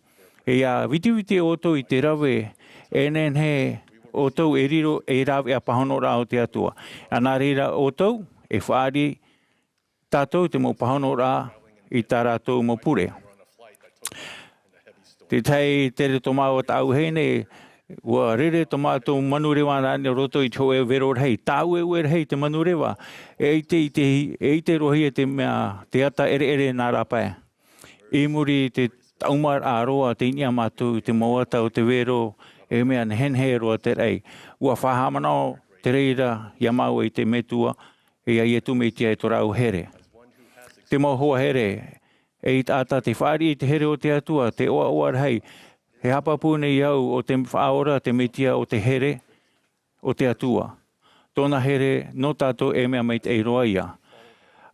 E ʻia vitiviti ʻoutou i te rave, e nehenehe ʻoutou e riro ei rāveʻa pāhonoraʻa o te Atua. ʻA nā reira ʻoutou, e fāriʻi tātou te mau pāhonoraʻa i tā rātou mau pure. Te tahi tere tō māua taʻu vahine, ua rere tō mātou manureva nā roto i te hōʻē vero rahi, tāueue rahi te manureva, e ʻite, ʻite, e ʻite roa hia te mea, te ata ʻereʻere nā rāpae. I muri i te taʻumaraʻa roa, tei niʻa mātou i te mau ata o te vero, e mea nehenehe roa te raʻi. ʻUa faʻahaʻamanaʻo te reira iā māua i te Metua, e iā Ietu Metia e tō rāua here. Te mau hoa here, eʻita ata tē fāriʻi i te here o te Atua, te ʻoaʻoa rahi, e haʻapāpū nei au ʻo te Faʻaora, te Metia o te here, o te Atua. Tōna here nō tātou e mea maitaʻi roa ia.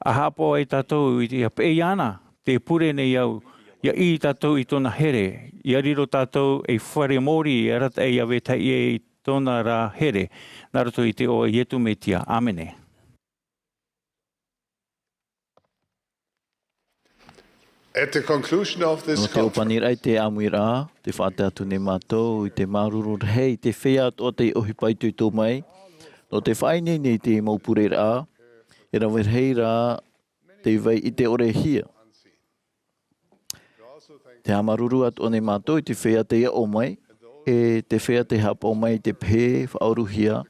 ʻA haʻapaʻo ai tātou i te, ʻia peʻe iāna, tē pure nei au, ʻia ʻī tātou i tōna here, ʻia riro tātou ei fare mōrī e arataʻi ʻia vetahi i tōna ra here, nā roto i te iʻoa o Ietu Metia. ʻĀmene. At the conclusion of this conference, nō te ʻōpaniraʻa i te ʻāmuiraʻa, tē faʻatae atu nei mātou i te māuruuru rahi i te feiā atoʻa tei ʻohipa itoito mai, nō te faʻaineine i te mau pureraʻa, e rave rahi rā tei vai ʻite ʻore hia. Tē haʻamāuruuru atoʻa nei mātou i te feiā tei aʻo mai, e te feiā tei haʻapaʻo mai i te pehe faʻaʻoruhia,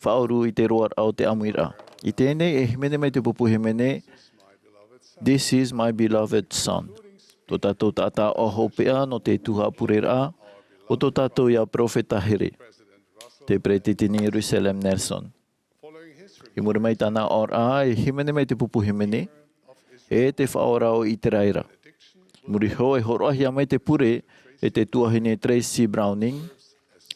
faʻaʻoru i te roaraʻa o te ʻāmuiraʻa. I teie nei e hīmene mai te pupu hīmene, "This is my beloved son." Tō tātou taʻata hopeʻa nō te tuhaʻa pureraʻa, ʻo tō tātou ia perofeta here, te Peresideni Russell M. Nelson. I muri mai tāna ʻōraʻa, e hīmene mai te pupu hīmene, e te Faʻaora o Iteraera. I muri iho e hōroʻahia mai te pure e te tuahine Tracy Browning,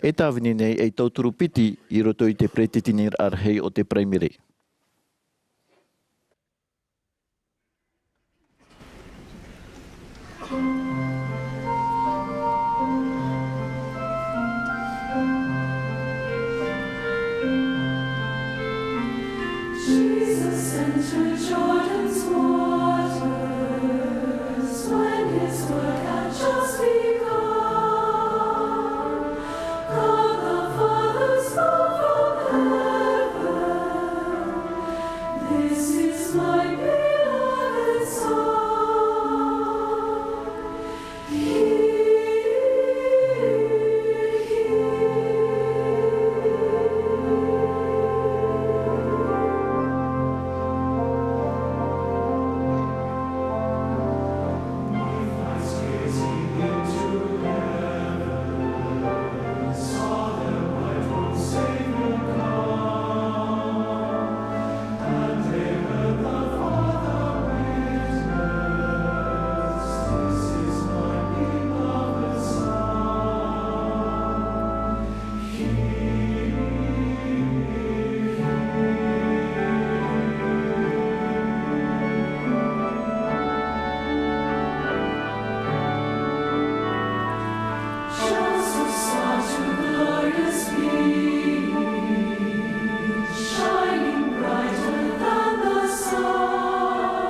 e tāvini nei ei tauturu piti i roto i te peresideni rahi o te Paraimere. Jesus entered Jordan's waters when his work had just begun. God the Father spoke from heaven, "This is my beloved Son." Joseph saw two glorious beams, shining brighter than the sun.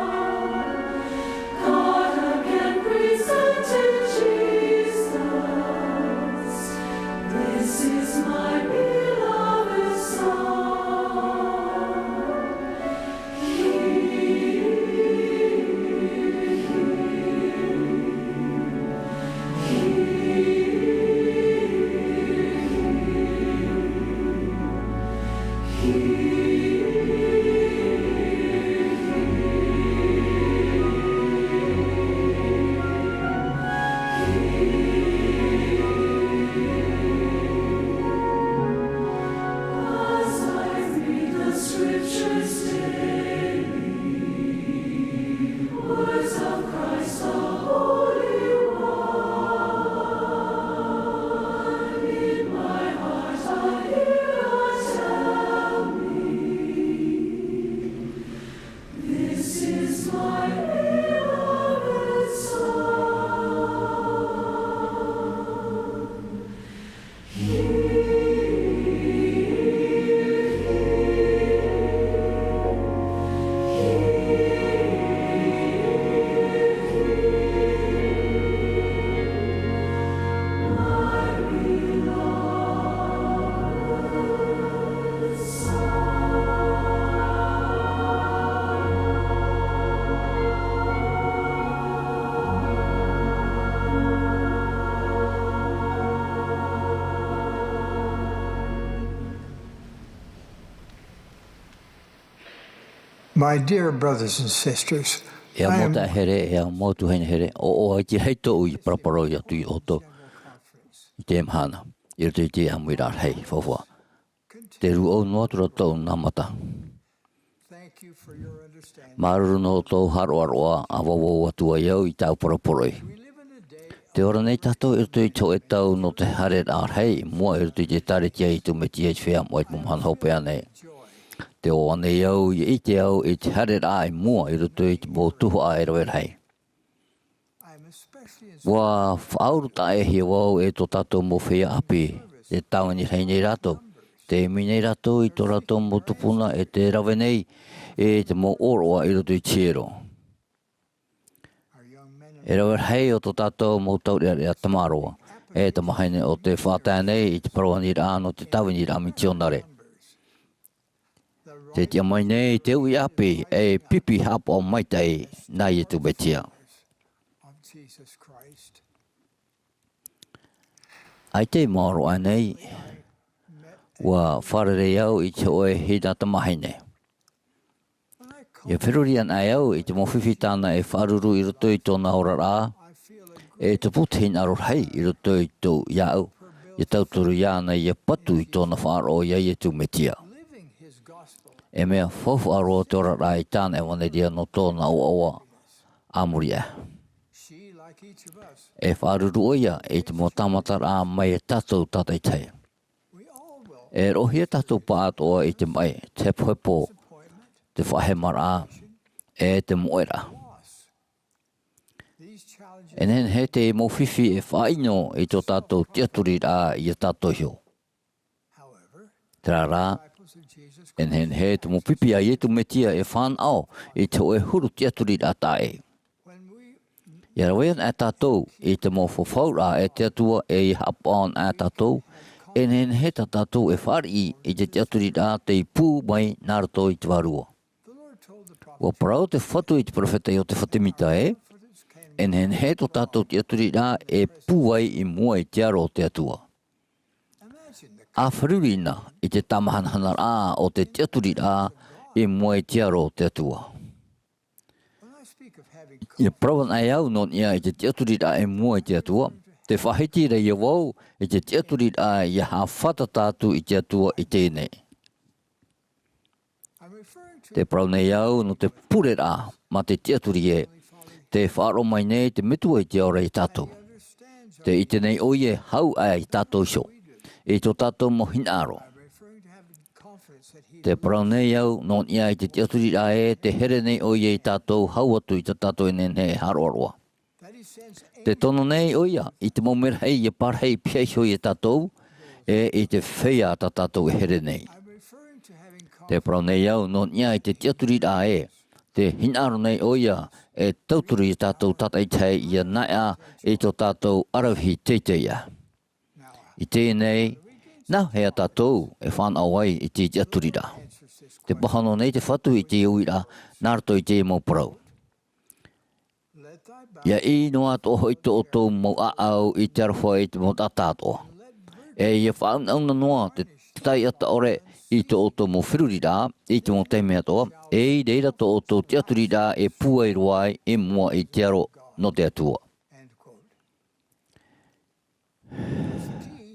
God again presented Jesus. "This is my beloved Son." As I read the scriptures daily, words of Christ the Holy One, in my heart I hear God tell me, "This is my beloved Son." My dear brothers and sisters, e au mau taeaʻe here, e au mau tuahine here, ʻoaʻoa i te rahi tōʻu i paraparau atu ia ʻoutou i teie mahana, i roto i te ʻāmuiraʻa rahi, faufaʻa. Te rūʻau noa atu ra tōʻu nā mata. Māuruuru nō tō haʻaroʻaroʻa, ʻa vauvau atu ai au i tāʻu poroporoʻi. Tē ora nei tātou i roto i te hōʻē tau nō te haereraʻa rahi i mua i roto i te ʻĒkālesia a Iesu Mesia i te feiā moʻa i te mau mahana hopeʻa nei. Tē ora nei au, ʻia ʻite au i te haereraʻa i mua i roto i te mau tuhaʻa e rave rahi. ʻUa faʻaʻuru taʻa-ʻē-hia vau e tō tātou mau feiā ʻāpī, tē tāvini rahi nei rātou, tē ʻimi nei rātou i tō rātou mau tupuna e tē rave nei i te mau ʻōroʻa i roto i te hiero. E rave rahi o tō tātou mau taureʻareʻa tamaroa, e tamāhine ʻo tē faʻatae nei i te parau aniraʻa nō te tāviniraʻa misionare. Tē tiʻa mai nei te uʻi ʻāpī e pipi haʻapaʻo maitaʻi nā Iesu Mesia. ʻAita i maoro aʻe nei, ʻua fārerei au i te hōʻē hina tamāhine. E feruri ana au i te mau fifi tāna e faʻaruru i roto i tōna oraraʻa, e tupu te hinaʻaro rahi i roto i tō iāʻu, e tauturu iāna ia patu i tōna faʻaroʻo iā Iesu Mesia. E mea faufaʻa roa te oraraʻa i tāna ʻevanelia nō tōna ʻoaʻoa a muri aʻe. E faʻaruru ʻoia i te mau tāmataraʻa mai iā tātou tātaʻitahi. E roʻohia tātou pāʻatoʻa i te maʻi, te hepohepo, te faʻahemaraʻa, e te moʻeraʻa. E nehenehe te mau fifi e faʻaʻino i tō tātou tiʻaturiraʻa iā tātou iho. Terā rā, e nehenehe te mau pipi a Iesu Mesia e fānaʻo i te hōʻē huru tiʻaturiraʻa taʻa ʻē. ʻIa rave ana tātou i te mau fafauraʻa e te Atua e ʻia haʻapaʻo ana tātou, e nehenehe tā tātou e fāriʻi i te tiʻaturiraʻa tei pū mai nā roto i te Vārua. ʻUa parau te Fatu i te perofeta Iotefa Semita ē, e nehenehe tō tātou tiʻaturiraʻa e pū ai i mua i te aro o te Atua. ʻA feruri na i te tāmahanahanaraʻa o te tiʻaturiraʻa i mua i te aro o te Atua. ʻIa parau ana au nō niʻa i te tiʻaturiraʻa i mua i te Atua, tē faʻahiti ra ïa vau i te tiʻaturiraʻa ʻia haʻafātata atu i te Atua i teie nei. Tē parau nei au nō te pureraʻa mā te tiʻaturi ē, tē faʻaroʻo mai nei te Metua i te ao ra iā tātou. Tē ʻite nei ʻoia e hau aʻe iā tātou iho, i tō tātou mau hinaʻaro. Tē parau nei au nō niʻa i te tiʻaturiraʻa ē, tē here nei ʻoia iā tātou hau atu i tā tātou e nehenehe e haʻaroaroa. Tē tono nei ʻoia i te mau merahi ʻia parahi pihaʻi iho iā tātou, e i te feiā tā tātou e here nei. Tē parau nei au nō niʻa i te tiʻaturiraʻa ē, tē hinaʻaro nei ʻoia e tauturu iā tātou tātaʻitahi ʻia naeʻa i tō tātou ʻaravihi teitei aʻe. I teie nei, nā hea tātou e fānaʻo ai i te tiʻaturiraʻa? Tē pāhono nei te Fatu i te uiraʻa nā roto i te mau parau. ʻIa ʻī noa atoʻa hoʻi tō ʻoutou mau ʻāʻau i te aroha i te mau taʻata atoʻa. E ʻia faʻaunauna noa te taiʻata ʻore i tō ʻoutou mau feruriraʻa i te mau taime atoʻa, e i reira tō ʻoutou tiʻaturiraʻa e pūai roa ai i mua i te aro nō te Atua.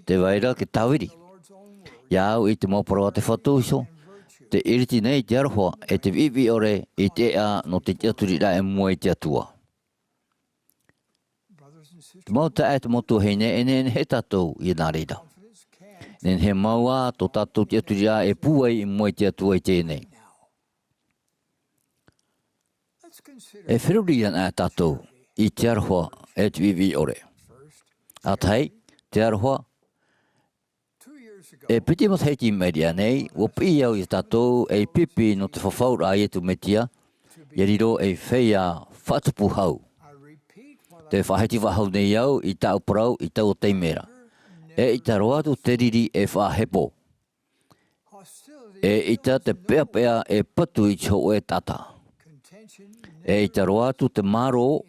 Tē vai ra te tāviri. Iā au i te mau parau a te Fatu iho, tē ʻiriti nei te aroha e te viʻiviʻi ʻore i te ʻēʻa nō te tiʻaturiraʻa i mua i te Atua. Te mau taeaʻe, te mau tuahine, e nehenehe tātou ʻia nā reira. Nehenehe mau ā tō tātou tiʻaturiraʻa e pūai i mua i te Atua i teie nei. E feruri ana tātou i te aroha e te viʻiviʻi ʻore. ʻA tahi, te aroha. E piti matahiti i maʻiri aʻe nei, ʻua piʻi au iā tātou ei pipi nō te fafauraʻa a Iesu Mesia, ʻia riro ei feiā faʻatupu hau. Tē faʻahiti faʻahou nei au i tāʻu parau i taua taime ra. ʻEita roa atu te riri e faʻahepo. ʻEita te peʻapeʻa e patu i te hōʻē taʻata. ʻEita roa atu te mārō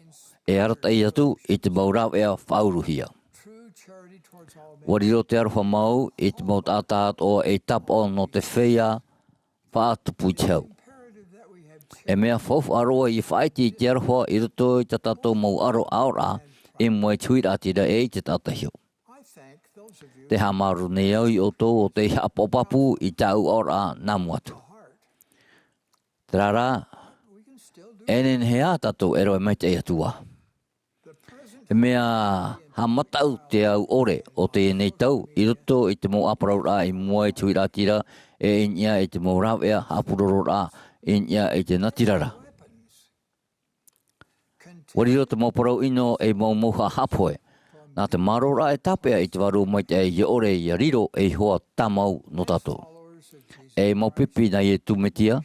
e arataʻi atu i te mau rāveʻa faʻauruhia. ʻUa riro te aroha mau i te mau taʻata atoʻa ei tāpaʻo nō te feiā faʻatupu i te hau. E mea faufaʻa roa ʻia faʻaʻite i te aroha i roto i tā tātou mau ʻaro ʻaoraʻa i mua i te huiraʻatira e i te taʻata iho. Tē haʻamāuruuru nei au iā ʻoutou ʻo tei haʻapāpū i tāʻu ʻaoraʻa nā mua atu. Terā rā, e nehenehe ā tātou e rave maitaʻi atu ā. E mea haʻamataʻu te au ʻore o teie nei tau i roto i te mau ʻāparauraʻa i mua i te huiraʻatira, e i niʻa i te mau rāveʻa haʻapurororaʻa i niʻa i te natirara. ʻUa riro te mau parau ʻino ei mau mauhaʻa haʻapohe. Nā te mārōraʻa e tāpeʻa i te Vārua Maitaʻi ʻia ʻore ʻia riro ei hoa tāmau nō tātou. Ei mau pipi nā Iesu Mesia,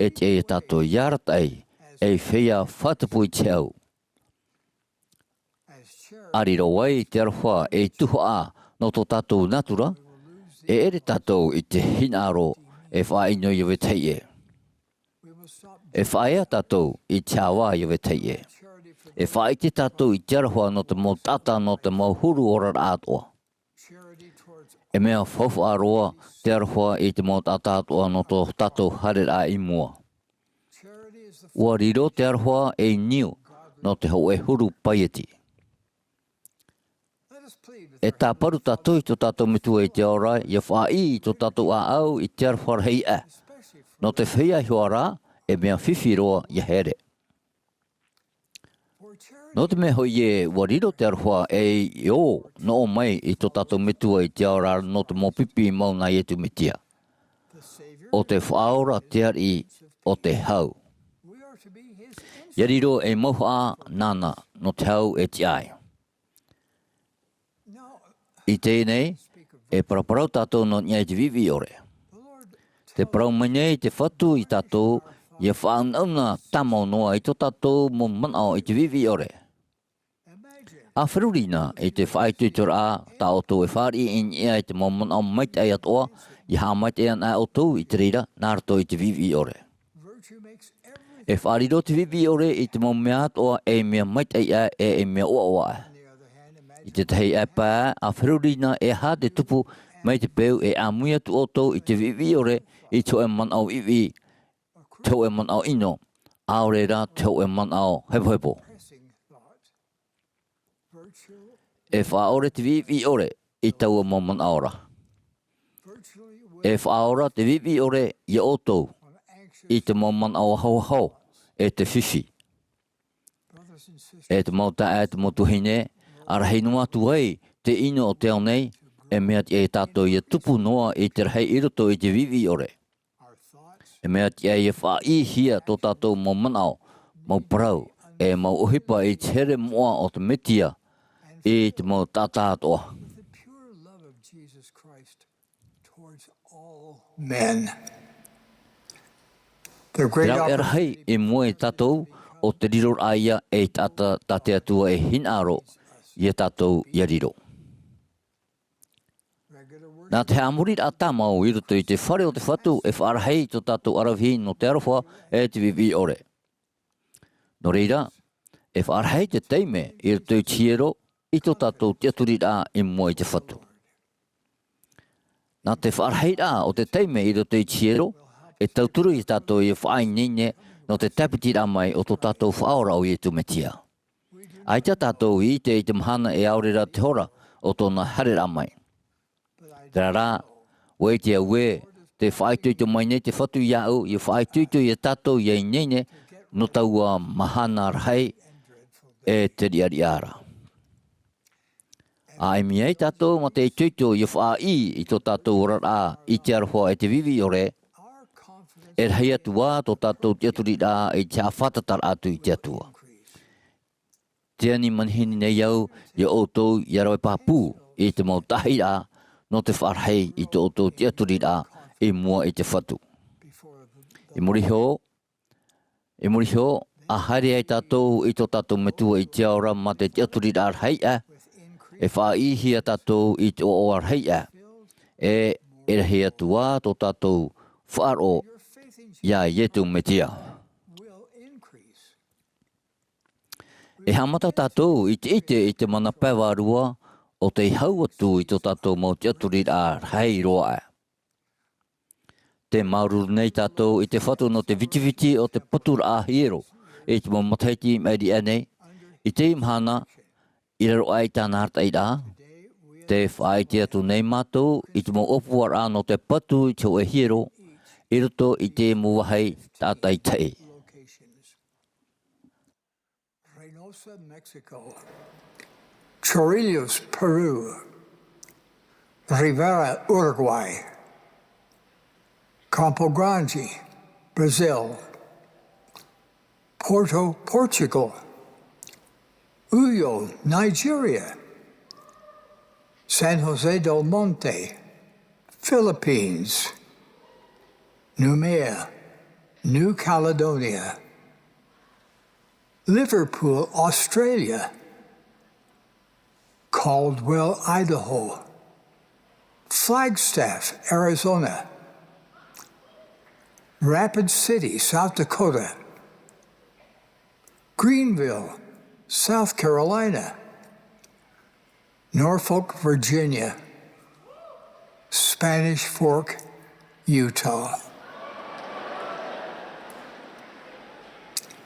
e tiʻa iā tātou ʻia arataʻi ei feiā faʻatupu i te hau. ʻA riro ai te aroha ei tuhaʻa nō tō tātou natura, e ʻere tātou i te hinaʻaro e faʻaʻino ʻia vetahi ʻē. E faʻaea tātou i te haʻavā ʻia vetahi ʻē. E faʻaʻite tātou i te aroha nō te mau taʻata nō te mau huru oraraʻa atoʻa. E mea faufaʻa roa te aroha i te mau taʻata atoʻa nō tō tātou haereraʻa i mua. Ua riro te aroha ei niu nō te hōʻē huru paieti. E tāparu tātou i tō tātou Metua i te Ao ra, ʻia faʻaʻī i tō tātou ʻāʻau i te aroha rahi aʻe. Nō te feiā iho ā rā, e mea fifi roa ʻia here. Nō te mea hoʻi ē, ua riro te aroha ei ō noʻo mai i tō tātou Metua i te Ao ra nō te mau pipi mau nā Iesu Mesia. ʻO te Faʻaora te ariʻi o te hau. ʻIa riro ei mauhaʻa nāna nō te hau e tiʻa ai. I teie nei, e paraparau tātou nō niʻa i te viʻiviʻi ʻore. Tē parau mai nei te Fatu iā tātou, ʻia faʻaunauna tāmau noa i tō tātou mau manaʻo i te viʻiviʻi ʻore. ʻA feruri na i te faʻaitoitoraʻa tā ʻoutou e fāriʻi i niʻa i te mau manaʻo maitaʻi atoʻa, ʻia haʻamaitaʻi ana ʻoutou i te reira, nā roto i te viʻiviʻi ʻore. E faʻariro te viʻiviʻi ʻore i te mau mea atoʻa ei mea maitaʻi aʻe e ei mea ʻoaʻoa aʻe. I te tahi ʻāpae, ʻa feruri na e aha te tupu mai te peu e ʻāmui atu ʻoutou i te viʻiviʻi ʻore i te hōʻē manaʻo viʻiviʻi, te hōʻē manaʻo ʻino, ʻaore rā te hōʻē manaʻo hepohepo. E faʻaʻore te viʻiviʻi ʻore i taua mau manaʻo ra. E faʻaora te viʻiviʻi ʻore iā ʻoutou i te mau manaʻo ahoaho e te fifi. E te mau taeaʻe, e te mau tuahine, ʻa rahi noa atu ai te ʻino o te ao nei, e mea tiʻa ia tātou ʻia tupu noa i te rahi i roto i te viʻiviʻi ʻore. E mea tiʻa ia faʻaʻīhia tō tātou mau manaʻo, mau parau, e mau ʻohipa i te here moʻa o te Mesia i te mau taʻata atoʻa. Men. The Te great rāveʻa oppor- rahi i mua iā tātou, ʻo te riroraʻa ïa ei taʻata tā te Atua e hinaʻaro iā tātou ʻia riro. Nā te haʻamoriraʻa tāmau i roto i te fare o te Fatu e faʻarahi tō tātou ʻaravihi nō te aroha e te viʻiviʻi ʻore. Nō reira, e faʻarahi te taime i roto i te hiero i tō tātou tiʻaturiraʻa i mua i te Fatu. Nā te faʻarahiraʻa o te taime i roto i te hiero, e tauturu iā tātou ʻia faʻaineine nō te tāpitiraʻa mai o tō tātou Faʻaora ʻo Iesu Mesia. ʻAita tātou i ʻite i te mahana e ʻaore rā te hora o tōna haereraʻa mai. Terā rā, ʻua ʻite au ē, tē faʻaitoito mai nei te Fatu iāʻu, ʻia faʻaitoito iā tātou ʻia ineine nō taua mahana rahi e te riʻariʻa ra. ʻA ʻimi ai tātou mā te itoito ʻia faʻaʻī i tō tātou oraraʻa i te aroha e te viʻiviʻi ʻore, e rahi atu ā tō tātou tiʻaturiraʻa i te haʻafātataraʻa atu i te Atua. Tē ani manihini nei au iā ʻoutou ʻia rave pāpū i te mau taʻahiraʻa nō te faʻarahi i tō ʻoutou tiʻaturiraʻa i mua i te Fatu. I muri iho, i muri iho, ʻa haere ai tātou i tō tātou Metua i te Ao ra mā te tiʻaturiraʻa rahi aʻe, e faʻaʻīhia tātou i te ʻoaʻoa rahi aʻe, e, e rahi atu ā tō tātou faʻaroʻo iā Iesu Mesia. E haʻamata tātou i te ʻite i te mana pae vārua ʻo tei hau atu i tō tātou mau tiʻaturiraʻa rahi roa aʻe. Tē māuruuru nei tātou i te Fatu nō te vitiviti o te paturaʻa hiero i te mau matahiti i maʻiri aʻe nei. I teie mahana, i raro aʻe i tāna arataʻiraʻa, tē faʻaʻite atu nei mātou i te mau ʻōpuaraʻa nō te patu i te hōʻē hiero i roto i te mau vāhi tātaʻitahi. Reynosa, Mexico. Chorrillos, Peru. Rivera, Uruguay. Campo Grande, Brazil. Porto, Portugal. Uyo, Nigeria. San Jose del Monte, Philippines. Noumea, New Caledonia. Liverpool, Australia. Caldwell, Idaho. Flagstaff, Arizona. Rapid City, South Dakota. Greenville, South Carolina. Norfolk, Virginia. Spanish Fork, Utah.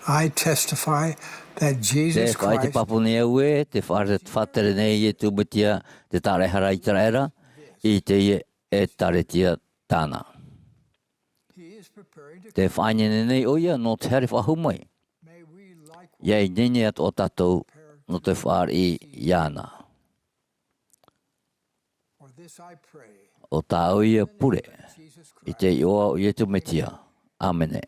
I testify that Jesus Christ. Te faʻaʻite pāpū nei au ē, tē faʻatere nei Iesu Mesia, te Tāraʻehara Iseraela, i teie ʻĒkālesia tāna. Tē faʻaineine nei ʻoia nō te haere faʻahou mai. ʻIa ineine atoʻa tātou nō te fāriʻi iāna. ʻO tāʻu ia pure, i te iʻoa o Iesu Mesia. ʻĀmene.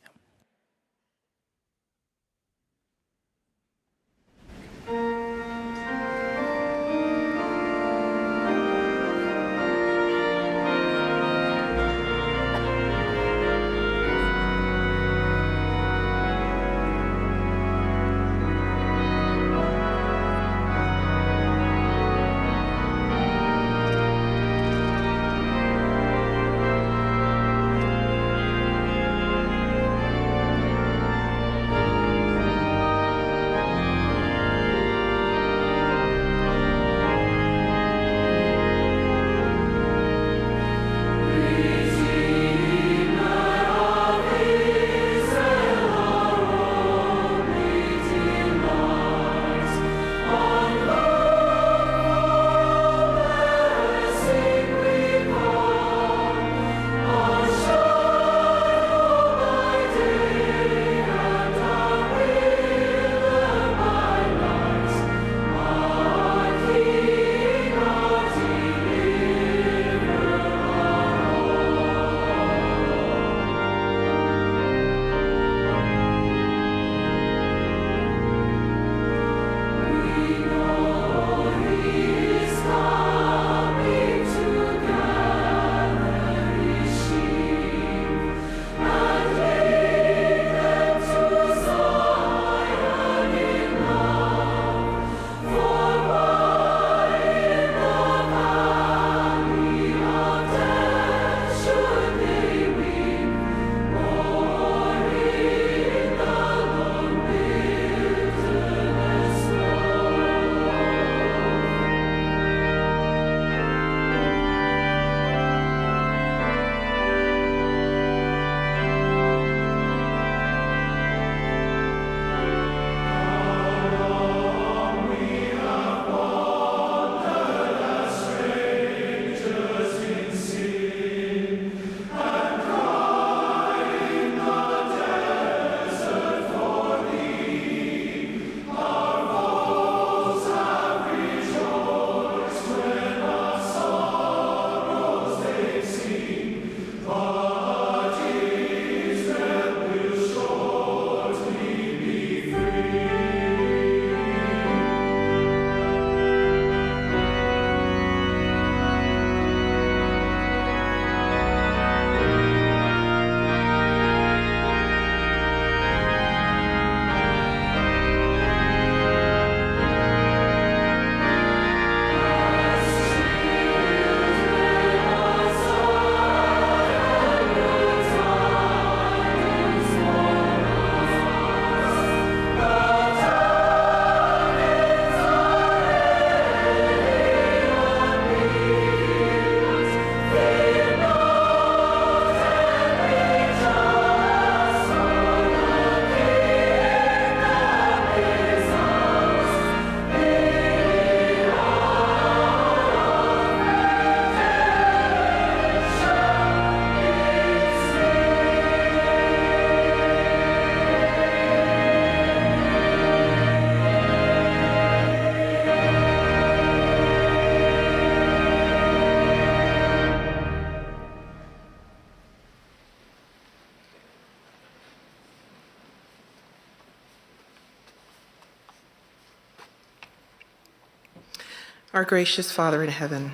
Our gracious Father in heaven,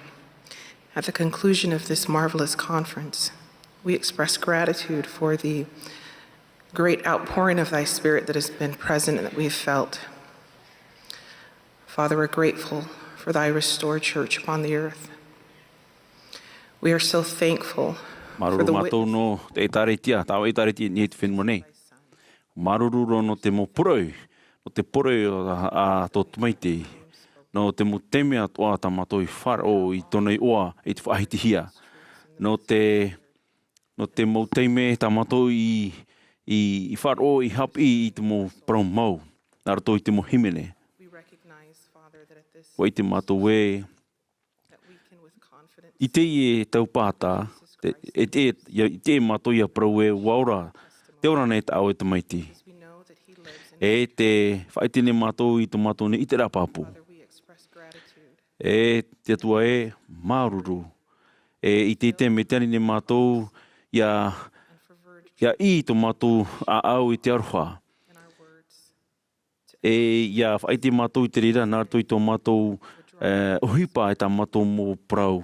at the conclusion of this marvelous conference, we express gratitude for the great outpouring of thy Spirit that has been present and that we have felt. Father, we're grateful for thy restored church upon the earth. We are so thankful for the witness. Māuruuru mātou nō te ʻĒkālesia, taua ʻĒkālesia i niʻa i te fenua nei. Māuruuru roa nō te mau poroʻi, nō te poroʻi a, a tō Tamaiti, nō te mau taime atoʻa tā mātou i faʻaroʻo i tōna iʻoa i te faʻahitihia. Nō te, nō te mau taime tā mātou i, i, i faʻaroʻo, i haʻapiʻi i te mau parau mau, nā roto i te mau hīmene. Ua ʻite mātou ē, i teie tau pāta, te, e te, ia, i teie mātou ia parau ē, ua ora, tē ora nei tā ʻoe Tamaiti. E tē faʻaʻite nei mātou i tō mātou nei ʻiteraʻa pāpū. E te Atua ē, māuruuru. E i te, i te mea tē ani nei mātou, ia, ia ʻī i tō mātou ʻāʻau i te aroha. E ia faʻaʻite mātou i te reira, nā roto i tō mātou, e, ʻohipa e tā mātou mau parau.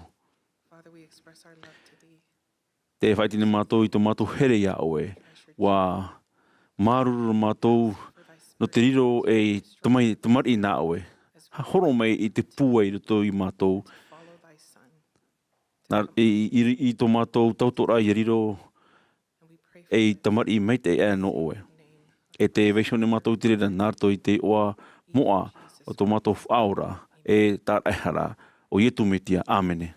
Tē faʻaʻite nei mātou i tō mātou here iā ʻoe. Ua māuruuru mātou nō te riro ei tamai-, tamariʻi nā ʻoe. Horo mai i te pūai i roto iā mātou. Nā, i, i, i tō mātou tauturu ia riro ei tamariʻi maitaʻi aʻe nō ʻoe. E tē vaiiho nei mātou i te reira nā roto i te iʻoa moʻa o tō mātou Faʻaora, e tāraʻehara, ʻo Iesu Mesia. ʻĀmene.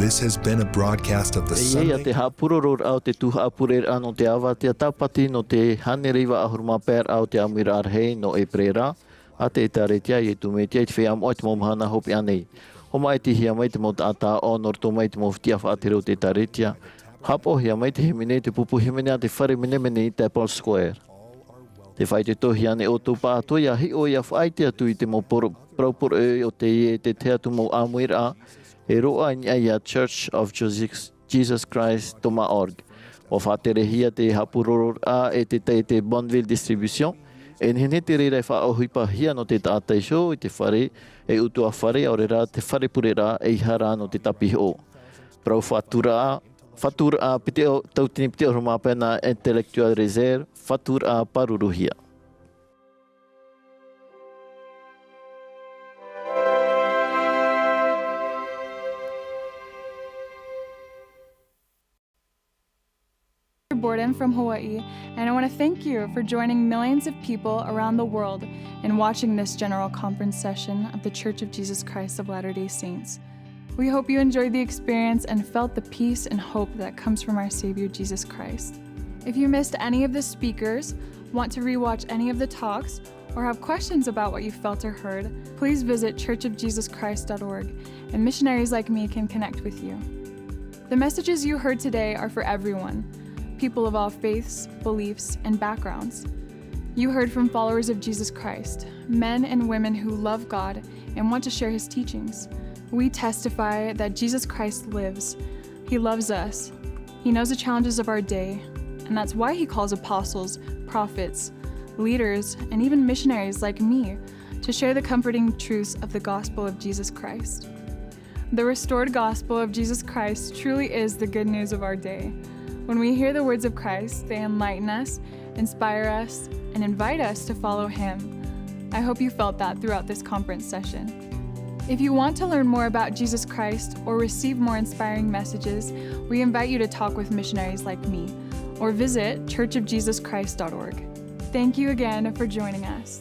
This has been a broadcast of the Sunday. E ia te haʻapūrororaʻa o te tuhaʻa pureraʻa nō te avatea tāpati nō te hānere iva ʻahuru mā pae raʻa o te ʻāmuiraʻa rahi nō ʻēperēra, a te ʻĒkālesia a Iesu Mesia i te feiā moʻa i te mau mahana hopeʻa nei. Hoʻomaʻitihia mai te mau taʻata aʻo nō roto mai i te mau fetiʻa faʻatere o te ʻĒkālesia. Haʻapaʻohia mai te hīmene, te pupu hīmene a te fare menemene i Temple Square. Tē faʻaitoitohia nei ʻoutou pāʻatoʻa ʻia hiʻo ʻia faʻaʻite atu i te mau poro-, parau poroʻi o teie e te tahi atu mau ʻāmuiraʻa e roaʻa i niʻa ia Church of Jesus, Jesus Christ dot org. ʻUa faʻaterehia te haʻapūrororaʻa e te taiete Bonneville Distribution, e nehenehe te reira e faʻaʻohipahia nō te taʻata iho i te fare, e ʻutuāfare, ʻaore rā te fare pureraʻa, ʻeiaha rā nō te tāpihoʻo. Parau faʻatūraʻa, faʻatūraʻa piti ʻo-, tautini piti ʻahuru mā pae nā Intellectual Reserve, faʻatūraʻa pāruruhia. Borden from Hawaii, and I want to thank you for joining millions of people around the world in watching this general conference session of The Church of Jesus Christ of Latter-day Saints. We hope you enjoyed the experience and felt the peace and hope that comes from our Savior Jesus Christ. If you missed any of the speakers, want to rewatch any of the talks, or have questions about what you felt or heard, please visit church of jesus christ dot org, and missionaries like me can connect with you. The messages you heard today are for everyone, people of all faiths, beliefs, and backgrounds. You heard from followers of Jesus Christ, men and women who love God and want to share his teachings. We testify that Jesus Christ lives. He loves us. He knows the challenges of our day, and that's why he calls apostles, prophets, leaders, and even missionaries like me to share the comforting truths of the gospel of Jesus Christ. The restored gospel of Jesus Christ truly is the good news of our day. When we hear the words of Christ, they enlighten us, inspire us, and invite us to follow him. I hope you felt that throughout this conference session. If you want to learn more about Jesus Christ or receive more inspiring messages, we invite you to talk with missionaries like me or visit church of jesus christ dot org. Thank you again for joining us.